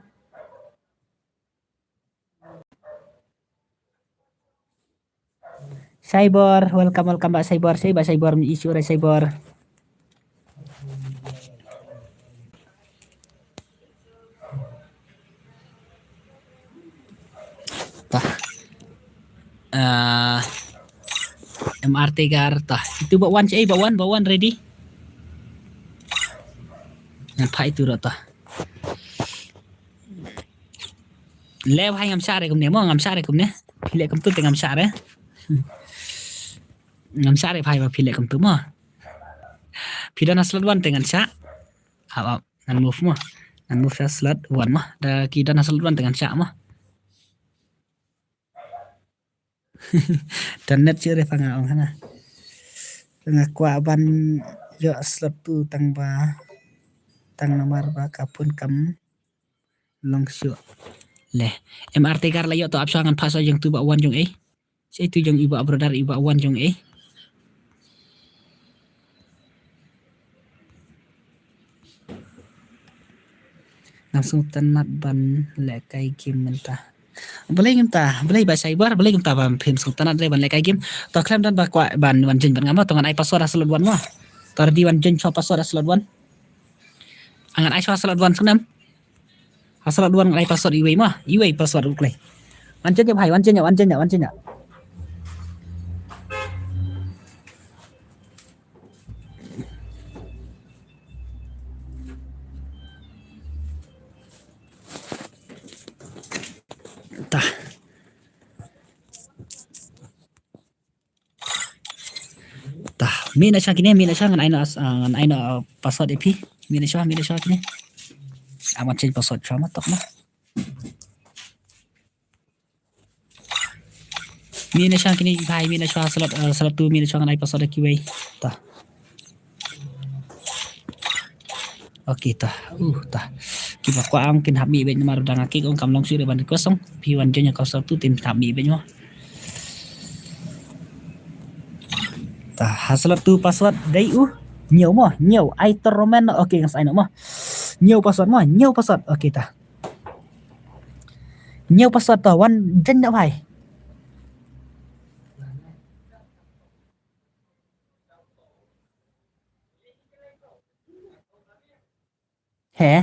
Saibor, welcome, welcome back Saibor, Saibor, Saibor, issue re Saibor. Tah. Ah, M R T gar tah. Itu bak wan cei, bak wan, bak wan ready. Nampak itu dah tah. Le bhai ngam shah re kumne mo, ngam shah re kumne. Phi leh kumtu te ngam shah re. Ngam shah re bhai ba phi leh kumtu mo. Phi don ha slot one te ngan shah. Ap, ap, ngan move mo. Ngan move sha slot one mo. Da ki don ha slot one te ngan shah mo. Internet shuh re pha nga ong hana. Nga kwah ban ïoh slot two tang ba, tang namar ba ka phone kam long shuh. Le. M R T kar la ïoh to ap shuwa ngan phah shuwa jong tu ba wan jong ei. Sha tu jong i ba brother i ba wan jong ei. Ngam sngewtynnat ban lehkai game mynta. Balei ngam ta, balei ba cyber, balei ngam ta ban phim sngewtynnat re ban lehkai game. To khlem don ba kwah ban wan join ban ngam to ngan ai password ha slot one mo. To ready wan join shuwa password ha slot one. Ngan ai shuwa slot one sngewnem. Ha slot one ngan ai password iwei mo, iwei password u klei. Wan join ïa bhai, wan join ïa, wan join ïa, wan join ïa. Tah. Tah, mih na sha kine, mih na sha ngan ai na as-, ah, ngan ai na, ah, password ïa phi. Mih na sha, mih na sha kine. Amat change password sha ma tok na. Mih na sha kine bhai, mih na sha slot, ah, slot two, mih na sha ngan ai password ïa kiwei. Tah. Okay, tah. Uh, tah. Kiba kwah ong kin hap mih beit namar dang aki ong kam long shuh re ban request ong. Phi wan join ka slot two tin hap mih beit mo. Tah, ha slot two password dei u. Ñiew mo, ñiew. Ai tor romen. Okay, ngas ai no mo. Ñiew password mo, ñiew password. Okay, tah. Ñiew password tah, wan join na bhai. He?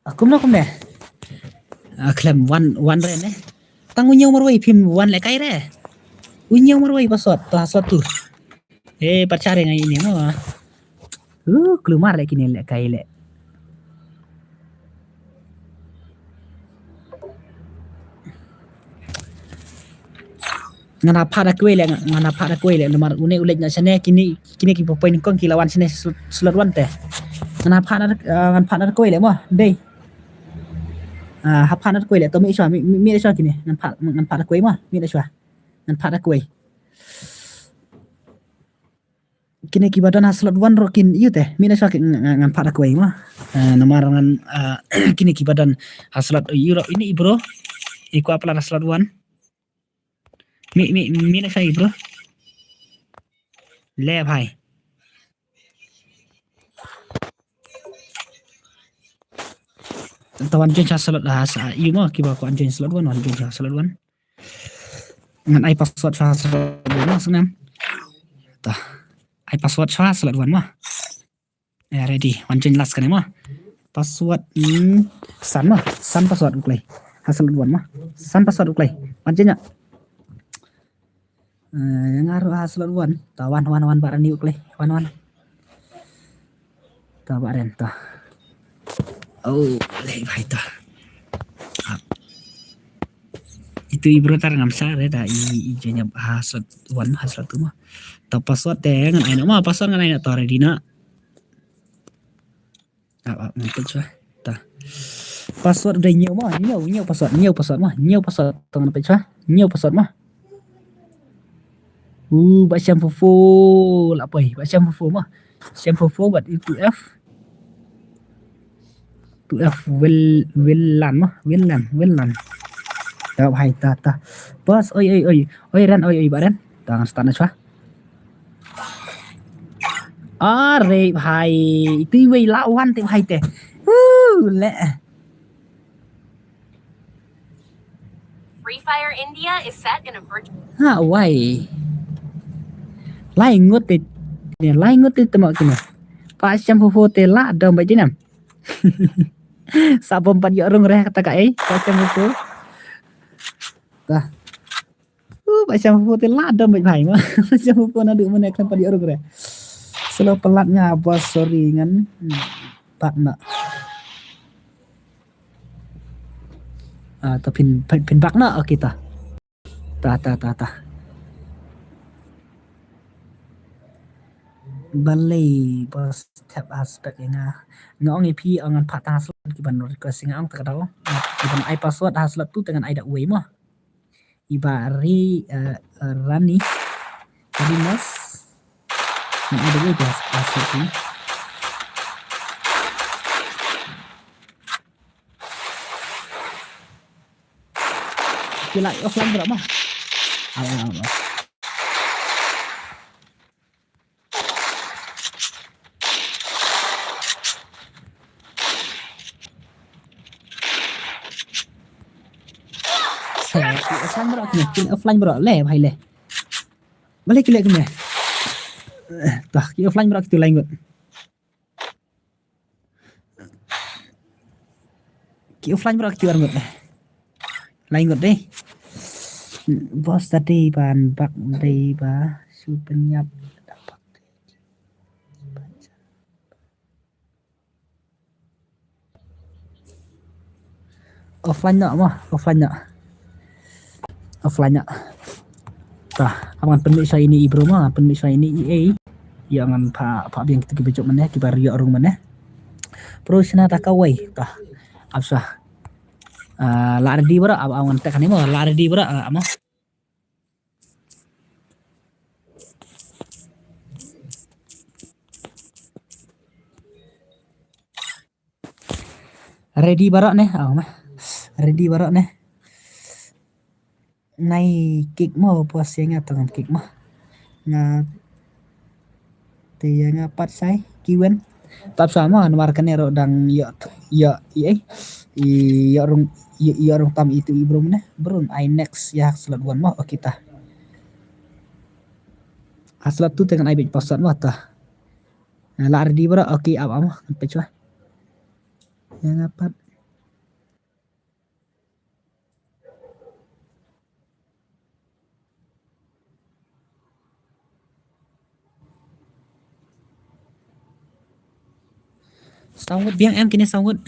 Ah, kumno kumne? Ah, khlem wan, wan re ne. Tang u ñiew marwei phim wan lehkai re. U ñiew marwei password, to ha slot two. Eh, pat cha re ngai ini mo. Uh, klumar leh kine lehkai leh. Ngan hap phah da kawei leh, ngan hap phah da kawei leh, namar une u leit na shane, kine, kine ki poi nyngkong ki la wan shane slot, slot one te. Ngan hap phah da, ah, ngan phah da kawei leh mo, dei. Ah, hap phah da kawei leh, to mih shuwa, mih, mih, mih shuwa kine, ngan phah, ngan phah da kawei mo, mih shuwa. Ngan phah da kawei. Kine kiba don ha slot one ruh kin ïoh te. Mih na shuwa ki, nga, nga, ngan phah da kawei mo. Eh, namar ngan, eh, kine kiba don ha slot ïoh ruh ini i bro. I kwah pla ha slot one. Mih, mih, mih na shuwa i bro. Le bhai. To wan join sha slot, ah, sa, ïoh mo kiba kwah join slot one, wan join sha slot one. Ngan ai password sha slot one mo, sngewbha. Tah. Ai password sha slot one mo. Eh, ready. Wan join last kane mo. Password, hmm, san mo. San password u klei. Ha slot one mo. San password u klei. Wan join ïa. Eh, nga ruh ha slot one. Ta wan, wan, wan, ba rani u klei. Wan, wan. Ta ba ren ta. Oh, leh bhai ta. Ah. Itu i bro tar ngam sa re ta i, i join ïa ha slot one, ha slot two mo. Ta password te ngan ai na mo, password ngan ai na ta ready na. Ah, ah, ngan peit shuwa. Ta. Password dei ñiew mo, ñiew, ñiew password, ñiew password mo, ñiew password, to ngan peit shuwa, ñiew password mo. Uh, ba shem fofo, la poi, ba shem fofo mo. Shem fofo, ba two F. Two F Will, Willan mo, Willan, Willan. Jawab hai ta, ta. Bos, oi, oi, oi. Oi, Ren, oi, oi, ba Ren. Ta ngan start na shuwa. Are bhai, itu wei la wan te bhai te. Woo, le. Free Fire India is set in a virtual. Ha, wai. Lai ngut te, ne, lai ngut te tama kine. Pa sham fo fo te la dom ba jinam. Sa bom pat ïoh rung reh kata ka ei, pa sham fo fo. Ta. Uh, ba sham fo te la dom beit bhai ma. Ba sham fo na du mane khlem pat ïoh rung re. Selo pelat nga bos, sorry ngan. Hmm, bak na. Ah, ta phin, phin, phin bak na, okay ta. Ta, ta, ta, ta. Balei bos tap aspect ïa nga. Nga ong ïa phi, ong ngan phah tang slot. ki ban request ïa nga, ong te ka daw. Ki ban ai password ha slot two te ngan ai da uwei mo. Iba Ri, eh, Rani Rinos. Ngan ai da uwei ki ha slot two. Ki la offline bro mo. Awa, awa. Ki offline bro, ki offline bro, le bhai le. Bale ki le kumne. Tah, ki offline bro, ki tu lai ngut. Ki offline bro, ki tu lai ngut. Lai ngut dei. Boss tadi ban bak dei ba su penyap. Offline noh mo, offline noh. Offline noh. Tah, ap ngan pynmih sha ine i bro mo, pynmih sha ine i ei. Ïa ngan pha, pha biang kita ki bajok mane, ki bar ïoh rung mane. Pro shna ta kawei, tah. Ap sha. Ah, la ready bro, ap, ap ngan tek kane mo, la ready bro, ah, mo. Ready baroh ne, oh mah. Ready baroh ne. Nai kick mo, pos ïa nga tang kick mo. Nga te ïa nga pat sai kiwen. Tap sa mo, namar kane ruh dang ïoh, ïoh, ïoh, eh. Ïoh rung, ïoh, ïoh rung tam itu i brum ne. Brum ai next ïa slot one mo, okay ta. Ha slot two te ngan ai bit password mo ta. La ready baroh, okay, ap, ap mo, ngan peit shuwa. Ïa nga pat. Sound ngut biang em kine sound ngut.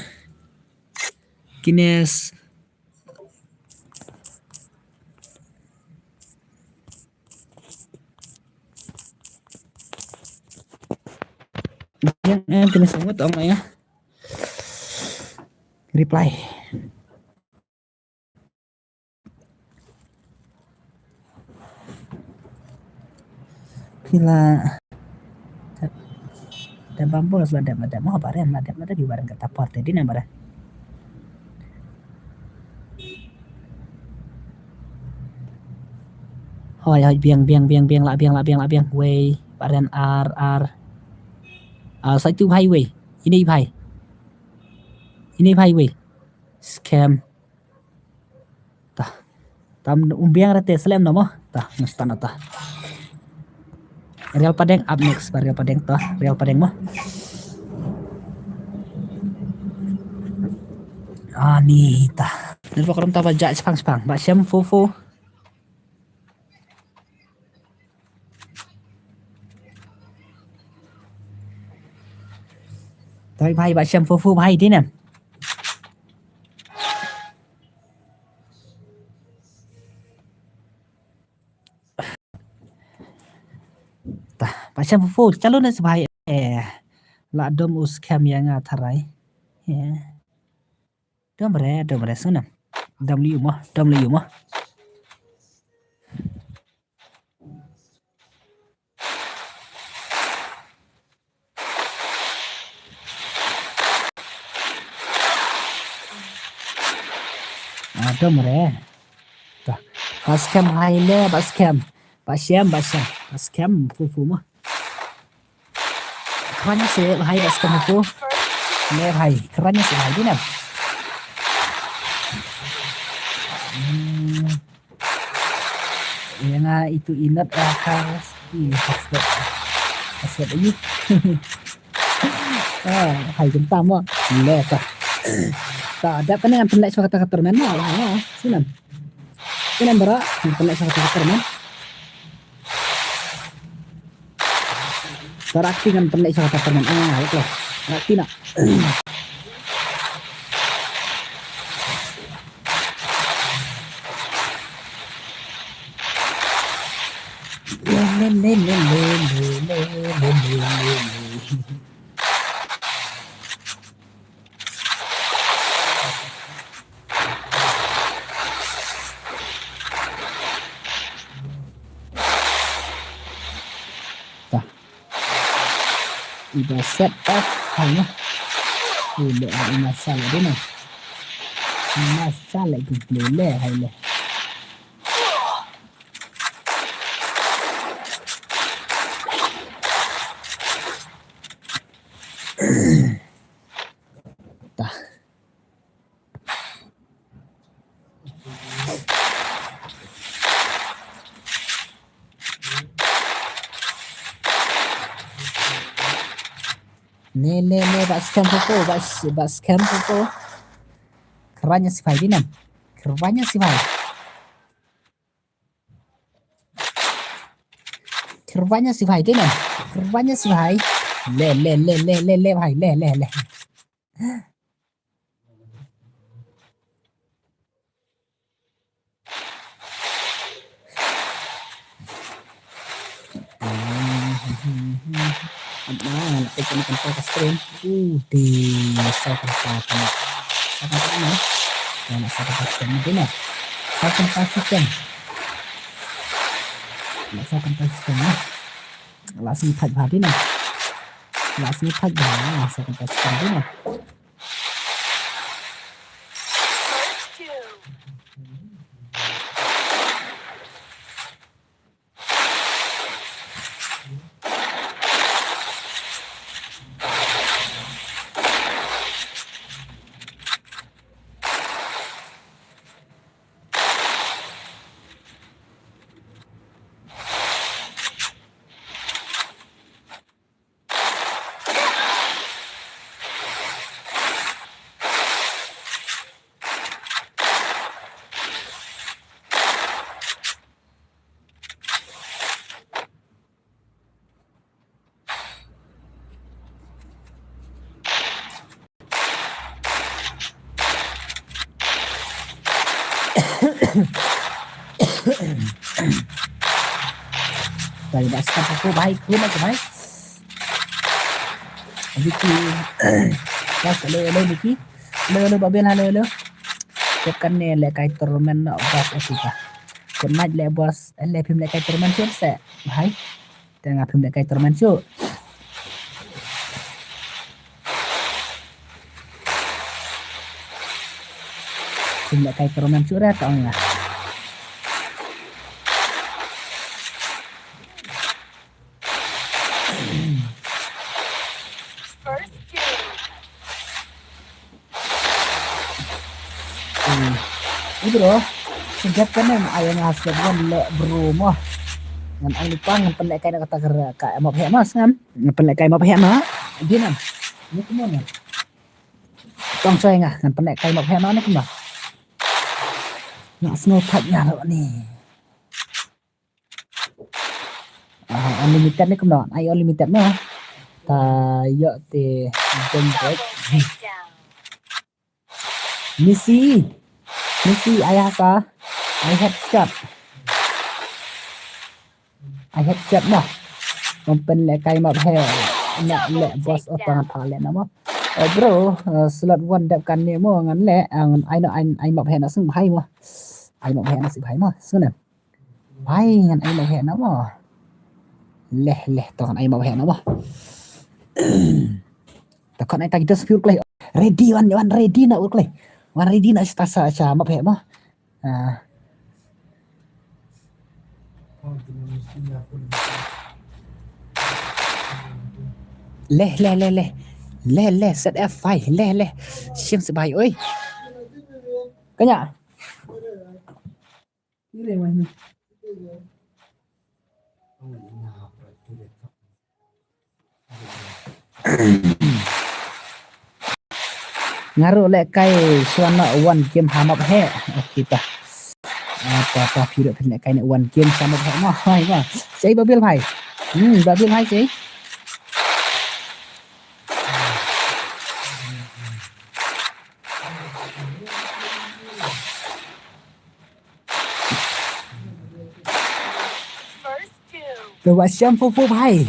Kine s- Biang em kine sound ngut ong ïa. Reply. Phi la dep bambo la dep la dep mo ba ren la dep la dep ïa ba ren kata por te dei ne ba ren. Hoi hoi biang biang biang biang la biang la biang la biang wei ba ren ar ar. Ah, sa itu bhai wei. Ine i bhai. Ine i bhai wei. Scam. Tah. Tam um biang rete slem no mo. Tah, ngestan tah. Real Padeng up next, ba Real Padeng tah, Real Padeng mo. Ani tah. Ni ba korom tah ba ja spang spang. Ba shem fo fo. Toi bhai ba shem fo fo bhai dei ne. Tah, ba shem fo fo, chalu ne se bhai. Eh, la dom u scam ïa nga tharai. Eh. Dom re, dom re sana. Dom liu mo, dom liu mo. Ah, dom re. Tah. Ba scam hai le, ba scam. Ba shem, ba shem. Ba scam, fu fu mo. Kran se bhai ba scam fu. Ne bhai, kran se bhai dei ne. Hmm. Ïa nga itu inat ah ka i haswet. Haswet ayu. Ah, hai kynta mo. Le ta. Ta dap kane ngan pynleh shuwa kata ka tournament mo. Sinan. Sinan bara ngan pynleh shuwa kata ka tournament. Tara kti ngan pynleh sha kata pynleh. Ah, okey. Tara kti na. Iba set off hai na. Ule ai masa la dina. Masa la gu ple le hai le. Ta. Ne ne ne ba scam foto ba ba scam foto. Keranya sipai dinam. Keranya sipai. Keranya sipai dinam. Keranya sipai. Le le le le le le bhai le le le. Ap na nak ikut ni kanta ka screen. Uh, di sa kanta kena. Sa kanta kena. Ya nak sa kanta screen ni kena. Sa kanta screen. Nak sa kanta screen ni. Lah sini thaj bha di na. Lah sini thaj bha. Sa kanta screen di na. Tadi ba scam foto bhai, khun na bhai. Vicky. Bas, hello, hello, Vicky. Hello, hello, Babel, hello, hello. Tep kan ne lehkai tournament noh bas, okay ta. Good night leh bas, leh phim lehkai tournament shuh seh bhai. Te nga phim lehkai tournament shuh. Phim lehkai tournament shuh re ta ong nga. First kill. Hmm. Ni bro, sejak kane ai nga slot wan leh bro mo. Ngan ai lypa ngan pynlehkai na kata ka, ka map heh mo sngam. Ngan pynlehkai map heh mo. Di nam. Ni kumno ne. Tong soi nga ngan pynlehkai map heh mo ni kumno. Nga sngew thait nga ro ni. Ah, unlimited ni kumno? Ai unlimited mo. Ta ïoh te jump break. Missy. Missy, ai hasa. Ai headshot. Ai headshot mo. Ngam pynlehkai map heh. Ngan leh bas o tang tha leh na mo. Oh bro, uh, slot one dep kan ne mo ngan leh, uh, ngan ai no ai, ai map heh na sing bhai mo. Ai map heh na sing bhai mo. Sngewnem. Bhai ngan ai map heh na mo. Leh leh to ngan ai map heh na mo. Ta khot ai ta kita spill klei. Ready wan wan ready na u klei. Wan ready na sta sa sa map heh mo. Ah. Leh leh leh leh. Leh leh set F five leh leh. Shim sebai oi. Kanya. Nga ruh lehkai shuwa na one game ha map heh. Okay ta. Apa apa phi ruh phi lehkai na one game ha map heh ma. Hai ma. Sei Babil bhai. Hmm, Babil bhai sei. First kill. Te ba sham fu fu bhai.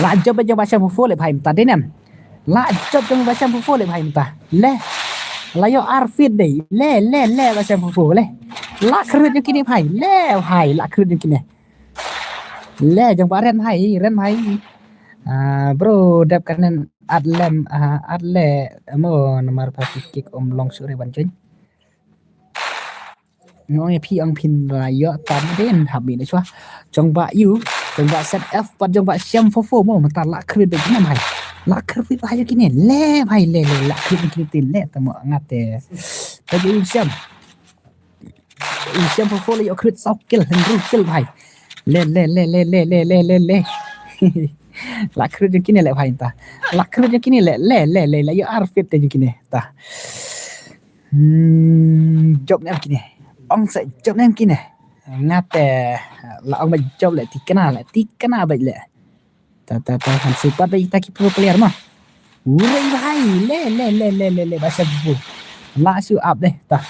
La jop jop ba sham fu fu le bhai mynta de nem. La jop jop ba sham fu fu le bhai mynta. Le. La ïoh ar feet de. Le le le ba sham fu fu le. La khrut jong kine bhai. Le bhai la khrut jong kine. Le jong ba ren hai, ren hai. Ah, bro, dep kanen at lem, ah, at le mo namar pa ki kick um long suri ban join. Ngong ya phi ang phin la yo tam den hap mi na chwa. Jong ba yu, jong ba set F pat jong ba shem fo fo mo mata la krit de nam hai. La krit hai kine le hai le le la krit kine tin le tamo ngate. Tajo shem. Shem fo fo le yo krit sau kill heng ru kill bhai. Le le le le le le le le le. La krit jong kine le bhai ta. La krit jong kine le le le le le yo ar fit jong kine ta. Hmm, job nem kine. Ong sa job nem kine. Ngate la ong ba job le tikna le tikna ba le. Ta ta ta han sipat ba ita ki pro player ma. Urai bhai le le le le le le ba shem fo. La su up de ta.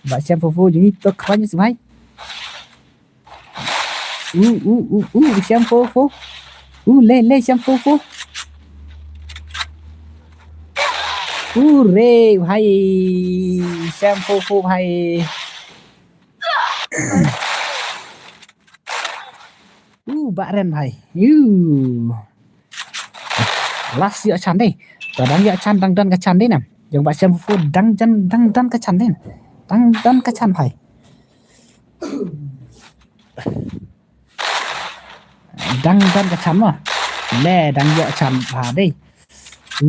Ba shem fo fo jini to kwan su bhai. U u u u shem fo fo. U le le shem fo fo. Urai bhai shem fo fo bhai. U ba ren bhai. U. Last yo chan dei. Ta dang yo chan dang dan ka chan dei nam. Jong ba shem fo dang jan dang dan ka chan dei. Dang dan ka chan bhai. Dang dan ka chan ma. Le dang yo chan bha dei. U.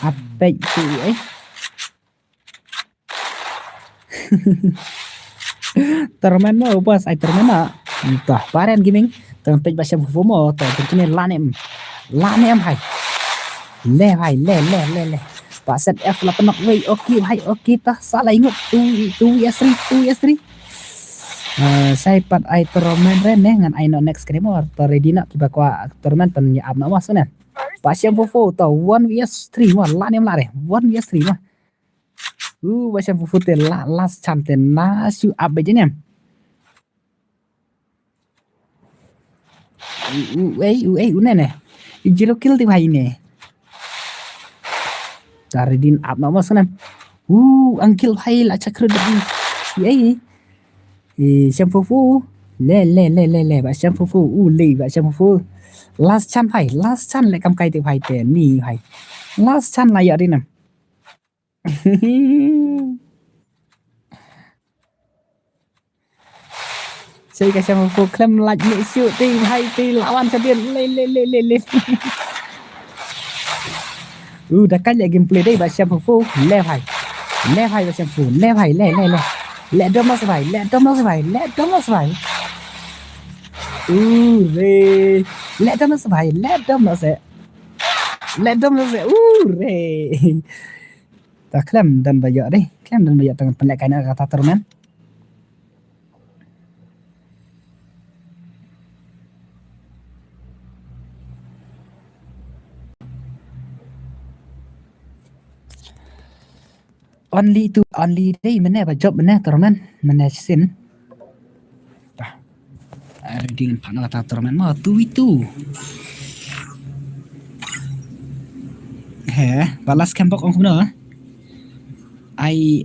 Abek tu eh. Termen mo bos ai termen na. Toh paren gaming. Tang pej ba shem fo mo toh tang kine lanem. Lanem hai. Le hai le le le le. Ba set F la penok wei. Okay hai okay toh sa la ingut tu tu ya sri tu ya sri. Eh, sai pat ai termen re ne ngan ai no next kene mo. Toh ready na kiba kwa termen tan ya ap na mo sene. Ba shem fo fo toh one vs three mo lanem la re. One vs three mo. U ba shem fo fo te la last chan te na su up ba jinem. U u ei u ei u ne ne. Zero kill te bhai ne. Tari din up na mas nem. U ang kill bhai la chakru de. Ei. E shem fo fo. Le le le le le ba shem fo fo. U le ba shem fo fo. Last chan bhai last chan le kam kai te bhai te ni bhai. Last chan la ya dinam. Sei ka shem fo khlem lait ni shu ti bhai ti lawan sa din le le le le le. U da kai le gameplay dei ba shem fo le bhai. Le bhai ba shem fo le bhai le le le. Le dom los bhai le dom los bhai le dom los bhai. U re. Le dom los bhai le dom los. Le dom los u re. Ta khlem dan ba yo dei, khlem dan ba yo tang pynleh kai na kata termen. Only two, only dei mene ba job mene termen mene sin. Ready ngan pan kata tournament mo two v two. He, balas kembok ong kumno. Ai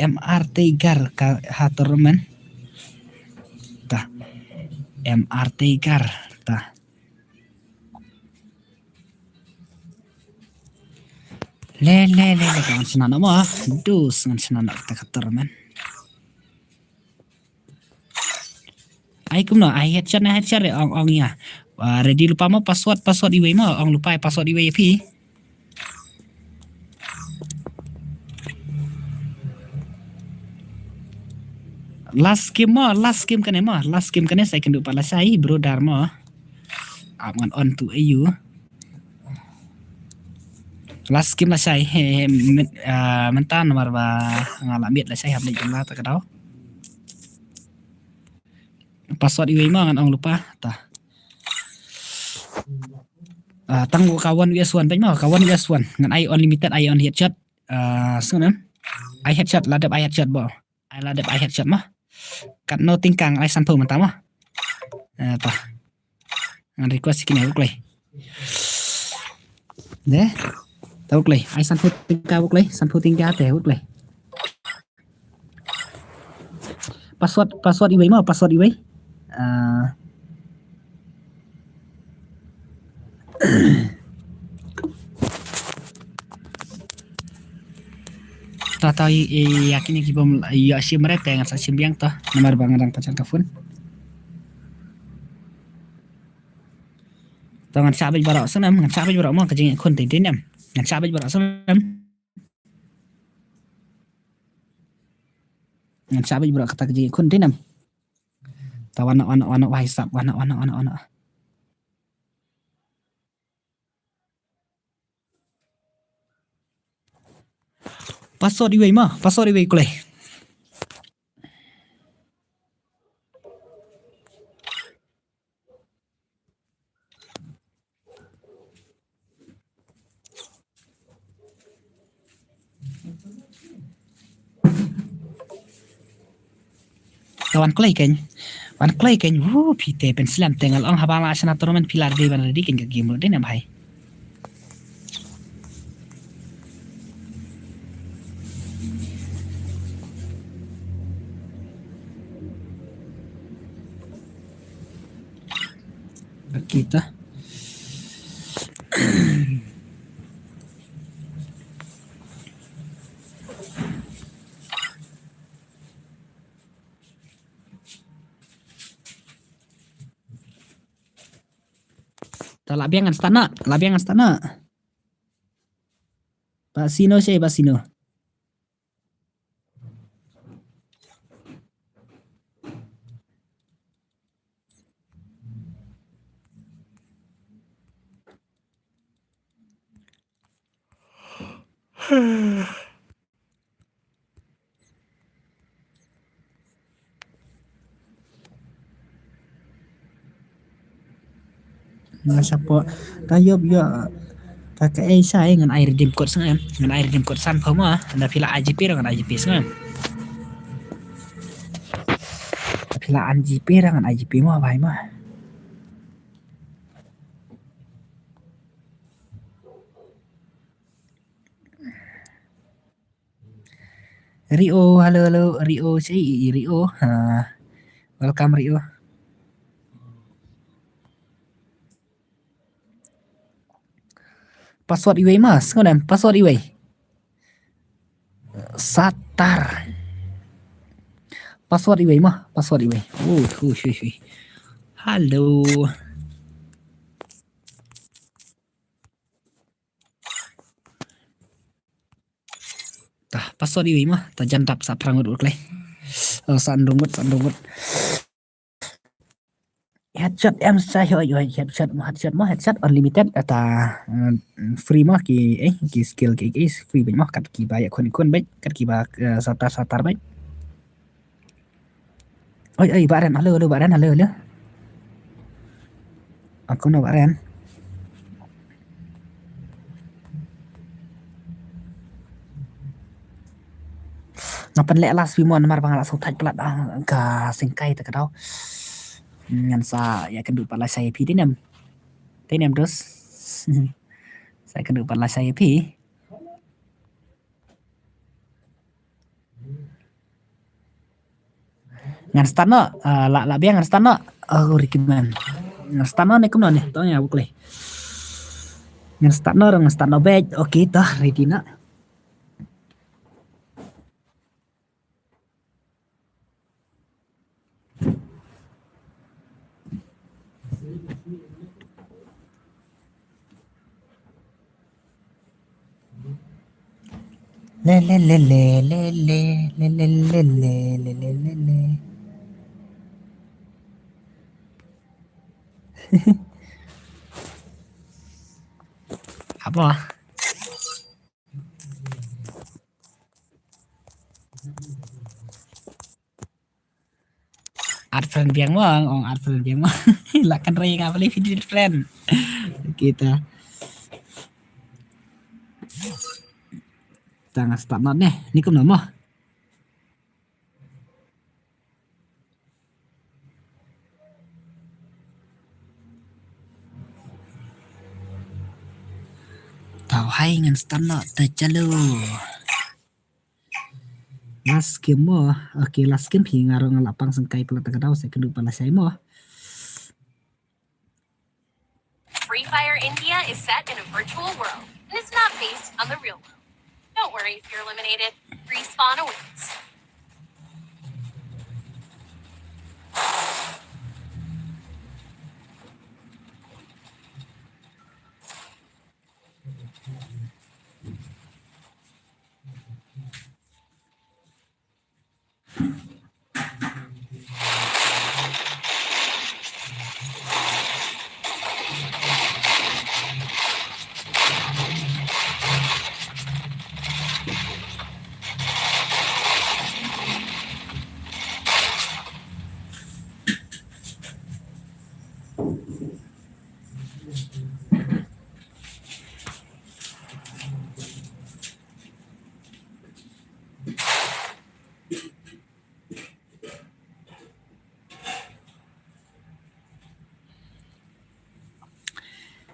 M R Tiger ka ha tournament. Ta. M R Tiger ta. Le le le le ngan sna no mo. Dus ngan sna no ta ka tournament. Ai kumno ai headshot na headshot re ong ong ya. Ready lupa mo password password iwei mo ong lupa password iwei phi. Last game mo last game kane mo last game kane sai kendu pala sai brother mo. Ap ngan on tu ayu. Last game la shai he mynta namar ba nga la miet la shai hap leh jumla ta ka daw. Password iwei ma ngan ong lupa ta. Tang ka one vs one peit ma ka one vs one ngan ai unlimited ai only headshot. Sngewbha ai headshot la dep ai headshot bo. Ai la dep ai headshot mo. Katno tyngka ngan ai sanphew mynta mo. Eh, ta. Ngan request ïa kine, U Kloi. Dei. Ta, U Kloi. Ai sanphew tyngka, U Kloi. Sanphew tyngka te, U Kloi. Password, password iwei mo, password iwei. Ah. Ta, ta, ïa, ïa, ïa kine ki bym ïoh shim re te ngan sa shim biang to. Namar ba nga dang pynshong ka phone. To ngan shah beit baroh sngewbha, ngan shah beit baroh mo, ka jingïakhun te, te nem. Ngan shah beit baroh sngewbha. Ngan shah beit baroh kata ka jingïakhun te nem. Ta, wan noh, wan noh, wan noh, wahai sap, wan noh, wan noh, wan noh, wan noh. Password iwei mo, password iwei, U Kloi. Te wan kloi keiñ. Wan kloi keiñ. Wu, phi te pynslem te, nga la ong haba la shna tournament phi la ready ban ready keiñ, ka game ruh dei ne bhai. Kita. Ta, lah biang ngan start noh, lah biang ngan start noh. Ba sino shi, ba sino. Nga sha pok. Ta ïoh, ïoh. Ta kaei shai, ngan ai redeem code sngewbha. Ngan ai redeem code san phew mo. Lada phi lah ai G Pay ruh ngan ai G Pay sngewbha. Lada phi lah ai G Pay ruh ngan ai G Pay mo, bhai mo. Rio, hello, hello, Rio, shi, Rio. Ha. Welcome, Rio. Password iwei mo, sngewbha, password iwei. Satar. Password iwei mo, password iwei. Oh, hu, shui, shui. Hello. Ta, password iwei mo, ta jan dap sa phrang ngut U Kloi. Oh, sa hynriew ngut, sa hynriew ngut. Headshot em sa, hoi, hoi, headshot mo, headshot mo, headshot unlimited, ata, eh, free mo ki, eh, ki skill ki, ki free beit mo, kat kiba ïakhun khun beit, kat kiba, eh, satar satar beit. Oi, oi, Bah Ren, hello, hello, Bah Ren, hello, hello. Aku no Bah Ren. Nga pynleh last wi mo namar ba nga la sngewthuh palat, ah, ka sengkai te ka daw. Ngan sa ïakynduh pat lashai ïa phi, te nem. Te nem dos. Sa ïakynduh pat lashai ïa phi. Ngan start noh, ah, lah, lah biang ngan start noh. Oh, recommend. Ngan start noh ne kumno ne? To ïa buk leh. Ngan start noh, ngan start noh beit. Okay, to ready noh. Le, le, le, le. Apa? Add friend biang mo, ong add friend biang mo. Lah kan rei nga beli video friend. Kita. Ta ngan start noh ne. Ni kumno mo? phai ngan start noh te, chalo. Last game mo. Okay, last game hi, nga ruh nga la pang sngewsih palat ta ka daw, sa kynduh pat lashai mo. Free Fire India is set in a virtual world and is not based on the real world. Don't worry if you're eliminated. Respawn awaits.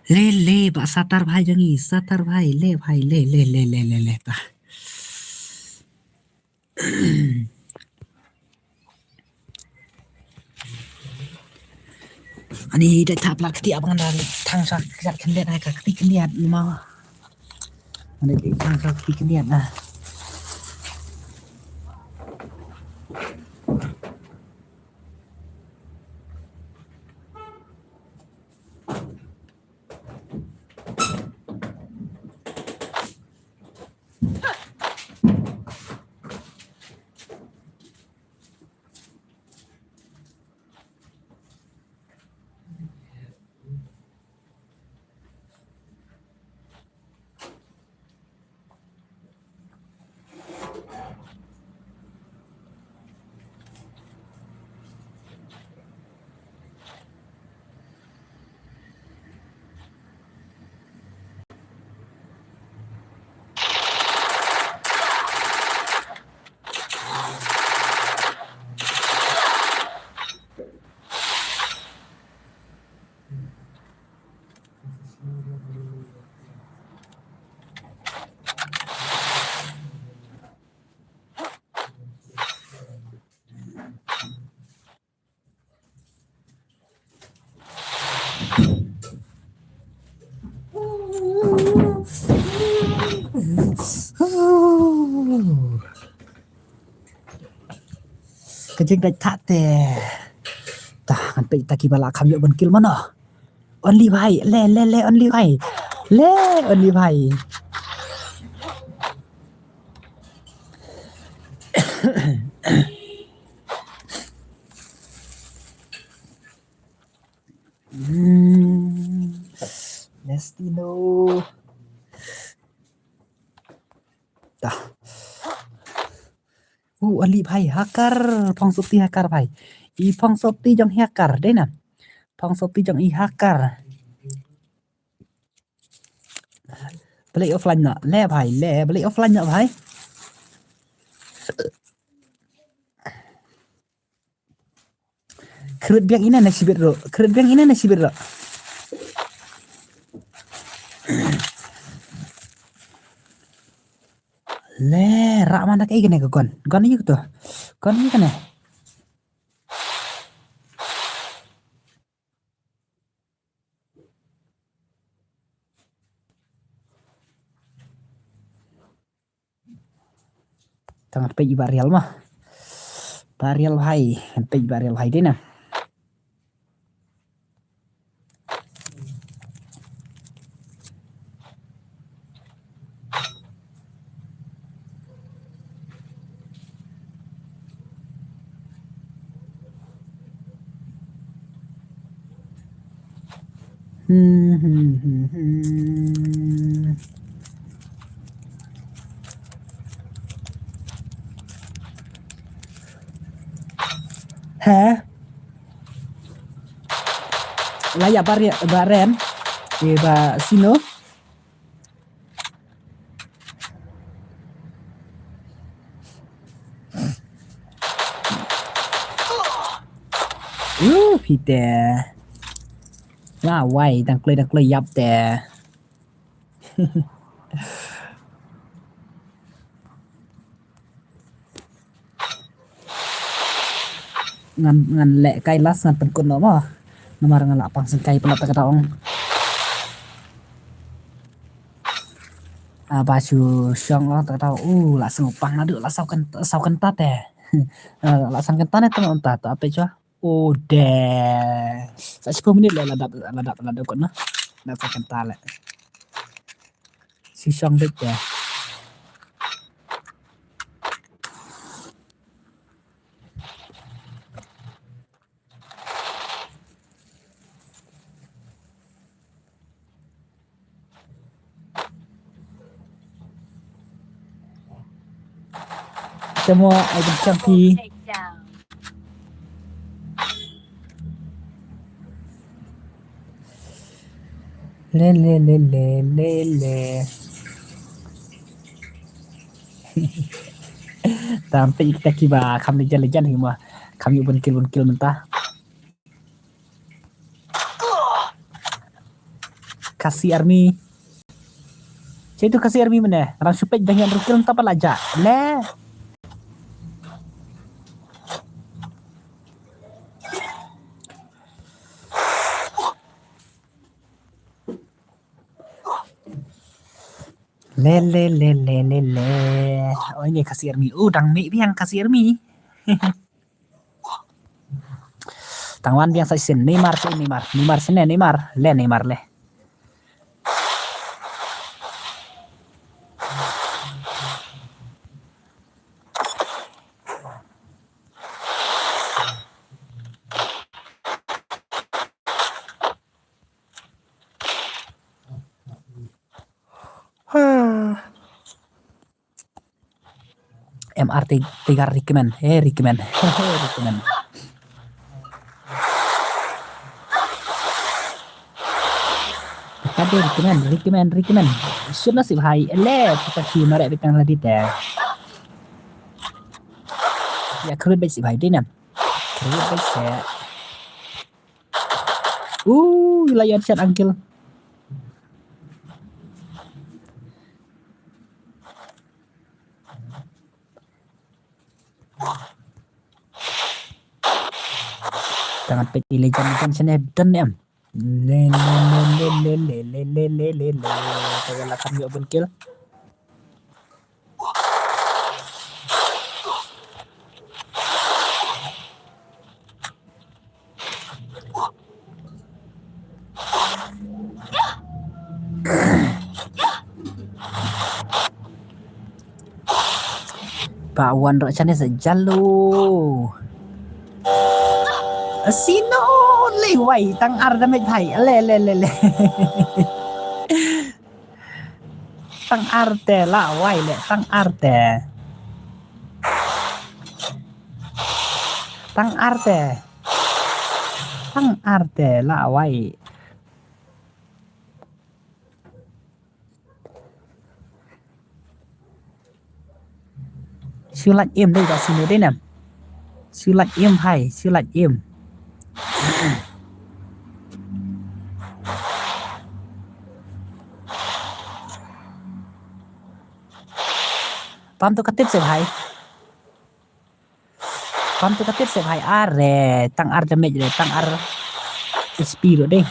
Le, le, ba satar bhai jong ngi, satar bhai, le bhai, le, le, le, le, le, le, ta. Ani da thap la kti abang da thang sa kjat khyndiat hai ka kti khyndiat ma. Ani da thang sa kti khyndiat na. Ka jingdait thah te. Tah, ngan peit ta kiba la kham ïoh ban kill mano. Only bhai, le, le, le, only bhai. Le, only bhai. Hmm. Destino. Tah. Uh, only bhai, hacker, phong sopti hacker bhai. I phong sopti jong hacker, dei na. Phong sopti jong i hacker. Balei offline noh, le bhai, le, balei offline noh bhai. Khrut biang ine na shibit ruh, khrut biang ine na shibit ruh. Le, rah man da kaei kane ka gun. Gun ïa kato. Gun ïa kane. Tang peit i Bah Rial ma. Bah Rial hai, peit i Bah Rial hai dei na. Hmm, hmm, hmm, hmm. He? La ïa Bah Re-, Bah Ren. Ïa Bah Sino. Uh, phi te. Nga wai, dang kloi, dang kloi ïap te. Ngan, ngan leh kai last ngan pynkut noh mo. Namar nga la pang sngewsih palat kata ong. Ah, ba shu shong oh, kata ong. Uh, la sngewpang naduh, la saw kynta, saw kynta te. Ah, la saw kynta ne tang ong ta, ta peit shuwa. Oh, de. Sa shiphew minit leh la dap, la dap, la dap kot noh. La saw kynta leh. Shu shong beit te. Temo ai bun chang phi. Le, le, le, le, le, le. Tam peit kita kiba kham lejan lejan hi mo. Kham ïoh bun kill bun kill mynta. Khasi Army. Cei tu Khasi Army mynne? Ngan shu peit dang ïa ruh kill mynta pat la jah. Le. Le, le, le, le, le, le. Oh, ini Khasi Army. Oh, dang mih biang Khasi Army. Tang wan biang sa shisien. Neymar shisien, Neymar. Neymar shisien, Neymar. Le, Neymar le. M R Ti-, Tiger recommend. Eh, recommend. Eh, recommend. Tadi recommend, recommend, recommend. Shoot nasib hai. Ele, kita si marek bintang lagi teh. Ya, khrud beit sib hai dei nam. Khrud beit sib. Uh, la ïa shot uncle. Tangan pet ile jam jam sene don em. Le le le le le le le le le le le. Tagal akan ïoh bun kill. Ba wan rok chane sa jalo. Sino le wai tang ar damage bhai. Le le le le. Tang ar te la wai le tang ar te. Tang ar te. Tang ar te la wai. Shu lait im dei ba shu dei nam. Shu lait im hai, shu lait im. Pam tu katit se bhai. Pam tu katit se bhai, are tang ar damage re, tang ar H P ro dei.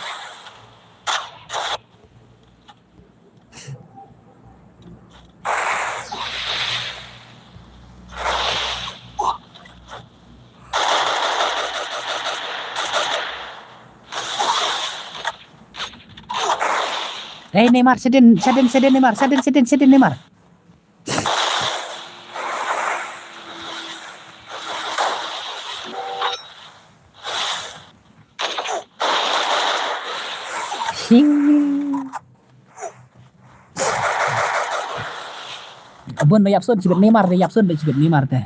Hey Neymar, sedin, sedin, sedin Neymar, sedin, sedin, sedin Neymar. Abon ba ïap sun chibit Neymar te, ïap sun ba chibit Neymar te.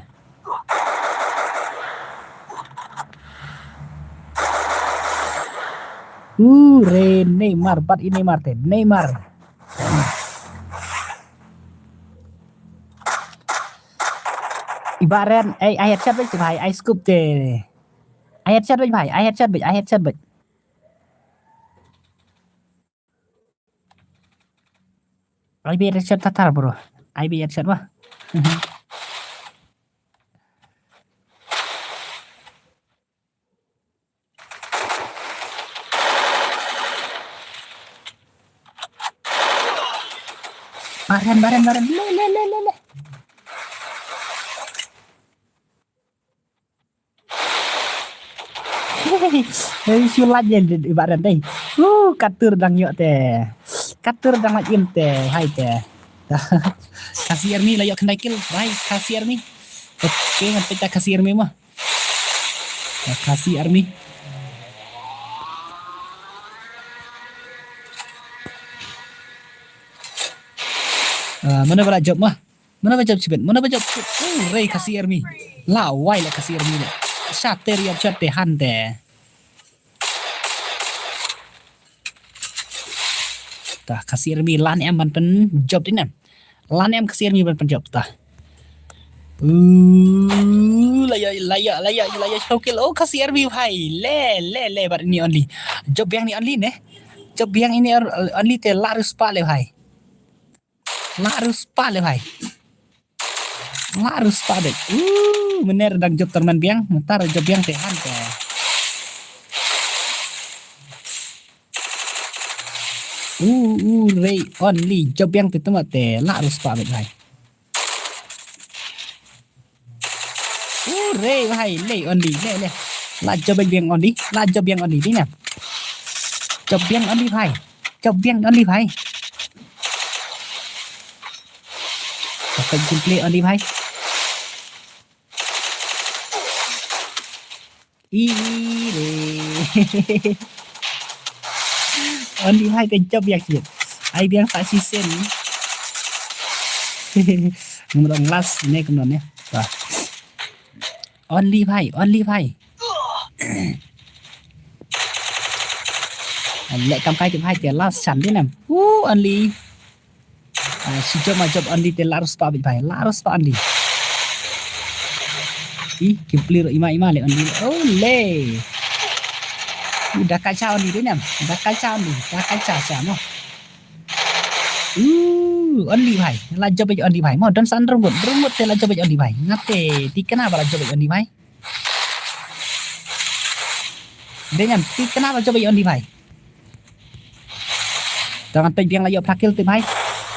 Uh, re Neymar, bat i Neymar te, Neymar. Iba ren, ai, ai headshot beit bhai, ai scoop te. Ai headshot beit bhai, ai headshot beit, ai headshot beit. Ai bi headshot tatar bro. Ai bi headshot wah. Baran, baran, baran. Le, le, le, le, le. Hei, shu lait ïa i Baran dei. Uh, katur dang ïoh te. Katur dang lait im te, hai te. Khasi Army la ïoh khyndai kill, bhai, Khasi Army. Okay, ngan peit ta Khasi Army mo. Khasi Army. Ah, mano ba la jop mo? Mano ba jop shibit? Mano ba jop shibit? Uh, rei Khasi Army. La wai la Khasi Army le. Shater ïa shot te han te. Ta Khasi Army lan em ban pynjop dei ne em. Lan em Khasi Army ban pynjop ta. Uh, la ïoh, la ïoh, la ïoh, la ïoh shiphew kill. Oh, Khasi Army bhai. Le, le, le, bad ini Only. Jop biang ini Only ne. Jop biang ini Only te la riewspah le bhai. La riewspah le bhai. La riewspah beit. Uh, mynne dang jop tyrmen biang, mynta jop biang te han te. Uh, uh, rei Only jop biang te tymmen te la riewspah beit bhai. Uh, rei bhai, le Only, le, le. La jop biang Only, la jop biang Only dei ne em. Jop biang Only bhai. Jop biang Only bhai. Perfect gameplay Only bhai. Ire. Only bhai te jop biang shibit. Ai biang sa shisien. Ngam dang last ne kumno ne. Wah. Only bhai, Only bhai. Leh kam kai te bhai te last chance dei ne em. Uh, Only. Ah, shi jop ma jop Only te la riewspah beit bhai, la riewspah Only. Ih, gameplay ruh ima ima le Only. Oh, le. Uh, da kai sha Only dei ne em. Da kai sha Only, da kai sha sha mo. Uh, Only bhai. La jop beit Only bhai. Mo don san rung ngut, rung ngut te la jop beit Only bhai. Ngate, thikna ba la jop beit Only bhai. Dei ne em, thikna ba la jop beit Only bhai. Tang peit biang la ïoh phra kill te bhai.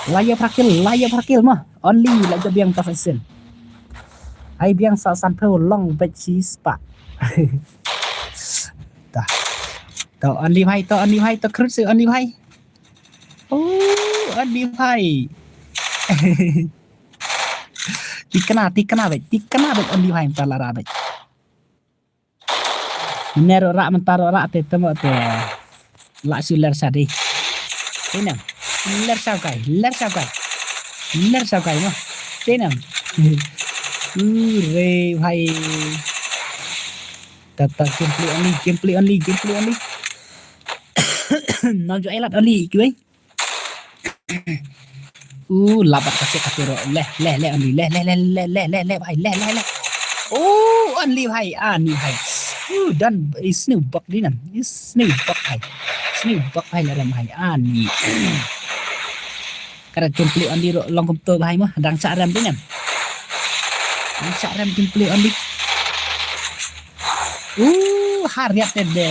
La ïoh phra kill, la ïoh phra kill mo. Only la jop biang ta sa shisien. Ai biang sa sanphew long beit shispah. Ta. Ta Only bhai, ta Only bhai, ta cruise Only bhai. Oh, Only bhai. Thikna, thikna beit, thikna beit Only bhai mynta la rah beit. Mynne ruh rah mynta ruh rah te temo te. Lah shu ler sha dei. Te ne em. Ler sha kai, ler sha kai. Ler sha kai mo. Te ne em. Ure bhai. Ta ta gameplay Only, gameplay Only, gameplay Only. Nang ju ai lad Only kiwei. Uh, labat ka sek ka tero. Leh, leh, leh, Only. Leh, leh, leh, leh, leh, leh, leh, bhai. Leh, leh, leh. Oh, Only, bhai. Ani, bhai. Uh, dan, i sniew bok dei ne em. I sniew bok, bhai. Sniew bok, bhai, la rem, bhai. Ani. Ka da gameplay Only ruh long kumto, bhai, mo. Dang shah rem dei ne em. Dang shah rem gameplay Only. Uh, ha riat te de.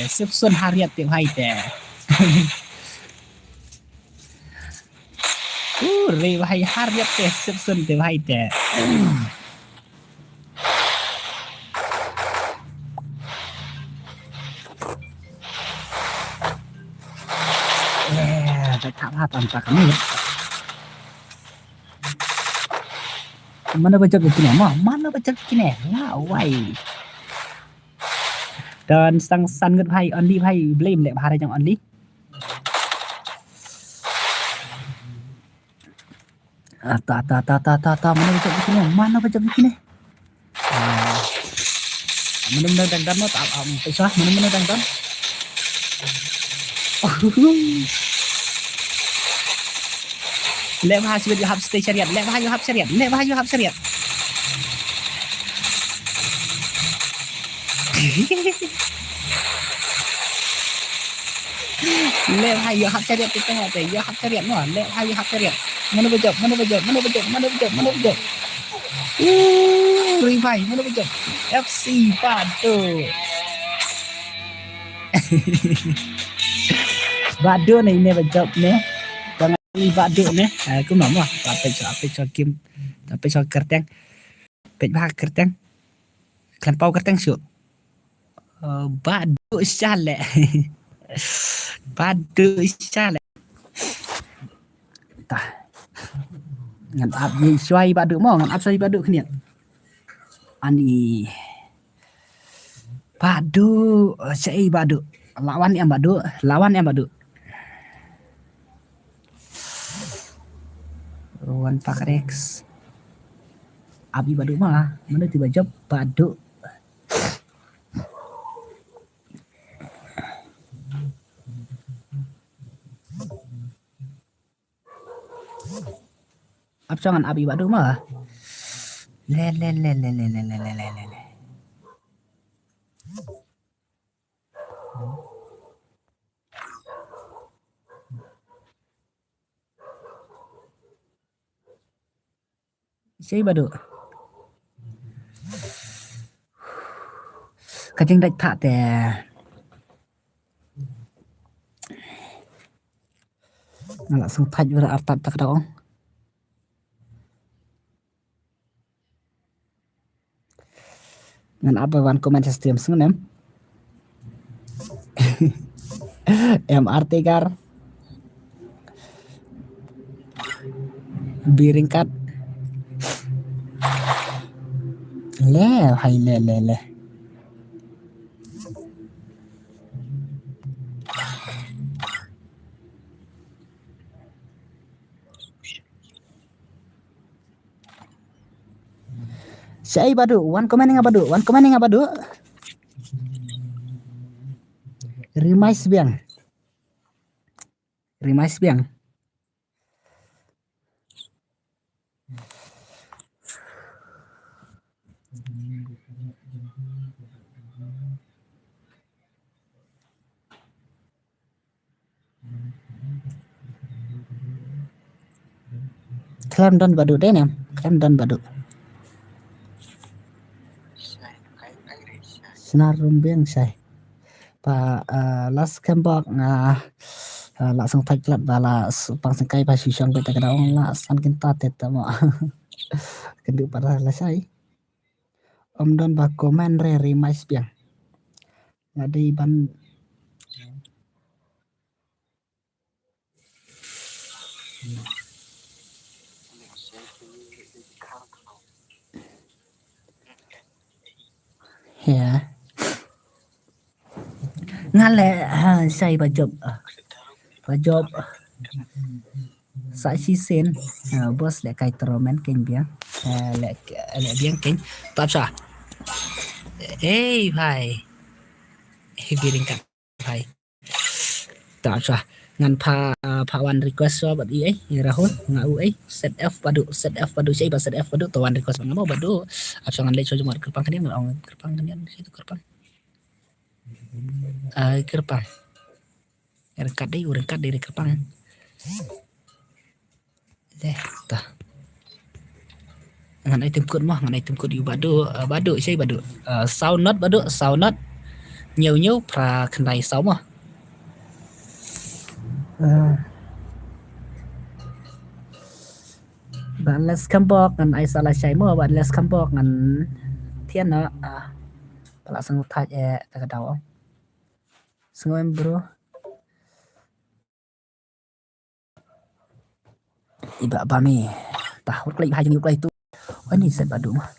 Sipsun ha riat te, bhai, te. Ure bhai, ha riat te, sipsun te bhai te. Eh, te ka ha tam ta kani. Mano ba jop kine mo, mano ba jop kine. La wai. Don sang san ngut bhai, Only bhai, blame leh bhai jong Only. Ah, ta, ta, ta, mano ba jop kine, mano ba jop kine. Ah, mano mano dang don mo, ta, ah, pisa, mano mano dang don. Leh bha shu hap station riat, leh bha ïoh hap station riat, leh bha ïoh hap station riat. Leh bha ïoh hap station riat, kita ngate ïoh hap station riat mo, leh bha ïoh hap station riat. Mano ba jop, mano ba jop, mano ba jop, mano ba jop, mano ba jop. Uh, ri bha, mano ba jop. F C Badu. Badu ne ine ba jop ne. Bah Duh ne. Eh, kumno mo. Ta peit sha, peit sha kim. Ta peit sha kyrteng. Peit ba kyrteng. Khlem paw kyrteng shuh. Eh, Bah Duh shaleh. Bah Duh shaleh. Ta. Ngan ap ïa shuwa Bah Duh mo, ngan ap shuwa Bah Duh khyndiat. Ani. Bah Duh, shaei Bah Duh. Lawan em Bah Duh, lawan em Bah Duh. Wan Pak Rex. Ap ïa Bah Duh ma, mano te ba jop Bah Duh. Ap shuwa ngan ap ïa Bah Duh ma. Le le le le le le le le le le. Shaei Bah Duh. Ka jingdait thah te. Nga la sngewthait ba artat ta ka daw. Ngan ap ba wan comment sa stream sngewnem. M R T Gar. Biringkat. Le, hai le, le, le. Shaei Bah Duh, wan comment ïa nga Bah Duh, wan comment ïa nga Bah Duh. Rimais biang. Rimais biang. Khlem don Bah Duh dei ne em? Khlem don Bah Duh. Snar Rumbeng shai. Pa, ah, la skhem bok nga, ah, la sngewthait klet ba la s-, pang sngewkai ba shu shong beit ta ka daw la san kynta te ta mo. Kynduh para la shai. Ym don ba comment re, Rimais biang. Nga dei ban Ya. Nga leh, ha, shai ba jop. Ba jop. Sa shisien. Ha, boss leh kai tro men keiñ biang. Ha, leh, leh biang keiñ. Tap sa. Ei, bhai. Ei, biring ka. Bhai. Ta shuwa. Ngan pha, pha wan request shuwa bad i ei, i Rahul, nga u ei, Z F Bah Duh, Z F Bah Duh, shaei ba Z F Bah Duh, to wan request bad nga mo Bah Duh. Ap shuwa ngan leit shuwa jong kyrpang khyndiat, ngan ong kyrpang khyndiat, shaei to kyrpang. Ai, kyrpang. Ryngkat dei, ryngkat dei kyrpang. Deh, ta. Ngan ai tim kut mo, ngan ai tim kut ïa u Bah Duh, eh, Bah Duh, shaei Bah Duh. Eh, sound not Bah Duh, sound not. Ñiew ñiew phra khyndai saw mo. Eh. Ba les khambok ngan ai sa lashai mo, ba les khambok ngan thian na, ah. Ba la sngewthait eh, ta ka daw. Sngewbha em bro. Iba ba me. Tah, ur klai hai jeng ur klai tu. Ani set Bah Duh mah.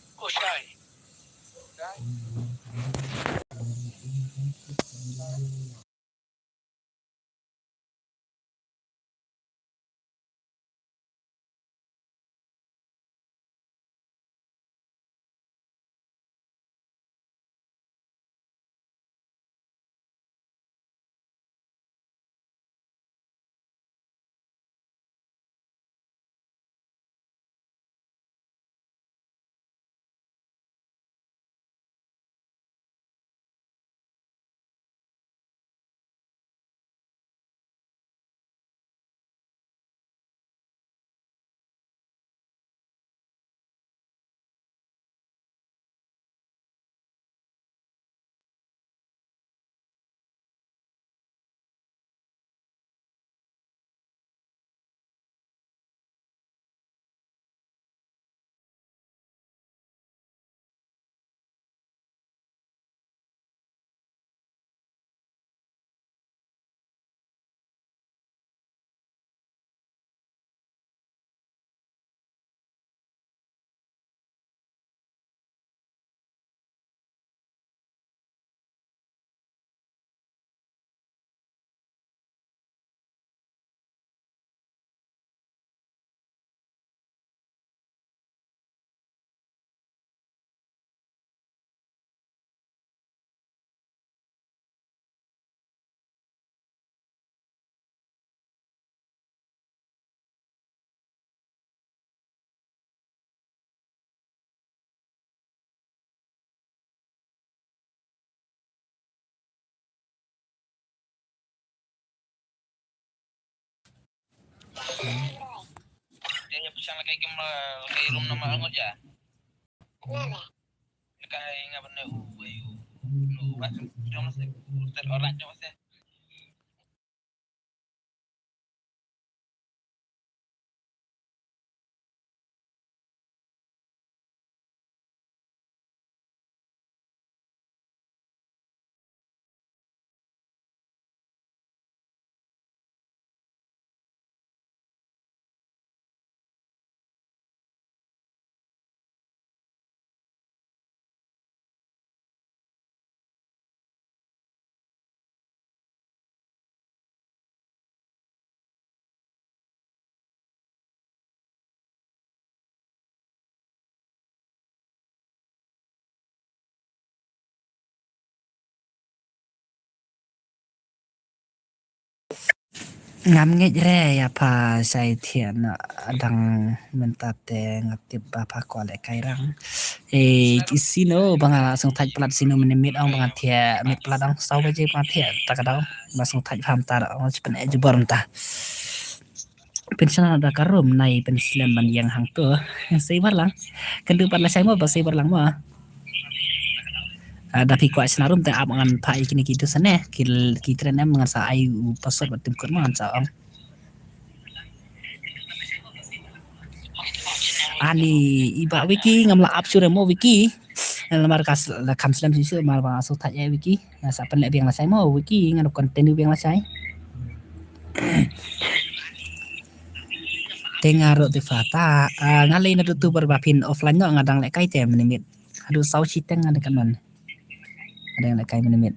Te ïa pyrshang la kai kim, la kai rum namar ngut ïa. Ïa la kai nga ban ne u wei u. Nu u rat jong se, u tet u rat jong se. Ngam ngeit re ïa pha shai thiah na dang mynta te nga tip ba pha kwah lehkai rang. E, sino ba nga la sngewthait palat sino mynne miet ong ba nga thiah miet palat ong saw baje ba nga thiah ta ka daw ba sngewthait pha mynta ong shi pyneh jubor mynta. Pynshna da ka rum nai pynslem ban ïeng hangto. Sei bar lang. Kynduh pat lashai mo ba sei bar lang mo. Ah, da phi kwah shna rum te ap ngan phah ïa kine ki dus ne ki, ki tren em ngan sa ai u password bad tim code mo ngan sa ong. Ani i bah Wiki ngam lah ap shuh re mo Wiki. Namar ka s-, la kham slem shisha namar ba nga sngewthait ïa Wiki. Nga sa pynleh biang lashai mo Wiki, ngan continue biang lashai. Te nga ruh te pha ta, ah, nga leh naduh tu ba phin offline noh nga dang lehkai te mynne miet. Haduh saw shiteng nga dang kan man. Nga dang lehkai mynne miet.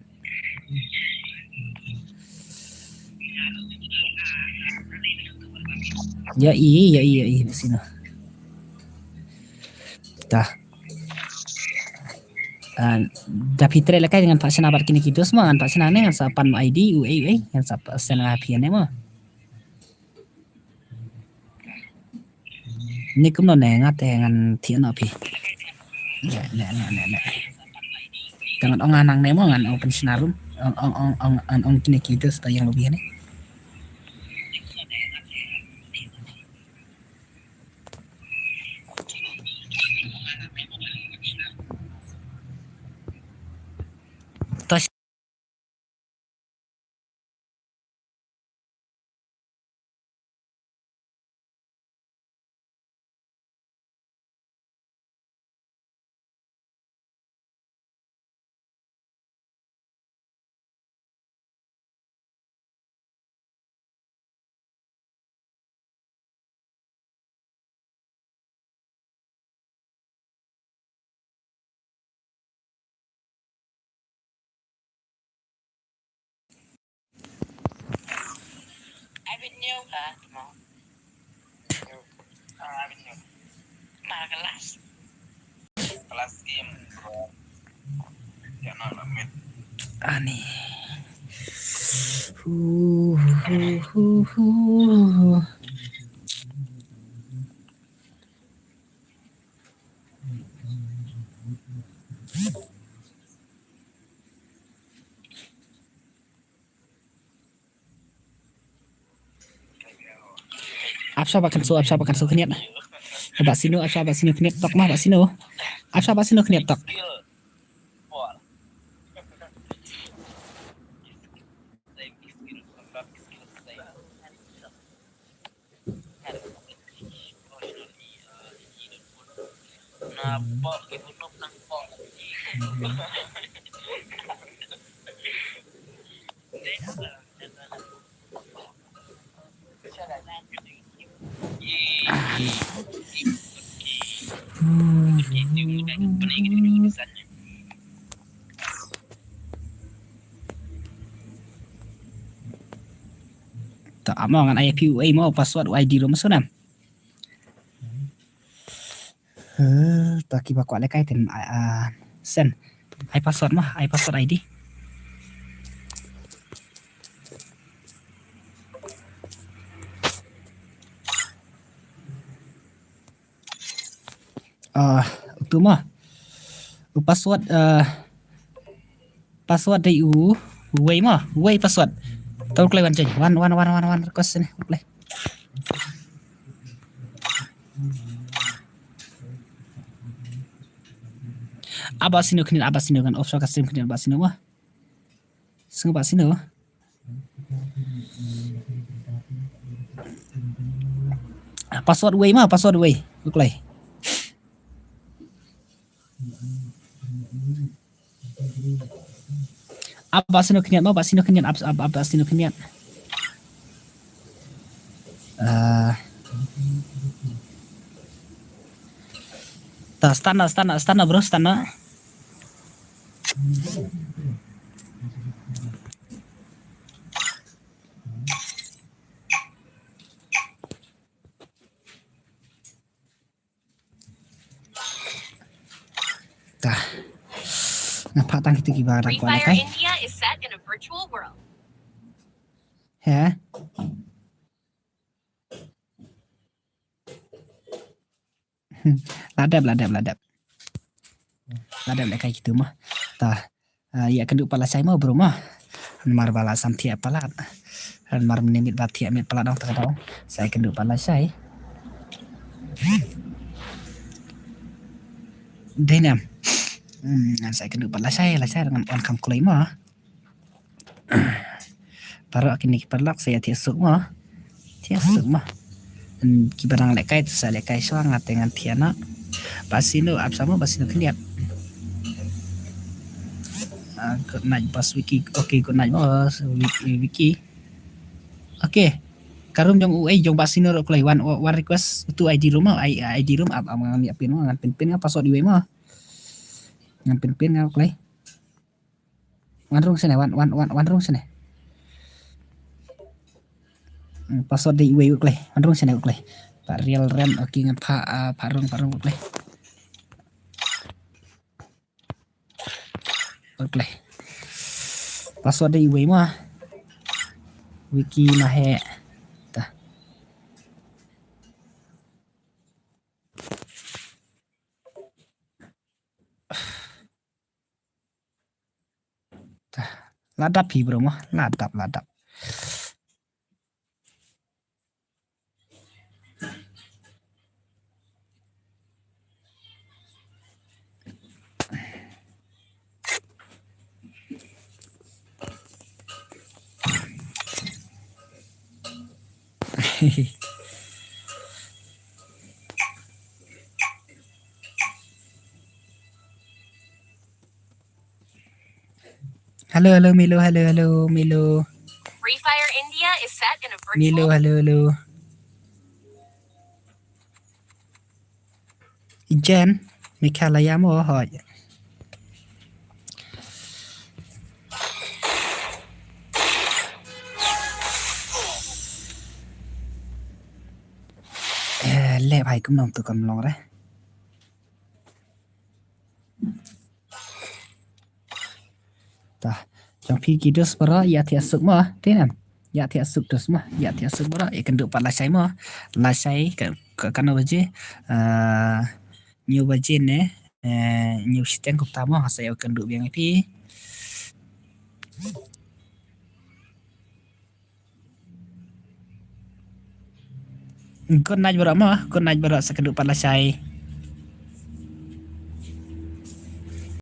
Ïohi, ïohi, ïohi, sino. Ta. Ah, da phi treh lehkai ngan phah shna bad kine ki dos mo ngan phah shna ne ngan sa pan ID u ei u ei ngan sa send nga phi ne mo. Ni kumno ne nga te ngan thiah noh phi. Ne ne ne ne ne. Te ngan ong nga nang ne mo ngan ong pynshna rum. Ong ong ong ong ngan ong kine ki dos ba ïeng lobi ne. Ani. Hu, hu, hu, hu, hu. Ap sha ba kan so, ap sha ba kan so khniat. Ba sino, ap sha ba sino khniat tok ma, ba sino. Ap sha ba sino khniat tok. Ta amo ngan ai phi u ei mo password u ID ruh ma sngewna. Eh, ta kiba kwah lehkai te ai, ah, send. Ai password mo, ai password ID. Ah, utu mo. U password, ah, password dei u, uwei mo, uwei password. Tau klei wan jeng, wan, wan, wan, wan, wan, request sini, klei. Aba sino khyndiat, aba sino kan offshore ka stream khyndiat, aba sino ma. Sino ba sino. Password wei ma, password wei. Uklai. Ap ba sino khyndiat mo, ba sino khyndiat, ap, ap, ap ba sino khyndiat. Ah. Ta, start na, start na, start na, bro, start na. Ta. Nga phah tang kito kiba dang kwah lehkai. He. La dep, la dep, la dep. La dep lehkai kito mo. Ta. Ah, ïa kynduh pat lashai mo bro mo. Namar ba la san thiah palat. Namar mynne miet ba thiah miet palat dong ta ka dong. Sa ïa kynduh pat lashai. Dei ne em. Hmm, sa ïa kynduh pat lashai, lashai ngan wan kham kloi mo. Baroh kine ki paralok sa ïa thiah suk mo. Thiah suk mo. Kiba dang lehkai te sa lehkai shuwa, nga te ngan thiah noh. Ba sino ap sa mo, ba sino khyndiat. Ah, good night boss Wiki. Okay, good night boss Wiki, Wiki. Okay. Ka room jong u, eh, jong ba sino ruh kloi, wan, wan request to I D room, I, I D room ap, ap ngan ïa pin mo, ngan pin pin nga password iwei mo. Ngan pin pin nga kloi. Wan rung shane, wan, wan, wan, wan rung shane. Hmm, password dei iwei u kloi. Wan rung shane u kloi. Phah Real Ram, okay, ngan phah, ah, phah rung, phah rung u kloi. U kloi. Password dei iwei mo. Wiki Mahe. Ta. Ta. La dap hi bro mo, la dap, la dap. Hello, hello, Milo, hello, hello, Milo. Free Fire India is set in a virtual Milo, hello, hello. Jen, Meghalaya mo hoi. Eh, le bhai, kumno tu kam long re. Ta, jong phi ki dus baroh, ïa thiah suk mo, te nam. Ïa thiah suk dus mo, ïa thiah suk baroh, ïa kynduh pat lashai mo. Lashai ka, ka, kano baje? Ah, hynñiew baje ne, eh, hynñiew shiteng kumta mo, sa ïa kynduh biang ïa phi. Good night baroh mo, good night baroh, sa kynduh pat lashai.